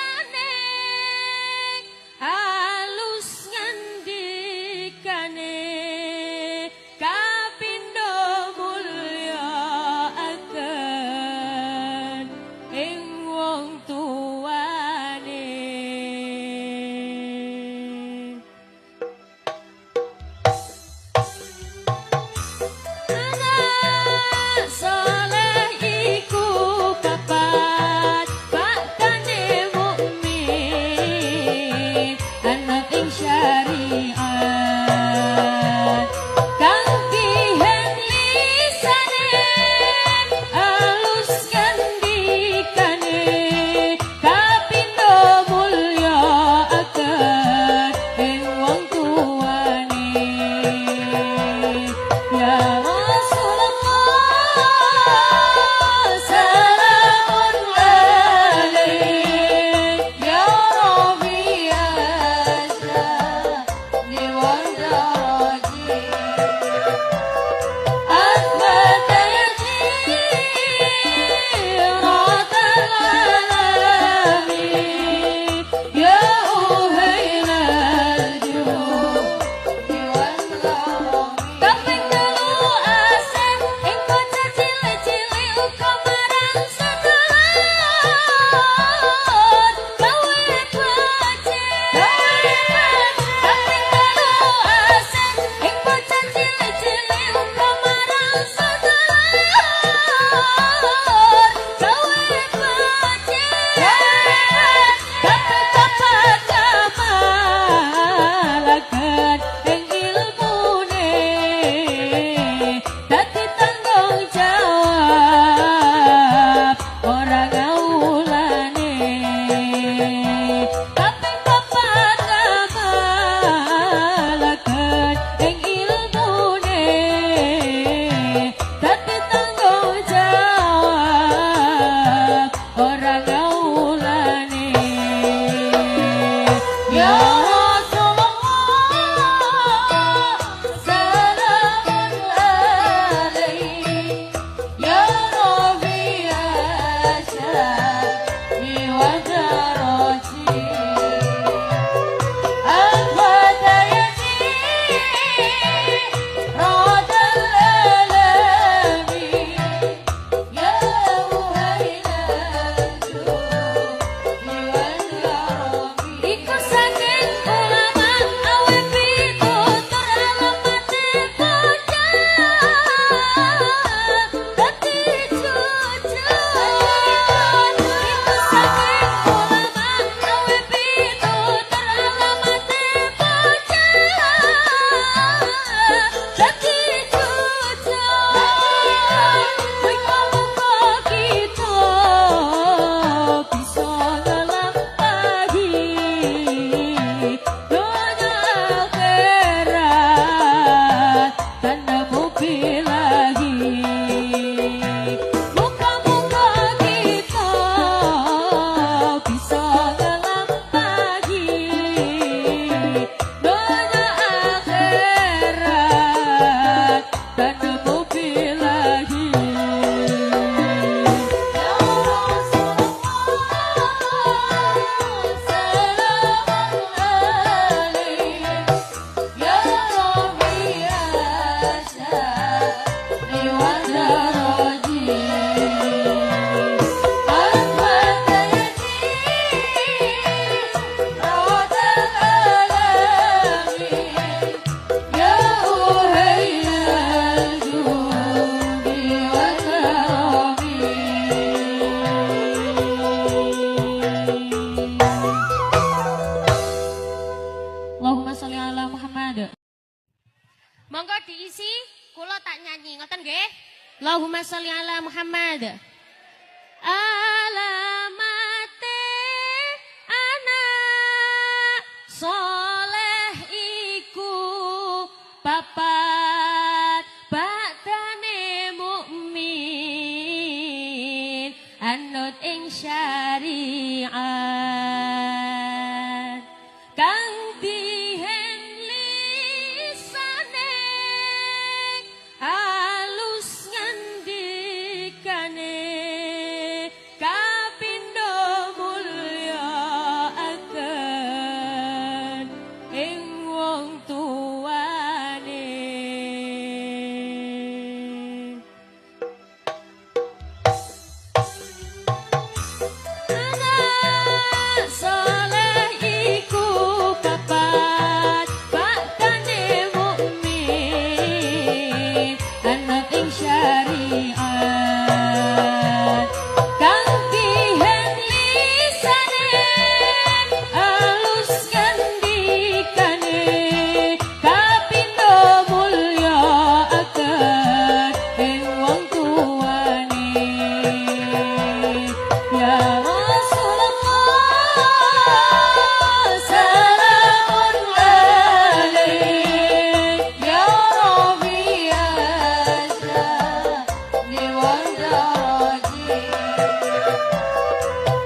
Allahumma sholli ala Muhammad. Alamate anak soleh iku papat, bakdane mukmin anut ing syariat, kang dihen lisane alus ngandikane, kapindo mulya aken ing wong tuane. Anak soleh iku papat, bakdane mukmin anut ing syariat, kang dihen lisane alus ngandikane, kapindo mulya aken ing wong tuane. Ya Rasulullah salamun alaik, Ya Rabbi asyani wa daraji,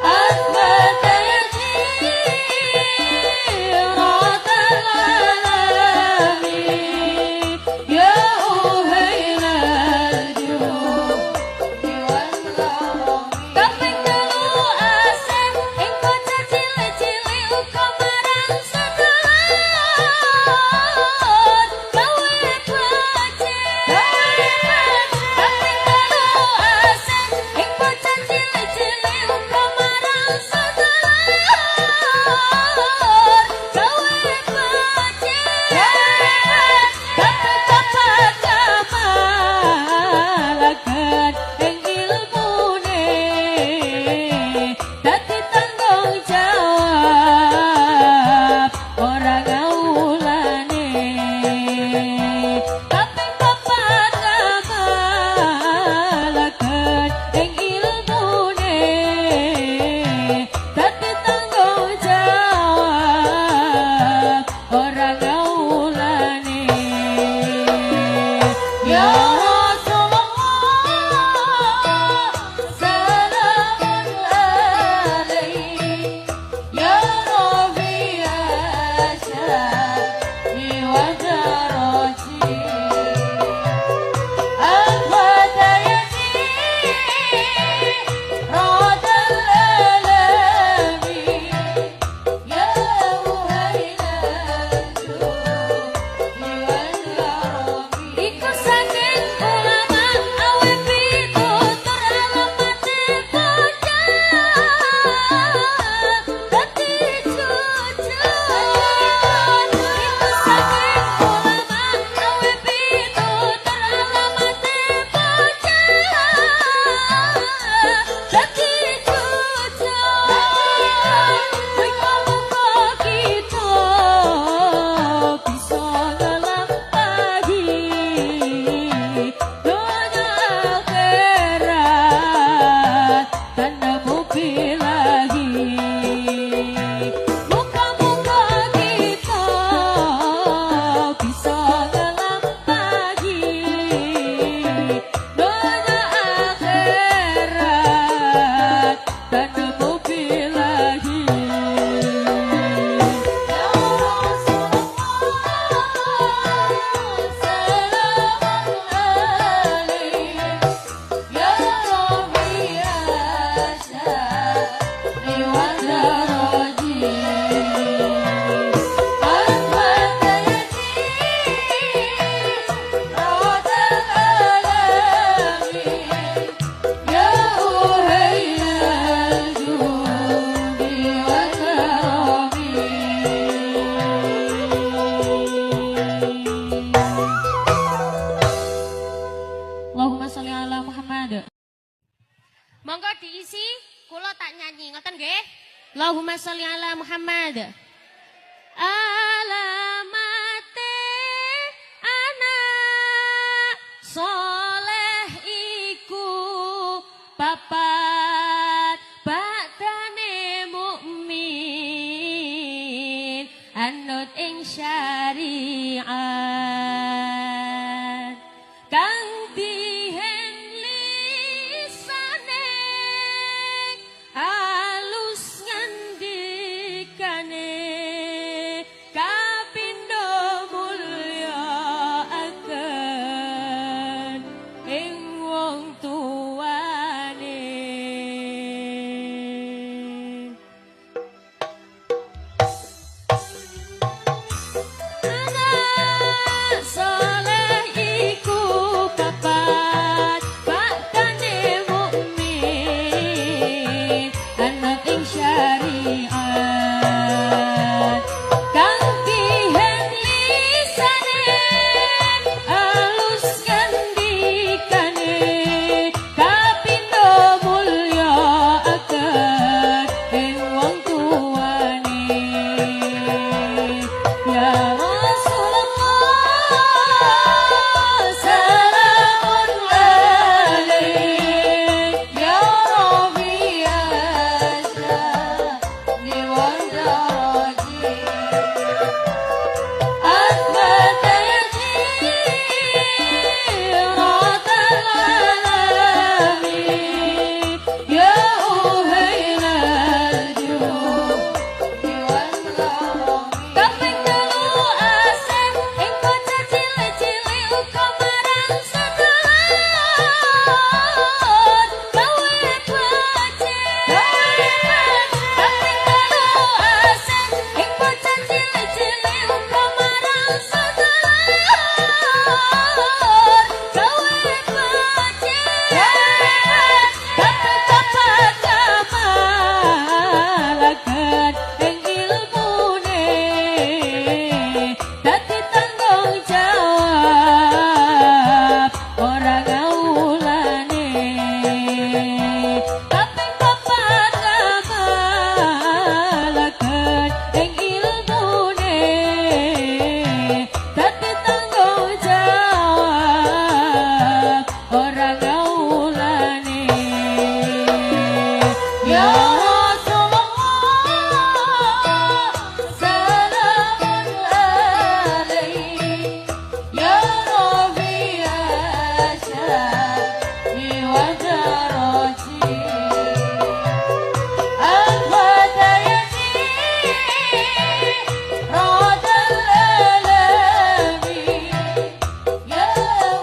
أثبت جيرة العالم، يا أهيل الجود والكرم. Kaping telu asih ing bocah cilik-cilik uga marang sedulur gawe becik. Kaping telu asih ing bocah cilik-cilik uga marang sedulur gawe becik. Kaping papat ngamalaken ing ilmune, dadi tanggung jawab ora ngawulane. Kaping papat ngamalaken ing ilmune, dadi tanggung jawab ora ngawulane. Ya Rasulullah salamun alaik, Ya Rabbi asyani wa daraji, أثبت جيرة الألم، يا أهيل الجود والكرم. Iku saking ulama awe pitutur alamate bocah dadi jujur. Iku saking ulama awe pitutur alamate bocah dadi jujur. Muga-muga kita bisa nglampahi donya akhirat dan nemu bilahi. Muga-muga kita bisa nglampahi donya akhirat dan nemu bilahi. Ya Rasulullah salamun alaik, Ya Rabbi asyani wa daraji, أثبت جيرة الألم، يا أهيل الجود والكرم. Allahumma sholli ala Muhammad. Monggo diisi, kula tak nyanyi, ngoten nggih. Allahumma sholli ala Muhammad. Alamate anak soleh. anut ing syariat kang dihen lisane alus ngandikane kapindo mulya aken ing wong tuane. Anak soleh iku papat baktane mukmin anak ing syariat kang dihen lisane alus ngandikane kapindo mulya aken ing wong tuane. Ya Rasulullah salamun alaik Ya Rabbi asyani wa daraji Asbata yajiratal alami Ya uhailal judi wal karami. Kaping telu asem ing bocah cilik-cilik uga marang sedulur gawe becik. Kaping telu asem ing bocah cilik-cilik uga marang sedulur gawe becik. Kaping papat ngamalaken ing ilmune dadi tanggung jawab ora ngawulane. Kaping papat ngamalaken ing ilmune dadi tanggung jawab ora ngawulane. Ya Rasulullah salamun alaik Ya Rabbi asyani wa daraji Al-Fatah yajiratal alami Ya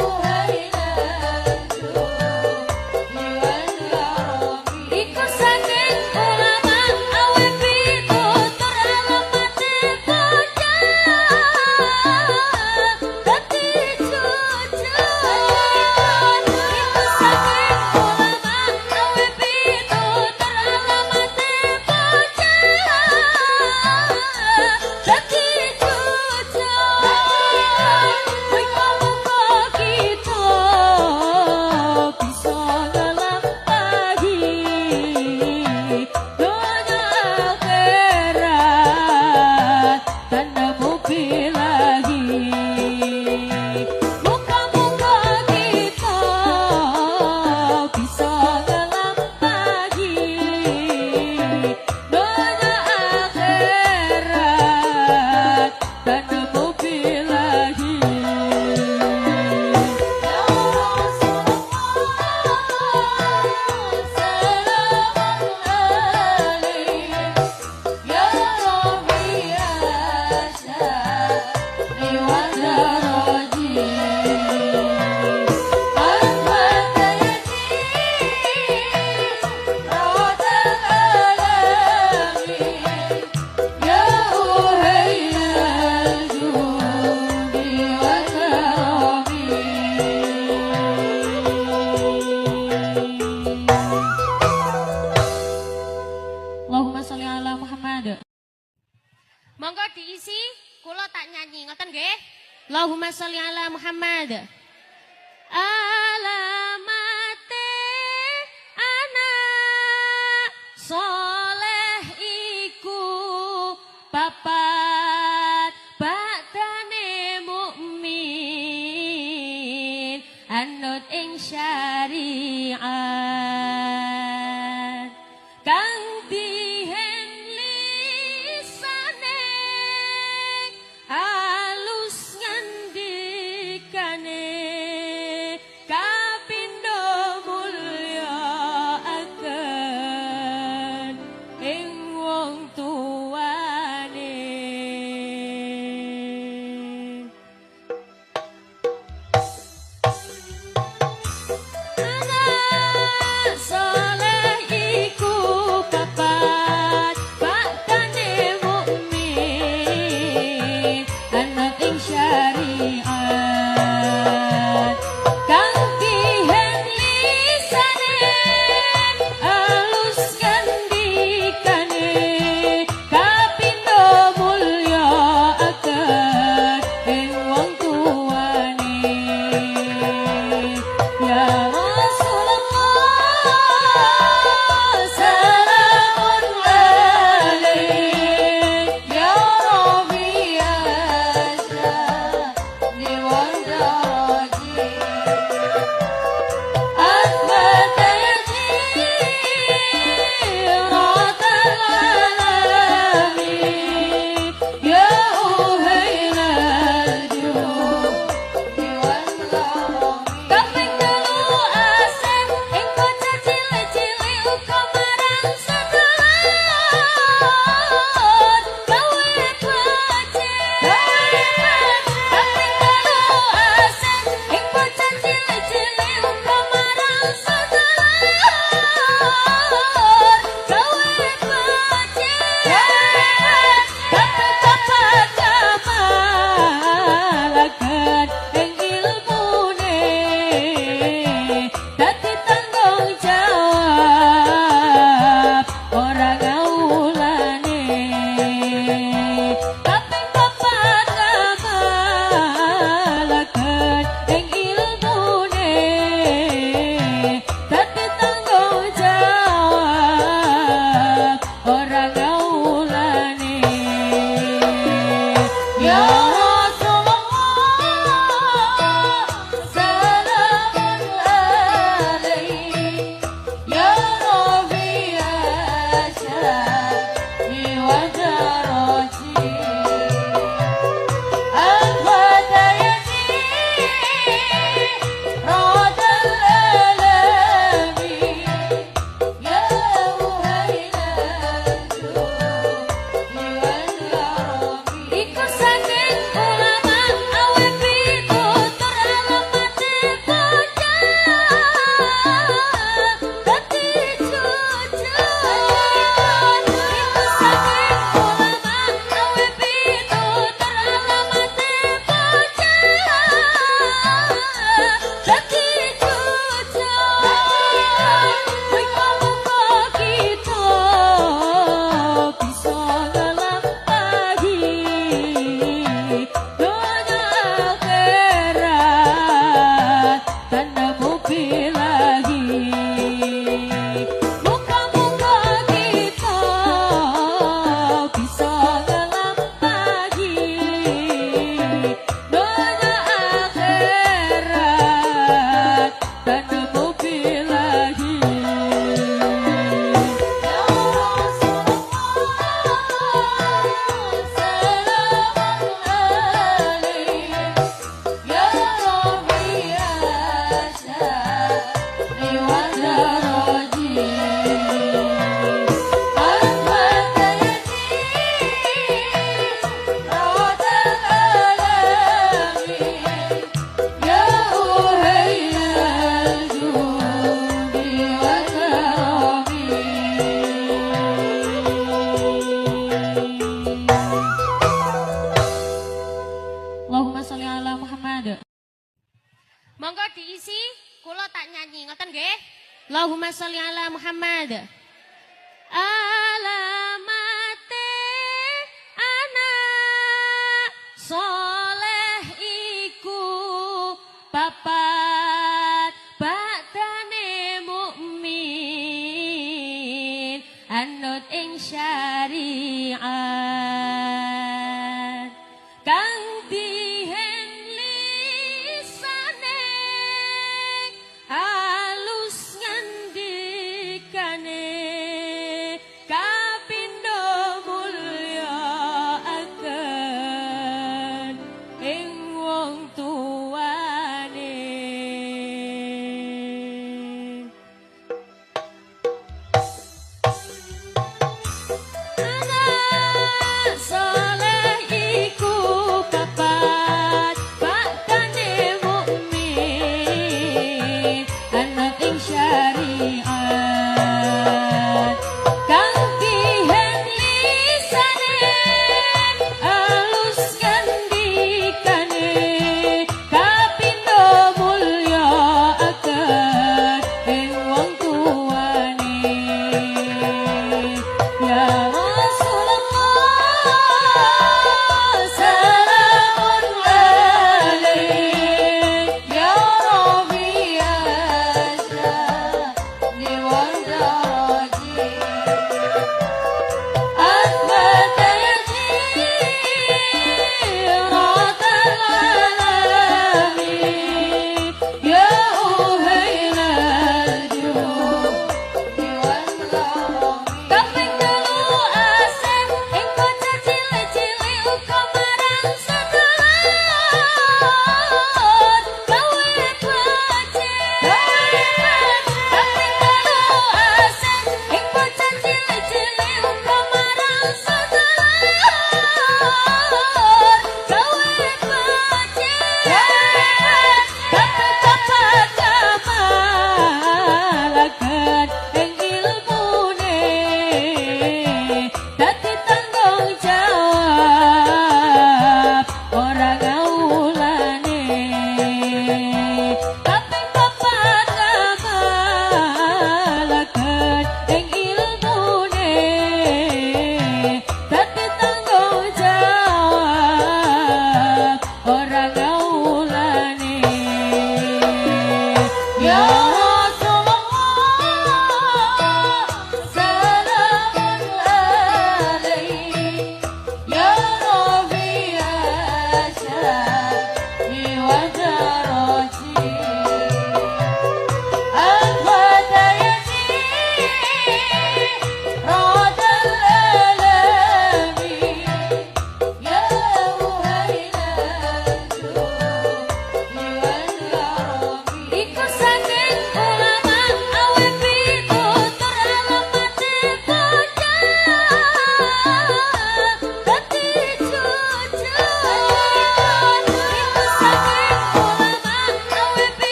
uhailal judi wal karami. Iku saking ulama awe pitutur alamate bocah dadi jujur. Iku saking ulama awe pitutur alamate bocah dadi jujur. Muga-muga kita bisa nglampahi donya akhirat tanpa bilahi. Muga-muga kita bisa nglampahi donya akhirat tanpa bilahi. Ya Rasulullah salamun alaik Ya Rabbi asyani wa daraji Asbata yajiratal alami Ya uhailal judi wa karami. Allahumma sholli ala Muhammad. Monggo diisi, kula tak nyanyi, ngoten nggih. Allahumma sholli ala Muhammad. Alamate anak soleh iku papat baktane mukmin anut ing syariat kang dihen lisane ora gaulane. Ya Rasulullah salamun alaik, ya Rabi asyani wa daraji. Iku saking ulama awe pitutur alamate bocah dadi cucu. Iku saking ulama awe pitutur alamate bocah dadi cucu. Muga-muga kita bisa nglampahi donya akhirat tanpa lagi. Muga-muga kita bisa nglampahi donya akhirat tanpa lagi. Ya Rasulullah salamun alaik, ya Rabi asyani wa daraji. Ya uhailal judi wa karami. Allahumma sholli ala Muhammad. Monggo diisi, kula tak nyanyi, ngoten nggih. Allahumma sholli ala Muhammad. Alamate anak soleh iku papat, bakdane mukmin anut ing syariat, kang dihen lisane halus ngandikane, kapindo mulya akan ing wong tuane. Anak soleh.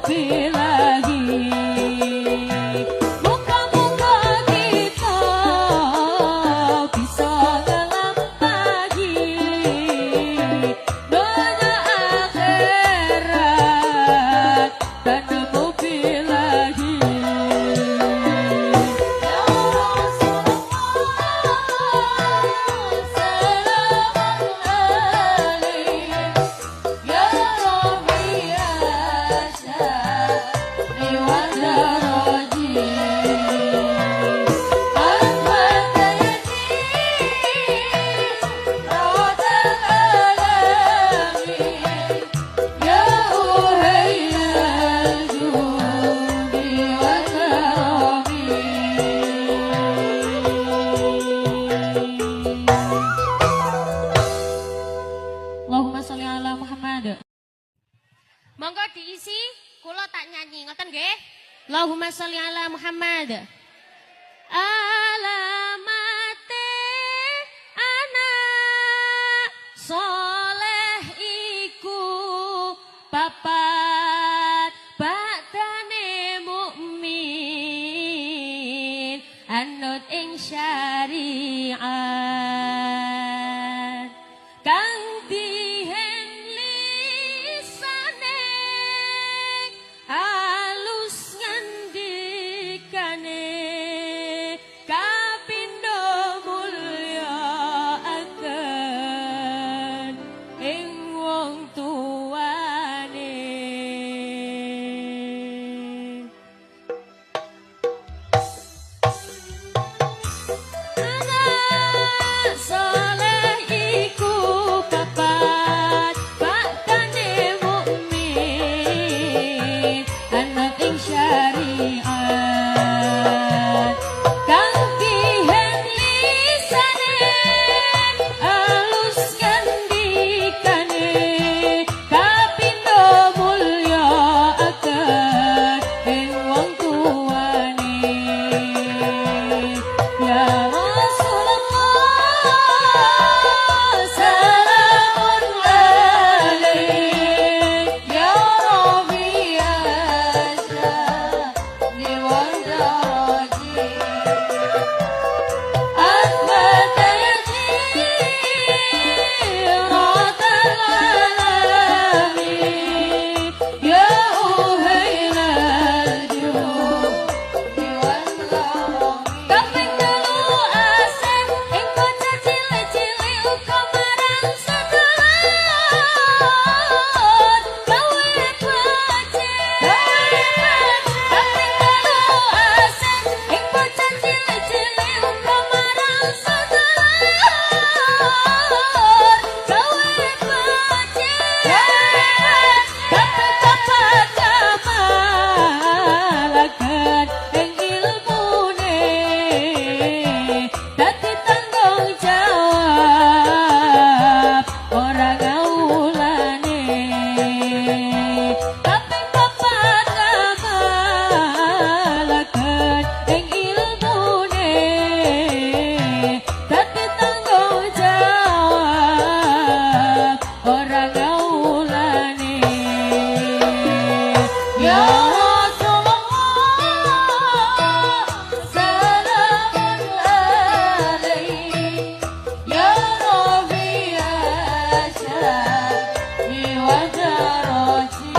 billahi. Muga-muga kita bisa nglampahi donya akhirat tanpa billahi. Ya Rasulullah salamun alaik, ya Rabbi asyani wa daraji. Allahumma sholli ala Muhammad. Monggo diisi, kula tak nyanyi, ngoten nggih? Allahumma sholli ala Muhammad. Alamate anak soleh iku papat, bakdane mukmin anut ing syariat, kang dihen lisane halus ngandikane, kapindo mulya akan ing wong tuane. Anak soleh iku papat, bakdane mukmin anut ing syariat, kang dihen lisane alus ngandikane, kapindo mulya akan ing wong tuane. Ya Rasulullah salamun alaik, Ya Rabbi asyani wa daraji. Kaping telu asih ing bocah cilik-cilik uga marang sedulur, gawe becik. Kaping telu asih ing bocah cilik-cilik uga marang sedulur, gawe becik. Kaping papat ngamalaken ing ilmune, dadi tanggung jawab ora ngawulane. Kaping papat ngamalaken ing ilmune, dadi tanggung jawab ora ngawulane. Ya Rasulullah salamun alaik, ya Rabbi asyani wa daraji.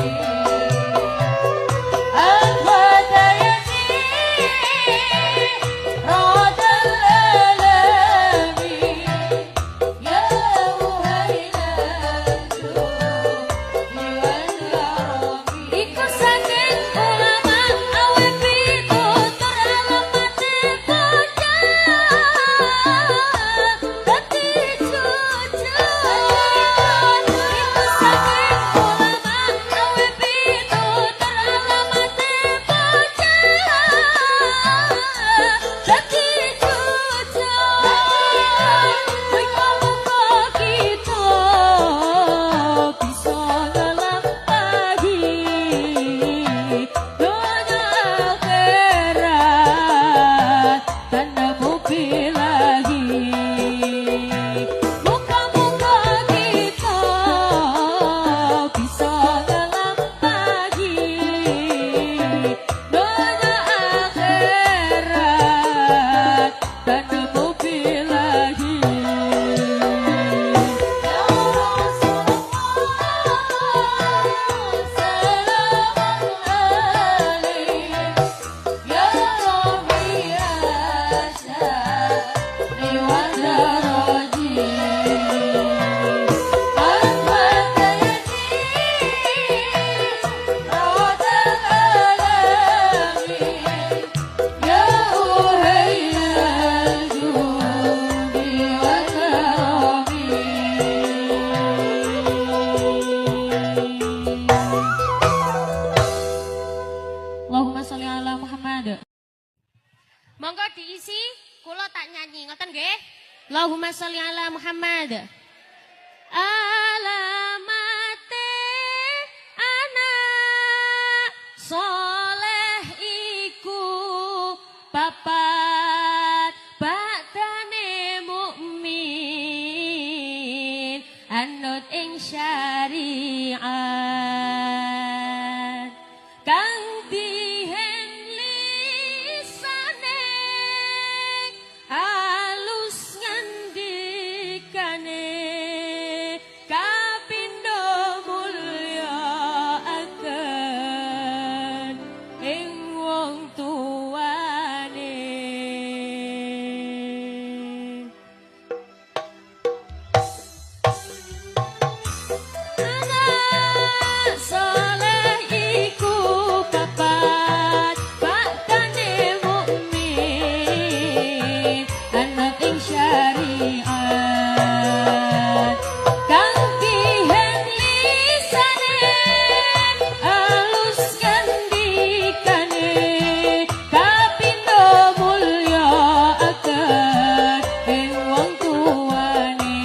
Iku saking Muhammad. Monggo diisi, kula tak nyanyi, ngoten nggih. Allahumma sholli ala Muhammad. Alamate anak soleh iku papat, bakdane mukmin anut ing syariat, kang dihen lisane alus ngandikane, kapindo mulya aken ing wong tuane. Anak soleh iku papat, bakdane mukmin anut ing syariat, kang dihen lisane alus ngandikane, kapindo mulya aken ing wong tuane.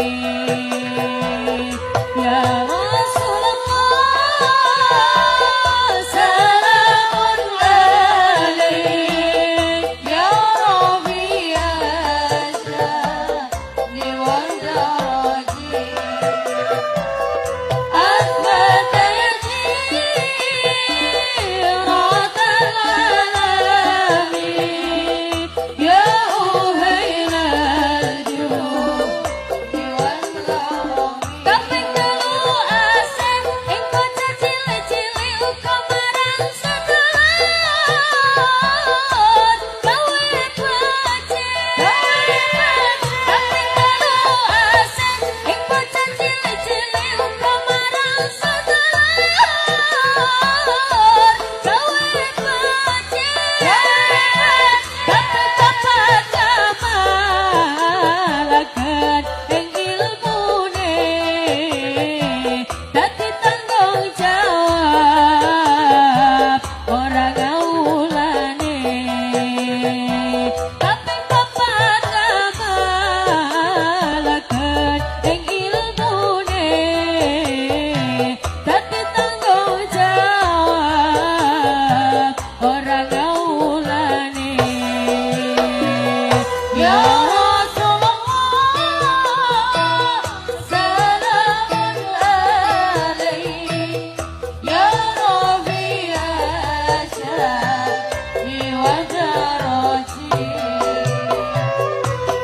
Ya Rasulullah salamun alaik, Ya Rabbi asyani wa daraji, Athbata yajiratal alami, Ya uhailal judi wal karami. Kaping telu asih ing bocah cilik-cilik uga marang sedulur gawe becik. Kaping telu asih ing bocah cilik-cilik uga marang sedulur gawe becik. Kaping papat ngamalaken ing ilmune, dadi tanggung jawab ora ngawulane. Kaping papat ngamalaken ing ilmune, dadi tanggung jawab ora ngawulane. Ya Rasulullah salamun alaik, Ya Rabbi asyani wa daraji,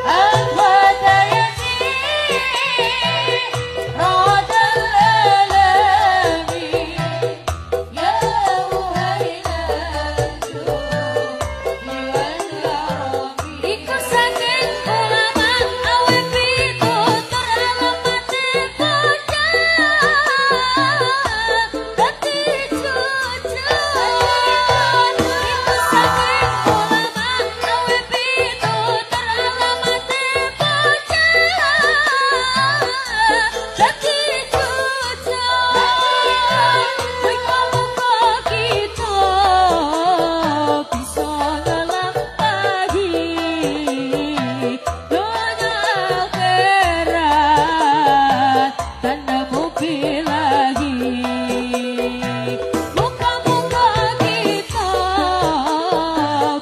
Athbata yajiratal alami, Ya uhailal judi wal karami. Iku saking ulama awe pitutur alamate bocah dadi jujur. Iku saking ulama awe pitutur alamate bocah dadi jujur. Muga-muga kita bisa nglampahi donya akhirat tanpa bilahi. Muga-muga kita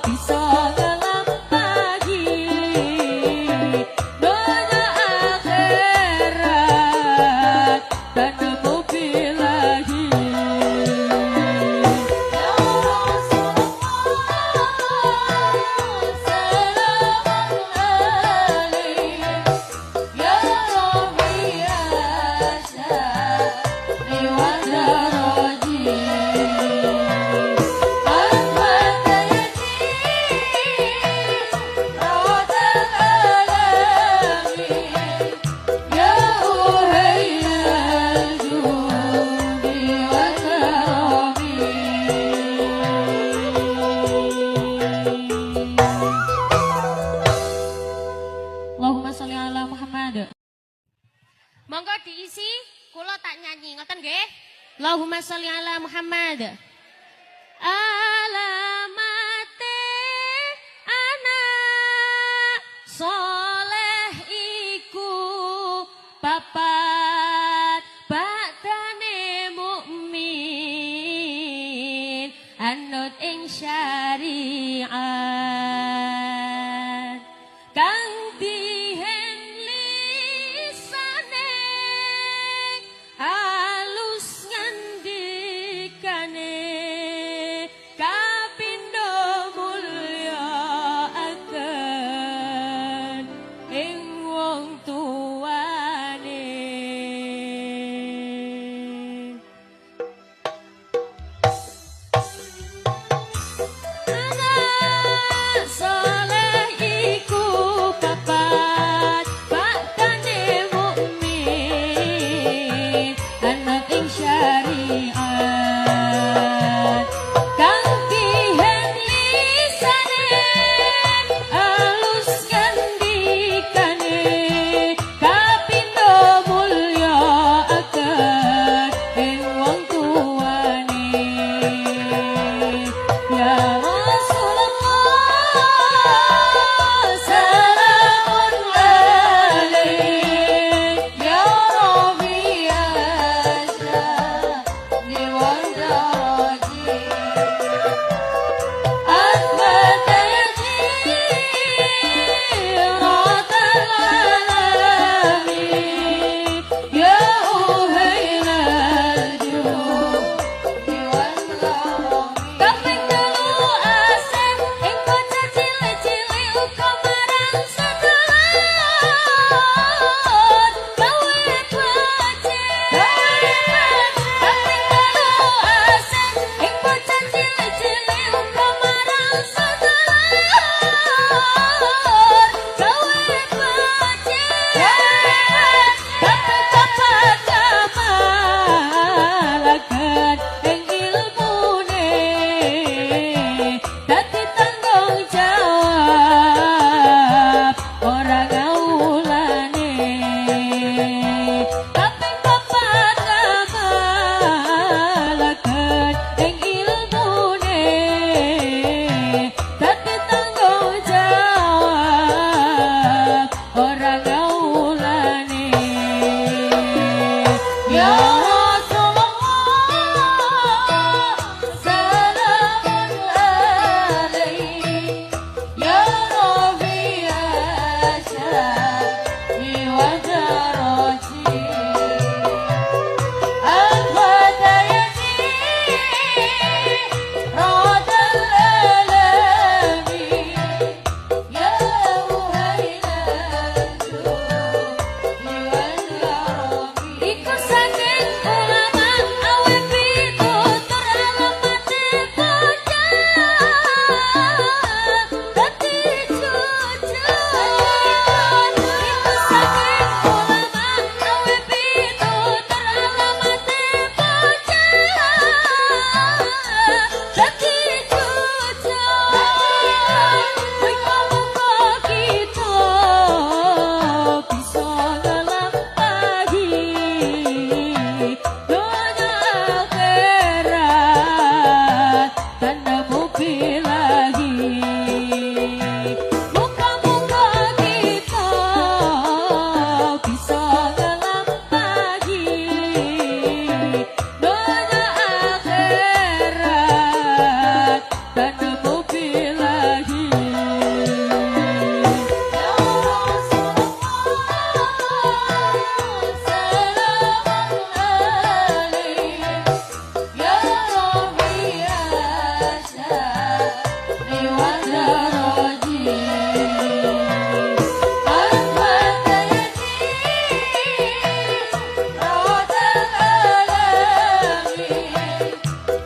bisa nglampahi donya akhirat tanpa bilahi. Ya Rasulullah salamun alaik, Ya Rabbi asyani wa daraji, Athbata yajiratal alami, Ya uhailal judi wa karami. Allahumma sholli ala Muhammad. Monggo diisi, kula tak nyanyi, ngoten nggih. Allahumma sholli ala Muhammad. Alamat anut ing syariat kang dihen lisane alus ngandikane kapindo mulya aken ing wong tuane. Anak soleh iku papat baktane mukmin anut ing syariat kang dihen lisane alus ngandikane kapindo mulya aken ing wong tuane. Ya Rasulullah salamun alaik Ya Rabbi asani wa daraji Asbata yajiratal alami Ya uhailal judi wal karami. Kaping telu asem ing bocah cilik-cilik uga marang sedulur gawe becik. Kaping telu asem ing bocah cilik-cilik uga marang sedulur gawe becik. Kaping papat kamalaken ing ilmune dadi tanggung jawab ora ngawulane. Kaping papat kamalaken ing ilmune dadi tanggung jawab ora ngawulane. Ya Rasulullah salamun alaik Ya Rabbi asani wa daraji Al-Fatayati radal alami Ya uhailal judi wal karami. Iku saking ulama awe pitutur alamate bocah dadi jujur. Iku saking ulama awe pitutur alamate bocah dadi jujur. Muga-muga kita bisa nglampahi donya akhirat tanpa bilahi. Muga-muga kita bisa nglampahi donya akhirat tanpa bilahi. Ya Rasulullah salamun alaik Ya Rabbi asani wa daraji Al-Fatayati radal alami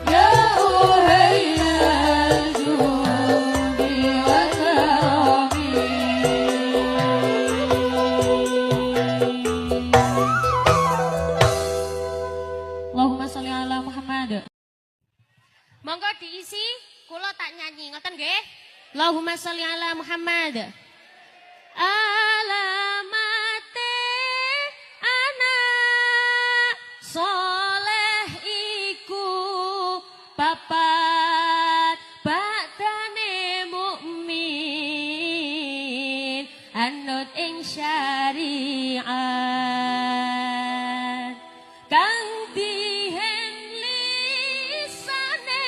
Ya uhailal judi wal karami. Allahumma sholli ala Muhammad. Monggo diisi, kula tak nyanyi, ngoten nggih. Allahumma sholli ala Muhammad. Alamate anak soleh iku papat baktane mukmin anut ing syariat kang dihen lisane.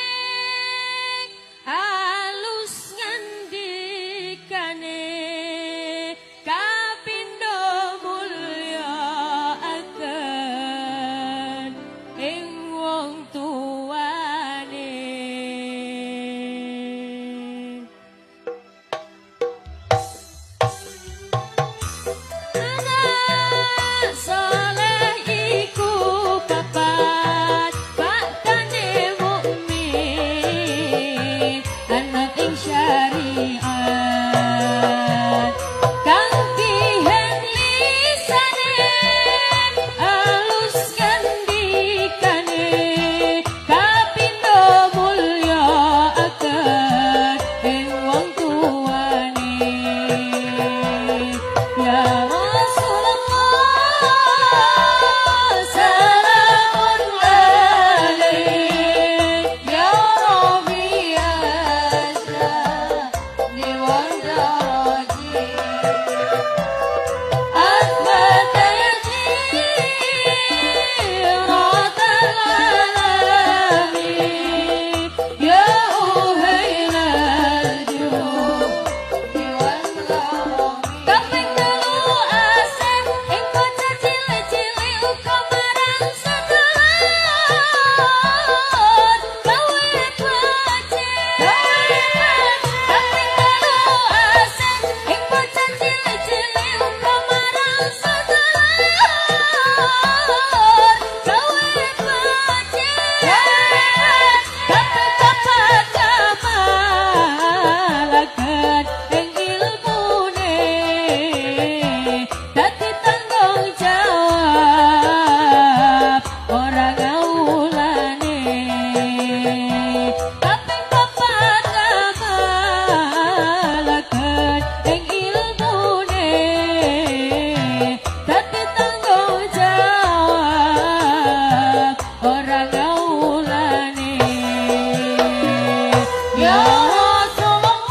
Ya Rasulullah,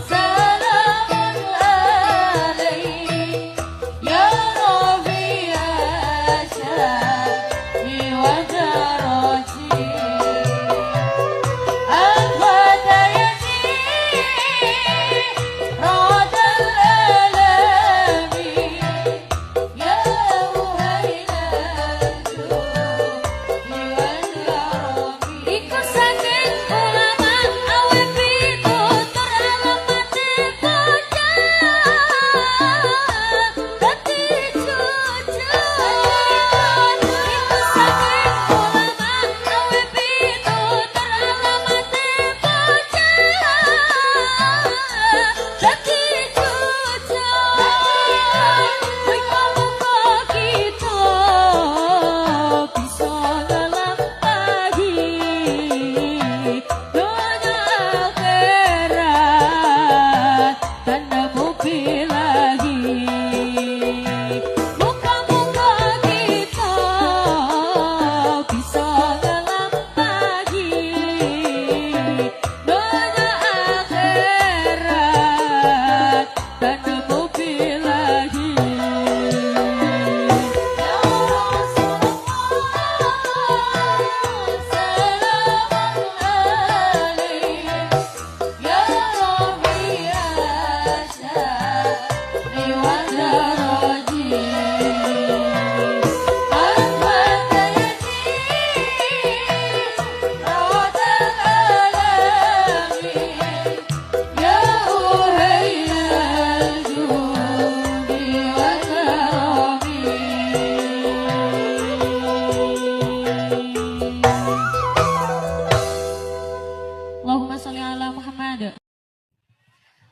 salamun alaik. Ya Rabi asyani wa daraji. Iku saking ulama awe pitutur alamate bocah dadi jujur. Iku saking ulama awe pitutur alamate bocah dadi jujur. Muga-muga kita bisa nglampahi dunya akhirat tanda bilahi. Muga-muga kita bisa nglampahi dunya akhirat tanda bilahi. Ya Rasulullah, salamun alaik. Ya Rabi asyani wa daraji. Anta radal alamin. Ya uhailal judi wa karami. Allahumma sholli ala Muhammad.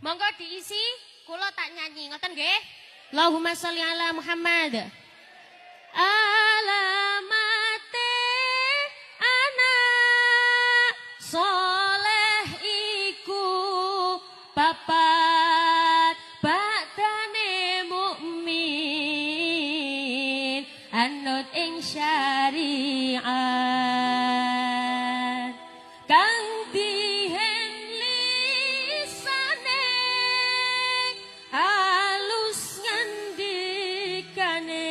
Monggo diisi, kula tak nyanyi, ngoten nggih? Allahumma sholli ala Muhammad. Alamate anak soleh iku papat badane mukmin anut ing syariat kang dihen lisane halus ngandikane.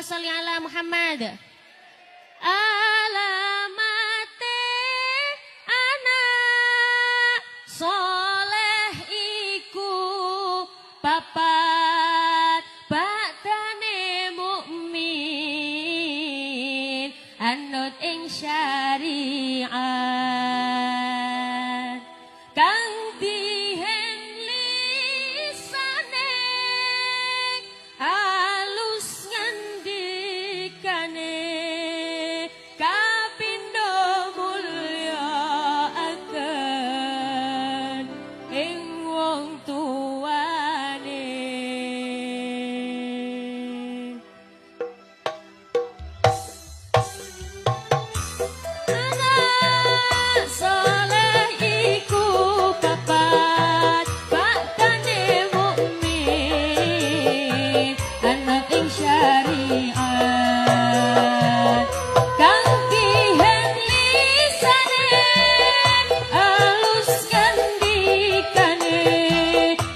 sholli ala Muhammad. Alamate anak soleh iku papat, bakdane mukmin anut ing syariat, kang dihen lisane alus ngandikane, kapindo mulya aken ing wong tuane. Anak soleh iku papat, bakdane mukmin anut ing syariat, kang dihen lisane alus ngandikane,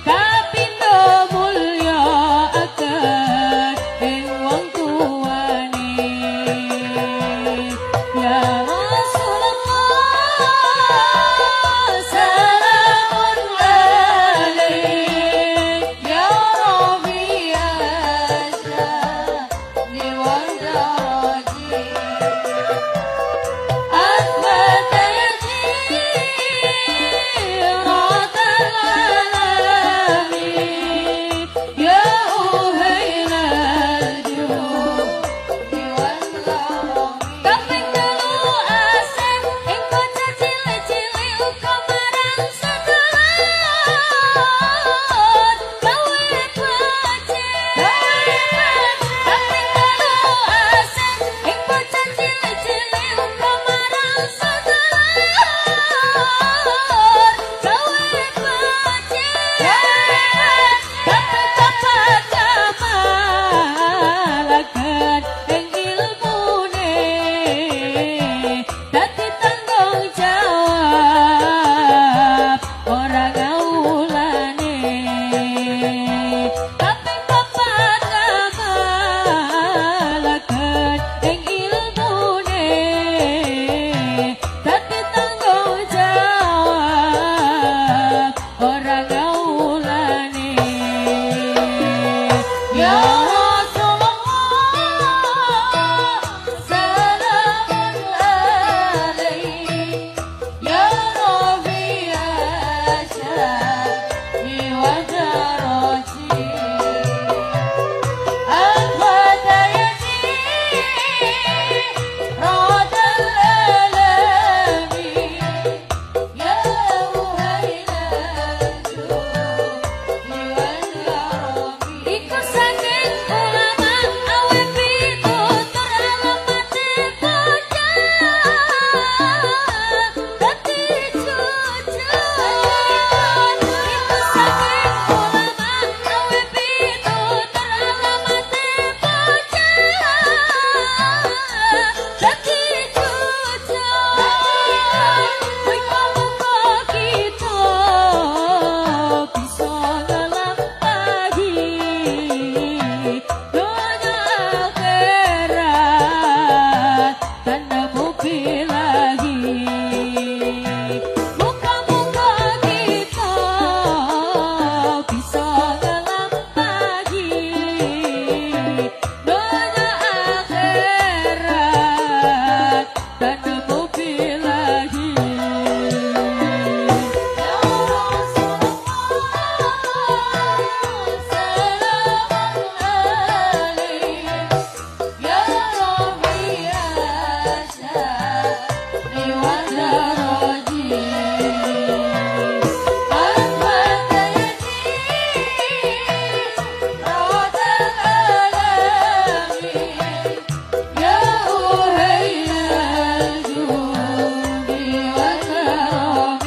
kapindo mulya aken ing wong tuane. Ya Rasulullah salamun alaik, Ya Rabbi asyani wa daraji, أثبت جيرة العالمين، يا أهيل الجود والكرم. Kaping telu asih ing bocah cilik-cilik uga marang sedulur gawe becik. Kaping telu asih ing bocah cilik-cilik uga marang sedulur gawe becik. Kaping papat kamalaken ing ilmune, dadi tanggung jawab ora ngawulane. Kaping papat kamalaken ing ilmune, dadi tanggung jawab ora ngawulane. Ya Rasulullah salamun alaik, Ya Rabbi asyani wa daraji, أثبت جيرة العالمين، يا أهيل الجود والكرم. Iku saking ulama awe pitutur alamate bocah dadi jujur. Iku saking ulama awe pitutur alamate bocah dadi jujur. Muga-muga kita bisa nglampahi donya akhirat tanpa lagi. Muga-muga kita bisa nglampahi donya akhirat tanpa lagi. Ya Rasulullah salamun alaik, Ya Rabbi asyani wa daraji, أثبت جيرة العالمين، يا أهيل الجود والكرم.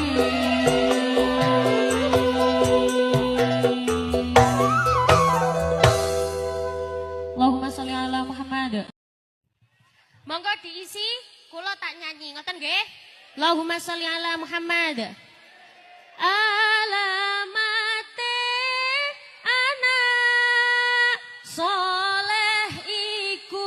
Allahumma sholli ala Muhammad. Monggo diisi, kula tak nyanyi, ngoten nggih. Allahumma sholli ala Muhammad. Alamate anak soleh iku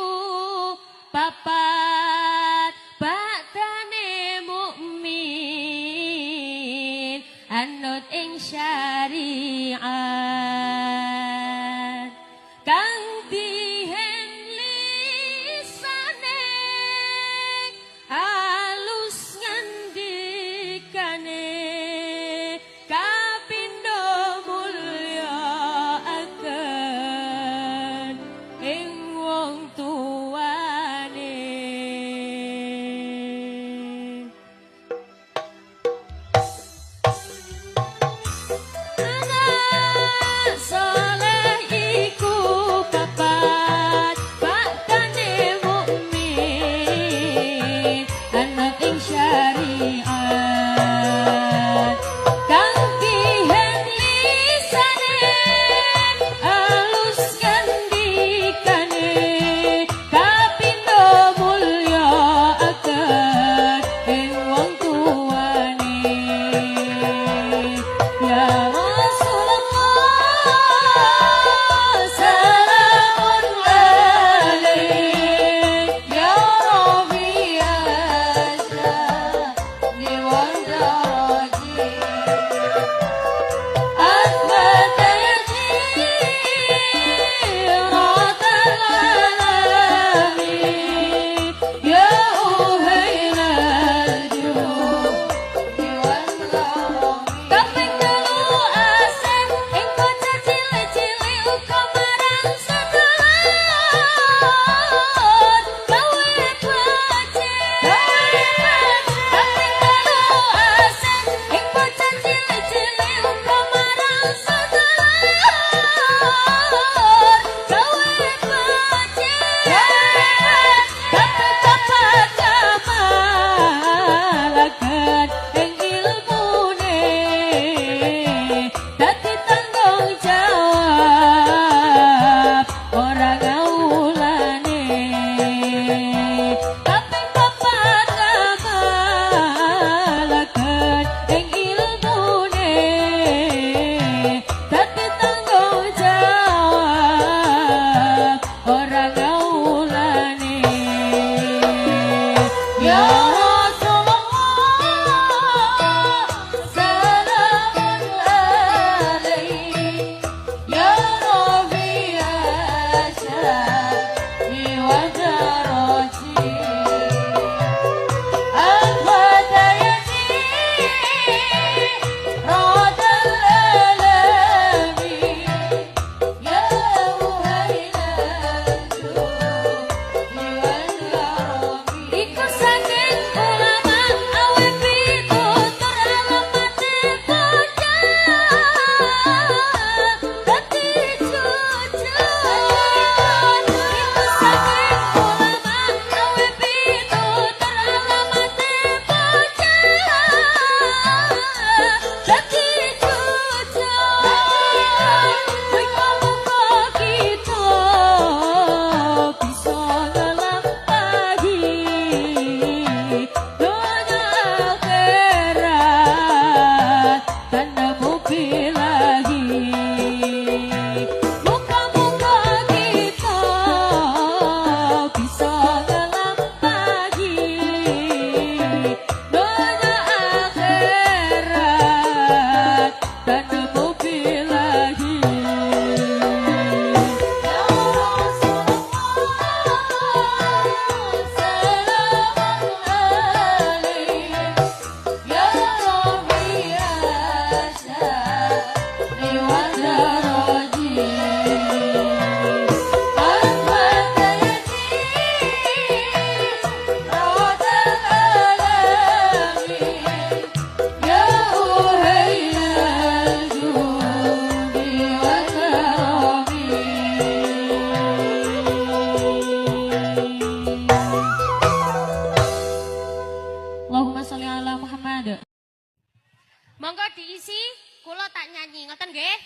diisi, kula tak nyanyi, ngoten nggih.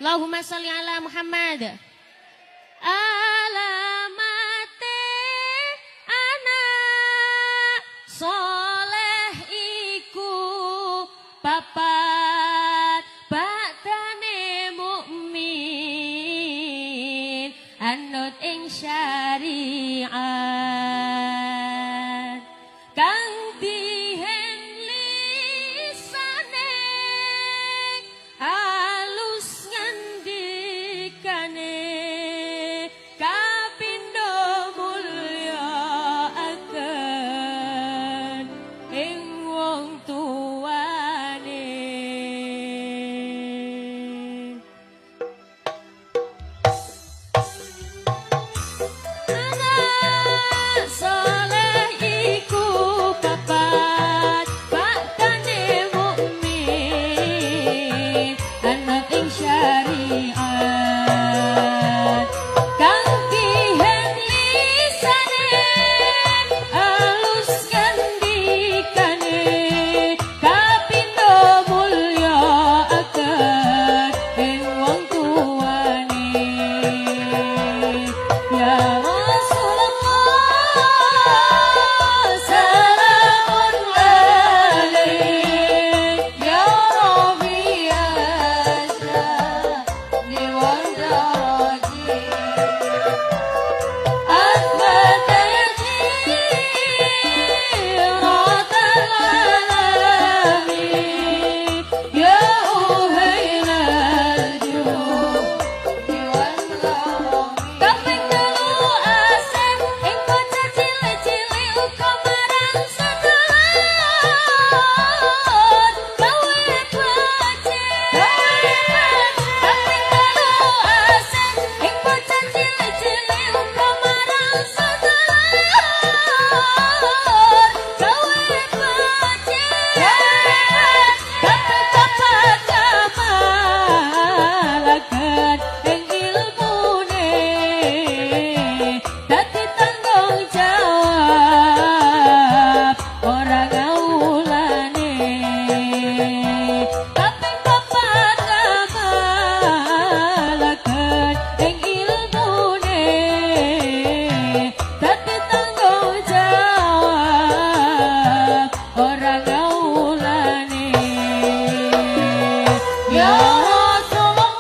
Allahumma sholli ala Muhammad. Alamate anak soleh iku papat, badane mukmin anut ing syariat, kang dihen lisane alus ngandikane, kapindo mulya aken ing wong tuane. Anak soleh iku papat, bakdane mukmin anut ing syariat, kang dihen lisane alus ngandikane, kapindo mulya aken ing wong tuane. Ya Rasulullah salamun alaik, Ya Rabbi asani wa daraji, athbata jiratal alami, ya uhailal judi wal karami. Kaping telu asem ing bocah cilik-cilik uga marang sedulur gawe becik. Kaping telu asem ing bocah cilik-cilik uga marang sedulur gawe becik. Kaping papat kamalaken ing ilmune, dadi tanggung jawab ora ngawulane. Kaping papat kamalaken ing ilmune, dadi tanggung jawab ora ngawulane. Ya Rasulullah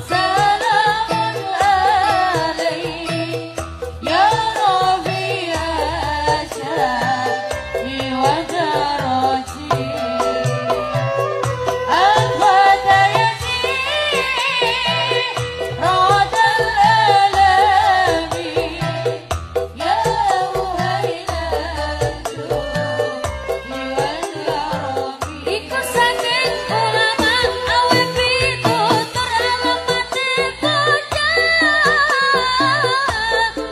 salamun alaik, ya Rabbi asani wa daraji, athbata jiratal alami, ya uhailal judi wal karami. Iku saking ulama awe pitutur alamate bocah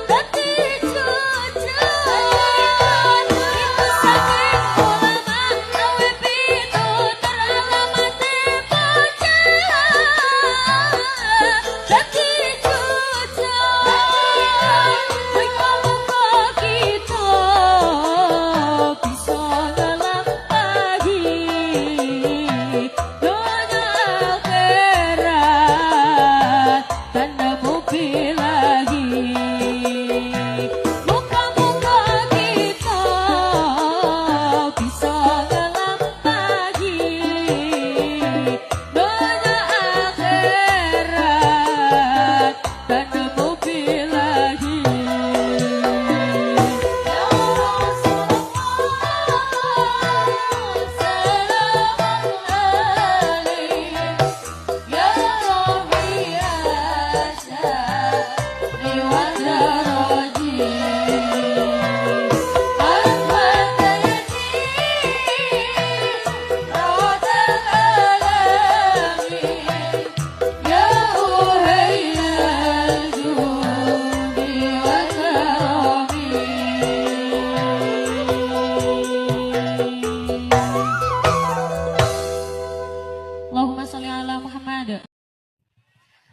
dadi jujur. Iku saking ulama awe pitutur alamate bocah dadi jujur. Muga-muga kita bisa nglampahi donya akhirat tanpa bilahi. Muga-muga kita bisa nglampahi donya akhirat tanpa bilahi. Ya Rasulullah salamun alaik, ya Rabbi asani wa daraji, athbata jiratal alami, ya uhailal judi wal karami. Allahumma sholli ala Muhammad.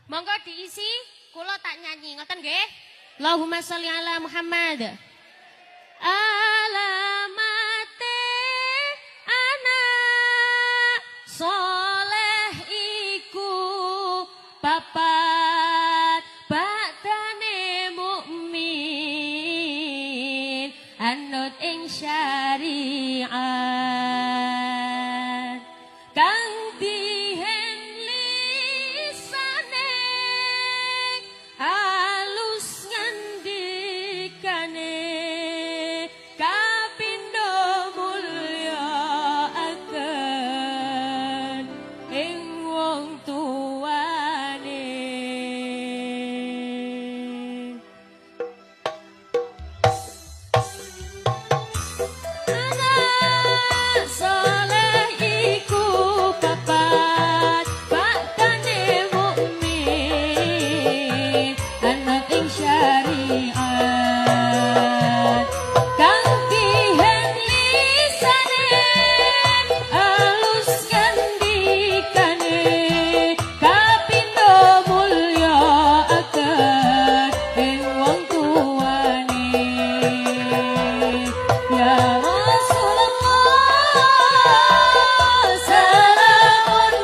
Monggo diisi, kula tak nyanyi, ngoten nggih. Allahumma sholli ala Muhammad. Alamate anak anut ing syariat kang dihen lisane alus ngandikane kapindo mulya aken ing wong tuane. Anak soleh iku papat baktane mukmin anut ing syariat kang dihen lisane alus ngandikane kapindo mulya aken ing wong tuane. Ya Rasulullah salamun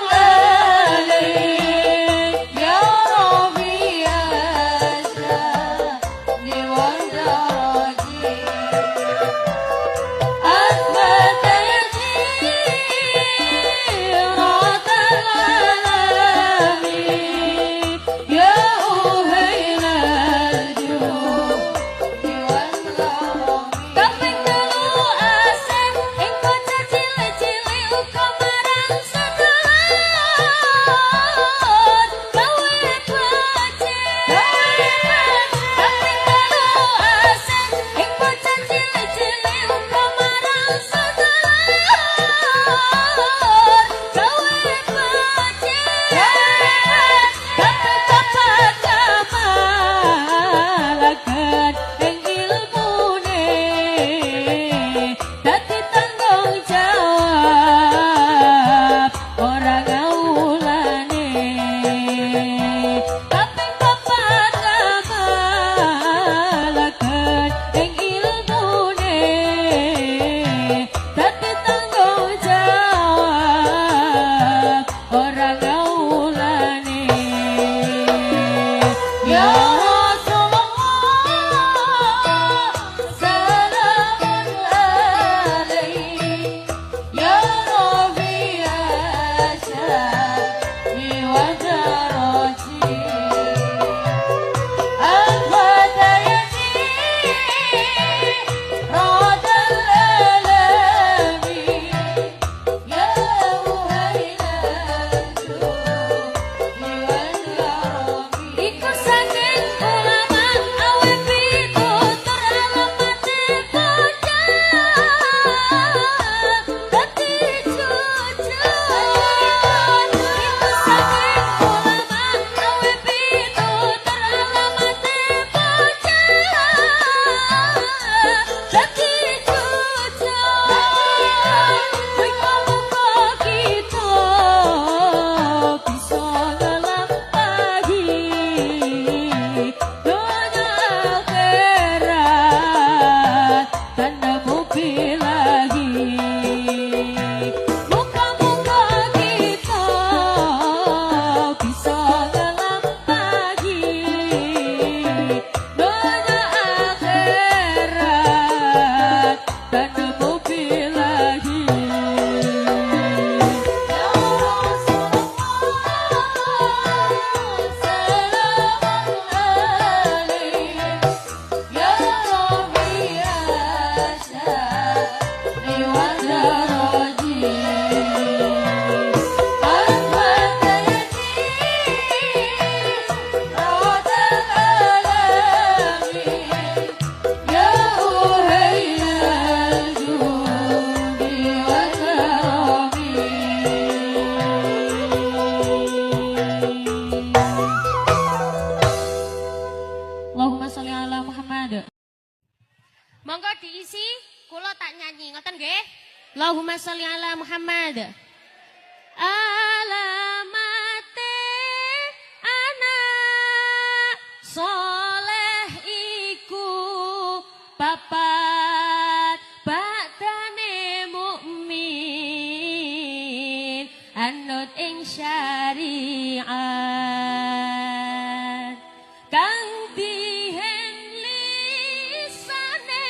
alaik Ya Rabbi asani wa daraji أثبت جيرة العالم يا أهيل الجود والكرم. Kaping telu asih ing bocah cilik-cilik uga marang sedulur gawe becik. Kaping telu asih ing bocah cilik-cilik uga marang sedulur gawe becik. Kaping papat kamalaken ing ilmune dadi tanggung jawab ora ngawulane. Kaping papat kamalaken ing ilmune dadi tanggung jawab ora ngawulane. Ya Rasulullah salamun alaik Ya Rabbi asani wa daraji أثبت جيرة الألم يا أهيل الجود والكرم. Iku saking ulama awe pitutur alamate bocah dadi jujur. Iku saking ulama awe pitutur alamate bocah dadi jujur. Muga-muga kita bisa nglampahi donya akhirat tanpa lagi. Muga-muga kita bisa nglampahi donya akhirat tanpa lagi. Ya Rasulullah salamun alaik Ya Rabbi asani wa daraji أثبت جيرة الألم يا أهيل الجود والكرم. Allahumma sholli ala Muhammad. Monggo diisi, kula tak nyanyi, ngoten nggih. Allahumma sholli ala Muhammad. Alamate anak soleh iku papat baktane mukmin anut ing syariat kang dihen lisane.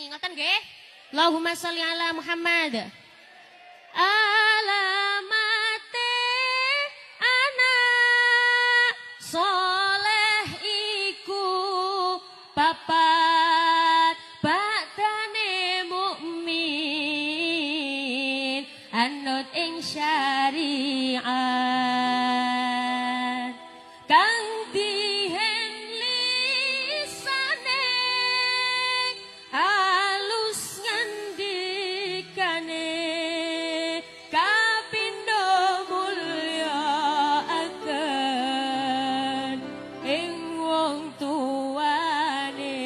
nyanyi, ngoten nggih? Allahumma sholli ala Muhammad. Alamate anak soleh iku papat, badane mukmin anut ing syariat, kang dihen lisane alus ngandikane, kapindo mulya aken ing wong tuane.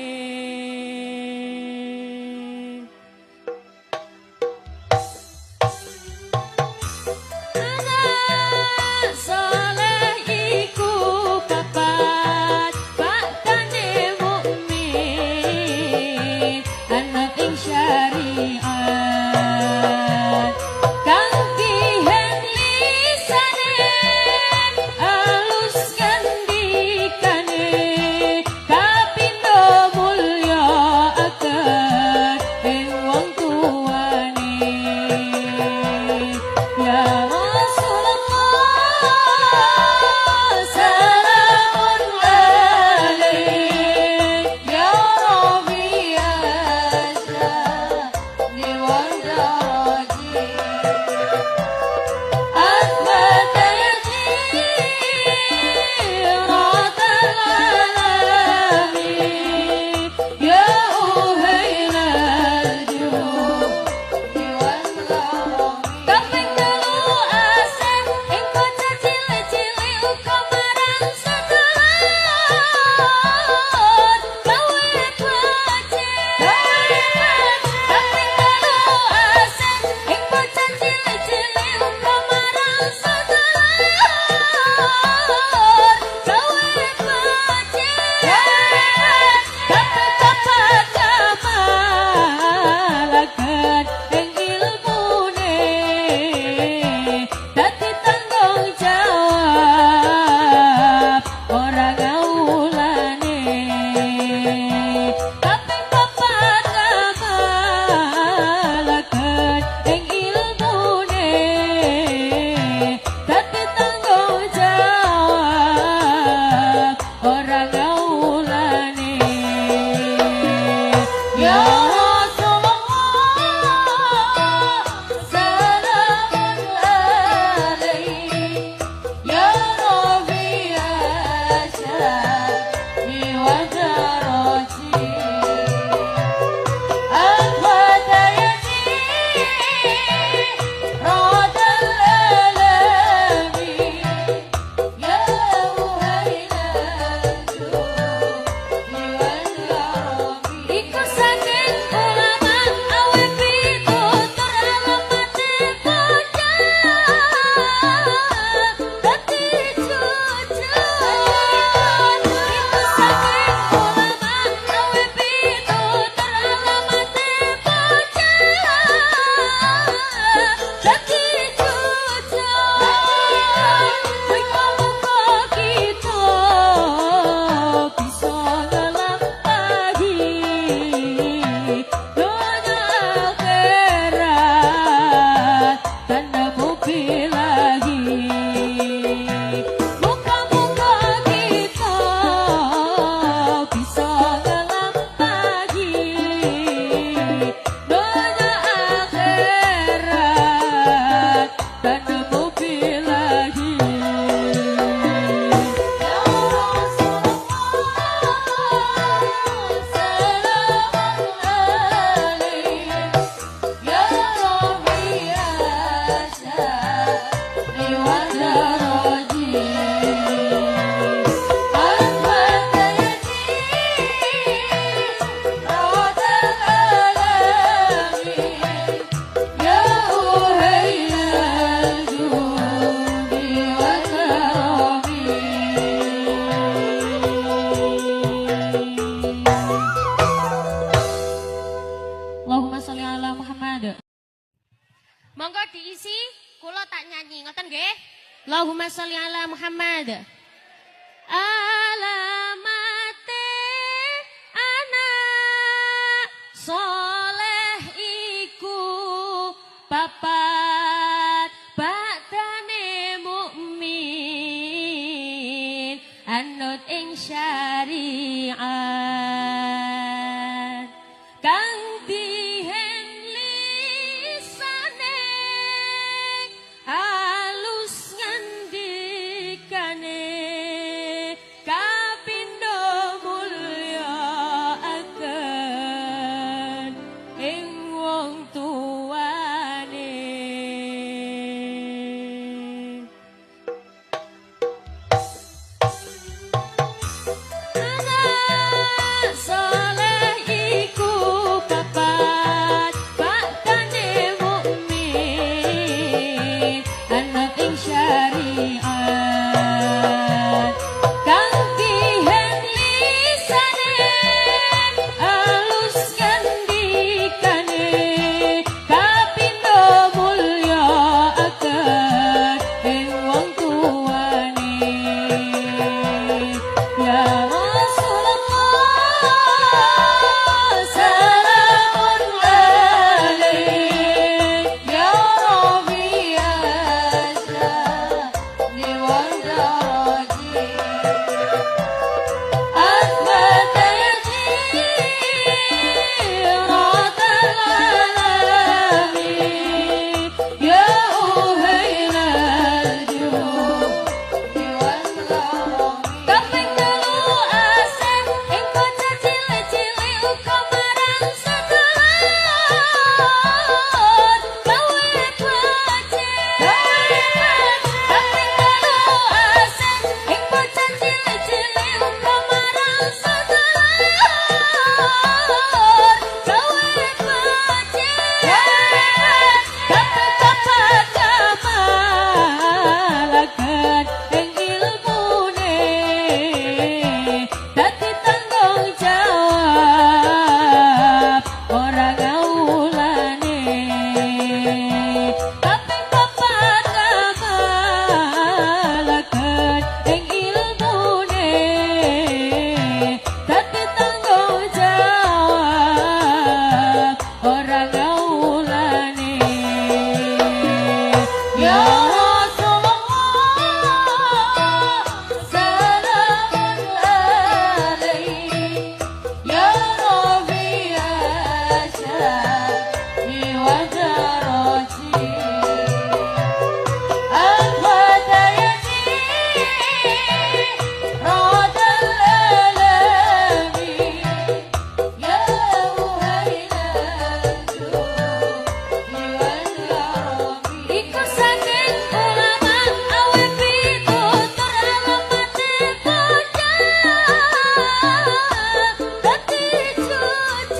Anak soleh iku papat, bakdane mukmin anut ing syariat, kang dihen lisane alus ngandikane, kapindo mulya aken ing wong tuane. Ya Rasulullah salamun alaik, Ya Rabbi asyani wa daraji, athbata yajiratal alami, ya uhailal judi wal karami. Kaping telu asih ing bocah cilik-cilik uga marang sedulur gawe becik. Kaping telu asih ing bocah cilik-cilik uga marang sedulur gawe becik. Kaping papat kamalaken ing ilmune, dadi tanggung jawab ora ngawulane. Kaping papat kamalaken ing ilmune, dadi tanggung jawab ora ngawulane. Ya Rasulullah salamun alaik, ya Rabbi asyani wa daraji, athbata yajiratal alami, ya uhailal judi wal karami. Iku saking ulama awe pitutur alamate bocah dadi jujur. Iku saking ulama awe pitutur alamate bocah dadi jujur. Muga-muga kita bisa nglampahi donya akhirat tanpa lagi. Muga-muga kita bisa nglampahi donya akhirat tanpa lagi. Ya Rasulullah salamun alaik, ya Rabbi asyani wa daraji, athbata yajiratal alami, ya uhailal judi wal karami. Allahumma sholli ala Muhammad. Monggo diisi, kula tak nyanyi, ngoten nggih? Allahumma sholli ala Muhammad. Alamate anak soleh anut ing syariat kang dihen lisane alus ngandikane kapindo mulya aken ing wong tuane. Anak soleh iku papat baktane mukmin anut ing syariat kang dihen lisane alus ngandikane kapindo mulya aken ing wong tuane. Ya Rasulullah salamun alaik Ya Rabbi asyani wa daraji أثبت يسيرة العالم يا أهيل الجود wal Kaping telu asem ing bocah cilik-cilik uga marang sedulur gawe becik. Kaping telu asem ing bocah cilik-cilik uga marang sedulur gawe becik. Kaping papat kamalaken ing ilmune dadi tanggung jawab ora ngawulane. Kaping papat kamalaken ing ilmune dadi tanggung jawab ora ngawulane. Ya Rasulullah salamun alaik Ya Rabbi asyani wa daraji أثبت يسيرة الآلام يا أهيل الجود والكرم Iku saking ulama awe pitutur alamate bocah dadi jujur.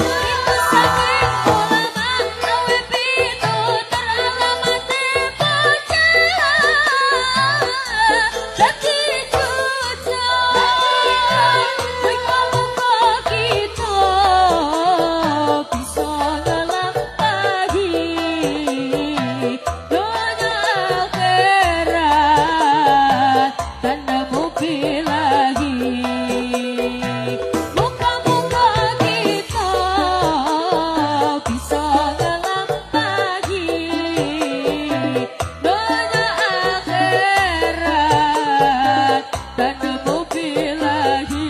Iku saking ulama awe pitutur alamate bocah dadi jujur. Muga-muga kita bisa nglampahi donya akhirat tanpa bilahi. Muga-muga kita bisa nglampahi donya akhirat tanpa bilahi.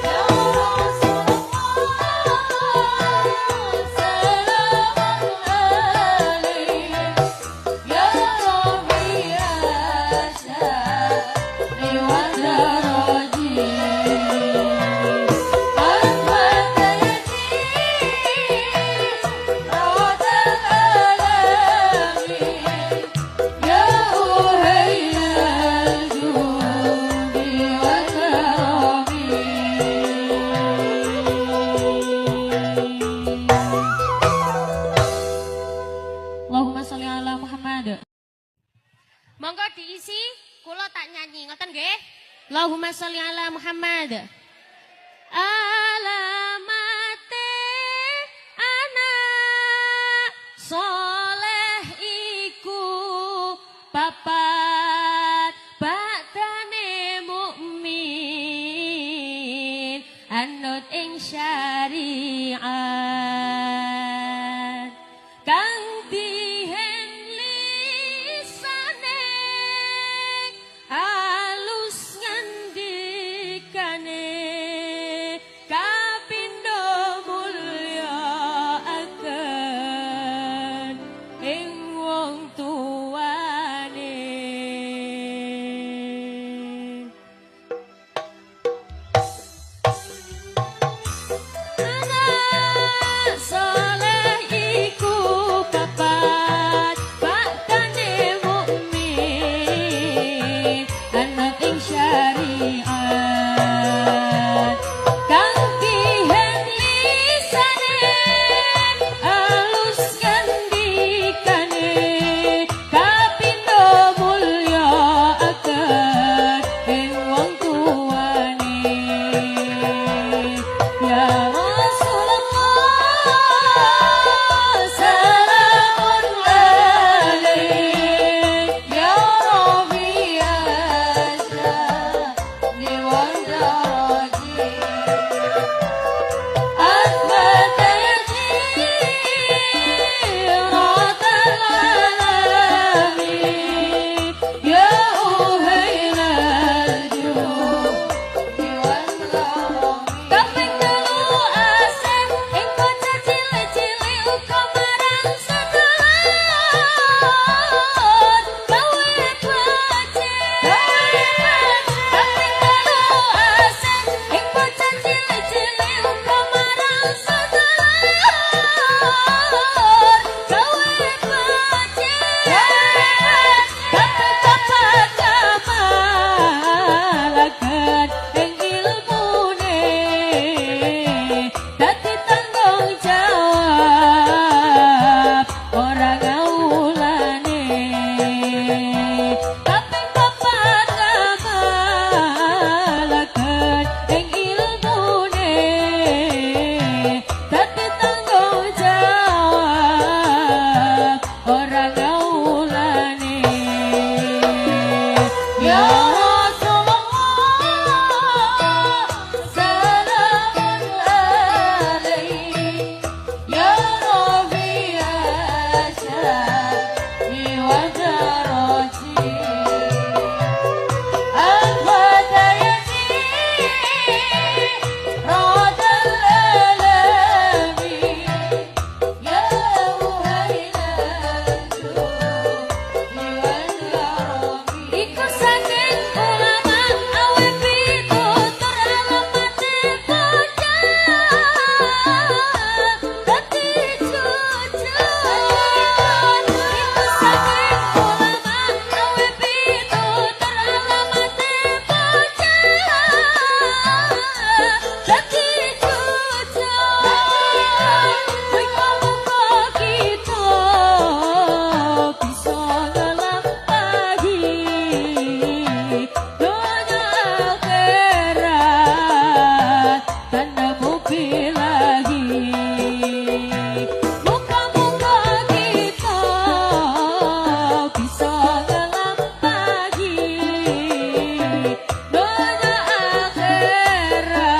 Ya Rasulullah salamun alaik Ya Rabbi asyani wa daraji أثبت يسيرة الآلام يا أهيل الجود والكرم. Allahumma sholli ala Muhammad. Monggo diisi, kula tak nyanyi, ngoten nggih. Allahumma sholli ala Muhammad. Alamate anak soleh iku papat baktane mukmin anut ing syariat kang dihen lisane. nglampahi donya akhirat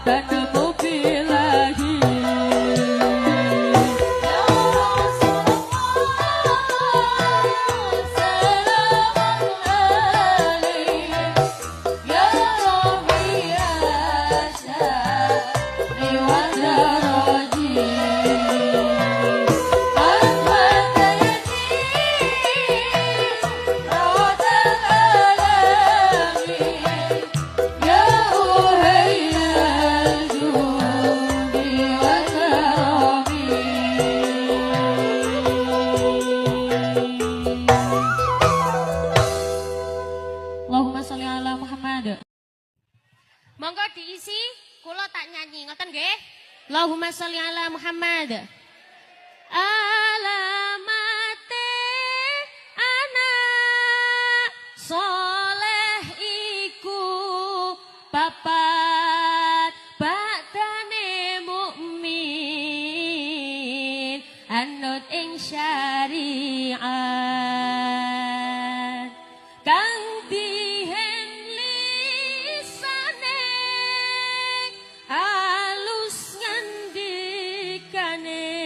tanpa bilahi. Ya Rasulullah salamun alaik, ya Rabbi asyari wa daraji. Allahumma sholli ala Muhammad. Monggo diisi, kula tak nyanyi, ngoten nggih. Allahumma sholli ala Muhammad. Alamate anak soleh iku papat, badane mukmin anut ing syariat, kang dihen lisane alus ngandikane.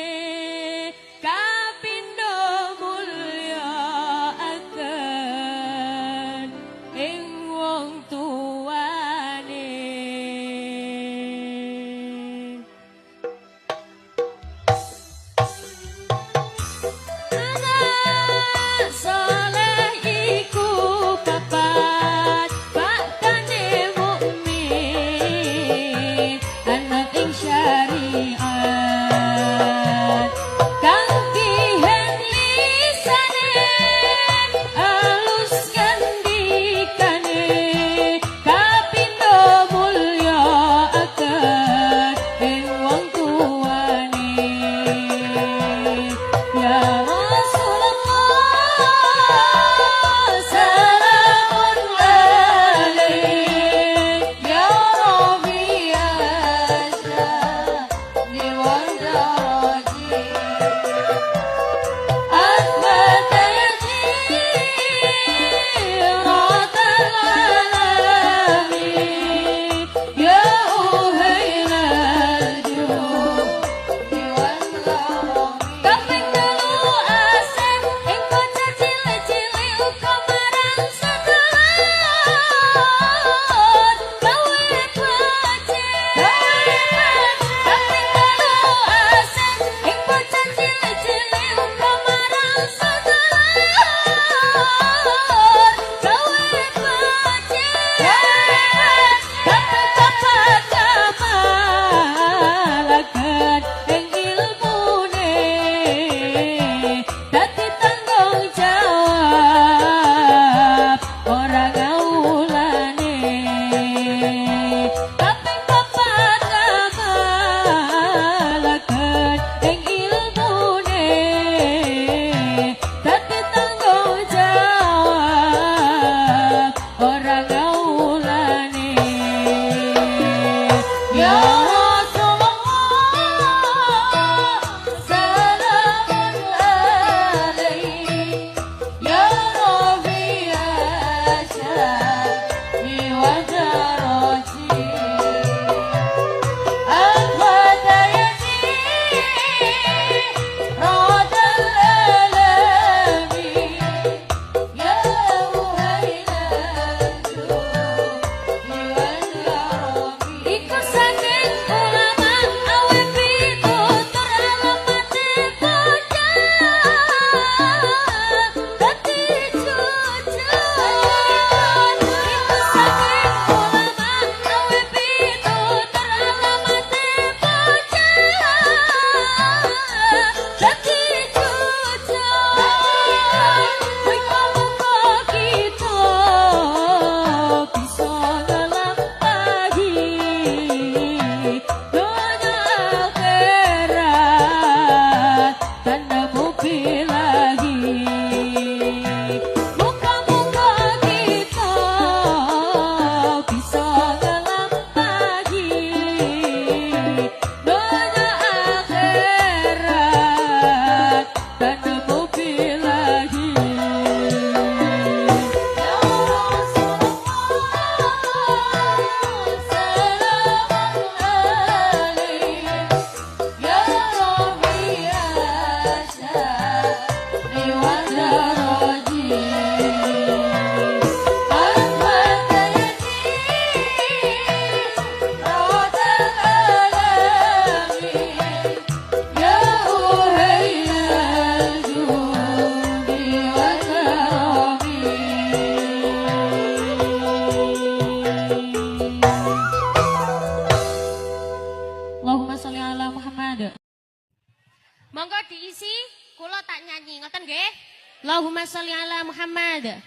Allahumma sholli ala Muhammad.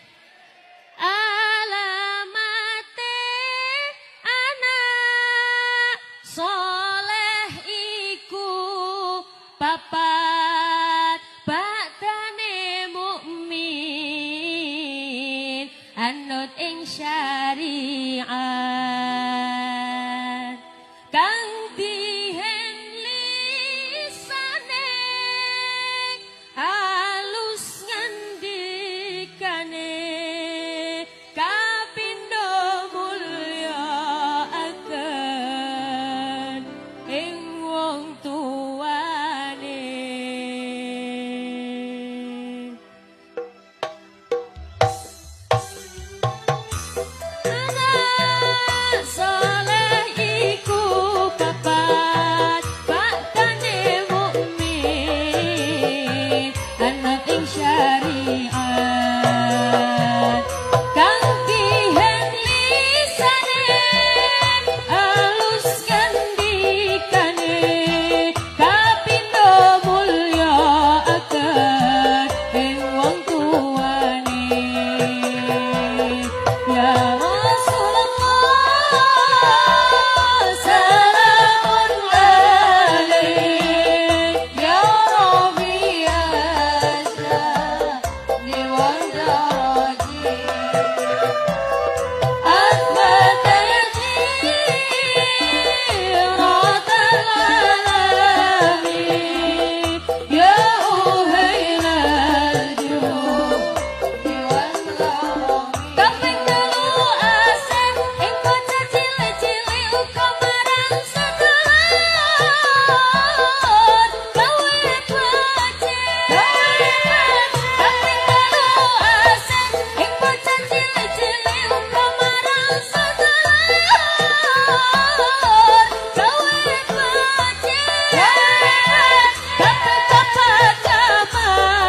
Alamate anak soleh iku papat, badane mukmin anut ing syariat, kang dihen lisane alus ngandikane, kapindo mulya aken ing wong tuane. Anak soleh iku papat, bakdane mukmin anut ing syariat, kang dihen lisane alus ngandikane, kapindo mulya aken ing wong tuane. Ya Rasulullah salamun alaik, Ya Rabbi asani wa daraji, أثبت جيرة العالم، يا أهيل الجود والكرم. Kaping telu asem ing bocah cilik-cilik uga marang sedulur gawe becik. Kaping telu asem ing bocah cilik-cilik uga marang sedulur gawe becik. Kaping papat kamalaken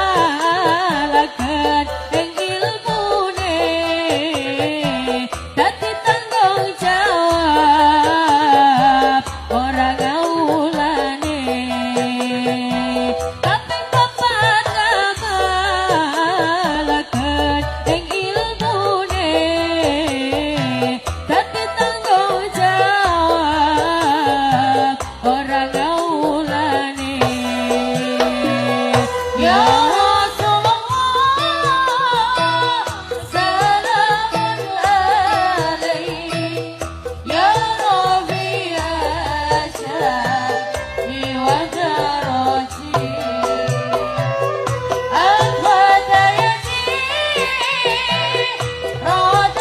ing ilmune, dadi tanggung jawab ora ngawulane. Kaping papat kamalaken ing ilmune, dadi tanggung jawab ora ngawulane. Ya Rasulullah salamun alaik, Ya Rabbi asani wa daraji, أثبت جيرة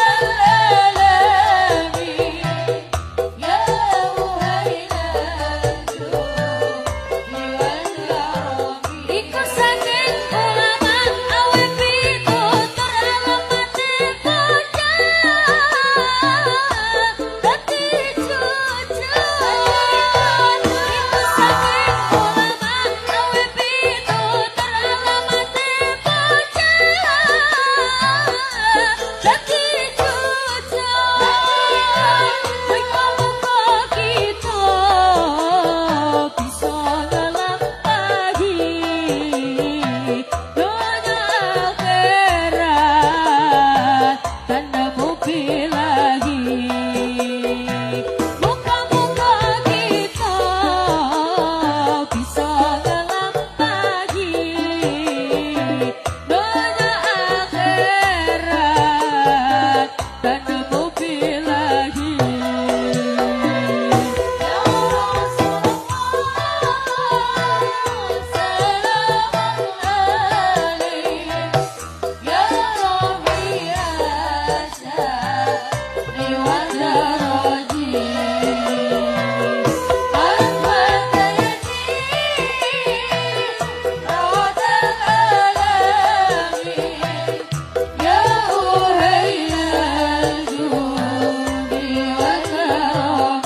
الآلام، يا أهيل الجود والكرم. Iku saking ulama awe pitutur alamate bocah dadi jujur. Iku saking ulama awe pitutur alamate bocah dadi jujur. Muga-muga kita bisa nglampahi donya akhirat tanpa bilahi. Muga-muga kita bisa nglampahi donya akhirat tanpa bilahi. Ya Rasulullah salamun alaik, Ya Rabbi asani wa daraji, أثبت جيرة الآلام، يا أهيل الجود والكرم.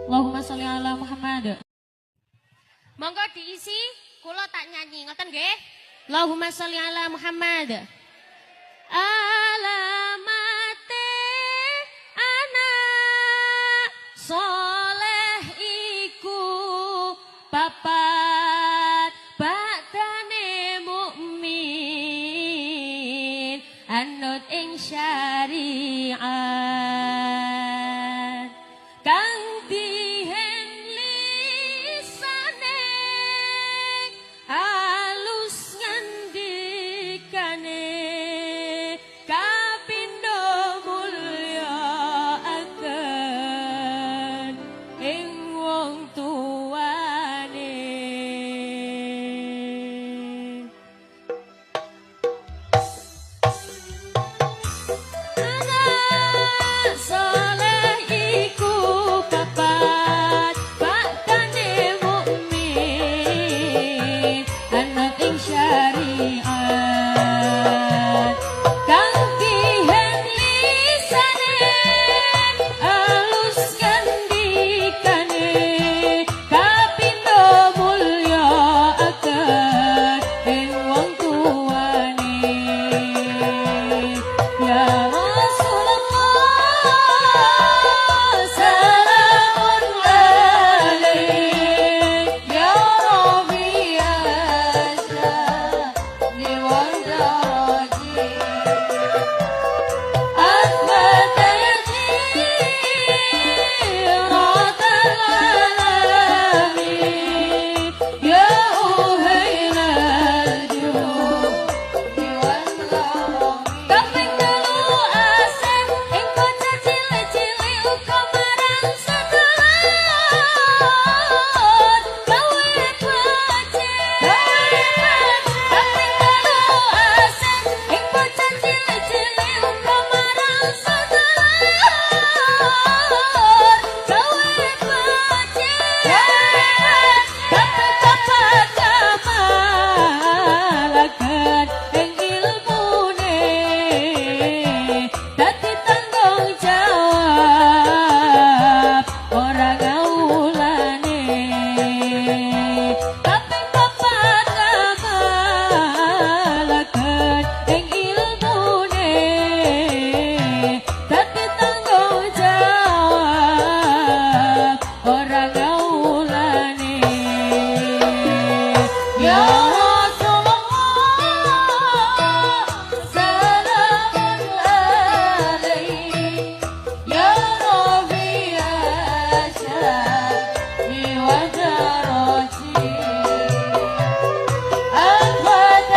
Allahumma sholli ala Muhammad. Monggo diisi, kula tak nyanyi, ngoten nggih. Allahumma sholli ala Muhammad. Alamate anak soleh. papat bakdane mukmin anut ing syariat kang dihen lisane alus ngandikane kapindo mulya aken ing wong tuane. Anak soleh iku papat bakdane mukmin anut ing syariat kang dihen lisane alus ngandikane kapindo mulya aken ing wong tuane. Ya Rasulullah salamun alaik Ya Rabbi asyani wa daraji Asbat al alami Ya uhayl al-judi wal gharami. Kaping telu asem ing bocah cilik-cilik uga marang sedulur gawe becik. Kaping telu asem ing bocah cilik-cilik uga marang sedulur gawe becik. Kaping papat kamalaken ing ilmune dadi tanggung jawab ora ngawulane. Kaping papat kamalaken ing ilmune dadi tanggung jawab ora ngawulane. Ya Rasulullah salamun alaik Ya Rabbi asyani wa daraji Asbat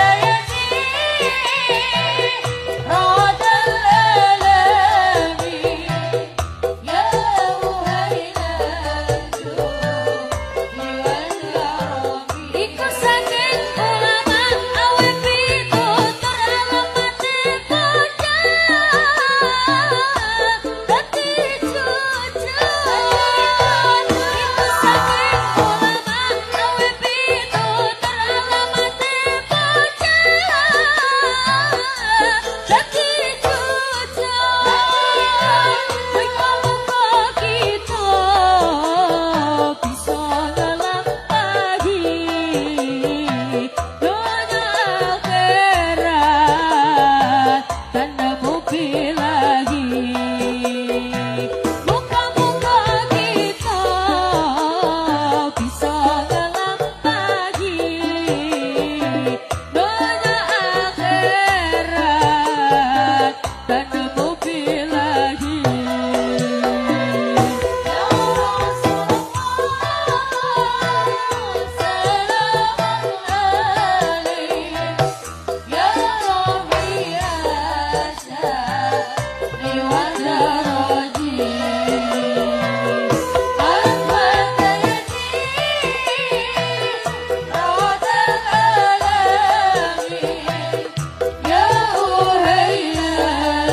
yasirat al-alami Ya uhayl al-judi wal gharami. Iku saking ulama awe pitutur alamate bocah dadi jujur. Iku saking ulama awe pitutur alamate bocah dadi jujur. Muga-muga kita bisa nglampahi donya akhirat tanpa lagi. Muga-muga kita bisa nglampahi donya akhirat tanpa lagi. Ya Rasulullah salamun alaik Ya Rabbi asyani wa daraji Asbat yasirat al-alami Ya uhayl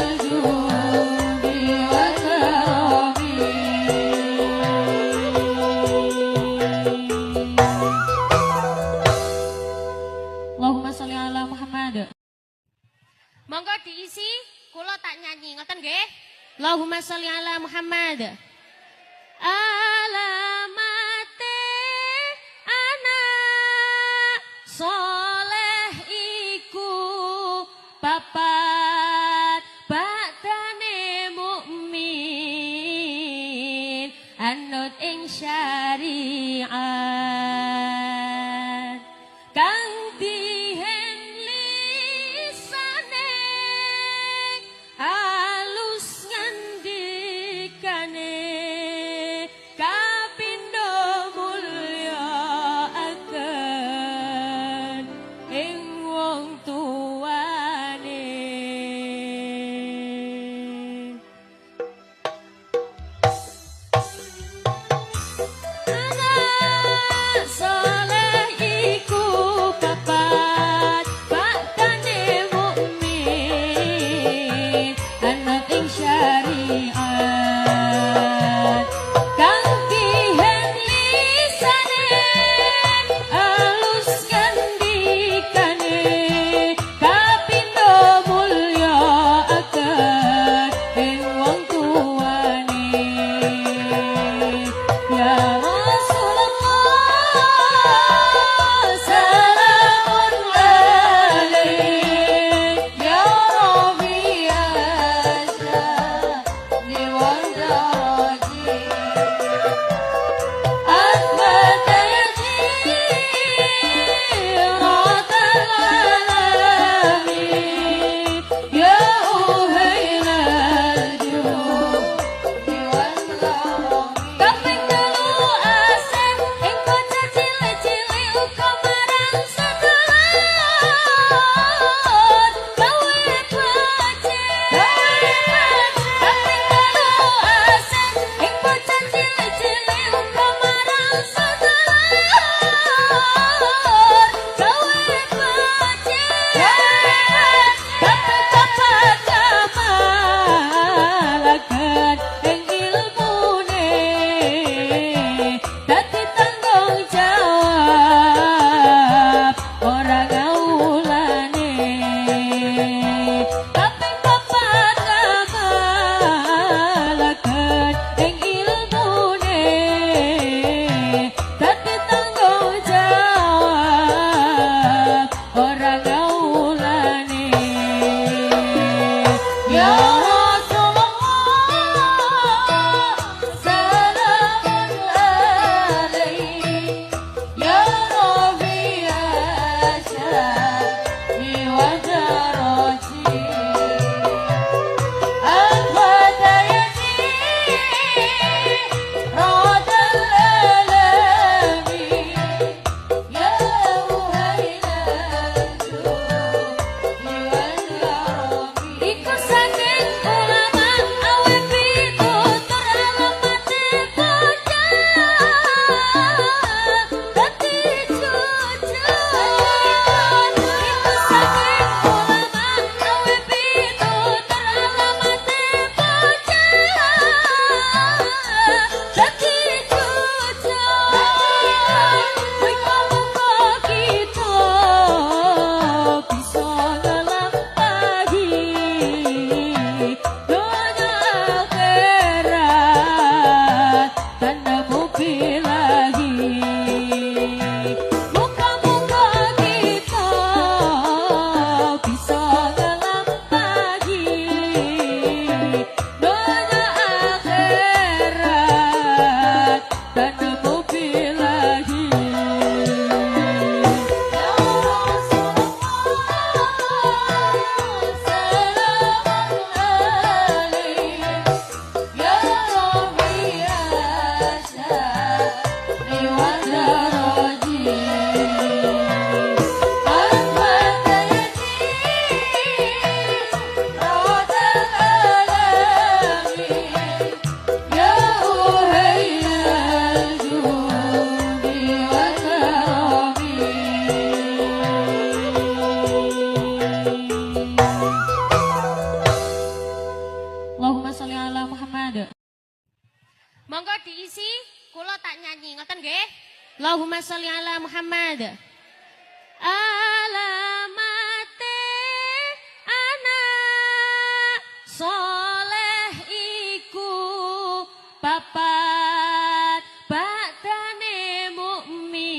al-judi wal gharami. Allahumma sholli ala Muhammad. Monggo diisi, kula tak nyanyi, ngoten nggih. Allahumma sholli ala Muhammad. Alamate anak soleh iku papat bakdane mukmin anut ing syariat. Allahumma sholli ala Muhammad. Alamate anak soleh iku papat, badane mukmin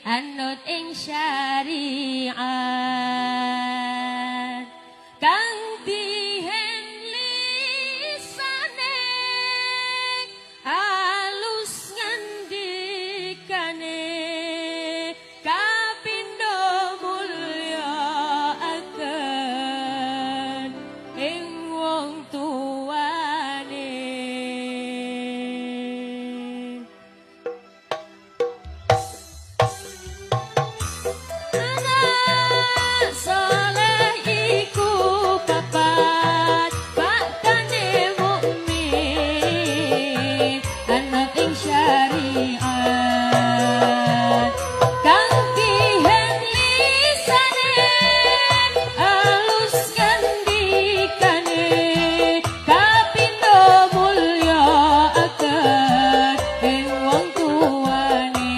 anut ing syariat, kang dihen lisane alus ngandikane, kapindo mulya aken ing wong tuane. Anak soleh iku papat, bakdane mukmin anut ing syariat, kang dihen lisane alus ngandikane, kapindo mulya aken ing wong tuane.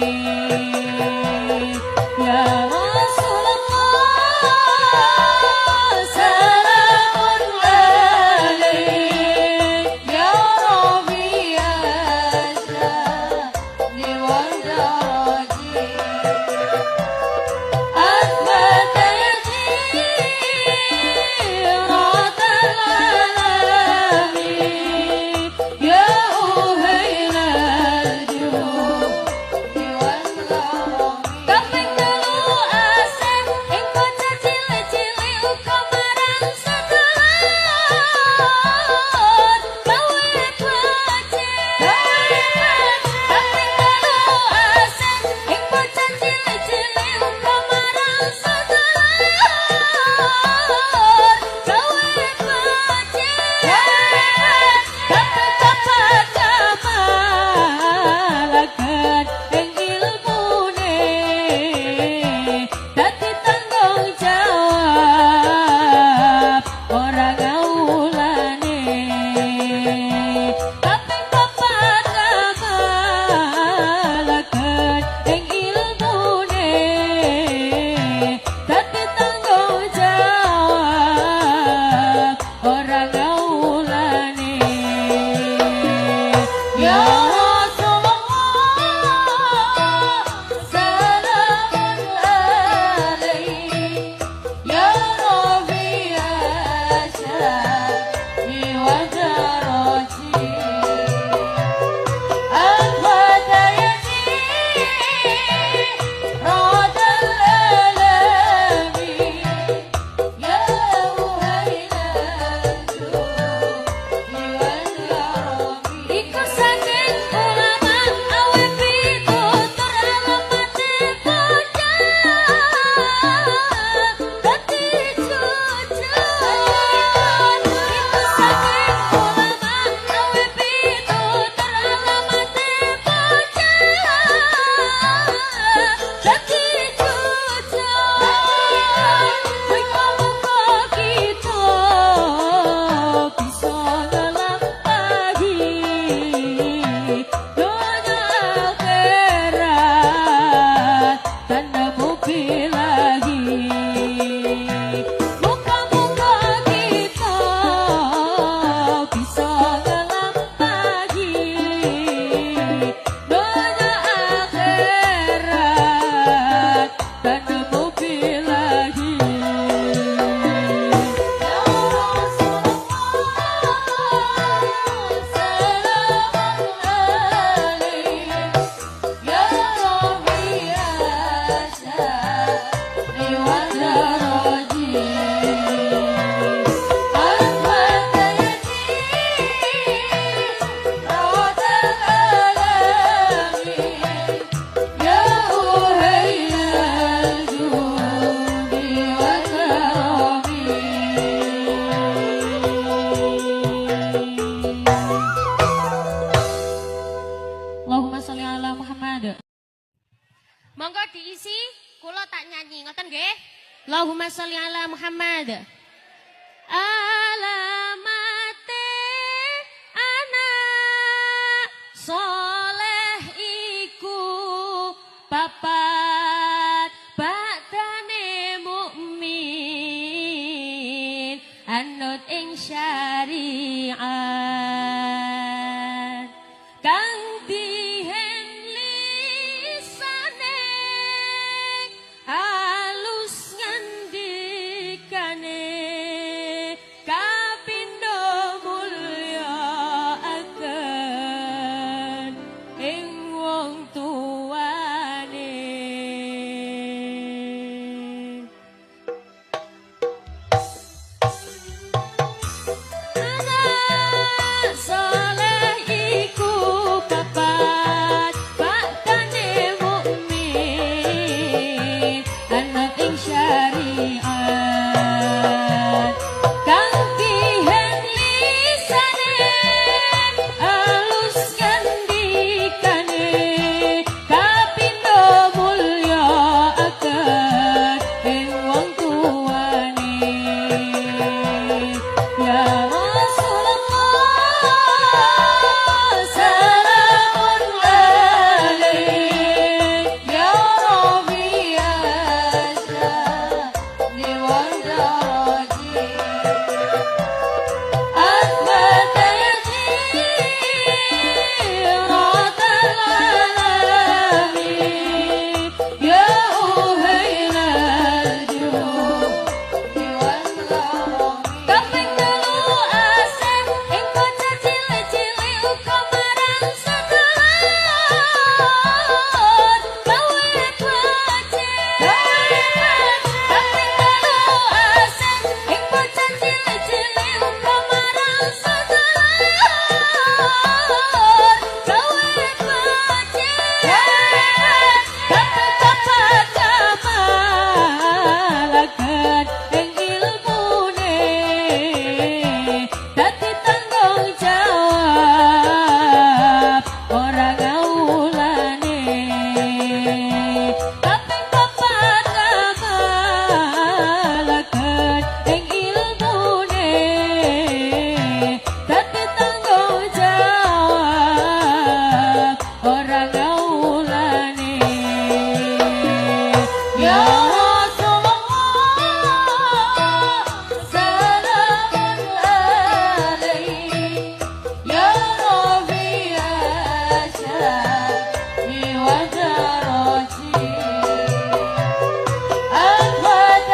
Ya Rasulullah salamun alaik, Ya Rabbi asani wa daraji, أثبت جيرة العالم، يا أهيل الجود والكرم. Kaping telu asih ing bocah cilik-cilik uga marang sedulur gawe becik. Kaping telu asih ing bocah cilik-cilik uga marang sedulur gawe becik. Kaping papat kamalaken ing ilmune, dadi tanggung jawab ora ngawulane. Kaping papat kamalaken ing ilmune, dadi tanggung jawab ora ngawulane. Ya Rasulullah salamun alaik, Ya Rabbi asani wa daraji, أثبت جيرة الألم، يا أهيل الجود والكرم. Iku saking ulama awe pitutur alamate bocah dadi jujur. Iku saking ulama awe pitutur alamate bocah dadi jujur. Muga-muga kita bisa nglampahi donya akhirat tanpa bilahi. Muga-muga kita bisa nglampahi donya akhirat tanpa bilahi. Ya Rasulullah salamun alaik, Ya Rabbi asani wa daraji, أثبت جيرة الألم، يا أهيل الجود والكرم. Allahumma sholli ala Muhammad. Monggo diisi, kula tak nyanyi, ngoten nggih. Allahumma sholli ala Muhammad. Alamate anak soleh. wong tuane. Anak soleh iku papat bakdane mukmin anut ing syariat kang dihen lisane alus ngendikane kapindo mulya akan ing wong tuane. Ya Rasulullah salamun alaik Ya Rabbi asyani wa daraji Asbat yajiratal alami Ya uhailal judi wal karami. Kaping telu asem ing bocah cilik-cilik uga marang sedulur gawe becik. Kaping telu asem ing bocah cilik-cilik uga marang sedulur gawe becik. Kaping papat kamalaken ing ilmune dadi tanggung jawab ora ngawulane. Kaping papat kamalaken ing ilmune dadi tanggung jawab ora ngawulane. Ya Rasulullah salamun alaik Ya Rabbi asyani wa daraji Asbat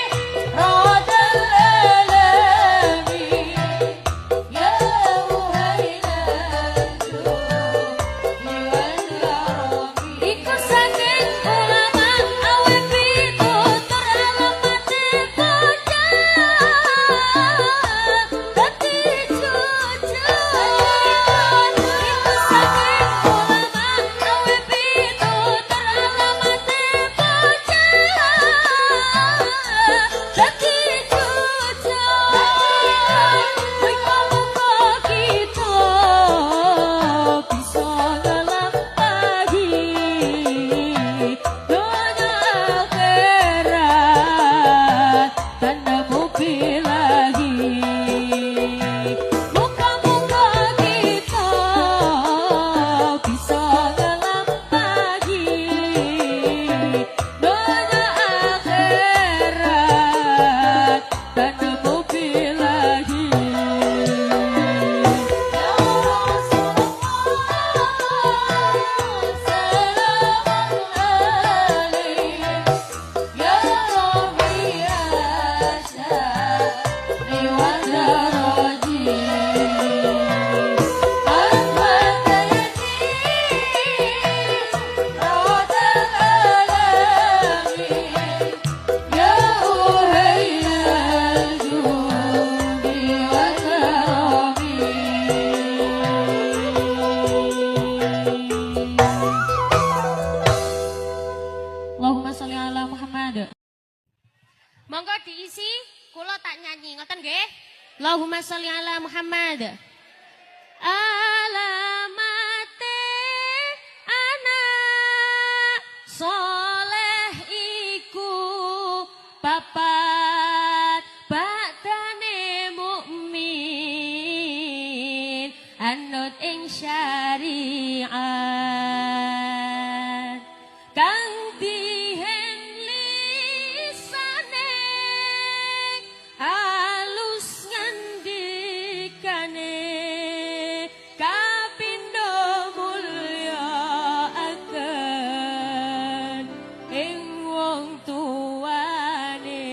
yajiratal alami Ya uhailal judi wal karami. Iku saking ulama awe pitutur alamate bocah dadi jujur. Iku saking ulama awe pitutur alamate bocah dadi jujur. Muga-muga kita bisa nglampahi donya akhirat tanpa bilahi. Muga-muga kita bisa nglampahi donya akhirat tanpa bilahi. Ya Rasulullah salamun alaik Ya Rabbi asyani wa daraji Asbat yajiratal alami Ya uhailal judi wal karami. Allahumma sholli ala Muhammad. Monggo diisi, kula tak nyanyi, ngoten nggih. Allahumma sholli ala Muhammad. Alamate anak soleh iku papat bakdane mukmin anut ing syariat kang dihen lisane alus ngendikane kapindo mulya akan ing wong tuane.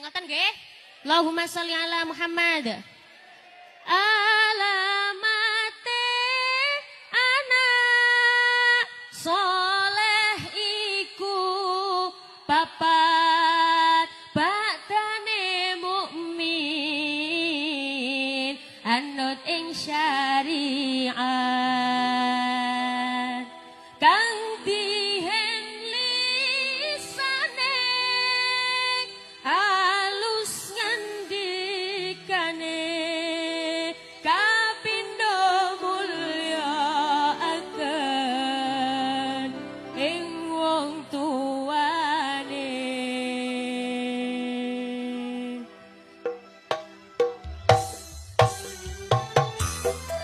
nyanyi, ngoten nggih? Allahumma sholli ala Muhammad. Alamate anak soleh iku papat, badane mukmin anut ing syariat, kang dihen lisane alus ngandikane, kapindo mulya aken ing wong tuane.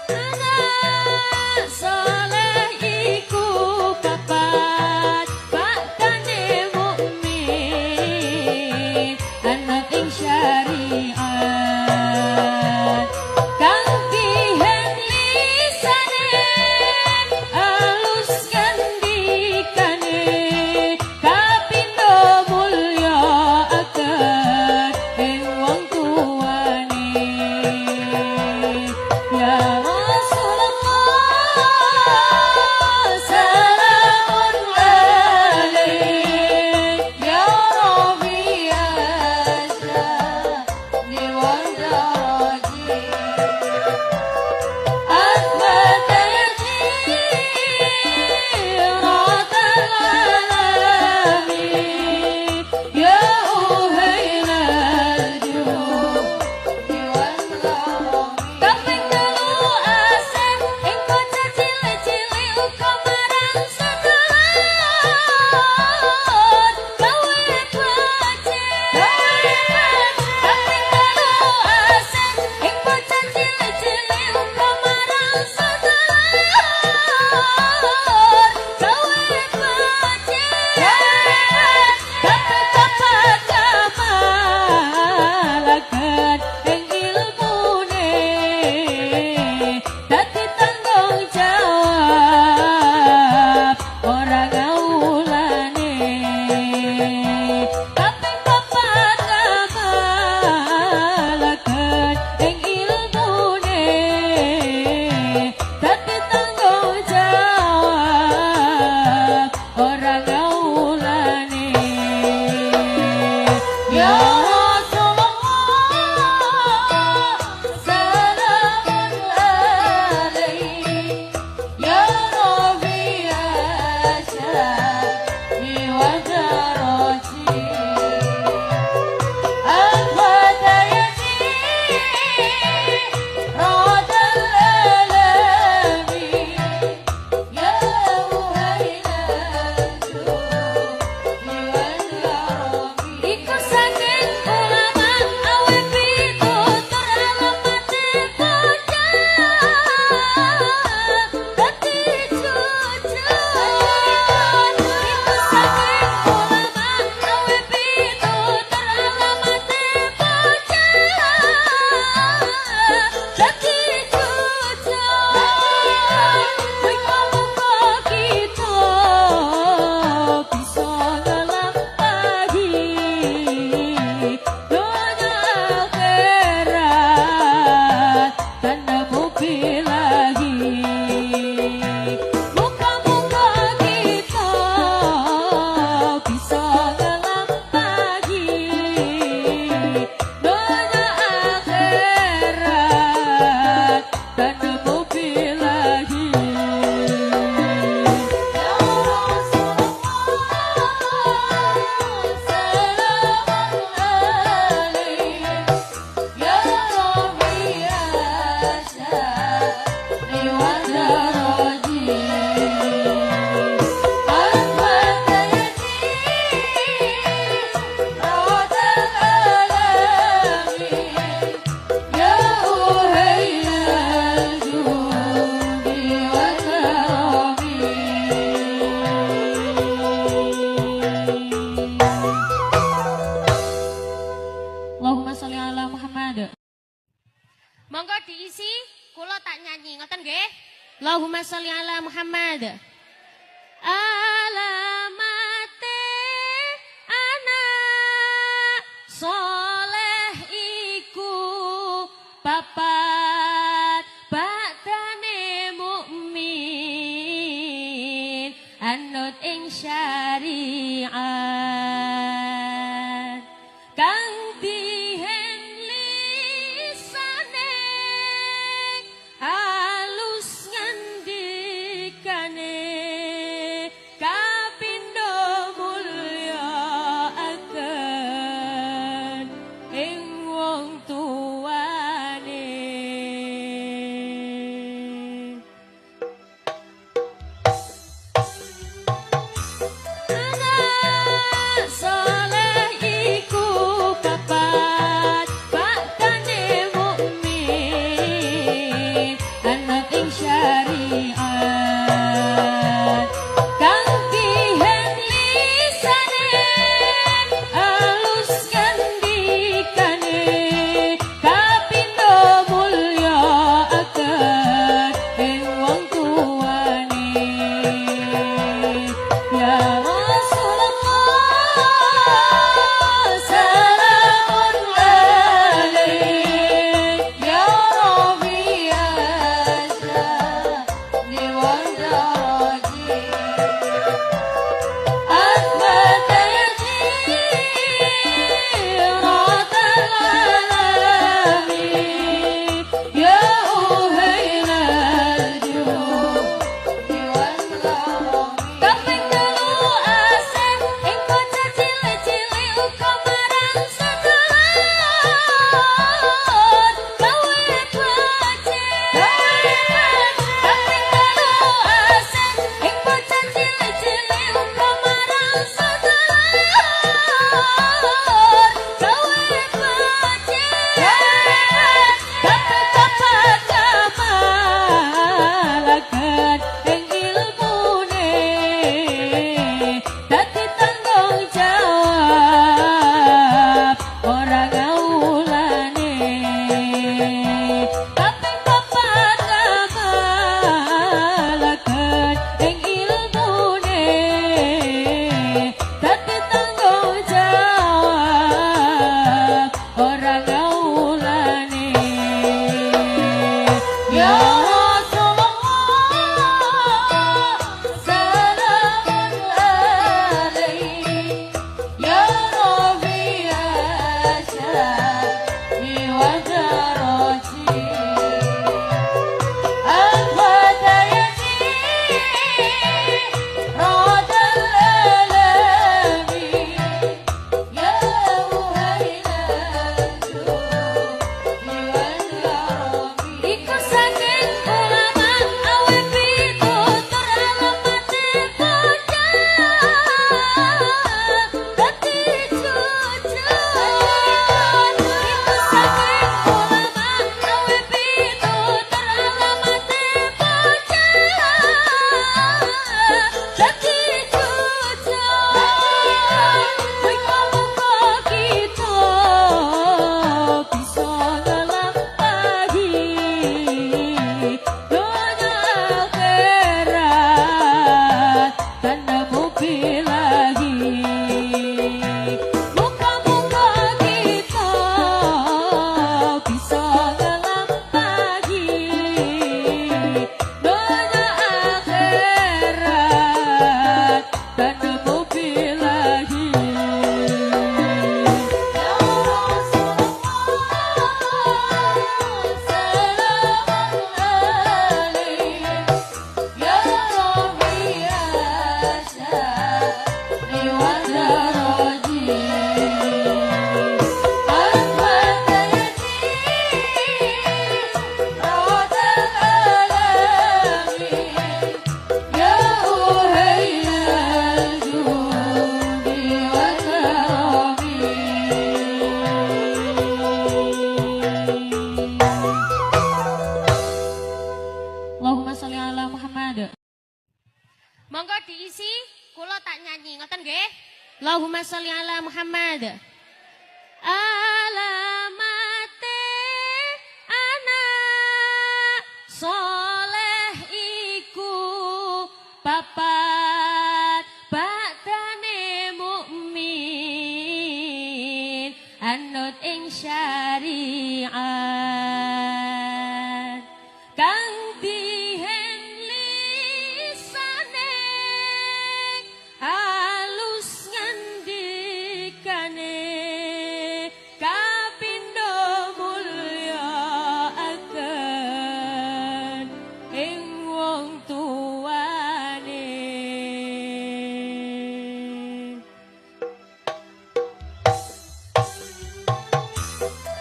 Anak soleh iku papat, bakdane mukmin anut ing syariat, kang dihen lisane alus ngandikane, kapindo mulya aken ing wong tuane. Ya Rasulullah salamun alaik, Ya Rabbi asyani wa daraji, Athbata yajiratal alami, Ya uhailal judi wal karami. Kaping telu asih ing bocah cilik-cilik uga marang sedulur gawe becik. Kaping telu asih ing bocah cilik-cilik uga marang sedulur gawe becik. Kaping papat kamalaken ing ilmune, dadi tanggung jawab ora ngawulane. Kaping papat kamalaken ing ilmune, dadi tanggung jawab ora ngawulane. Ya Rasulullah salamun alaik, Ya Rabbi asyani wa daraji, Athbata yajiratal alami, Ya uhailal judi wal karami. Iku saking ulama awe pitutur alamate bocah dadi jujur. Iku saking ulama awe pitutur alamate bocah dadi jujur. Muga-muga kita bisa nglampahi donya akhirat tanpa bilahi. Muga-muga kita bisa nglampahi donya akhirat tanpa bilahi. Ya Rasulullah salamun alaik, Ya Rabbi asyani wa daraji, Athbata yajiratal alami, Ya uhailal judi wal karami. Allahumma sholli ala Muhammad. Monggo diisi, kula tak nyanyi, ngoten nggih? Allahumma sholli ala Muhammad. Alamate anak soleh syariat kang dihen lisane alus ngandikane kapindo mulya aken ing wong tuane. Anak soleh iku papat baktane mukmin anut ing syariat kang dihen lisane alus ngandikane kapindo mulya aken ing wong tuane. Ya Rasulullah salamun alaik Ya Rabbi asani wa daraji Athbata yajiratal alami Ya uhailal judi wal karami. Kaping telu asih ing bocah cilik-cilik uga marang sedulur gawe becik. Kaping telu asih ing bocah cilik-cilik uga marang sedulur gawe becik. Kaping papat kamalaken ing ilmune dadi tanggung jawab ora ngawulane. Kaping papat kamalaken ing ilmune dadi tanggung jawab ora ngawulane. Ya Rasulullah salamun alaik Ya Rabbi asani wa daraji Athbata yajiratal alami Ya uhailal judi wal karami. Iku saking ulama awe pitutur alamate bocah dadi jujur. Iku saking ulama awe pitutur alamate bocah dadi jujur. Muga-muga kita bisa nglampahi donya akhirat tanpa bilahi. Muga-muga kita bisa nglampahi donya akhirat tanpa bilahi. Ya Rasulullah salamun alaik Ya Rabbi asani wa daraji Athbata yajiratal alami Ya uhailal judi wal karami. Allahumma sholli ala Muhammad. Monggo diisi, kula tak nyanyi, ngoten nggih. Allahumma sholli ala Muhammad. Alamate anak soleh iku papat baktane mukmin anut ing syariat kang dihen lisane alus.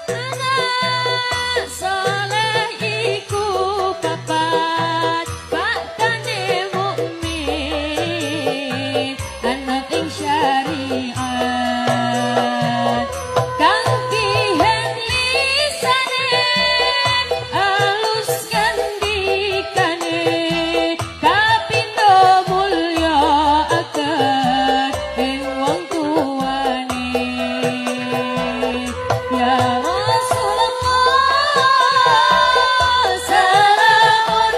Anak soleh iku papat baktane mukmin anut ing syariat kang dihen lisane alus ngandikane kapindo mulya aken ing wong tuane. Ya Rasulullah salamun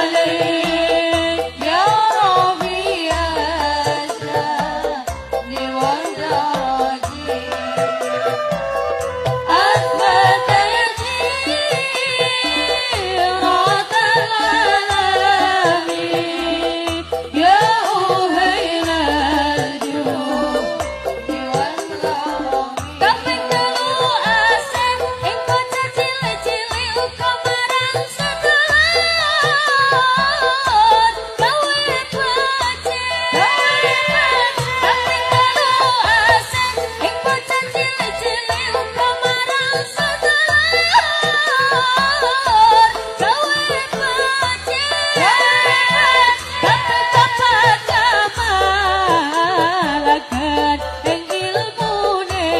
alaik Ya Rabbi asani wa daraji أثبت جيرة العالم يا أهيل الجود والكرم. Kaping telu asih ing bocah cilik-cilik uga marang sedulur gawe becik. Kaping telu asih ing bocah cilik-cilik uga marang sedulur gawe becik. Kaping papat kamalaken ing ilmune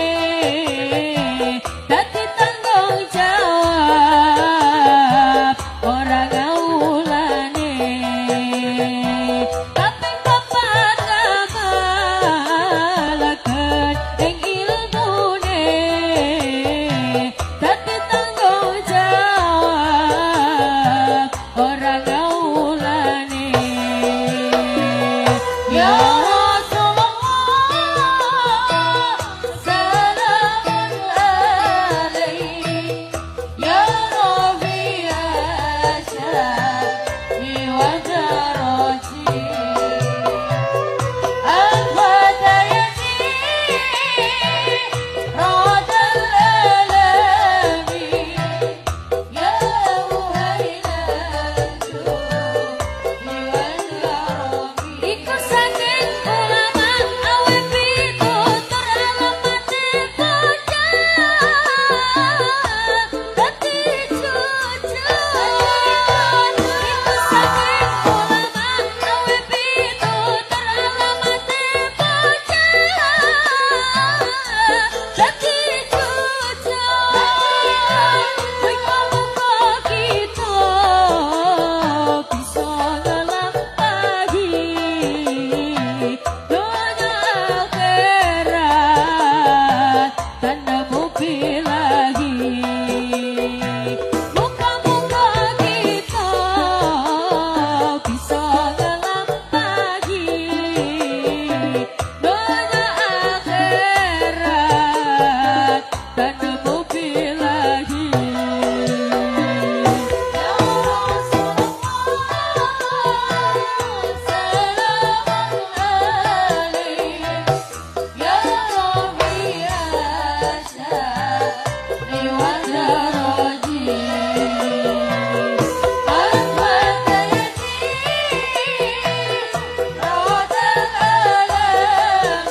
dadi tanggung jawab ora ngawulane. Kaping papat kamalaken ing ilmune dadi tanggung jawab ora ngawulane. Ya Rasulullah salamun alaik Ya Rabbi asani wa daraji أثبت جيرة الألم يا أهيل الجود والكرم. Iku saking ulama awe pitutur alamate bocah dadi jujur. Iku saking ulama awe pitutur alamate bocah dadi jujur. Muga-muga kita bisa nglampahi donya akhirat tanpa bilahi. Muga-muga kita bisa nglampahi donya akhirat tanpa bilahi. Ya Rasulullah salamun alaik Ya Rabbi asani wa daraji أثبت جيرة الألم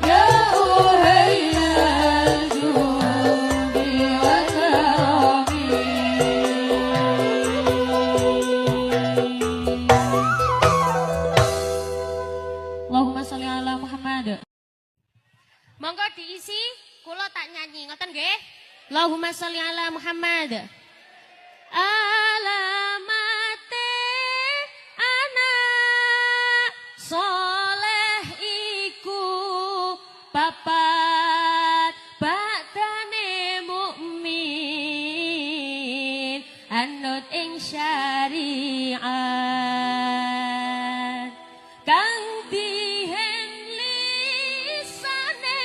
يا أهيل الجود والكرم. Allahumma sholli ala Muhammad. Monggo diisi, kula tak nyanyi, ngoten nggih. Allahumma sholli ala Muhammad. Alamate anak soleh iku papat baktane mukmin anut ing syariat kang dihen lisane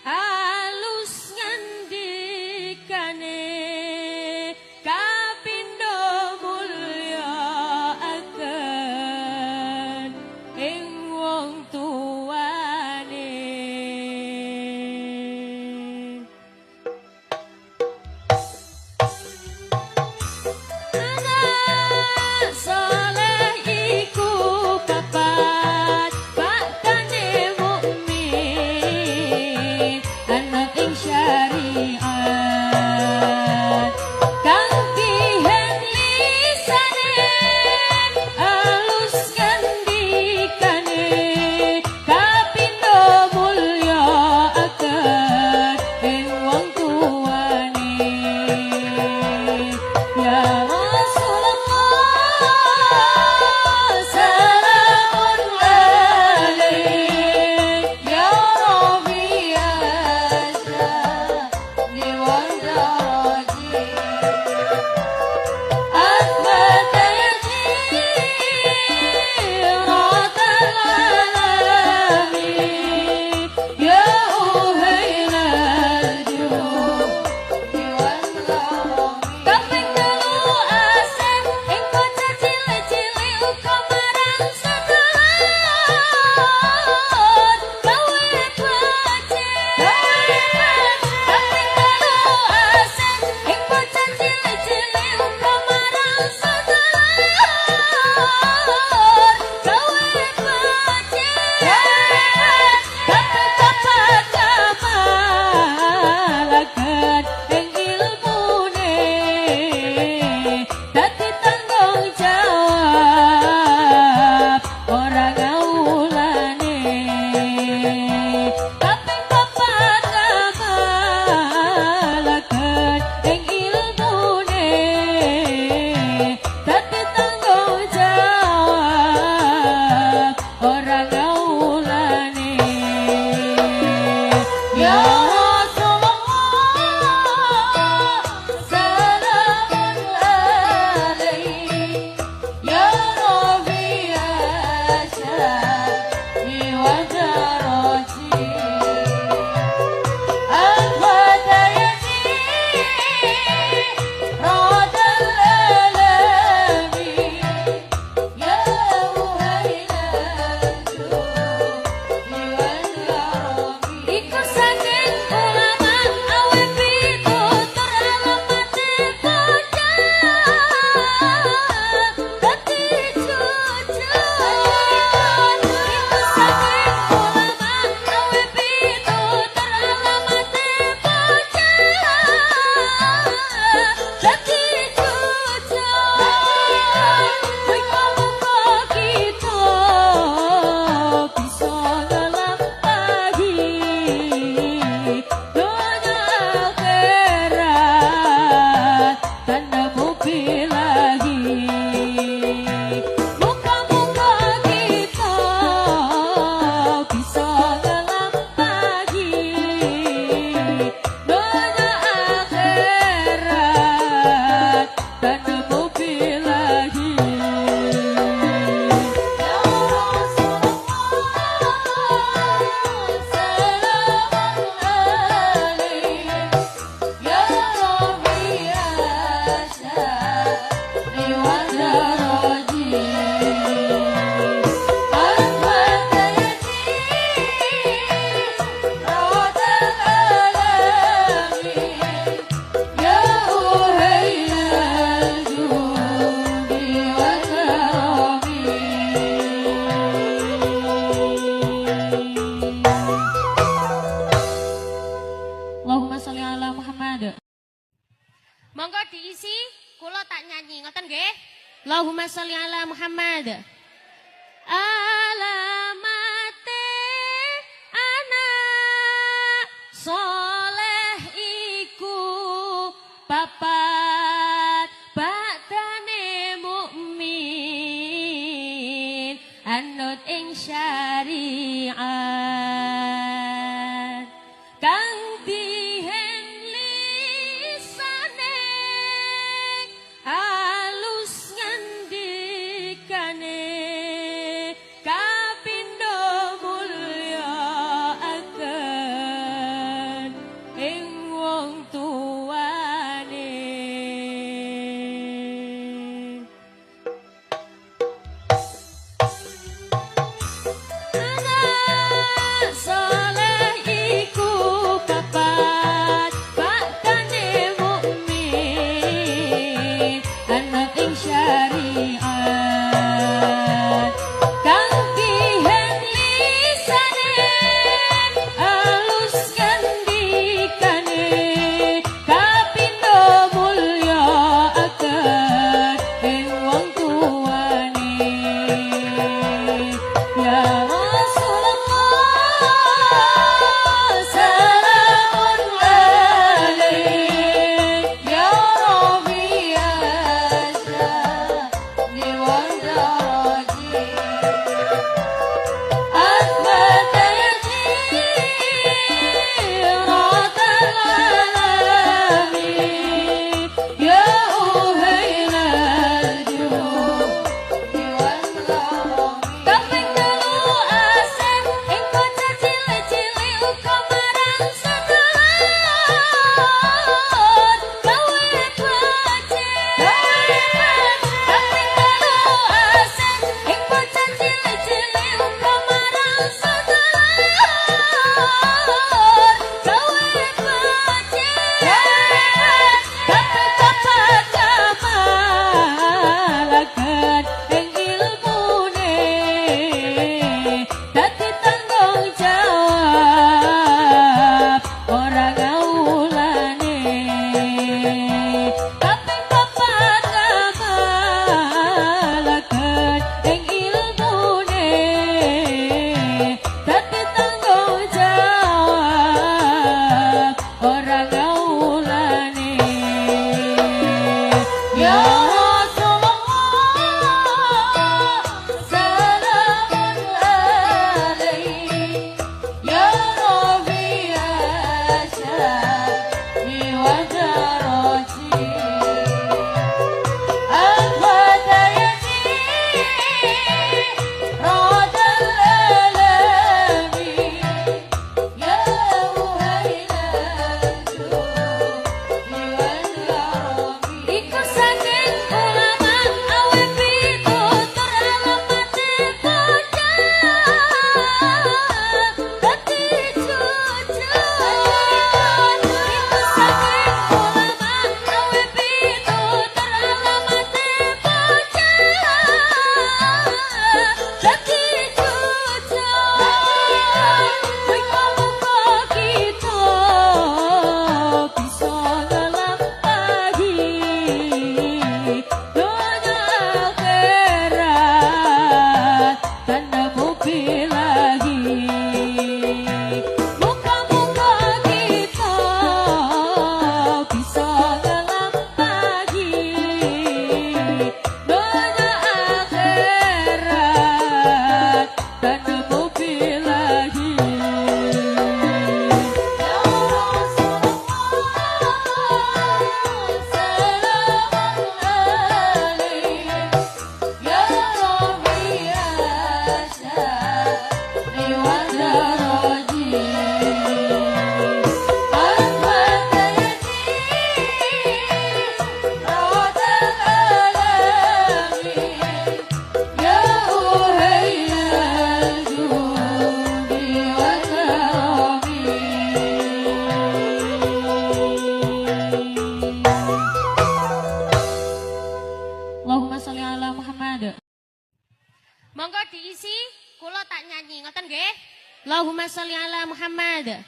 alus ngandikane kapindo mulya aken ing wong tuane. Anak sholli ala Muhammad. Monggo diisi, kula tak nyanyi, ngoten nggih? Allahumma sholli ala Muhammad. Alamate anak soleh iku papat, bakdane mukmin anut ing syariat, kang dihen lisane alus ngandikane, kapindo mulya aken ing wong tuane. Anak soleh iku papat, bakdane mukmin anut ing syariat, kang dihen lisane alus ngandikane, kapindo mulya aken ing wong tuane. Ya Rasulullah salamun alaik, Ya Rabbi asyani wa daraji, Athbata yajiratal alami, Ya uhailal judi wal karami. Kaping telu asih ing bocah cilik-cilik uga marang sedulur gawe becik. Kaping telu asih ing bocah cilik-cilik uga marang sedulur gawe becik. Kaping papat ngamalaken ing ilmune, dadi tanggung jawab ora ngawulane. Kaping papat ngamalaken ing ilmune, dadi tanggung jawab ora ngawulane. Ya Rasulullah salamun alaik, Ya Rabbi asyani wa daraji, Athbata yajiratal alami, Ya uhailal judi wal karami. Iku saking ulama awe pitutur alamate bocah dadi jujur. Iku saking ulama awe pitutur alamate bocah dadi jujur. Muga-muga kita bisa nglampahi donya akhirat tanpa bilahi. Muga-muga kita bisa nglampahi donya akhirat tanpa bilahi. Ya Rasulullah salamun alaik, Ya Rabbi asyani wa daraji, Athbata yajiratal alami, Ya uhailal judi wal karami. Allahumma sholli ala Muhammad. Monggo diisi, kula tak nyanyi, ngoten nggih? Allahumma sholli ala Muhammad.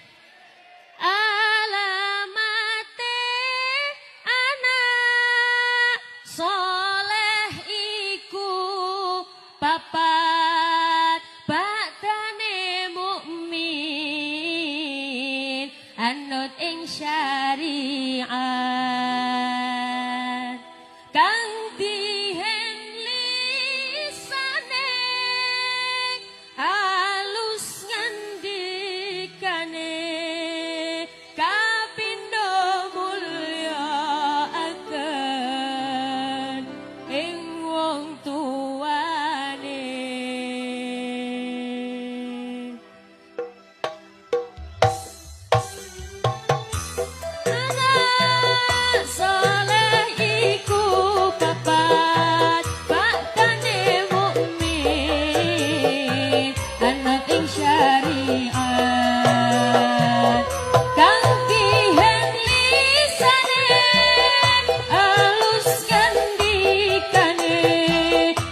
Alam ing syariat kang dihen lisane alus ngandikane kapindo mulya aken ing wong tuane. Anak soleh iku papat baktane mukmin anut ing syariat kang dihen lisane alus ngandikane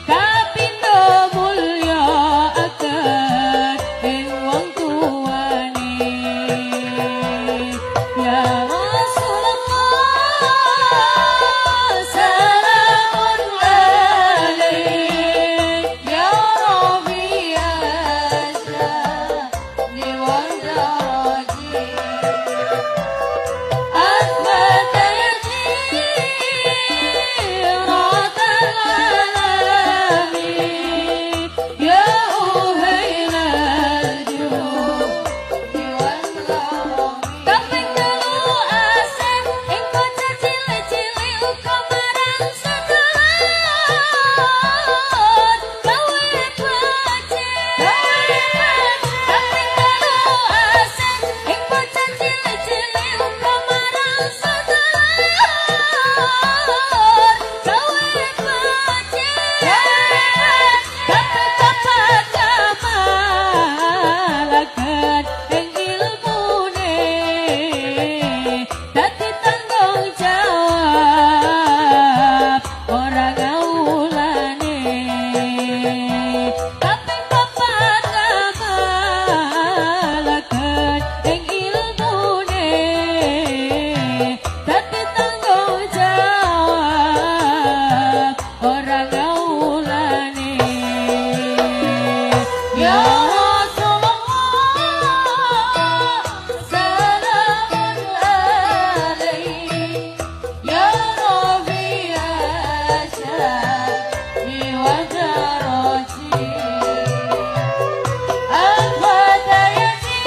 kapindo mulya aken ing wong tuane. Ya Rasulullah salamun alaik Ya Rabbi asyani wa daraji Asbata yajiratal alami Ya uhailal judi wal karami. Kaping telu asem ing bocah cilik-cilik uga marang sedulur gawe becik. Kaping telu asem ing bocah cilik-cilik uga marang sedulur gawe becik. Kaping papat kamalaken ing ilmune dadi tanggung jawab ora ngawulane. Kaping papat kamalaken ing ilmune dadi tanggung jawab ora ngawulane. Ya Rasulullah salamun alaik Ya Rabbi asyani wa daraji Al-Fatayati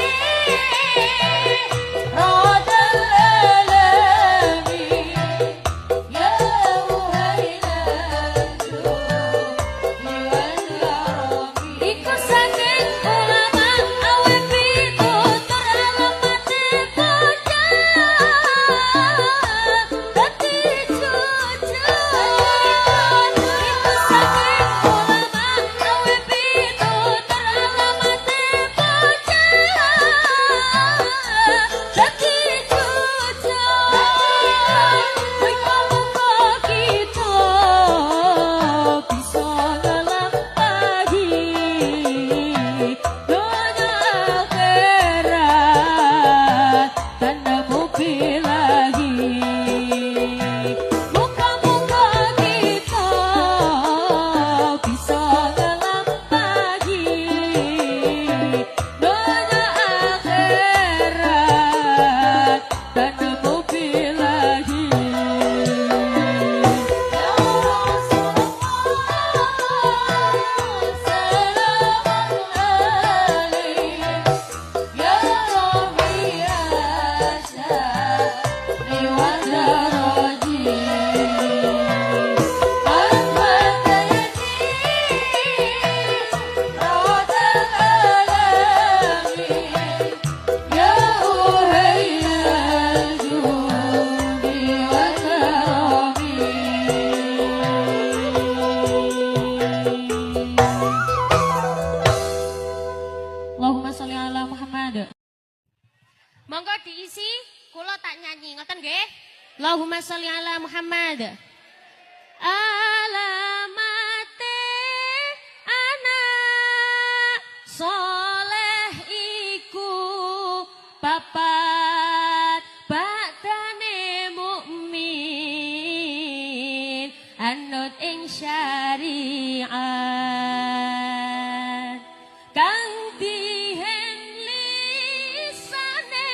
radal alami Ya uhailal judi wal karami. Iku saking ulama awe pitutur alamate bocah dadi jujur. Iku saking ulama awe pitutur alamate bocah dadi jujur. Muga-muga kita bisa nglampahi donya akhirat tanpa bilahi. Muga-muga kita bisa nglampahi donya akhirat tanpa bilahi. Ya Rasulullah salamun alaik Ya Rabbi asyani wa daraji Al-Fatayati radal alami Ya uhailal judi wal karami. Allahumma sholli ala Muhammad. Monggo diisi, kula tak nyanyi, ngoten nggih. Allahumma sholli ala Muhammad. Alamate anak soleh iku papat baktane mukmin anut ing syariat kang dihen lisane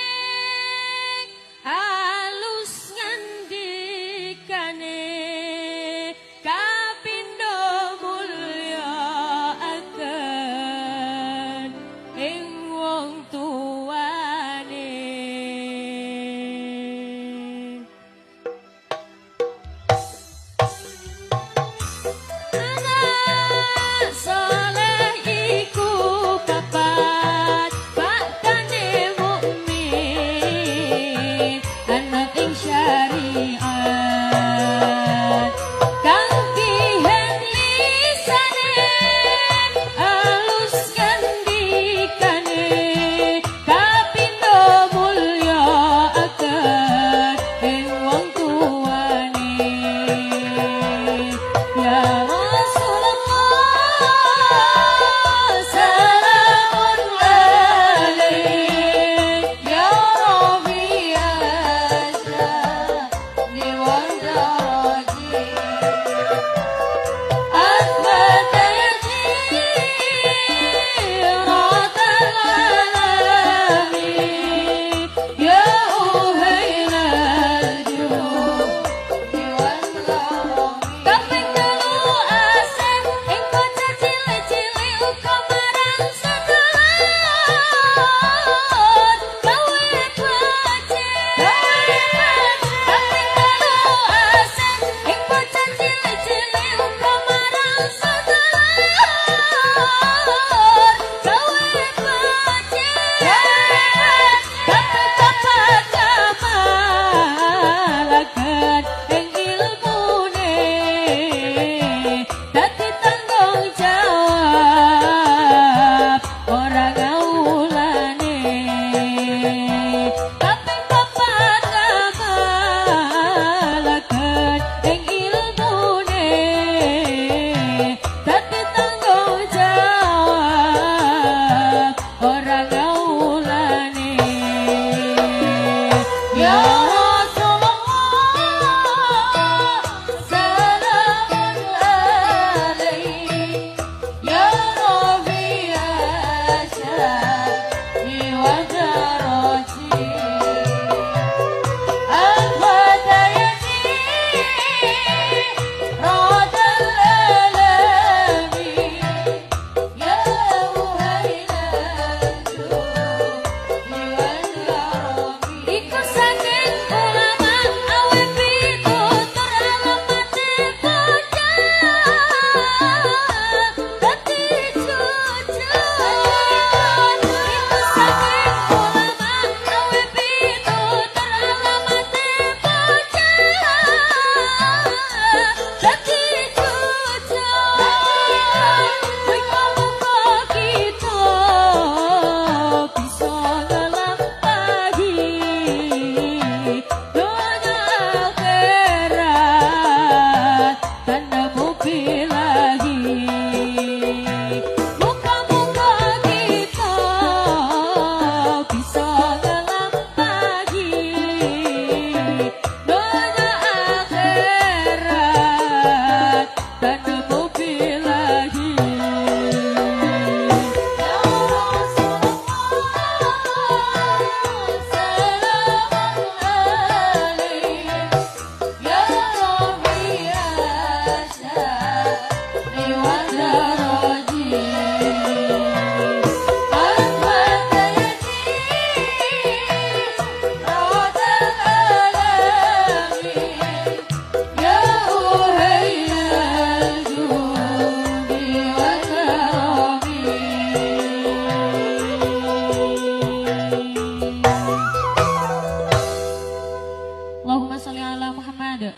sholli ala Muhammad.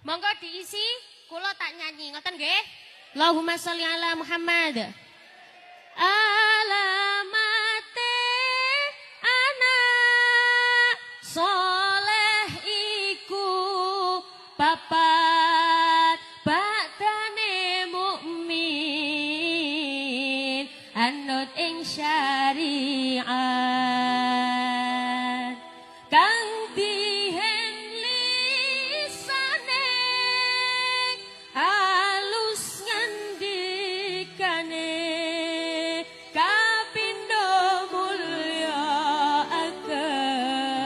Monggo diisi, kula tak nyanyi, ngoten nggih. Allahumma sholli ala Muhammad. Alamate anak soleh iku papat, bakdane mukmin anut ing syariat, kang dihen lisane alus ngandikane, kapindo mulya aken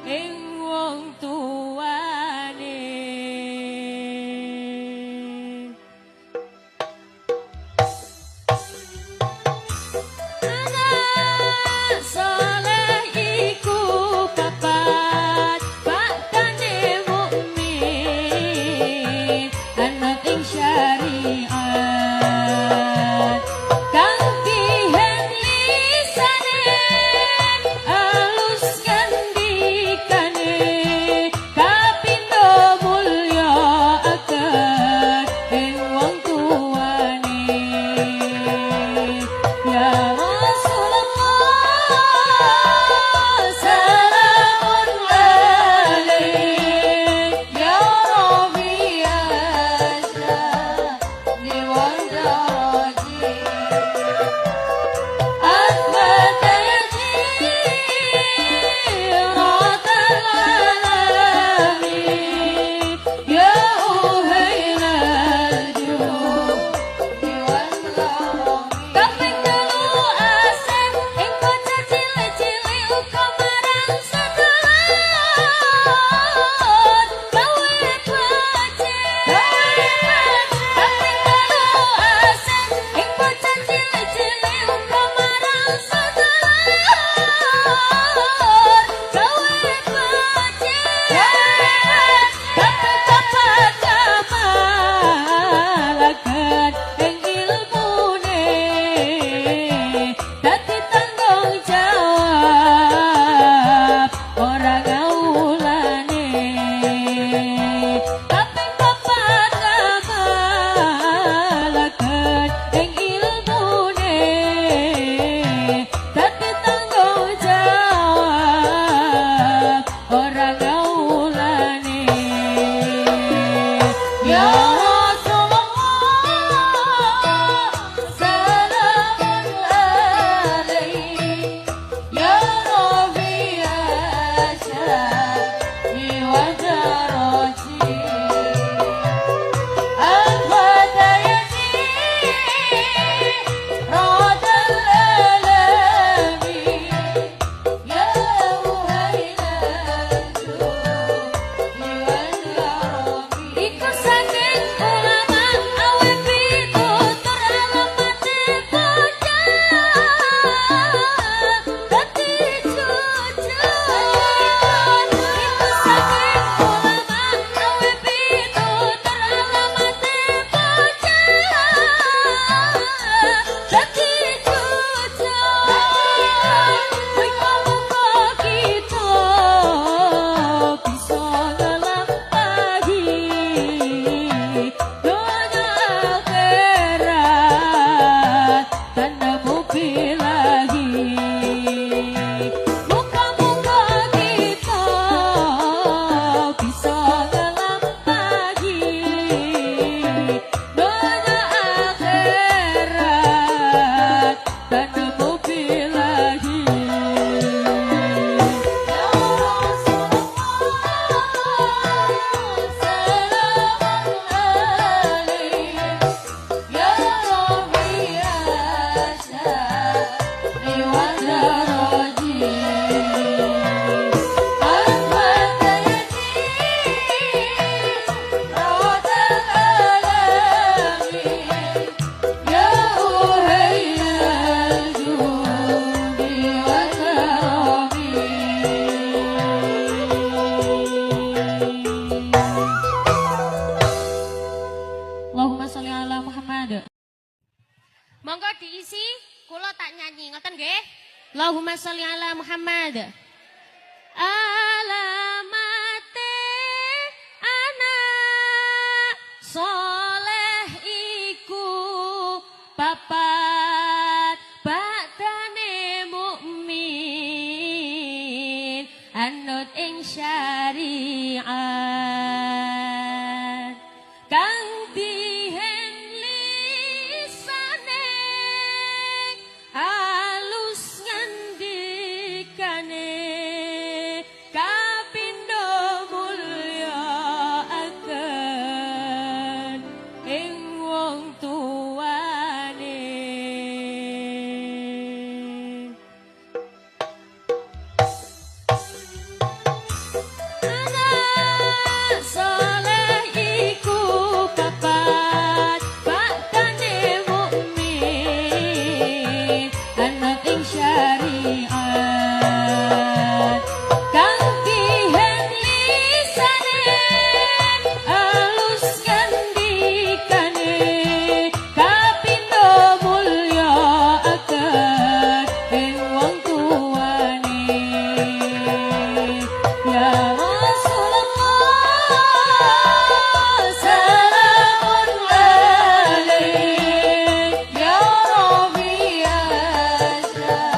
ing wong tuane. Anak soleh iku papat, bakdane mukmin anut ing syariat, kang dihen lisane alus ngandikane, kapindo mulya aken ing wong tuane. Ya Rasulullah salamun alaik, Ya Rabbi asani wa daraji, أثبت يسيرة العالم، يا أهيل الجود والكرم. Kaping telu asih ing bocah cilik-cilik uga marang sedulur gawe becik. Kaping telu asih ing bocah cilik-cilik uga marang sedulur gawe becik. Kaping papat kamalaken ing ilmune, dadi tanggung jawab ora ngawulane. Kaping papat kamalaken ing ilmune, dadi tanggung jawab ora ngawulane. Ya Rasulullah salamun alaik, Ya Rabbi asani wa daraji, أثبت يسيرة الآلام، يا أهيل الجود والكرم. Iku saking ulama awe pitutur alamate bocah dadi jujur. Iku saking ulama awe pitutur alamate bocah dadi jujur. Muga-muga kita bisa nglampahi donya akhirat tanemu bilahi. Muga-muga kita bisa nglampahi donya akhirat tanemu bilahi. Ya Rasulullah salamun alaik, Ya Rabbi asani wa daraji, أثبت يسيرة الآلام، يا أهيل الجود والكرم. Allahumma sholli ala Muhammad. Monggo diisi, kula tak nyanyi, ngoten nggih. Allahumma sholli ala Muhammad. Alamate anut ing syariat kang dihen lisane alus ngandikane kapindo mulya aken ing wong tuane. Anak soleh iku papat baktane mukmin anut ing syariat kang dihen lisane alus ngandikane kapindo mulya aken ing wong tuane. Ya Rasulullah salamun alaik Ya Rabbi asyani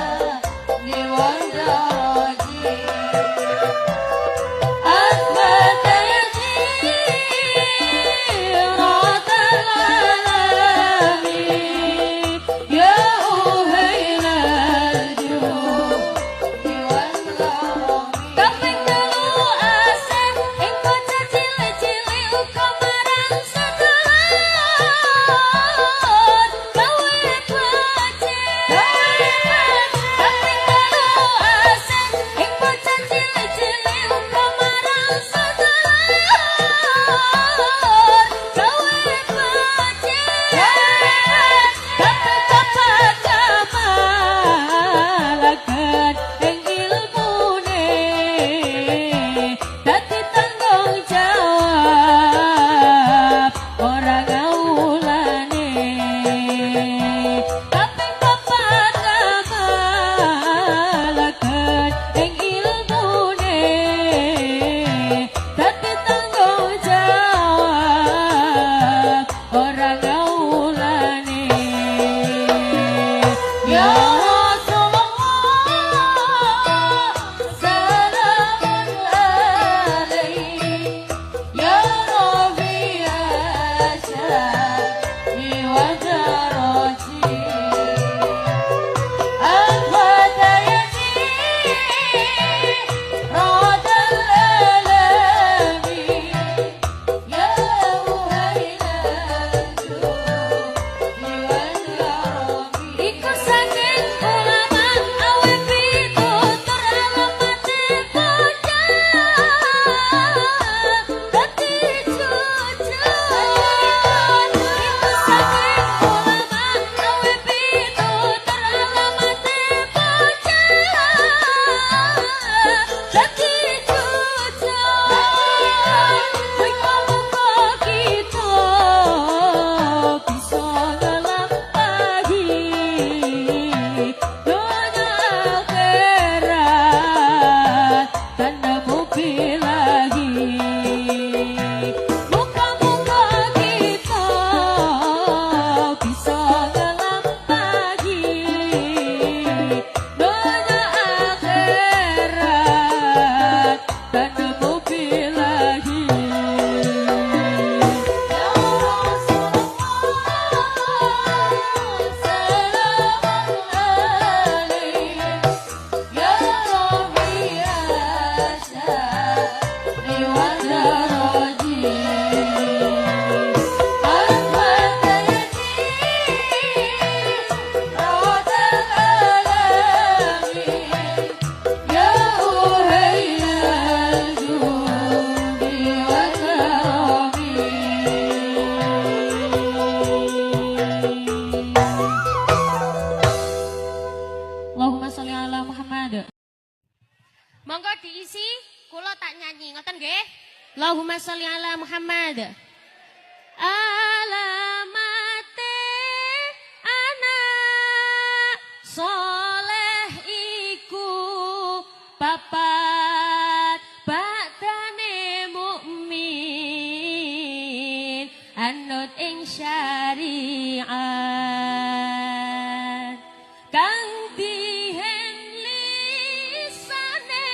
wa daraji Asbata yajiratal alami Ya uhailal judi wal karami. Kaping telu asih ing bocah cilik-cilik uga marang sedulur gawe becik. Kaping telu asih ing bocah cilik-cilik uga marang sedulur gawe becik. Kaping papat kamalaken ing ilmune dadi tanggung jawab ora ngawulane. Kaping papat kamalaken ing ilmune dadi tanggung jawab ora ngawulane. Ya Rasulullah salamun alaik Ya Rabbi asyani wa daraji Al-Fatah yajiratal alami Ya uhailal judi wal karami. Iku saking ulama awe pitutur alamate bocah dadi jujur. Iku saking ulama awe pitutur alamate bocah dadi jujur. Muga-muga kita bisa nglampahi donya akhirat tanpa bilahi. Muga-muga kita bisa nglampahi donya akhirat tanpa bilahi. Ya Rasulullah salamun alaik Ya Rabbi asyani wa daraji Al-Fatah yajiratal alami Ya uhailal judi wal karami. Allahumma sholli ala Muhammad. Monggo diisi, kula tak nyanyi, ngoten nggih. Allahumma sholli ala Muhammad. Alamate anak soleh iku papat baktane mukmin anut ing syariat kang dihen lisane.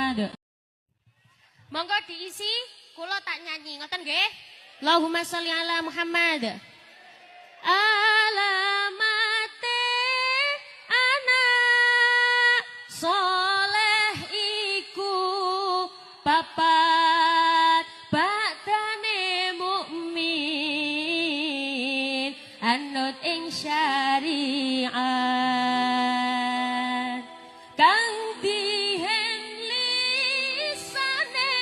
Muhammad. Monggo diisi, kula tak nyanyi, ngoten nggih. Allahumma sholli ala Muhammad. Alamate anak soleh iku papat, bakdane mukmin anut ing syariat, kang dihen lisane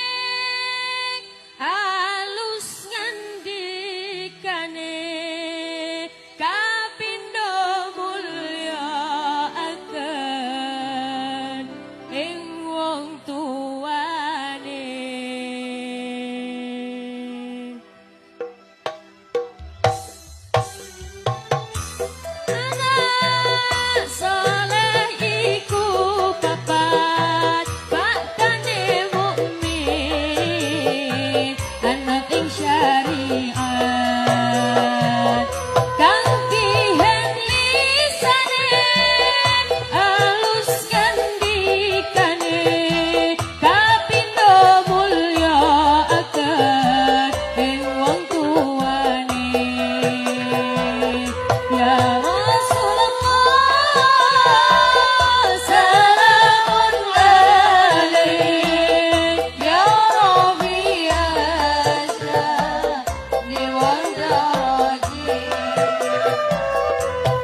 alus ngandikane, kapindo mulya aken ing wong tuane. Anak soleh iku papat, bakdane mukmin anut ing syariat, kang dihen lisane alus ngandikane, kapindo mulya aken ing wong tuane. Ya Rasulullah salamun alaik, Ya Rabbi asyani wa daraji,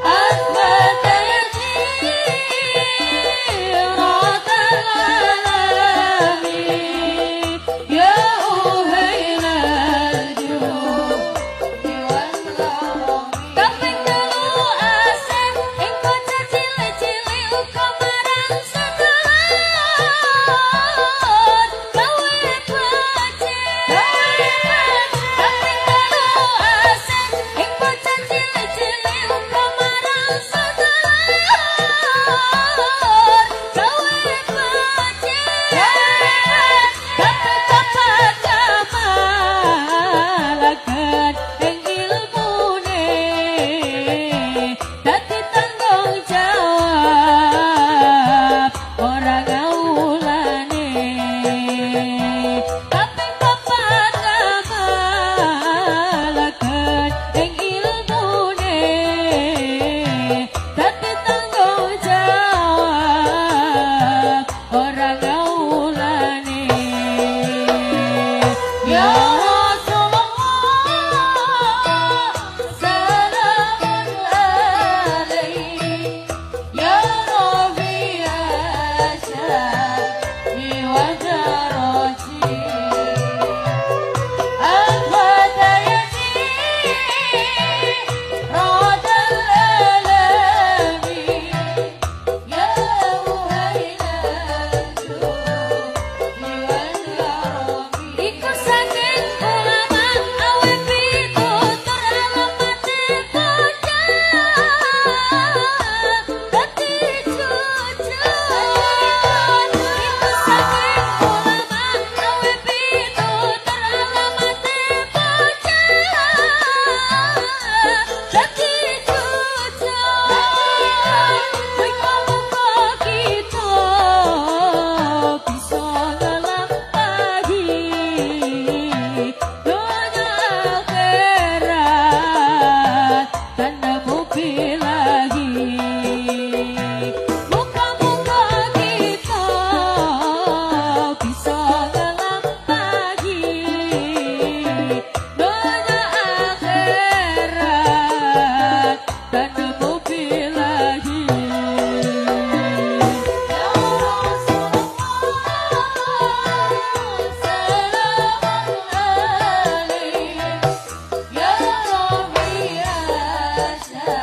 Asbat al alami, Ya Uhail al-judi wal karami. Kaping telu asih ing bocah cilik-cilik uga marang sedulur gawe becik. Kaping telu asih ing bocah cilik-cilik uga marang sedulur gawe becik. Kaping papat kamalaken ing ilmune, dadi tanggung jawab ora ngawulane. Kaping papat kamalaken ing ilmune, dadi tanggung jawab ora ngawulane. Ya Rasulullah salamun alaik, Ya Rabbi asyani wa daraji, Al-Fatayati radal alami, Ya Uhail al-judi wal karami. Iku saking ulama awe pitutur alamate bocah dadi jujur. Iku saking ulama awe pitutur alamate bocah dadi jujur. Muga-muga kita bisa nglampahi donya akhirat tanpa lagi. Muga-muga kita bisa nglampahi donya akhirat tanpa lagi. Ya Rasulullah salamun alaik, Ya Rabbi asyani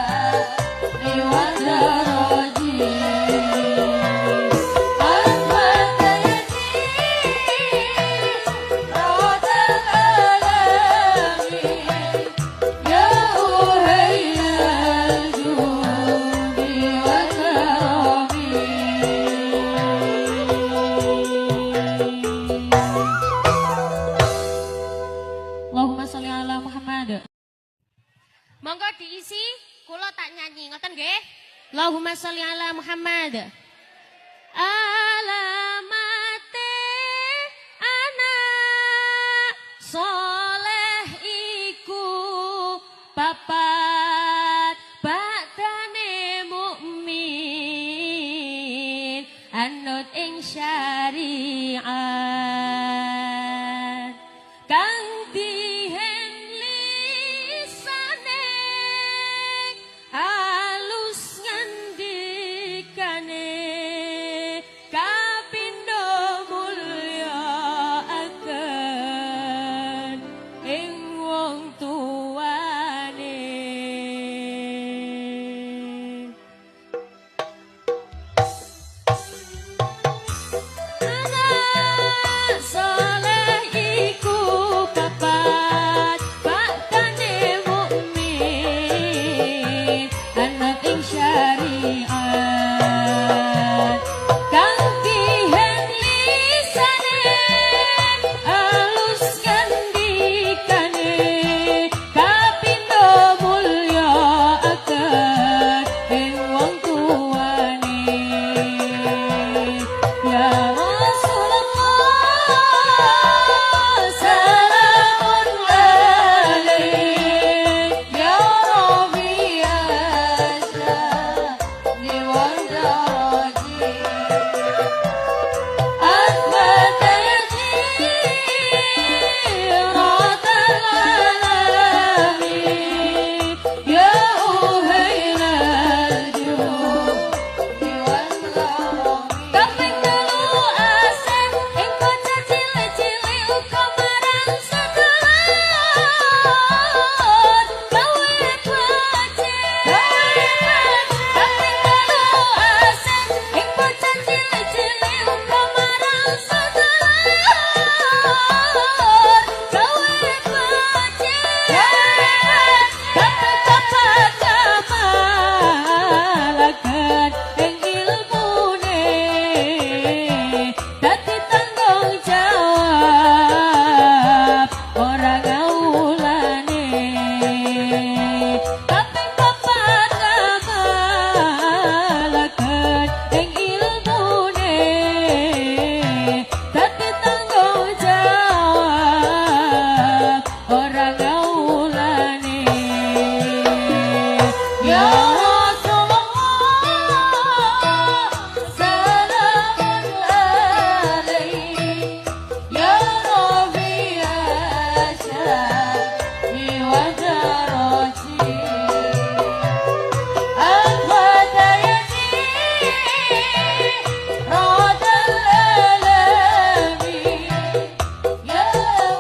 wa daraji, Al-Fatayati radal alami, Ya Uhail al-judi wal karami. Allahumma sholli ala Muhammad. Monggo diisi, kula tak nyanyi, ngoten nggih. Allahumma sholli ala Muhammad. Alamate anut ing syariat kang dihen lisane alus ngandikane kapindo mulya aken ing wong tuane. Anak soleh iku papat baktane mukmin anut ing syariat kang dihen lisane alus ngandikane kapindo mulya aken ing wong tuane. Ya Rasulullah salamun alaik Ya Rabbi asyani wa daraji Asbata jiratal alami Ya uhailal judi wal karami. Kaping telu asem ing bocah cilik-cilik uga marang sedulur gawe becik. Kaping telu asem ing bocah cilik-cilik uga marang sedulur gawe becik. Kaping papat kamalaken ing ilmune dadi tanggung jawab ora ngawulane. Kaping papat kamalaken ing ilmune dadi tanggung jawab ora ngawulane. Ya Rasulullah salamun alaik Ya Rabbi asyani wa daraji Al-Fatayati radal alami Ya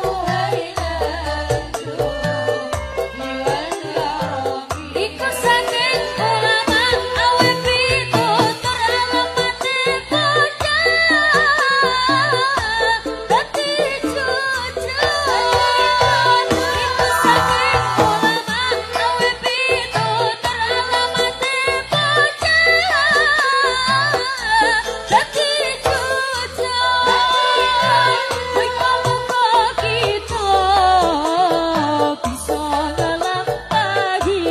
uhailal judi wal karami. Iku saking ulama awe pitutur alamate bocah dadi jujur. Iku saking ulama awe pitutur alamate bocah dadi jujur. Muga-muga kita bisa nglampahi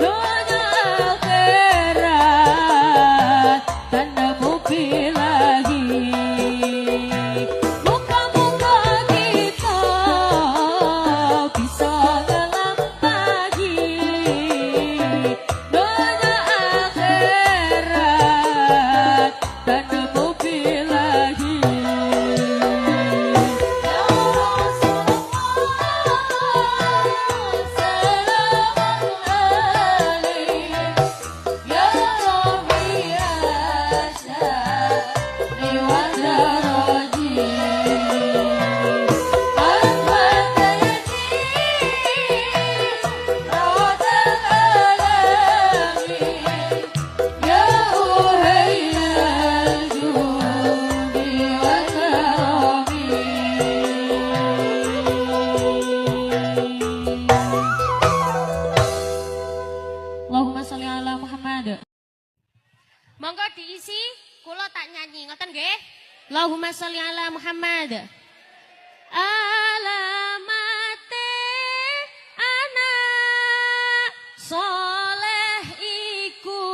donya akhirat dan nemu bilahi. Muga-muga kita bisa nglampahi donya akhirat dan nemu bilahi. Ya Rasulullah salamun alaik Ya Rabbi asyani wa daraji Al-Fatayati radal alami Ya uhailal judi wal karami. Allahumma sholli ala Muhammad. Monggo diisi, kula tak nyanyi, ngoten nggih. Allahumma sholli ala Muhammad. Alamate anak soleh iku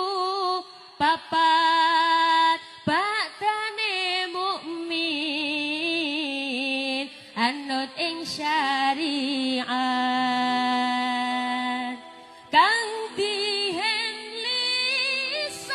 papat baktane mukmin anut ing syariat kang dihen lisane.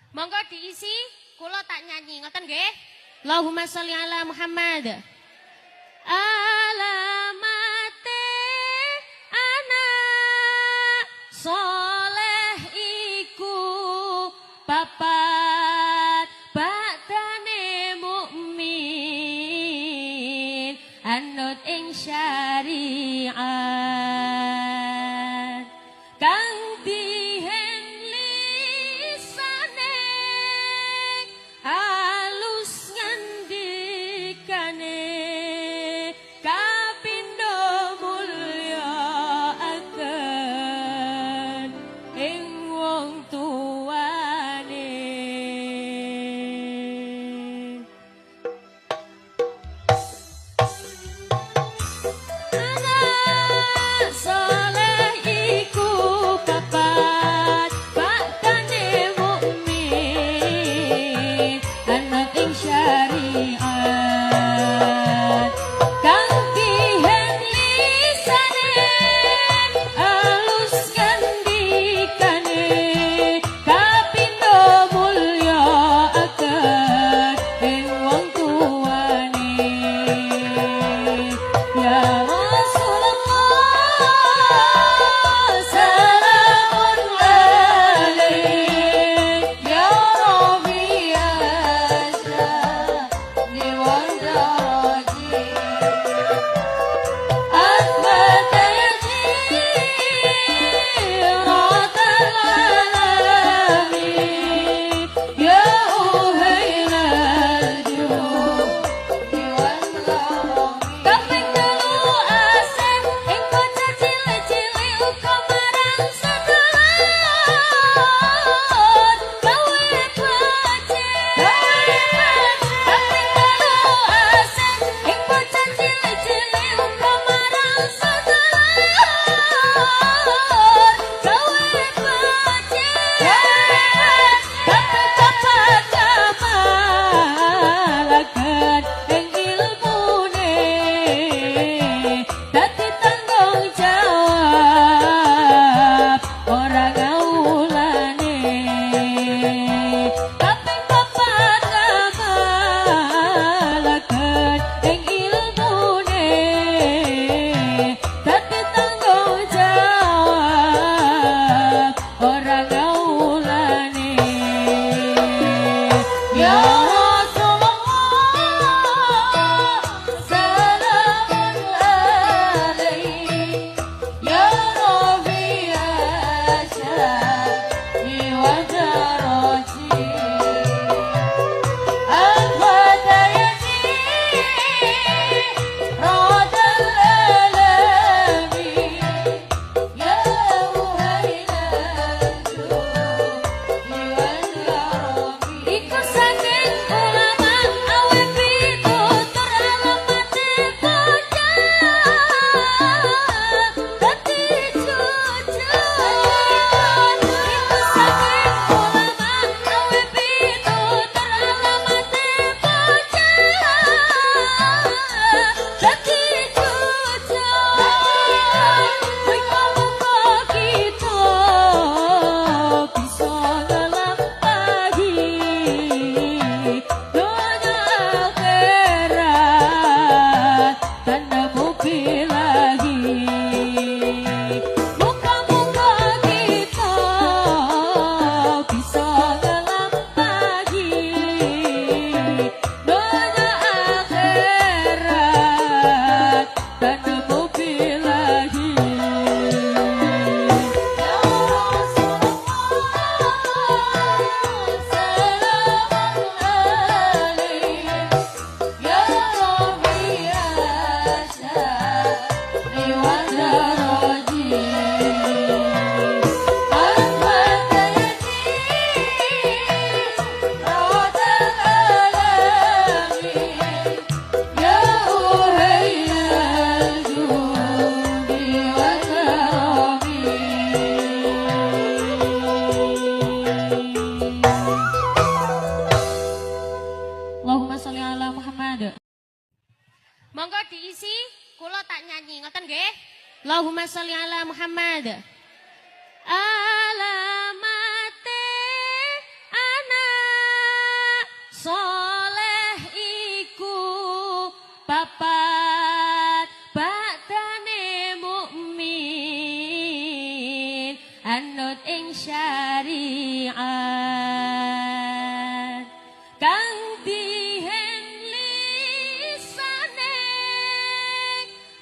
Monggo diisi, kula tak nyanyi, ngoten nggih. Allahumma sholli ala Muhammad. Alamate anak soleh iku papat, bakdane mukmin anut ing syariat, kang dihen lisane alus ngandikane, kapindo mulya aken ing wong tuane. Anak soleh iku papat, bakdane mukmin anut ing syariat, kang dihen lisane alus ngandikane, kapindo mulya aken ing wong tuane. Ya Rasulullah salamun alaik, Ya Rabbi asyani wa daraji, Asbata jiratal alami, Ya uhailal judi wal karami. Kaping telu asih ing bocah cilik-cilik uga marang sedulur gawe becik. Kaping telu asih ing bocah cilik-cilik uga marang sedulur gawe becik. Kaping papat kamalaken ing ilmune, dadi tanggung jawab ora ngawulane. Kaping papat kamalaken ing ilmune, dadi tanggung jawab ora ngawulane. Ya Rasulullah salamun alaik, Ya Rabbi asyani wa daraji, Al-Fatayati radal alami, Ya uhailal judi wal karami. Iku saking ulama awe pitutur alamate bocah dadi jujur. Iku saking ulama awe pitutur alamate bocah dadi jujur. Muga-muga kita bisa nglampahi donya akhirat tanpa bilahi. Muga-muga kita bisa nglampahi donya akhirat tanpa bilahi. Ya Rasulullah salamun alaik, Ya Rabbi asyani wa daraji, Al-Fatayati radal alami, Ya uhailal judi wal karami. Allahumma sholli ala Muhammad. Monggo diisi, kula tak nyanyi, ngoten nggih. Allahumma sholli ala Muhammad. anut ing syariat kang dihen lisane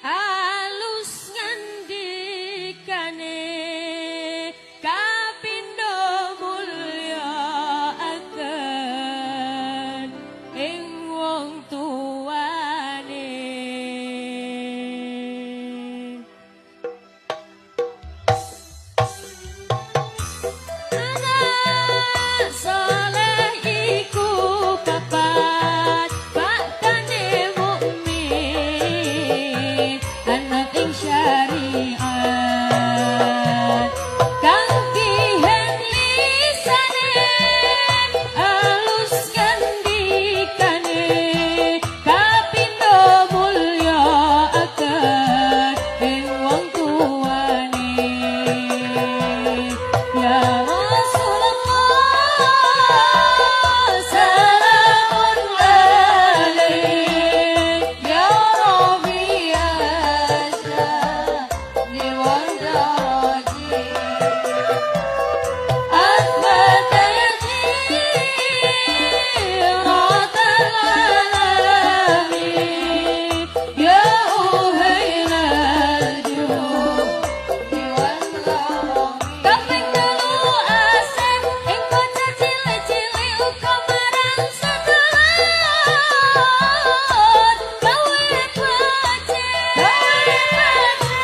alus ngandikane kapindo mulya aken ing wong tuane. Anak soleh iku papat baktane mukmin anut ing syariat kang dihen lisane alus ngandikane kapindo mulya aken ing wong tuane. Ya Rasulullah salamun alaik Ya Rabbi asani wa daraji Asbata jiratal alami Ya uhailal judi wal karami. Kaping telu asem ing bocah cilik-cilik uga marang sedulur gawe becik.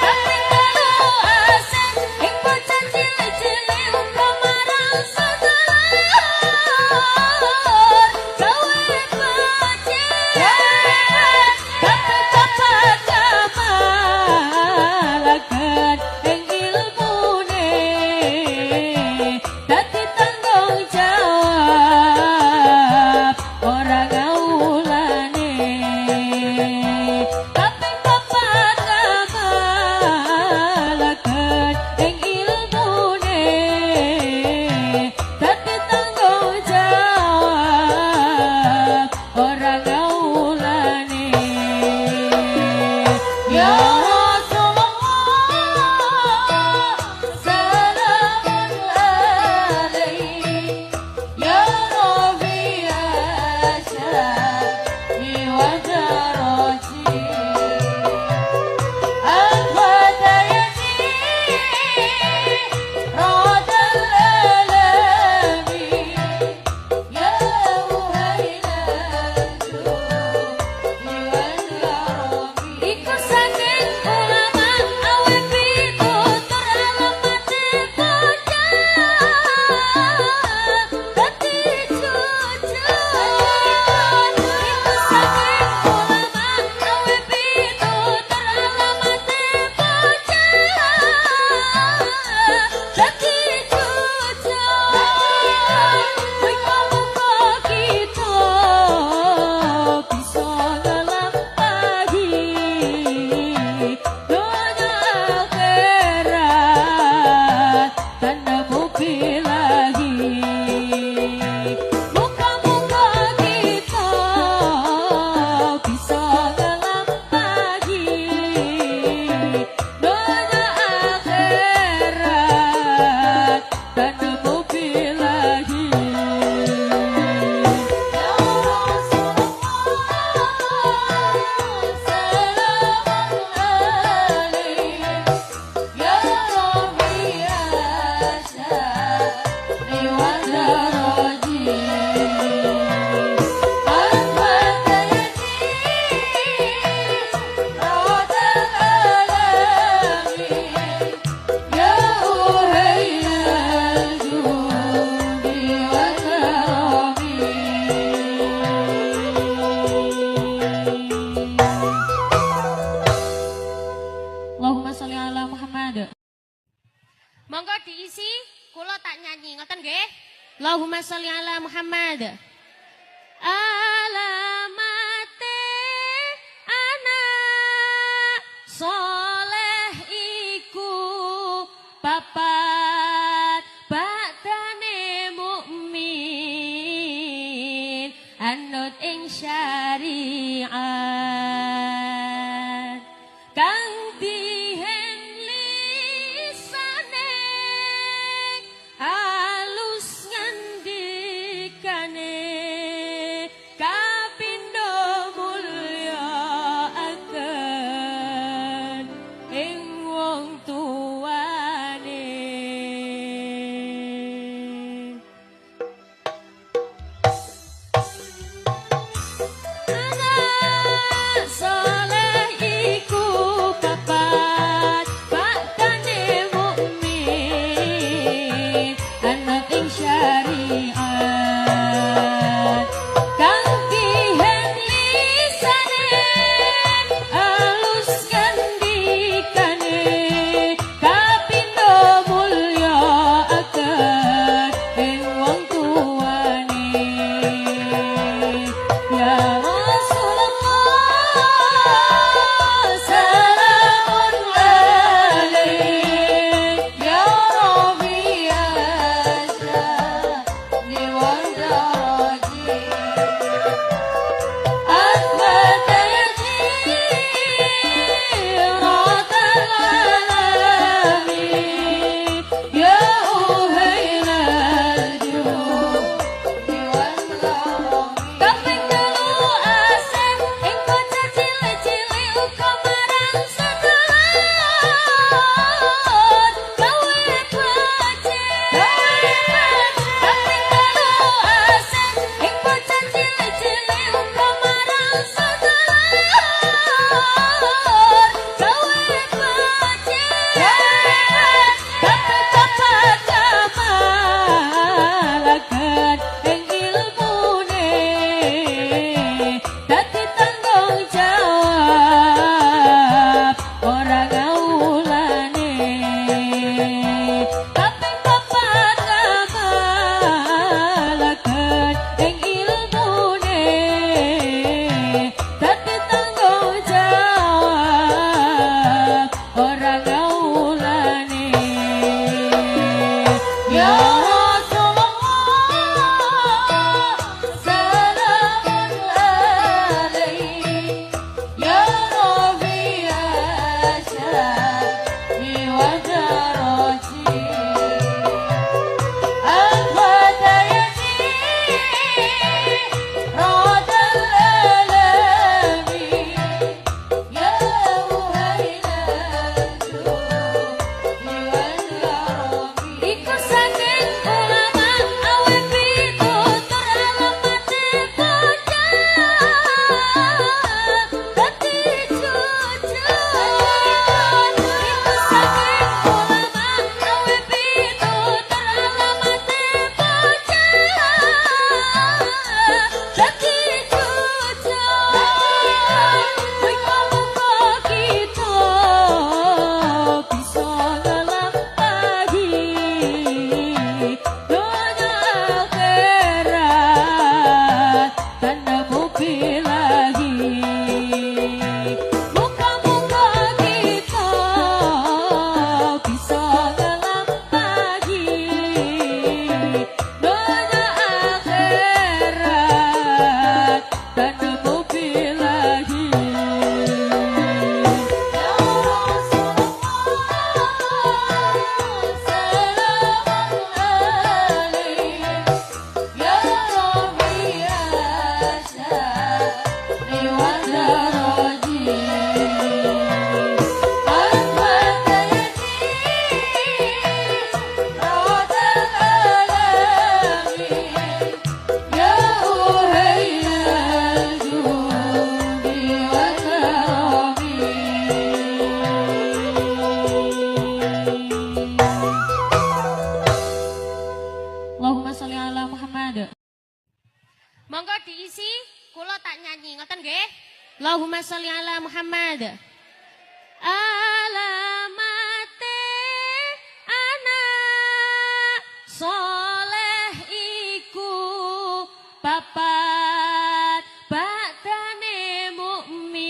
Kaping telu asem ing bocah cilik-cilik uga marang sedulur gawe becik. Kaping papat kamalaken ing ilmune dadi tanggung jawab ora ngawulane. Kaping papat kamalaken ing ilmune dadi tanggung jawab ora ngawulane. Ya Rasulullah salamun alaik Ya Rabbi asani wa daraji Al-Fatayati radal alami Ya uhailal judi wal karami. Iku saking ulama awe pitutur alamate bocah dadi jujur. Iku saking ulama awe pitutur alamate bocah dadi jujur. Muga-muga kita bisa nglampahi donya akhirat tanemu bilahi. Muga-muga kita bisa nglampahi donya akhirat tanemu bilahi. Ya Rasulullah salamun alaik Ya Rabbi asani wa daraji Al-Fatayati radal alami Ya uhailal judi wal karami. Allahumma sholli ala Muhammad. Monggo diisi, kula tak nyanyi, ngoten nggih. Allahumma sholli ala Muhammad. Alamate anak soleh iku papat baktane mukmin anut ing syariat kang dihen lisane. Allahumma sholli ala Muhammad. Alamate anak soleh iku papat, bakdane mukmin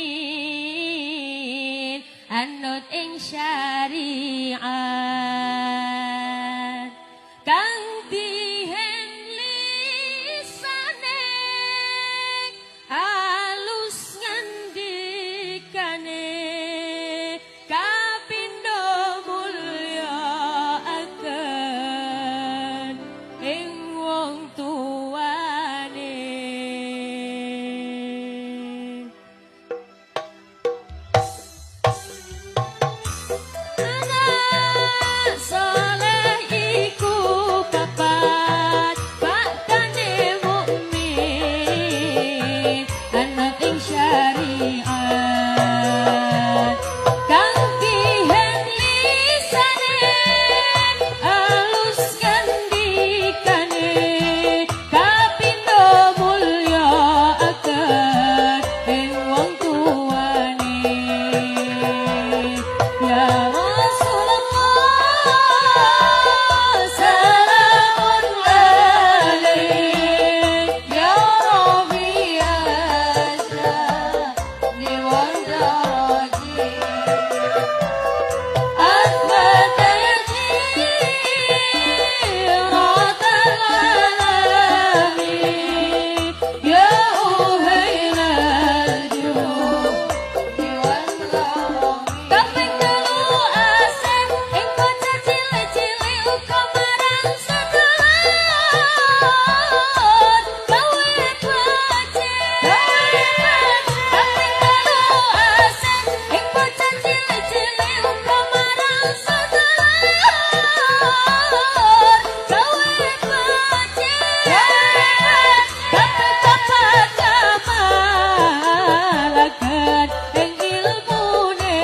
anut ing syariat, kang dihen lisane alus ngandikane, kapindo mulya aken ing wong tuane. Anak soleh iku papat, bakdane mukmin anut ing syariat, kang dihen lisane alus ngandikane, kapindo mulya aken ing wong tuane. Ya Rasulullah salamun alaik, Ya Rabbi asyani wa daraji, Athbata jiratal alami, Ya uhailal judi wal karami. Kaping telu asih ing bocah cilik-cilik uga marang sedulur gawe becik. Kaping telu asih ing bocah cilik-cilik uga marang sedulur gawe becik. Kaping papat ngamalaken ing ilmune,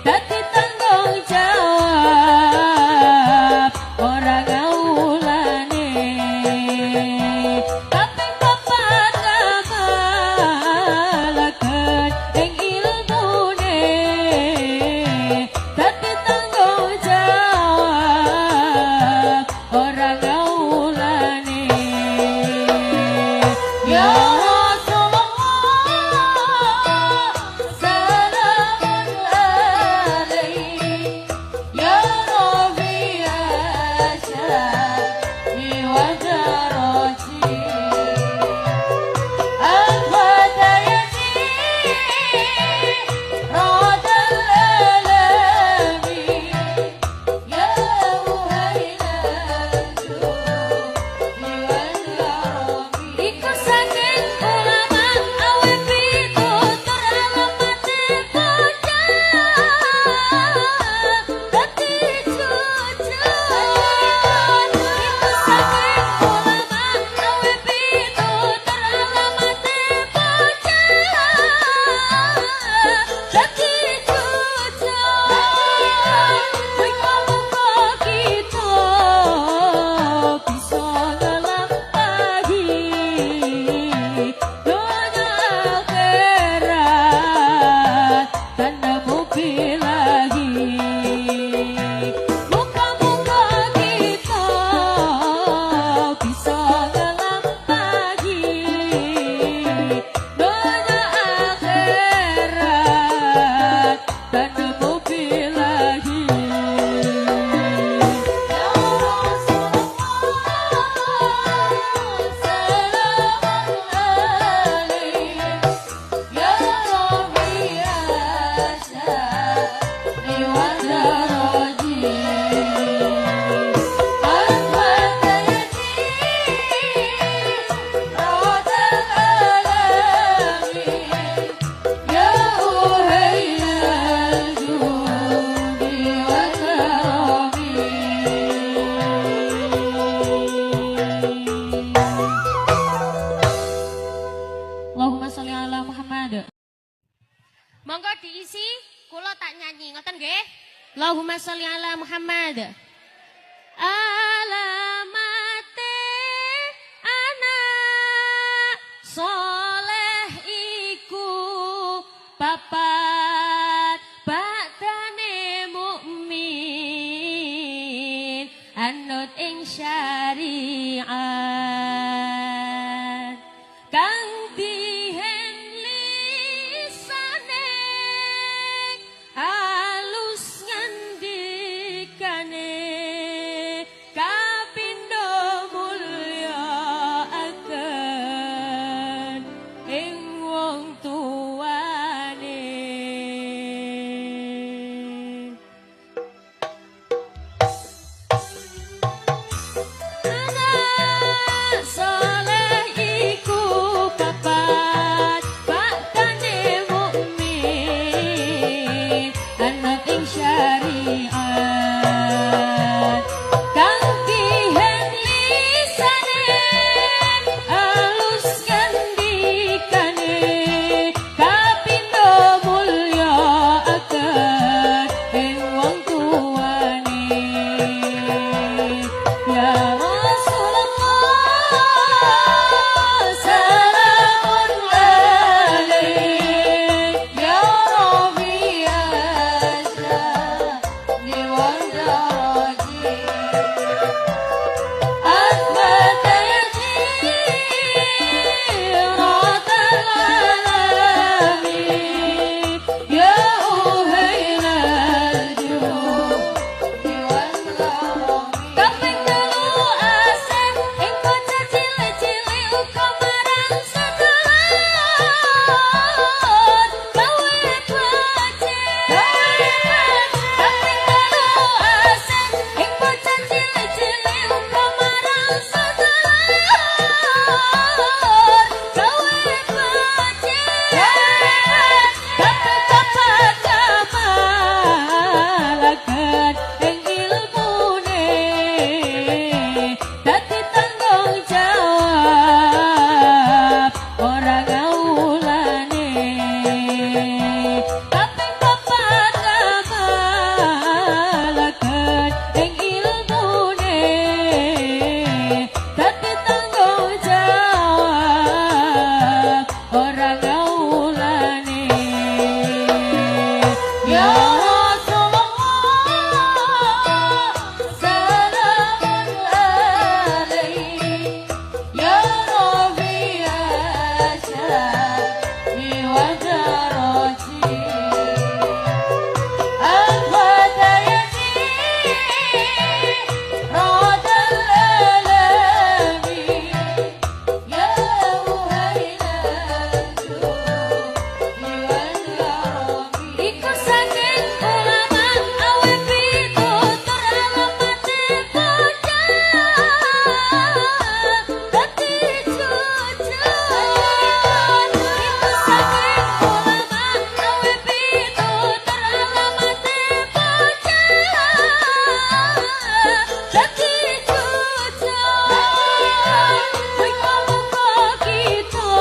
dadi tanggung jawab ora ngawulane. Kaping papat ngamalaken ing ilmune, dadi tanggung jawab ora ngawulane. Ya Rasulullah salamun alaik, Ya Rabbi asyani wa daraji, Athbata jiratal alami, Ya uhailal judi wal karami. Iku saking ulama awe pitutur alamate bocah dadi jujur. Iku saking ulama awe pitutur alamate bocah dadi jujur. Muga-muga kita bisa nglampahi donya akhirat dan nemu bilahi. Muga-muga kita bisa nglampahi donya akhirat dan nemu bilahi. Ya Rasulullah salamun alaik, Ya Rabbi asyani wa daraji, Athbata jiratal alami, Ya uhailal judi wal karami. Allahumma sholli ala Muhammad. Monggo diisi, kula tak nyanyi, ngoten nggih. Allahumma sholli ala Muhammad. Alamate anak soleh. anut ing syariat kang dihen lisane alus ngandikane kapindo mulya aken ing wong tuane. Anak soleh iku papat baktane mukmin anut ing syariat kang dihen lisane alus ngandikane kapindo mulya aken ing wong tuane. Ya Rasulullah salamun alaik Ya Rabbi asyani wa daraji Athbata yajiratal alami Ya uhailal judi wal karami. Kaping telu asem ing bocah cilik-cilik uga marang sedulur gawe becik. Kaping telu asem ing bocah cilik-cilik uga marang sedulur gawe becik. Kaping papat kamalaken ing ilmune dadi tanggung jawab ora ngawulane. Kaping papat kamalaken ing ilmune dadi tanggung jawab ora ngawulane. Ya Rasulullah salamun alaik Ya Rabbi asyani wa daraji Athbata yajiratal alami Ya uhailal judi wal karami. Iku saking ulama awe pitutur alamate bocah dadi jujur. Iku saking ulama awe pitutur alamate bocah dadi jujur. Muga-muga kita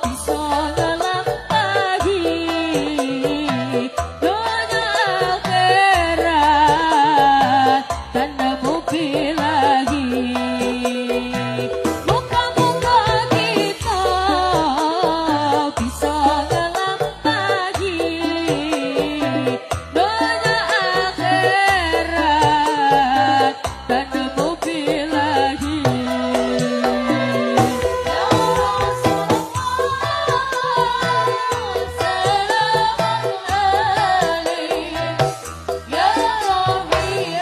bisa nglampahi donya akhirat dan nemu bilahi. Muga-muga kita bisa nglampahi donya akhirat dan nemu bilahi. Ya Rasulullah salamun alaik Ya Rabbi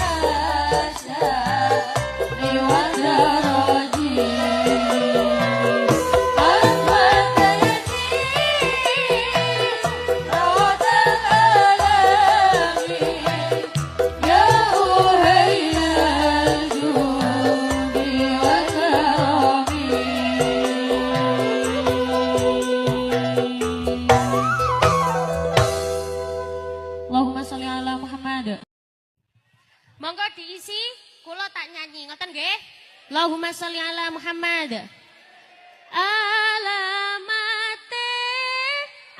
asyani wa daraji Athbata yajiratal alami Ya uhailal judi wal karami. Allahumma sholli ala Muhammad. Monggo diisi, kula tak nyanyi, ngoten nggih? Allahumma sholli ala Muhammad. Alamate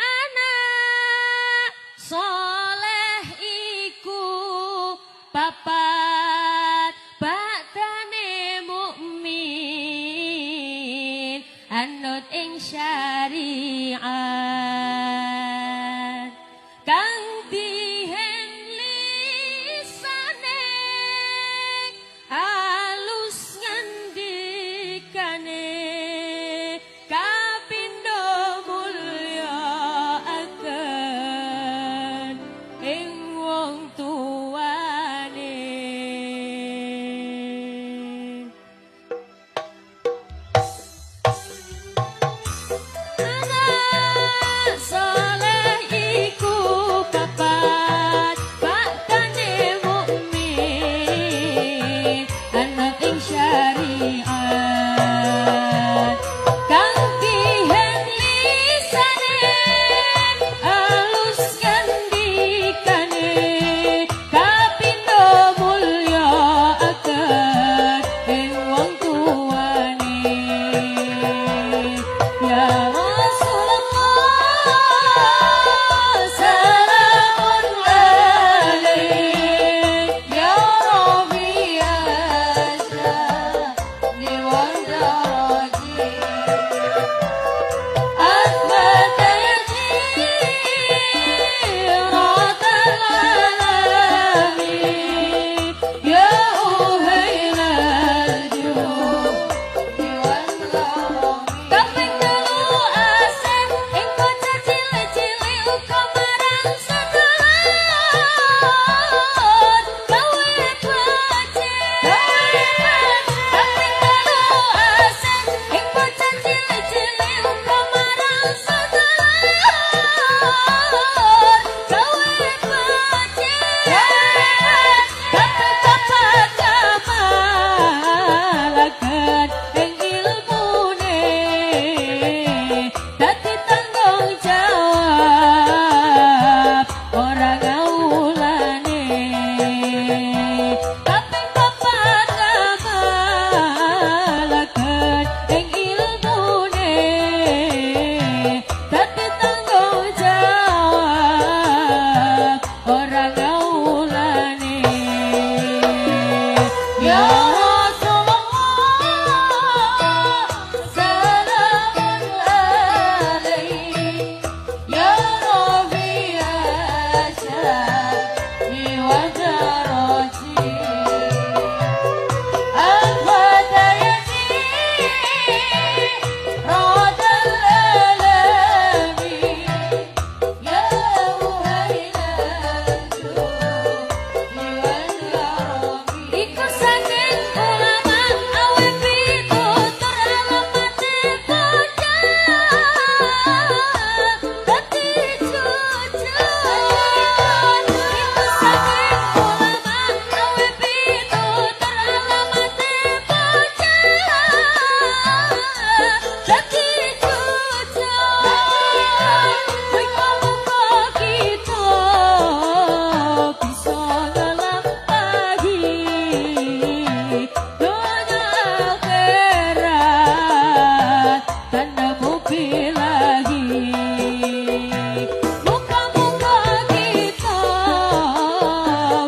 anak soleh iku papat baktane mukmin anut ing syariat kang dihen lisane.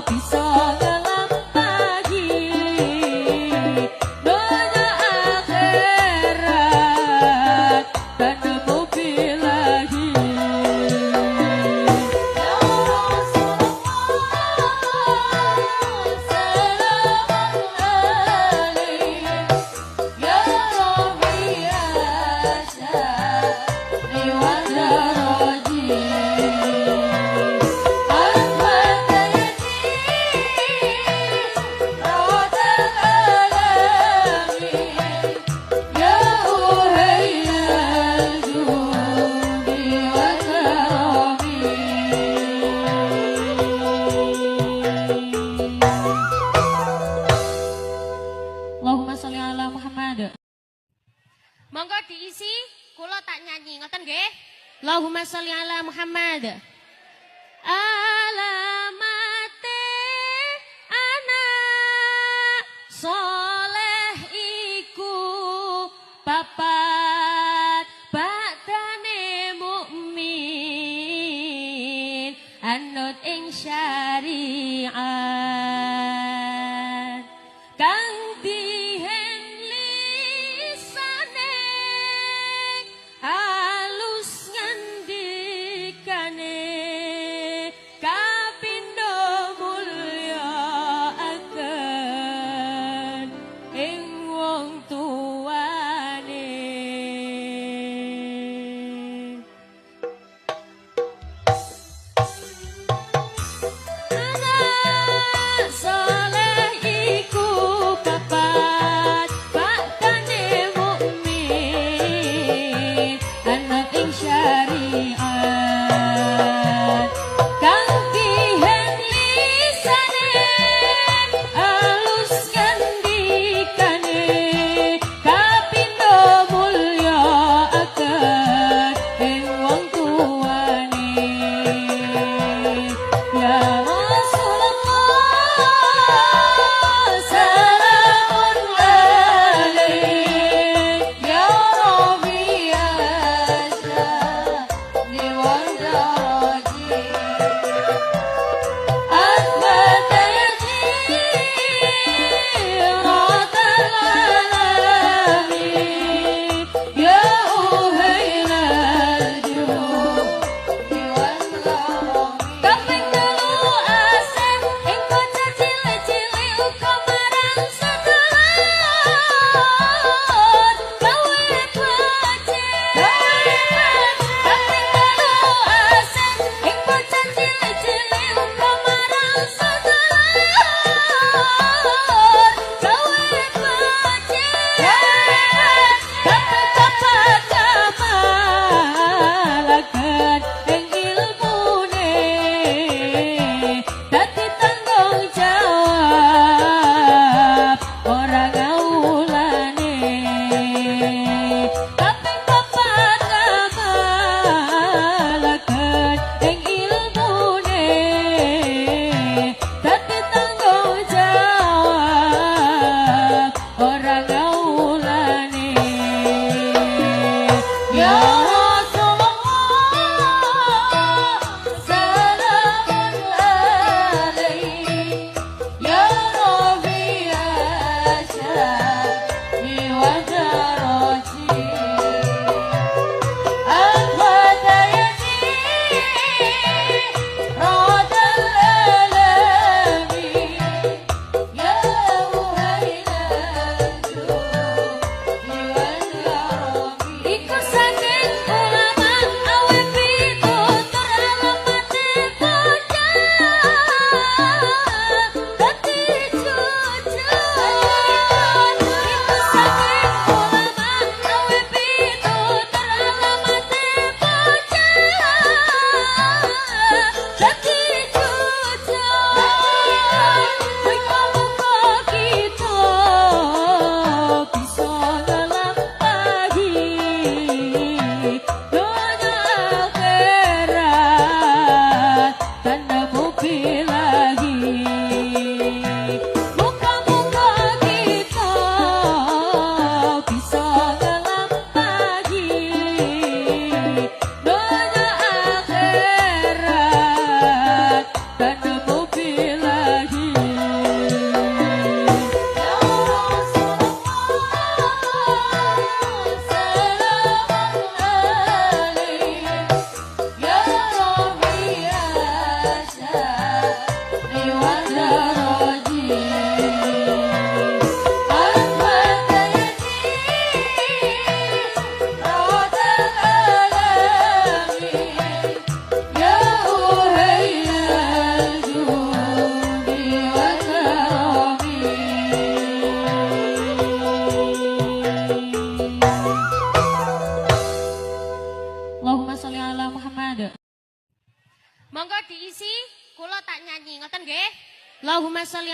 bisa nglampahi donya akhirat tanpa bilahi. Ya Rasulullah salam alaik, ya Rabbi asyari wa daraji. Allahumma sholli ala Muhammad. Monggo diisi, kula tak nyanyi, ngoten nggih. Allahumma sholli ala Muhammad. Alamate anak soleh iku papat, badane mukmin anut ing syariat, kang dihen lisane alus ngandikane.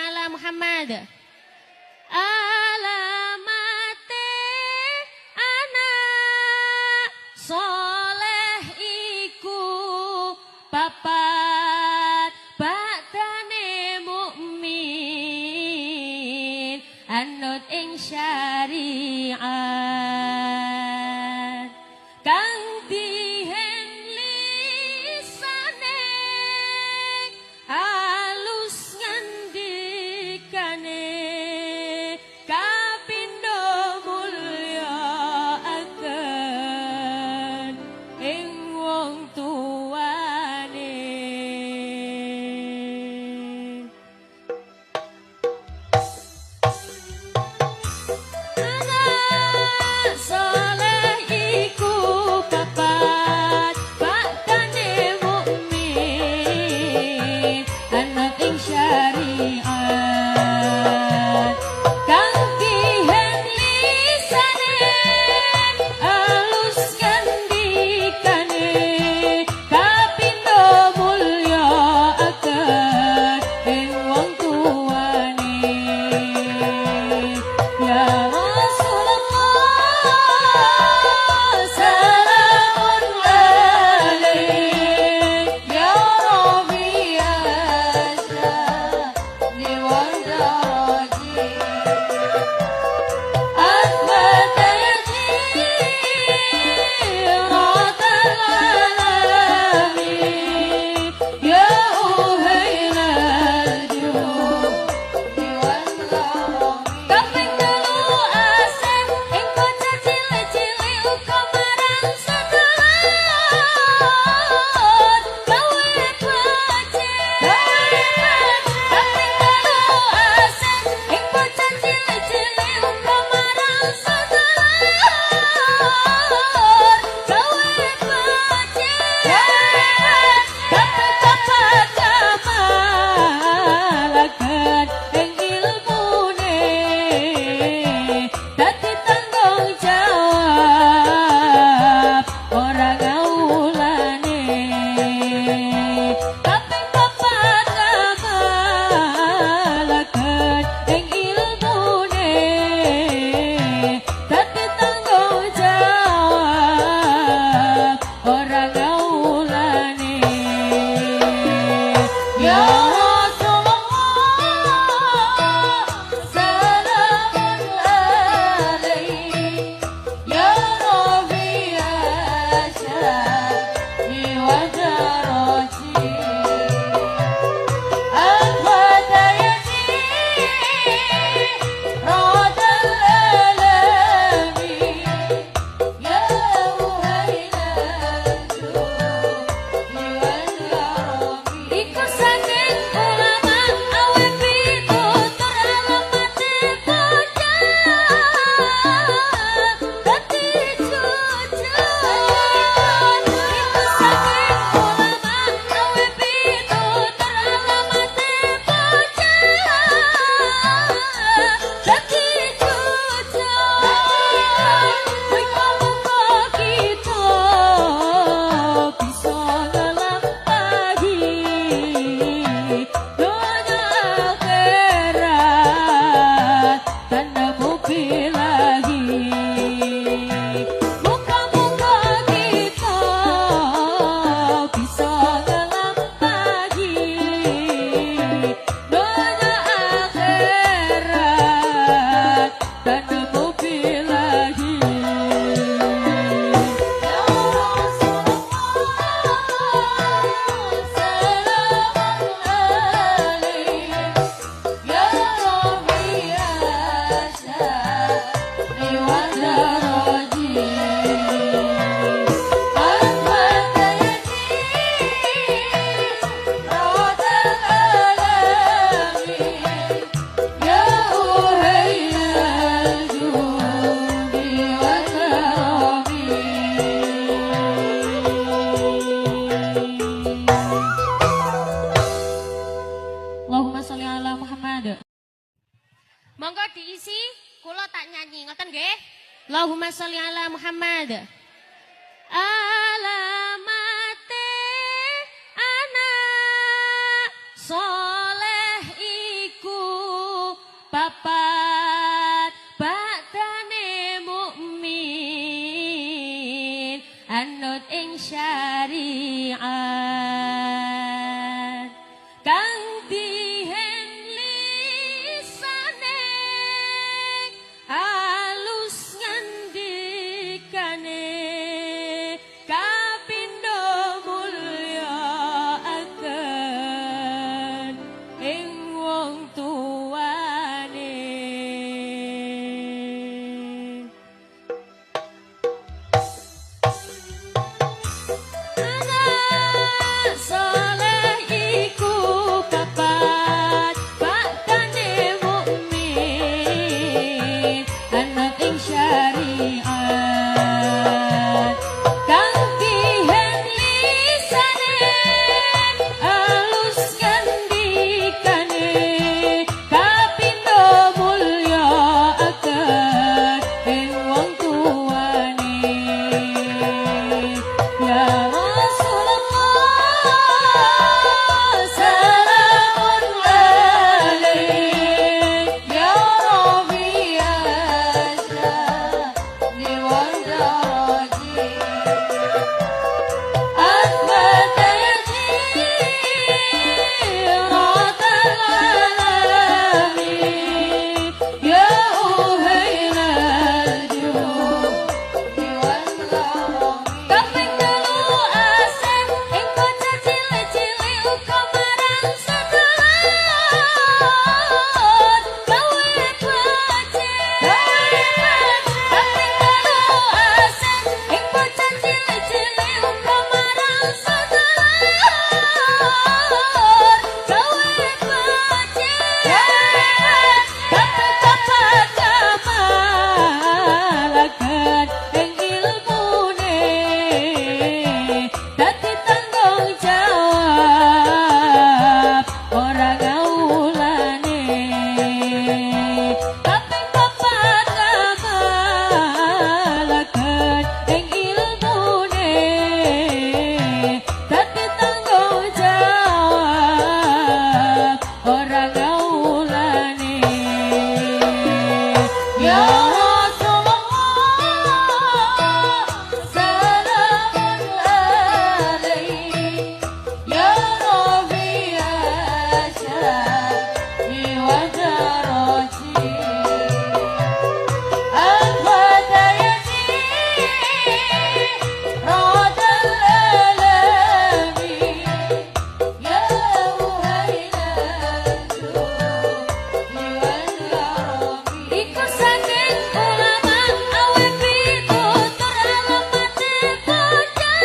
ala Muhammad. Alamate anak soleh iku papat, bakdane mukmin anut ing syariat, kang dihen lisane alus ngandikane, kapindo mulya aken ing wong tuane. Anak soleh iku papat, bakdane mukmin anut ing syariat, kang dihen lisane alus ngandikane, kapindo mulya aken ing wong tuane. Ya Rasulullah salamun alaik, Ya Rabbi asyani wa daraji, Ahmad al alami, Ya Uhayl al-judi wal karami. Kaping telu asem ing bocah cilik-cilik uga marang sedulur gawe becik. Kaping telu asem ing bocah cilik-cilik uga marang sedulur gawe becik. Kaping papat ngamalaken ing ilmune, dadi tanggung jawab ora ngawulane. Kaping papat ngamalaken ing ilmune, dadi tanggung jawab ora ngawulane. Ya Rasulullah salamun alaik, Ya Rabbi asyani wa daraji, Ahmad rad al-alami, Ya Uhayl al-judi wal karami. Iku saking ulama awe pitutur alamate bocah dadi jujur. Iku saking ulama awe pitutur alamate bocah dadi jujur. Muga-muga kita bisa nglampahi donya akhirat tanpa bilahi. Muga-muga kita bisa nglampahi donya akhirat tanpa bilahi. Ya Rasulullah salamun alaik, Ya Rabbi asyani wa daraji, Ahmad rad al-alami, Ya Uhayl al-judi wal karami. Allahumma sholli ala Muhammad. Monggo diisi, kula tak nyanyi, ngoten nggih. Allahumma sholli ala Muhammad. Alamate anak soleh iku papat bakdane mukmin anut ing syariat kang dihen lisane alus ngandikane kapindo mulya aken ing wong tuane. Anak soleh iku papat bakdane mukmin anut ing syariat kang dihen lisane alus ngandikane kapindo mulya aken ing wong tuane. Ya Rasulullah salamun alaik Ya Rabbi asyani wa daraji Asbata yajiratal alami Ya uhailal judi wal karami. Kaping telu asem ing bocah cilik-cilik uga marang sedulur gawe becik. Kaping telu asem ing bocah cilik-cilik uga marang sedulur gawe becik. Kaping papat ngamalaken ing ilmune dadi tanggung jawab ora ngawulane. Kaping papat ngamalaken ing ilmune dadi tanggung jawab ora ngawulane. Ya Rasulullah salamun alaik Ya Rabbi asyani wa daraji Asbata yajiratal alami Ya uhailal judi wal karami. Iku saking ulama awe pitutur alamate bocah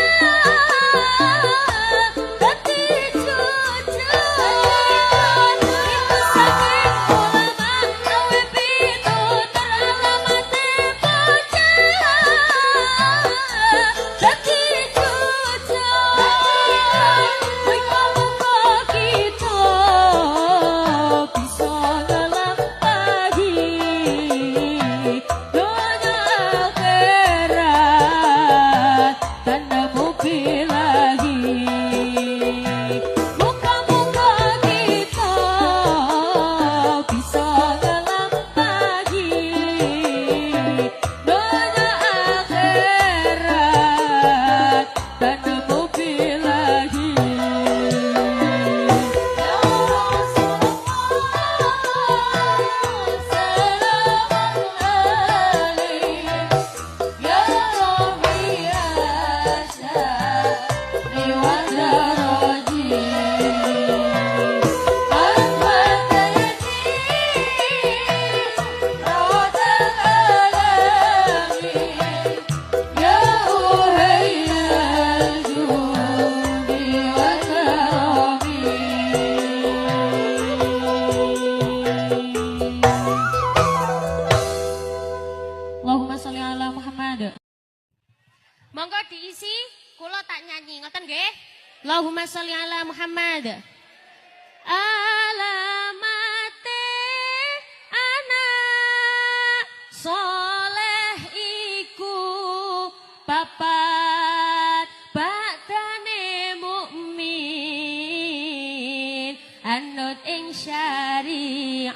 dadi jujur. Iku saking ulama awe pitutur alamate bocah dadi jujur. Muga-muga kita bisa nglampahi donya akhirat tanpa bilahi. Muga-muga kita bisa nglampahi donya akhirat tanpa bilahi. Ya Rasulullah salamun alaik Ya Rabbi asyani wa daraji Asbata yajiratal alami Ya uhailal judi wa karami. Allahumma sholli ala Muhammad. Monggo diisi, kula tak nyanyi, ngoten nggih? Allahumma sholli ala Muhammad. Alamate anak soleh iku papat bakdane mukmin anut ing syariat.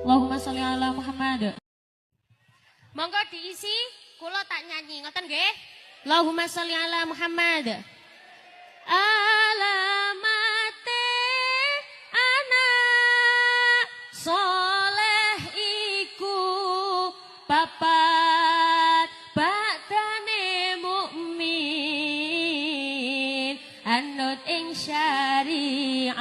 Allahumma sholli ala Muhammad. Monggo diisi, kula tak nyanyi, ngoten nggih. Allahumma sholli ala Muhammad. Alamate anak soleh iku papat, bakdane mukmin anut ing syariat,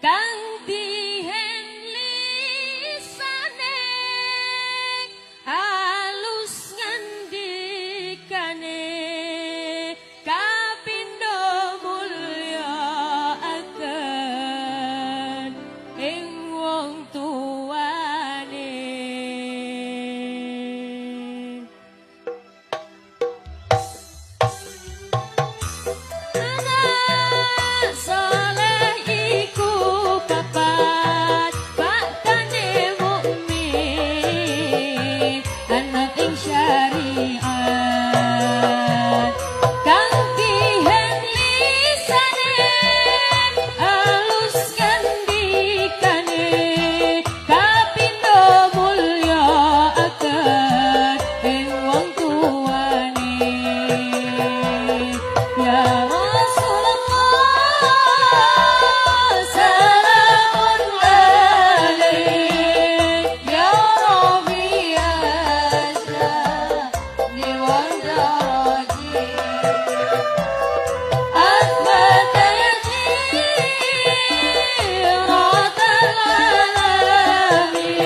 kang dihen lisane halus ngandikane, kapindo mulya akan ing wong tuane. Anak soleh iku papat, bakdane mukmin anut ing syariat, kang dihen lisane alus ngandikane, kapindo mulya akan ing wong tuane. Ya Rasulullah salamun alaik, Ya Rabbi asyani wa daraji, Asbata yajiratal alami,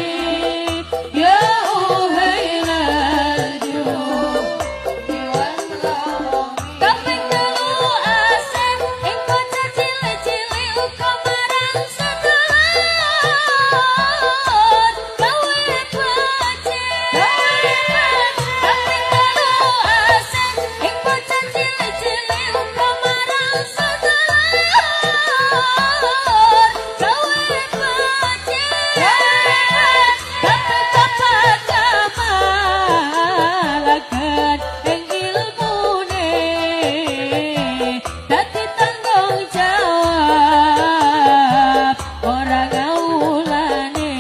Ya uhailal judi wal karami. Kaping telu asem ing bocah cilik-cilik uga marang sedulur gawe becik. Kaping telu asem ing bocah cilik-cilik uga marang sedulur gawe becik. Kaping papat ngamalaken ing ilmune, dadi tanggung jawab ora ngawulane.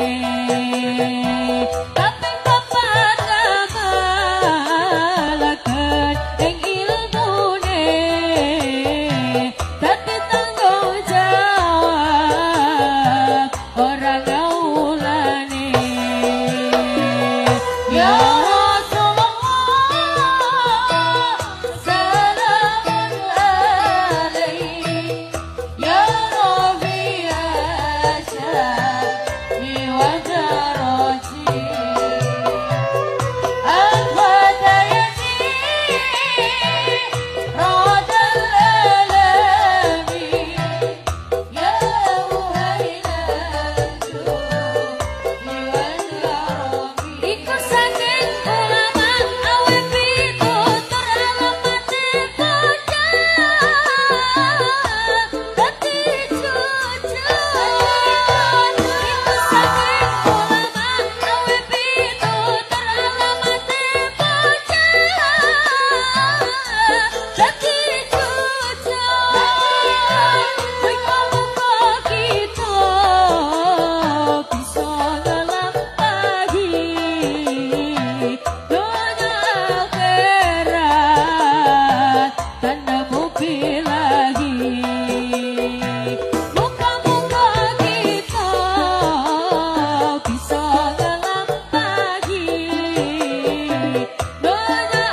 Kaping papat ngamalaken ing ilmune, dadi tanggung jawab ora ngawulane. Ya Rasulullah salamun alaik, Ya Rabbi asyani wa daraji, Asbata yajiratal alami, Ya uhailal judi wal karami. Iku saking ulama awe pitutur alamate bocah dadi jujur. Iku saking ulama awe pitutur alamate bocah dadi jujur. Muga-muga kita bisa nglampahi donya akhirat tanemu bilahi. Muga-muga kita bisa nglampahi donya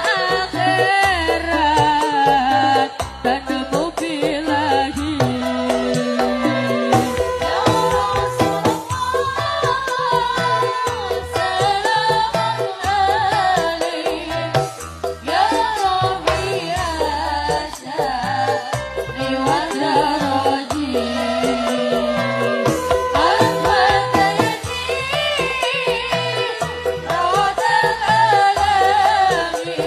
akhirat tanemu bilahi. Ya Rasulullah salamun alaik, Ya Rabbi asyani wa daraji, Asbata yajiratal alami,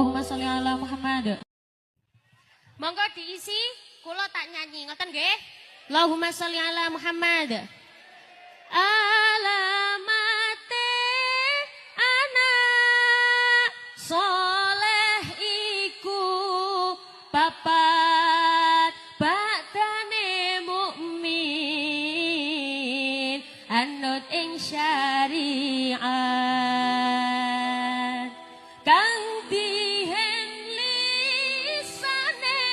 Allahumma sholli ala Muhammad. Monggo diisi, kula tak nyanyi, ngoten nggih. Allahumma sholli ala Muhammad. Alamate anak soleh iku papat, bakdane mukmin anut ing syariat, kang dihen lisane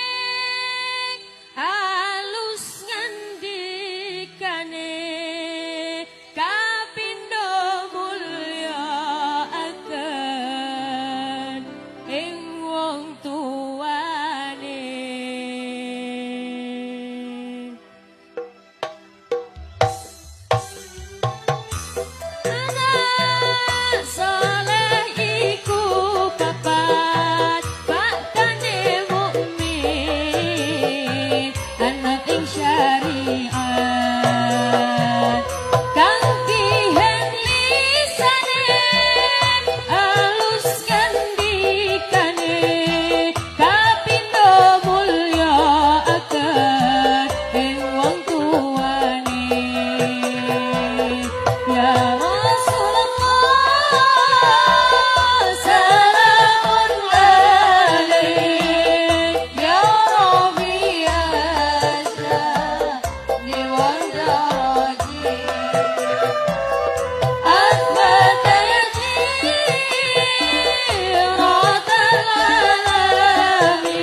alus ngandikane, kapindo mulya aken ing wong tuane. Anak soleh iku papat, bakdane mukmin anut ing syariat, kang dihen lisane alus ngandikane, kapindo mulya aken ing wong tuane. Ya Rasulullah salamun alaik, Ya Rabbi asyani wa daraji, Athbata yajiratal alami,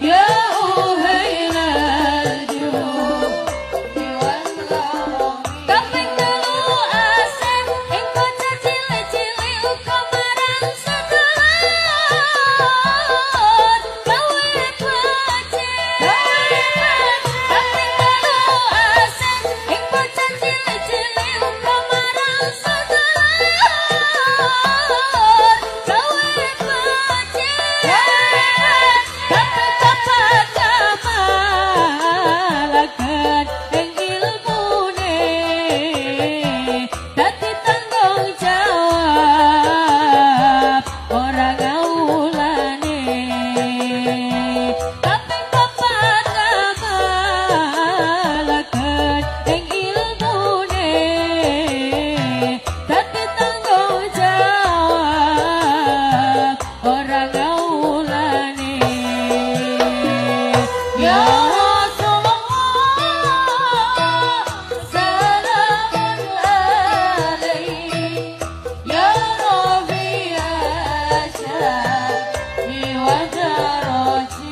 Ya uhailal judi wal karami. Kaping telu asih ing bocah cilik-cilik uga marang sedulur gawe becik. Kaping telu asih ing bocah cilik-cilik uga marang sedulur gawe becik. Kaping papat ngamalaken ing ilmune, dadi tanggung jawab ora ngawulane. Kaping papat ngamalaken ing ilmune, dadi tanggung jawab ora ngawulane. Ya Rasulullah salamun alaik, Ya Rabbi asyani wa daraji,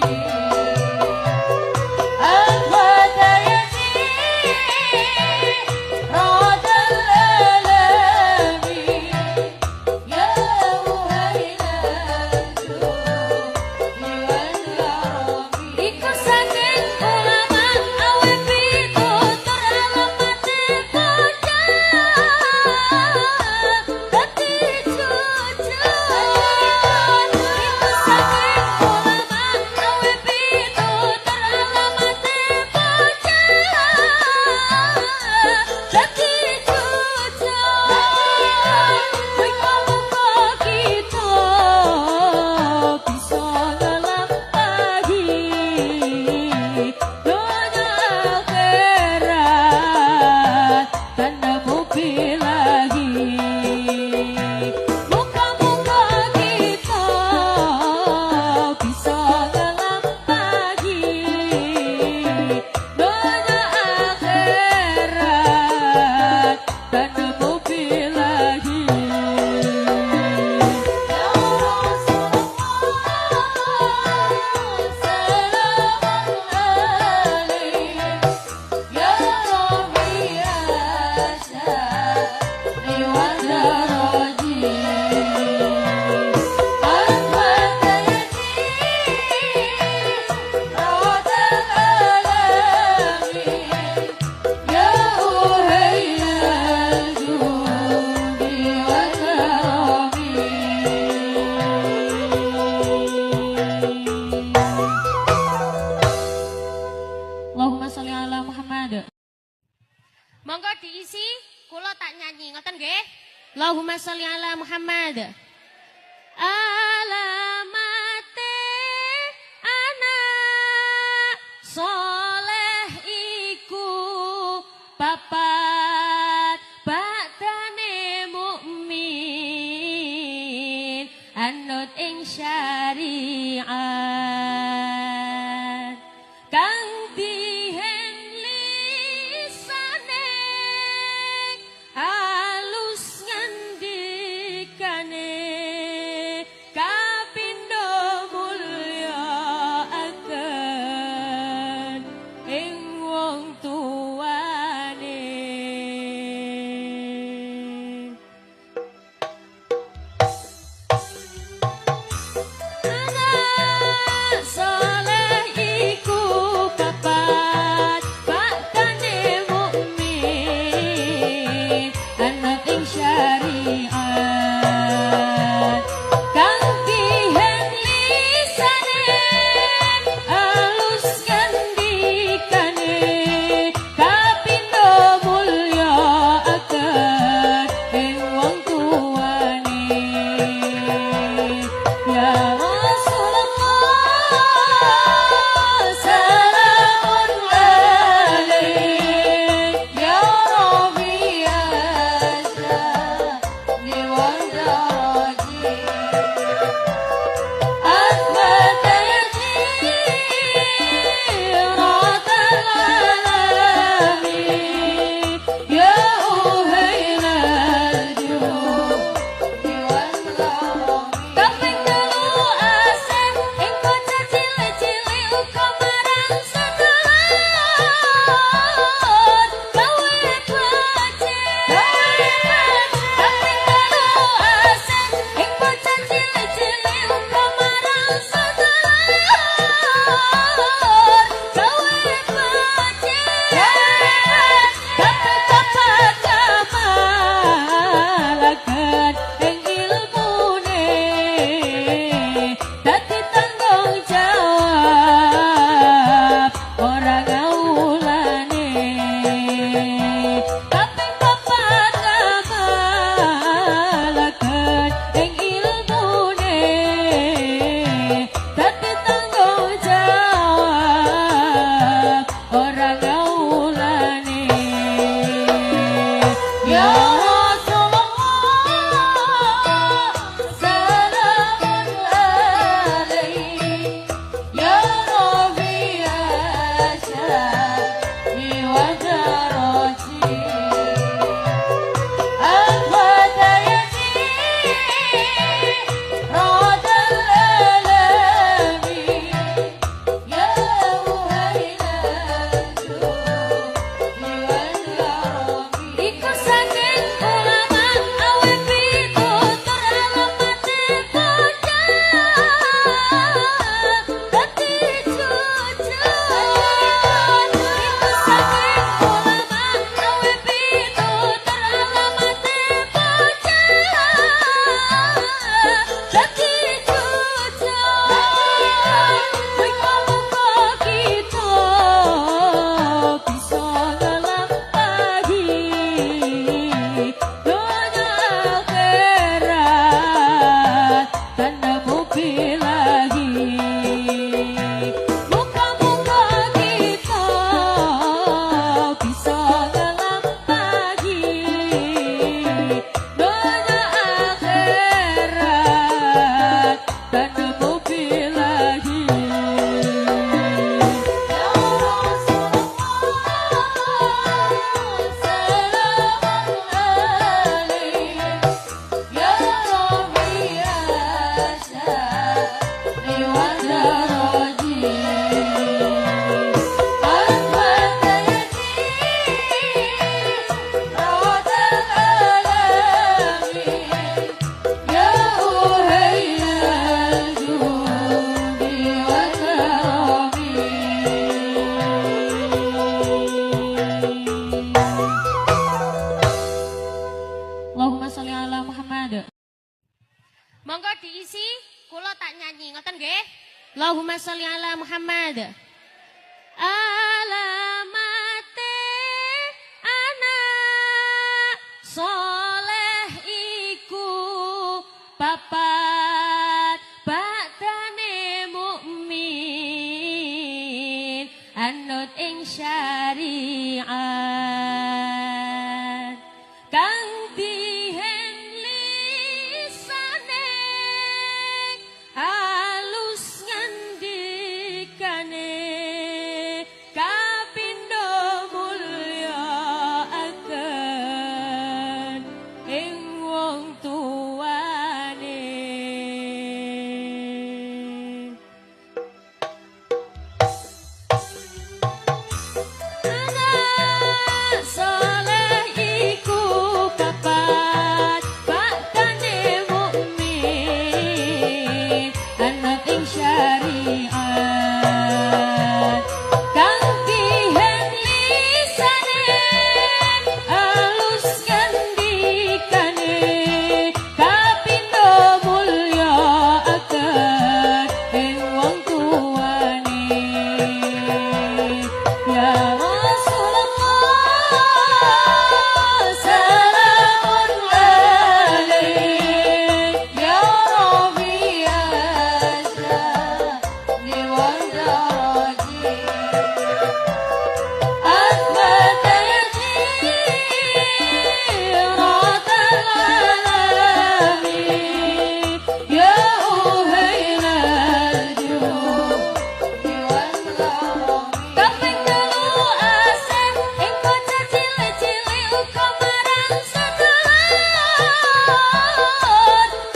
Athbata yajiratal alami, Ya uhailal judi wal karami. Iku saking ulama awe pitutur alamate bocah dadi jujur. Iku saking ulama awe pitutur alamate bocah dadi jujur. Muga-muga kita bisa nglampahi donya akhirat tanpa bilahi. Muga-muga kita bisa nglampahi donya akhirat tanpa bilahi. Ya Rasulullah salamun alaik, Ya Rabbi asyani wa daraji, Athbata yajiratal alami, Ya uhailal judi wal karami. Allahumma sholli ala Muhammad. Monggo diisi, kula tak nyanyi, ngoten nggih. Allahumma sholli ala Muhammad. Ala syariat kang dihen lisane alus ngandikane kapindo mulya aken ing wong tuane. Anak soleh iku papat baktane mukmin anut ing syariat kang dihen lisane alus ngandikane kapindo mulya aken ing wong tuane. Ya Rasulullah salamun alaik Ya Rabbi asani wa daraji Asbat al alami Ya uhayl al-judi wal karami. Kaping telu asem ing bocah cilik-cilik uga marang sedulur gawe becik. Kaping telu asem ing bocah cilik-cilik uga marang sedulur gawe becik. Kaping papat kamalaken ing ilmune dadi tanggung jawab ora ngawulane. Kaping papat ngamalaken ing ilmune dadi tanggung jawab ora ngawulane. Ya Rasulullah salamun alaik Ya Rabbi asani wa daraji Asbat yati radal alami Ya uhayl al-judi wal karami. Iku saking ulama awe pitutur alamate bocah dadi jujur. Iku saking ulama awe pitutur alamate bocah dadi jujur. Muga-muga kita bisa nglampahi donya akhirat tanpa bilahi. Muga-muga kita bisa nglampahi donya akhirat tanpa bilahi. Ya Rasulullah salamun alaik Ya Rabbi asani wa daraji Asbat yati radal alami Ya uhayl al-judi wal karami. Allahumma sholli ala Muhammad. Monggo diisi, kula tak nyanyi, ngoten nggih? Allahumma sholli ala Muhammad. Alamate anak soleh iku papat baktane mukmin anut ing syariat kang dihen lisane. syariat. Kang dihen lisane alus ngendikane kapindo mulya akan ing wong tuane. Ya Rasulullah salamun alaik, Ya Rabbi asyani wa daraji أثبت جيرة العالم ya أهل الجود والكرم. Kaping telu asih ing bocah cilik-cilik uga marang sedulur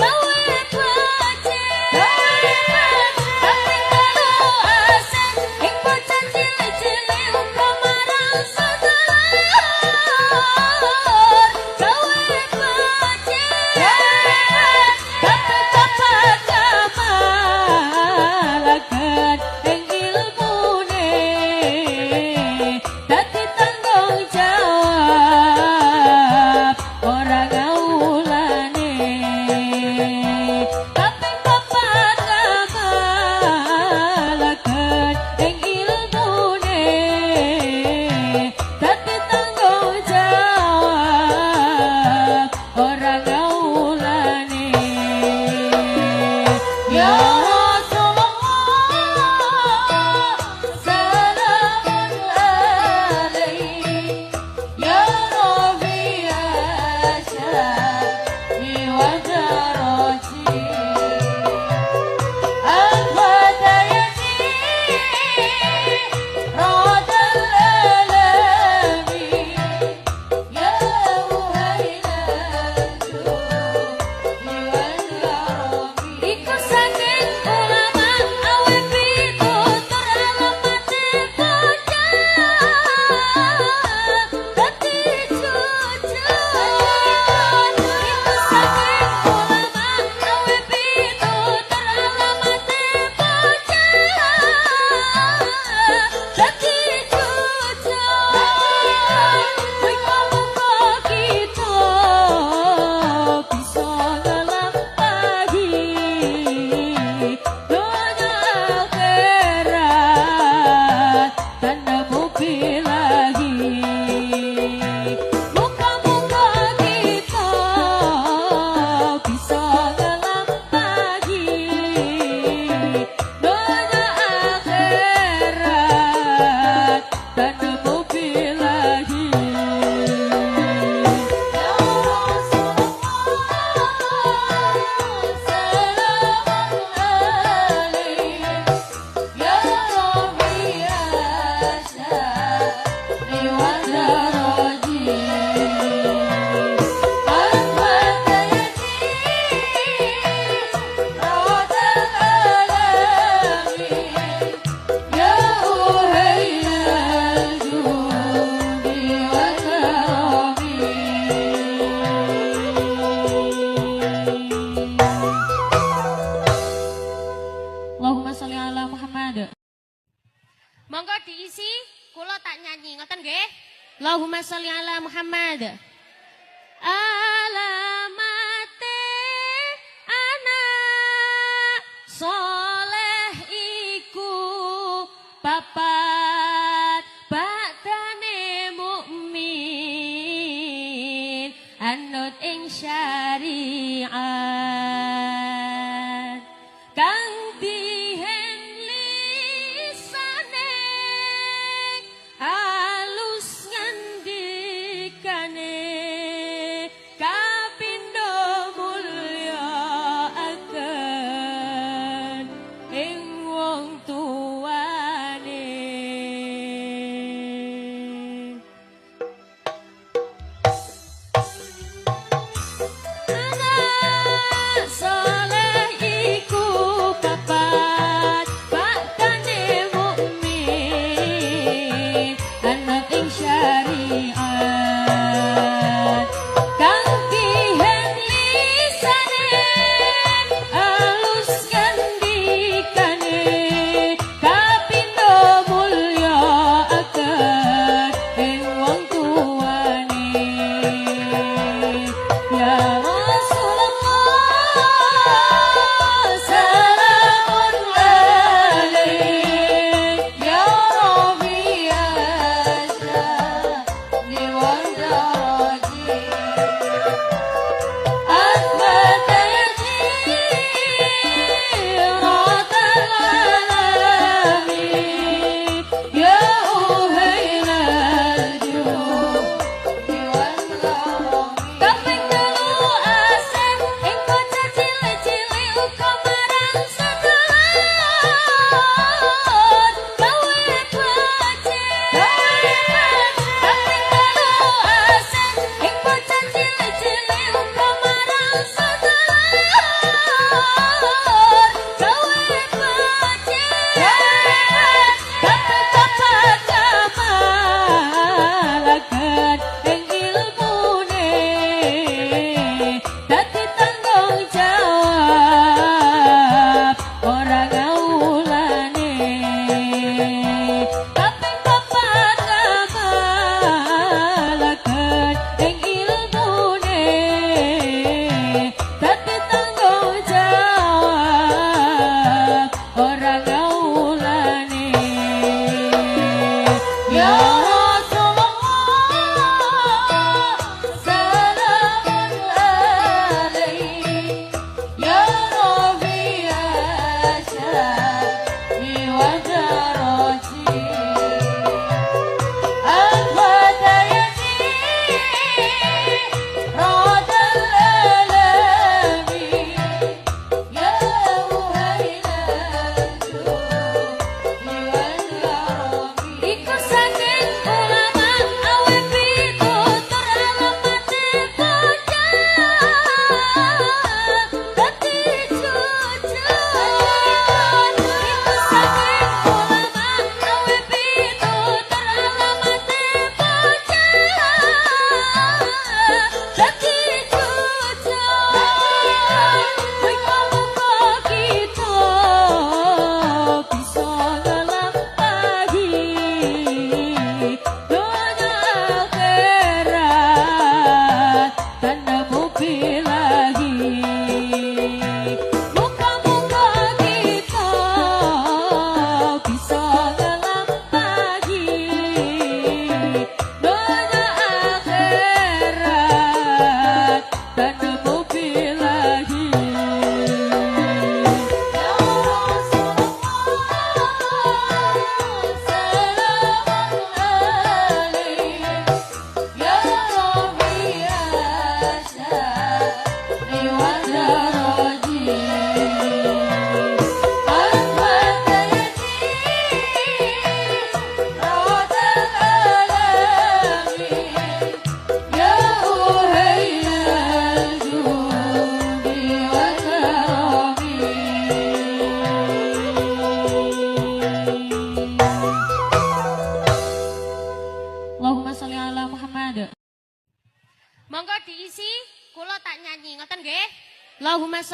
gawe becik. Kaping telu asih ing bocah cilik-cilik uga marang sedulur gawe becik. Kaping papat ngamalaken ing ilmune dadi tanggung jawab ora ngawulane. Kaping papat ngamalaken ing ilmune dadi tanggung jawab ora ngawulane. Ya Rasulullah salamun alaik, Ya Rabbi asyani wa daraji أثبت جيرة الألم يا أهل الجود والكرم. Iku saking ulama awe pitutur alamate bocah dadi jujur. Iku saking ulama awe pitutur alamate bocah dadi jujur. Muga-muga kita bisa nglampahi donya akhirat dan nemu bilahi. Muga-muga kita bisa nglampahi donya akhirat dan nemu bilahi. Ya Rasulullah salamun alaik, Ya Rabbi asyani wa daraji أثبت جيرة الألم يا أهل الجود والكرم. Allahumma sholli ala Muhammad. Monggo diisi, kula tak nyanyi, ngoten nggih? Allahumma sholli ala Muhammad. Alamate anak soleh iku papat, bakdane mukmin anut ing syariat. Kang dihen lisane alus ngendikane kapindo mulya akan ing wong tuane.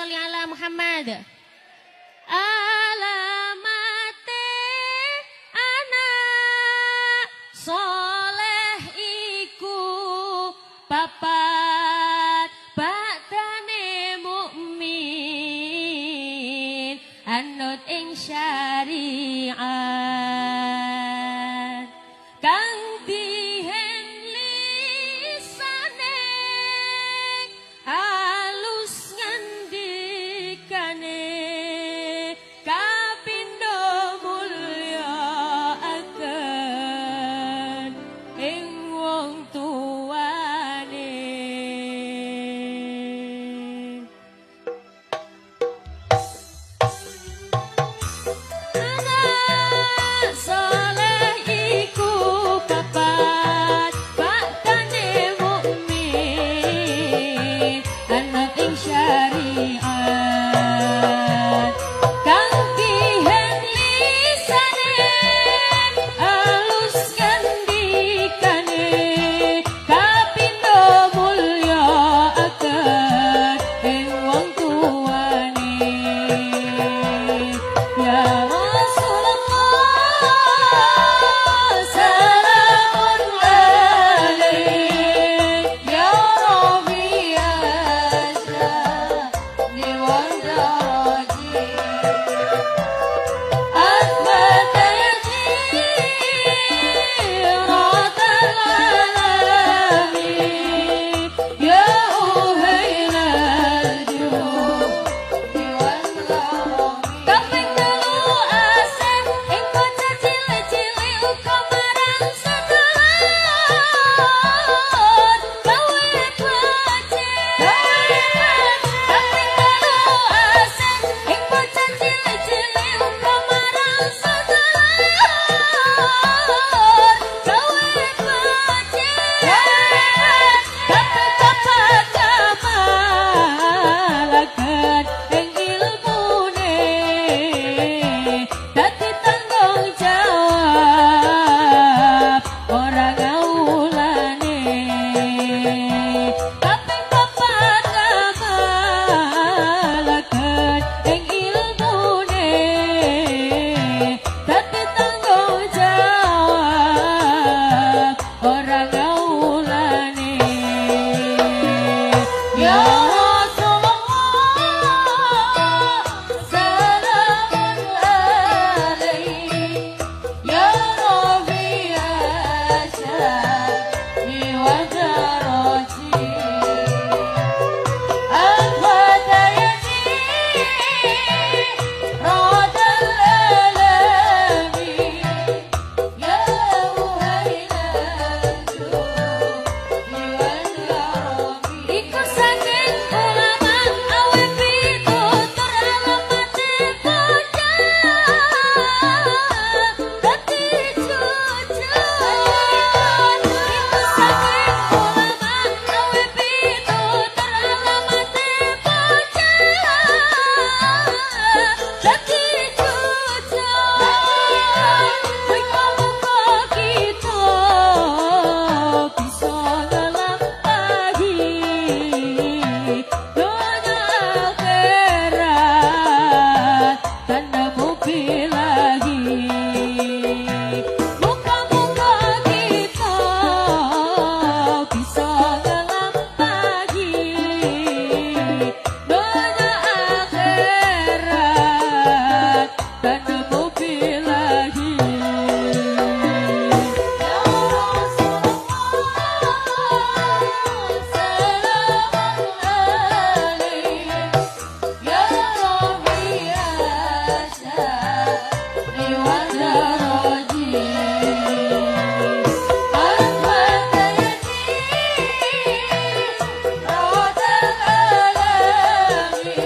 sholli ala Muhammad. Alamate anak soleh iku papat, bakdane mukmin anut ing syariat, kang dihen lisane halus ngendikane, kapindo mulya aken ing wong tuane. Anak soleh iku papat, bakdane mukmin anut ing syariat, kang dihen lisane alus ngendikane, kapindo mulya aken ing wong tuane. Ya Rasulullah salamun alaik, Ya Rabbi asyani wa daraji, Asbata jiratal alami, Ya uhailal judi wal karami. Kaping telu asih ing bocah cilik-cilik uga marang sedulur gawe becik. Kaping telu asih ing bocah cilik-cilik uga marang sedulur gawe becik. Kaping papat ngamalaken ing ilmune, dadi tanggung jawab ora ngawulane. Kaping papat ngamalaken ing ilmune, dadi tanggung jawab ora ngawulane. Ya Rasulullah salamun alaik, Ya Rabbi asyani wa daraji, Al-Fatayati radal alami, Ya uhailal judi wal karami. Iku saking ulama awe pitutur alamate bocah dadi jujur. Iku saking ulama awe pitutur alamate bocah dadi jujur. Muga-muga kita bisa nglampahi donya akhirat tanpa bilahi. Muga-muga kita bisa nglampahi donya akhirat tanpa bilahi. Ya Rasulullah salamun alaik, Ya Rabbi asyani wa daraji, Al-Fatayati radal alami,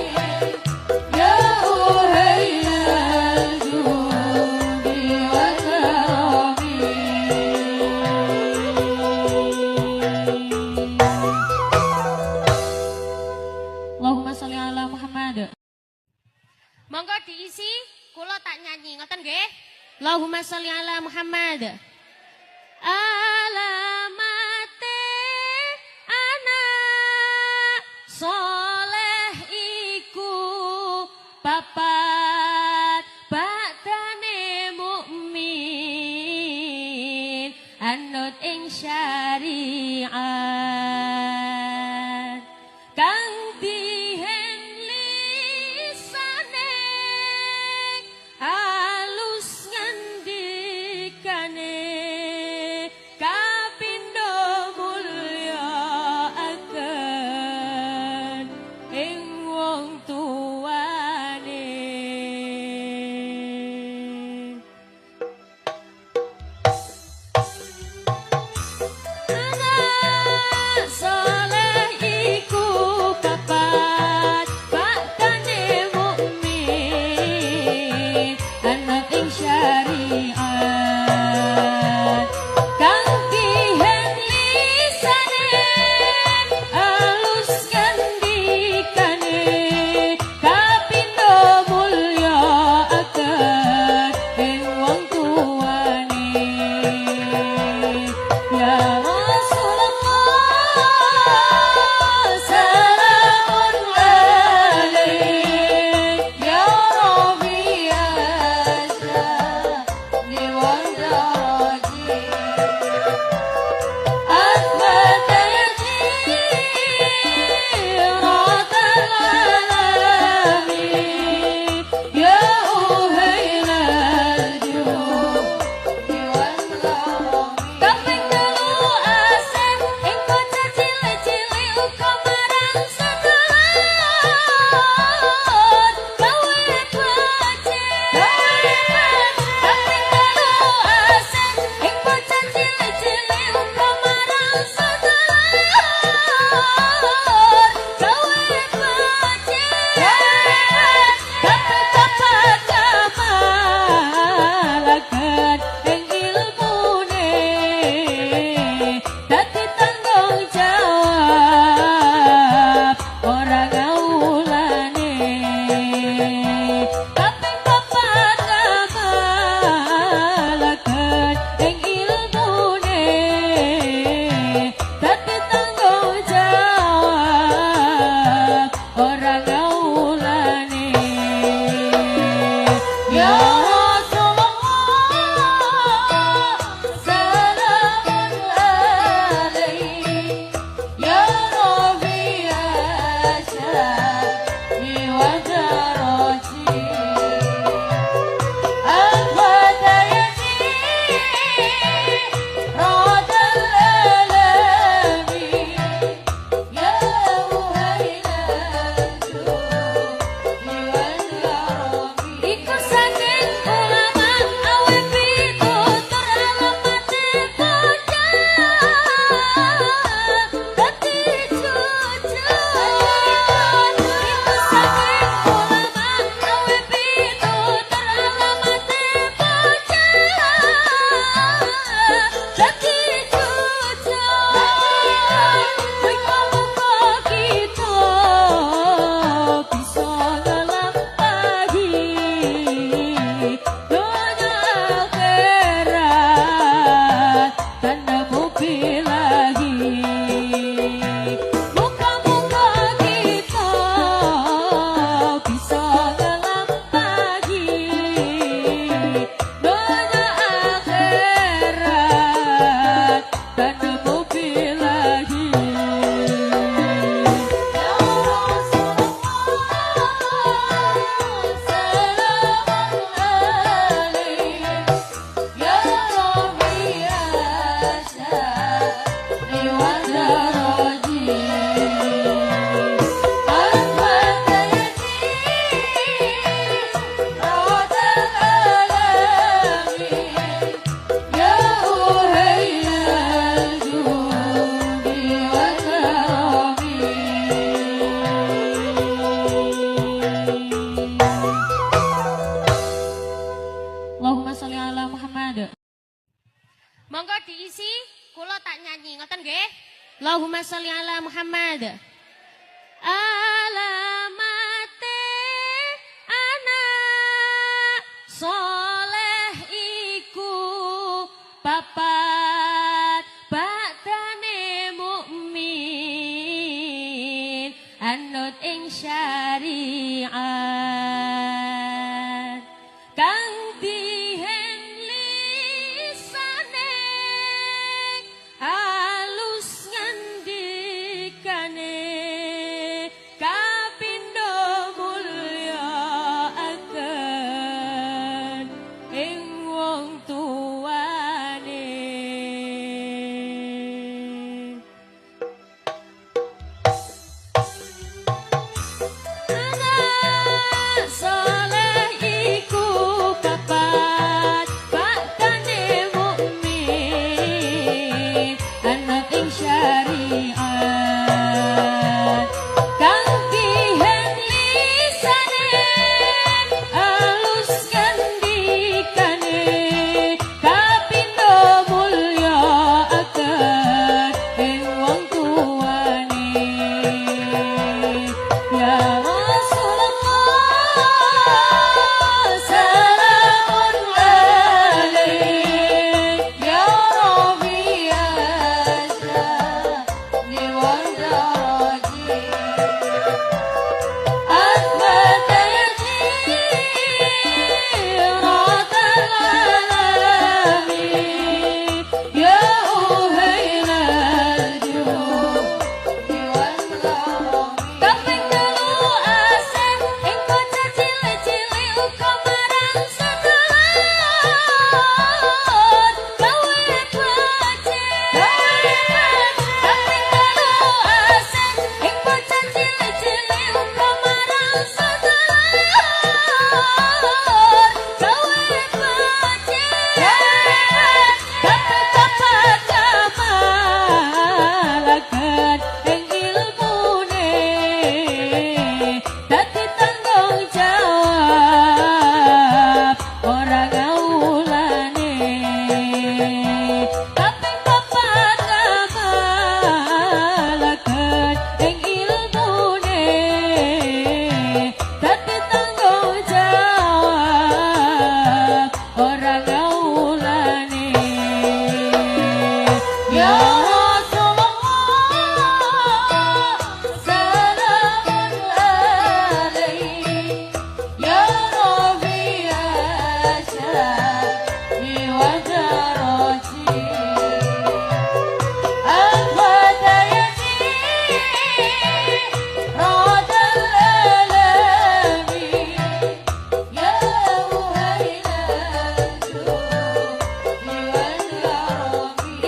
Ya uhailal judi wal karami. Allahumma sholli ala Muhammad. Monggo diisi, kula tak nyanyi, ngoten nggih. Allahumma sholli ala Muhammad. Alamate anak soleh iku anut ing syariat kang dihen lisane alus ngendikane kapindo mulya aken ing wong tuane. Anak soleh iku papat baktane mukmin anak ing syariat kang dihen lisane alus ngendikane kapindo mulya aken ing wong tuane. Ya Rasulullah salamun alaik Ya Rabbi asyani wa daraji Asbata jiratal alami Ya uhailal judi wal karami. Kaping telu asih ing bocah cilik-cilik uga marang sedulur gawe becik. Kaping telu asih ing bocah cilik-cilik uga marang sedulur gawe becik. Kaping papat kamalaken ing ilmune dadi tanggung jawab ora ngawulane. Kaping papat kamalaken ing ilmune dadi tanggung jawab ora ngawulane. Ya Rasulullah salamun alaik Ya Rabbi asyani wa daraji Al-Fatayati radal alami Ya uhailal judi wal karami. Iku saking ulama awe pitutur alamate bocah dadi jujur. Iku saking ulama awe pitutur alamate bocah dadi jujur. Muga-muga kita bisa nglampahi donya akhirat tanpa bilahi. Muga-muga kita bisa nglampahi donya akhirat tanpa bilahi. Ya Rasulullah salamun alaik Ya Rabbi asyani wa daraji Al-Fatayati radal alami Ya uhailal judi wal karami. Allahumma sholli ala Muhammad. Monggo diisi, kula tak nyanyi, ngoten nggih. Allahumma sholli ala Muhammad. Alamate anak soleh iku papat baktane mukmin anut ing syariat kang dihen lisane ora ngawulane. Ya Rasulullah salamun alaik, ya Rabbi asyani wa daraji.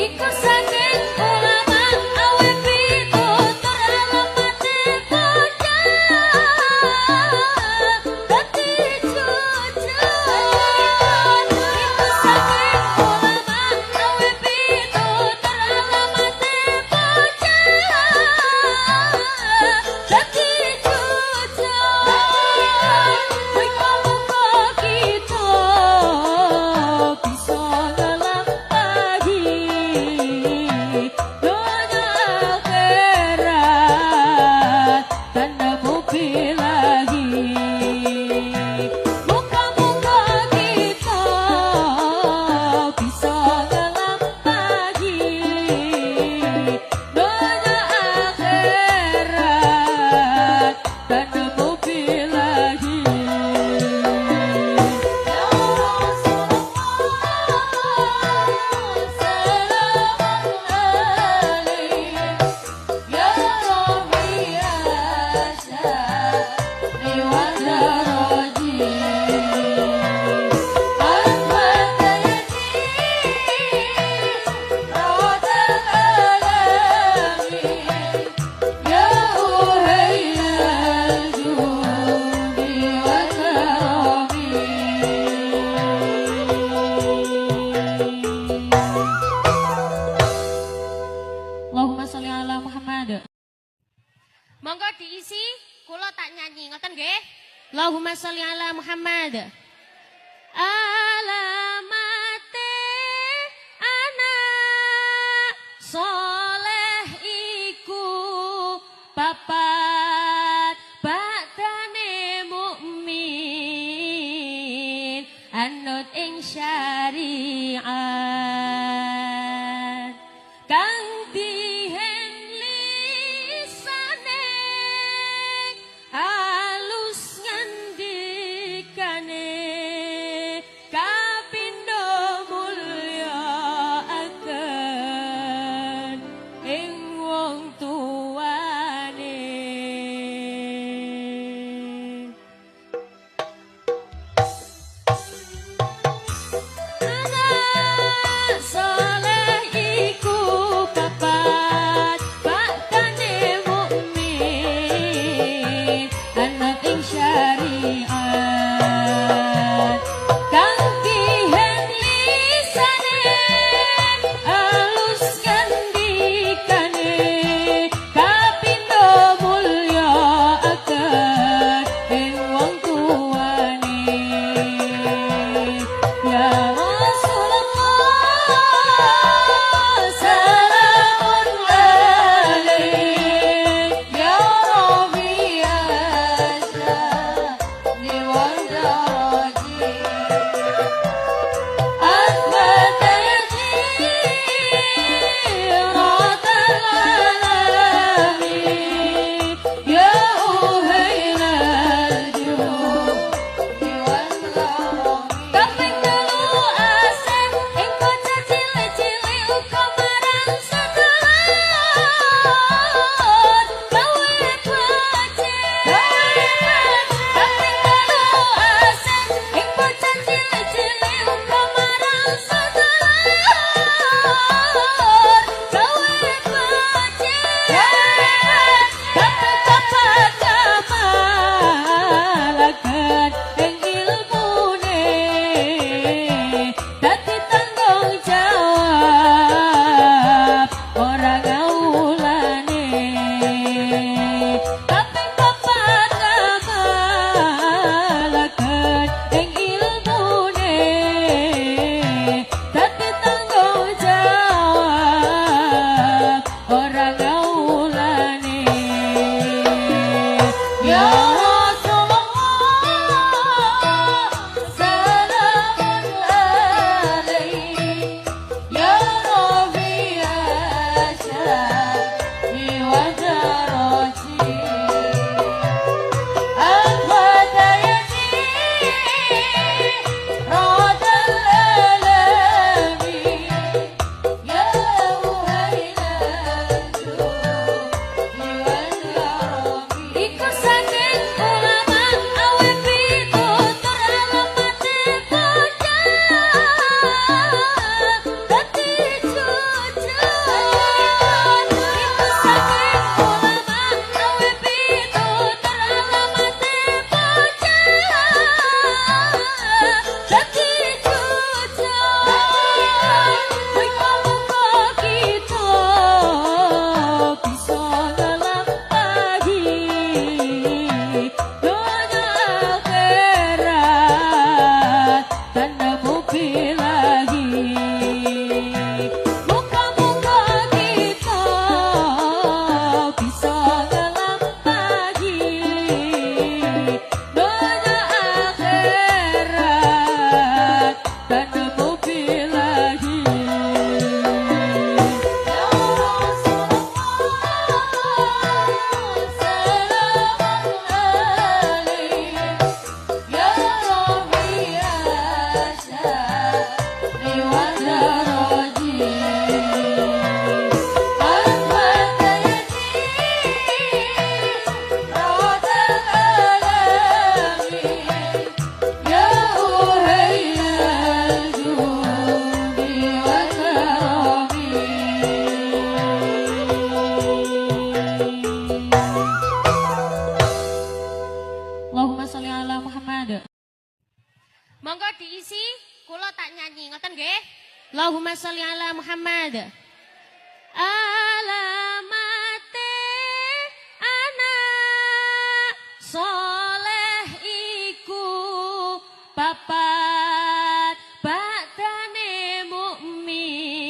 Iku saking ulama awe pitutur alamate bocah dadi jujur. Iku saking ulama awe pitutur alamate bocah dadi jujur. Muga-muga kita bisa nglampahi dunya akhirat tanpa bilahi. Muga-muga kita bisa nglampahi dunya akhirat tanpa bilahi. Ya Rasulullah salamun alaik, ya Rabbi asyani wa daraji. Ya uhailal judi wa karami. Allahumma sholli ala Muhammad. Monggo diisi, kula tak nyanyi, ngoten nggih? Allahumma sholli ala Muhammad. Alamate anak soleh iku papat, bakdane mukmin anut ing syariat, kang dihen lisane alus ngandikane, kapindo mulya akan ing wong tuane. Anak soleh iku papat, bakdane mukmin anut ing syariat, kang dihen lisane alus ngandikane, kapindo mulya akan ing wong tuane. Ya Rasulullah salamun alaik, Ya Rabbi asyani wa daraji. Ya uhailal judi wal karami. Kaping telu asih ing bocah cilik-cilik uga marang sedulur gawe becik. Kaping telu asih ing bocah cilik-cilik uga marang sedulur gawe becik. Kaping papat ngamalaken ing ilmune, dadi tanggung jawab ora ngawulane. Kaping papat ngamalaken ing ilmune, dadi tanggung jawab ora ngawulane. Ya Rasulullah salamun billahi. Muga-muga kita bisa nglampahi donya akhirat tanpa billahi. Ya Rasulullah, salamun alaik. Ya Rabbi asyari wa daraji. Ya uhayyal judi wa karami. Allahumma sholli ala Muhammad. Monggo diisi, kula tak nyanyi, ngoten nggih? Allahumma sholli ala Muhammad. Alamate anak soleh iku papat, bakdane mukmin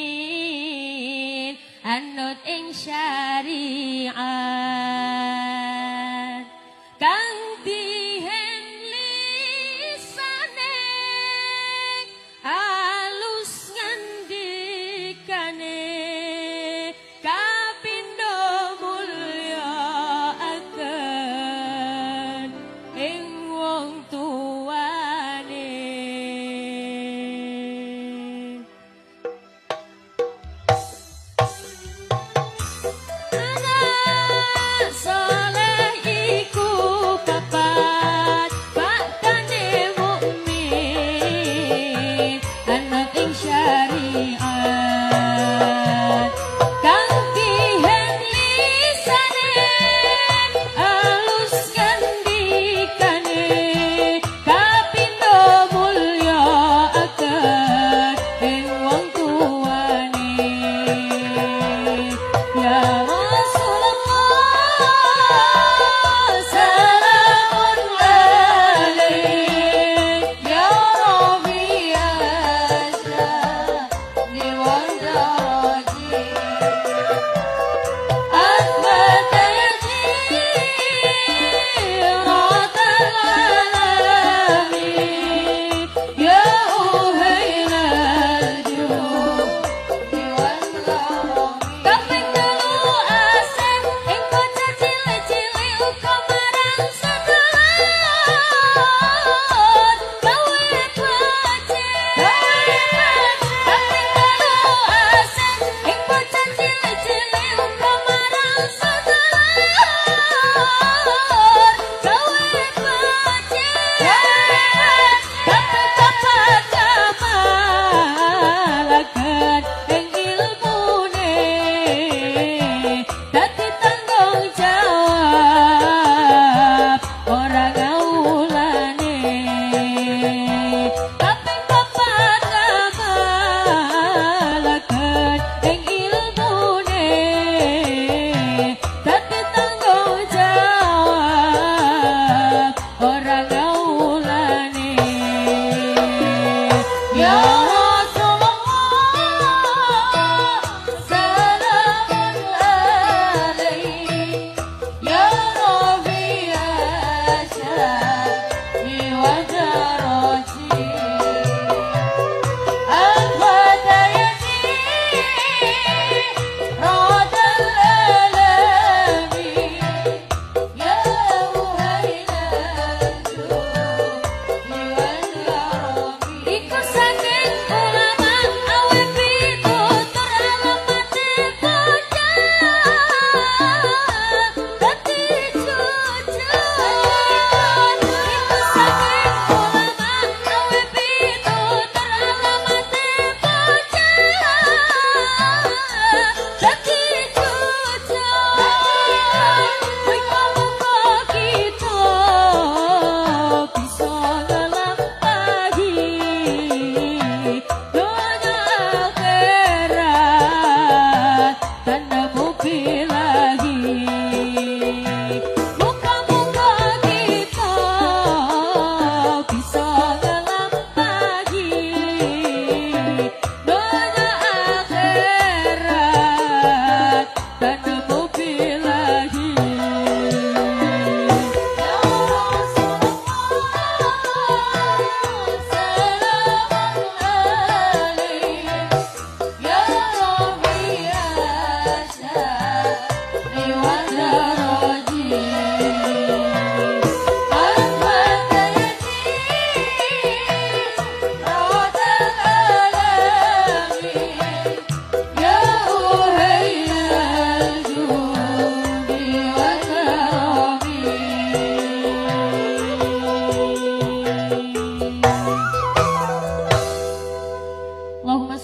anut ing syariat, kang dihen lisane alus ngandikane, kapindo mulya akan ing wong tuane.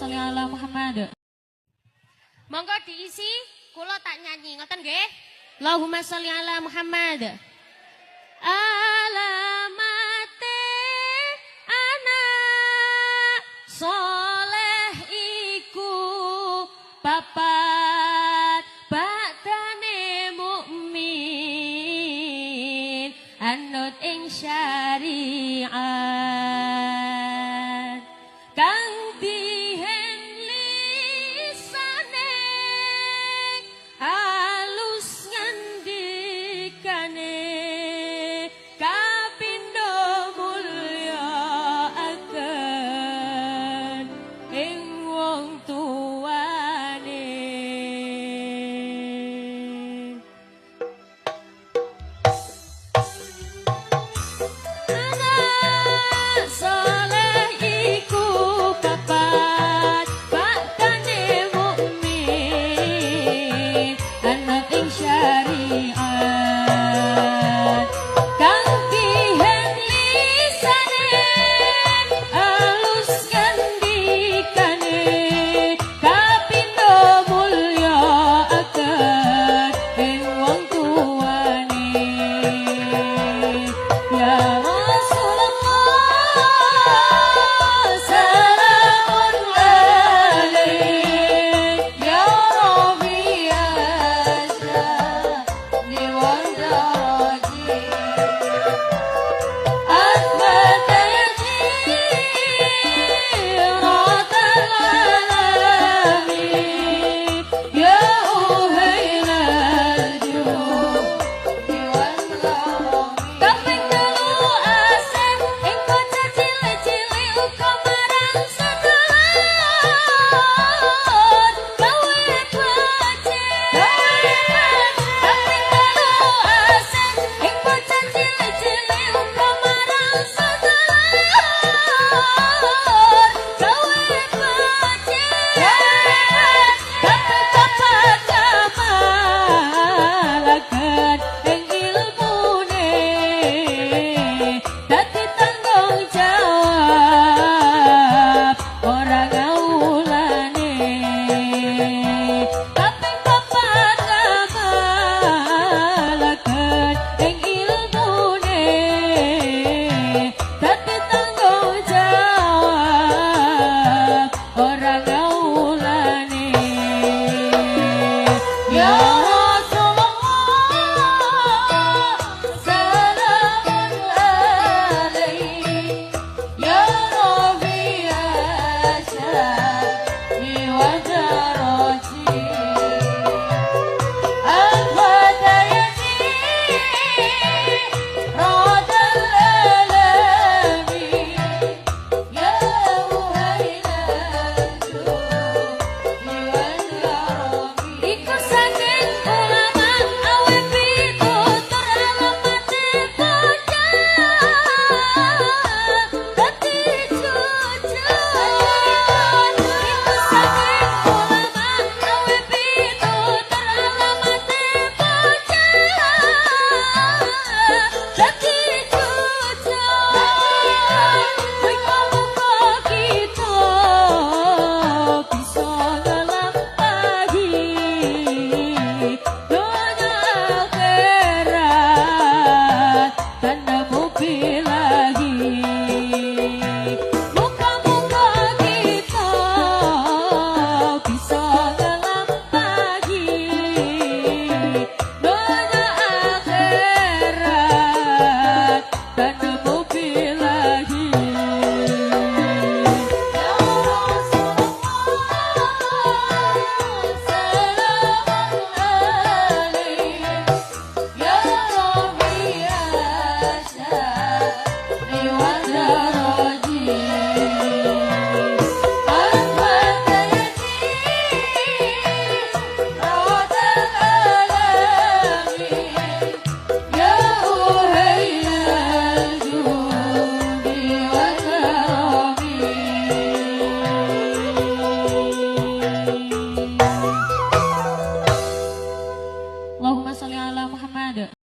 sholli ala Muhammad. Monggo diisi, kula tak nyanyi, ngoten nggih. Allahumma sholli ala Muhammad. Ala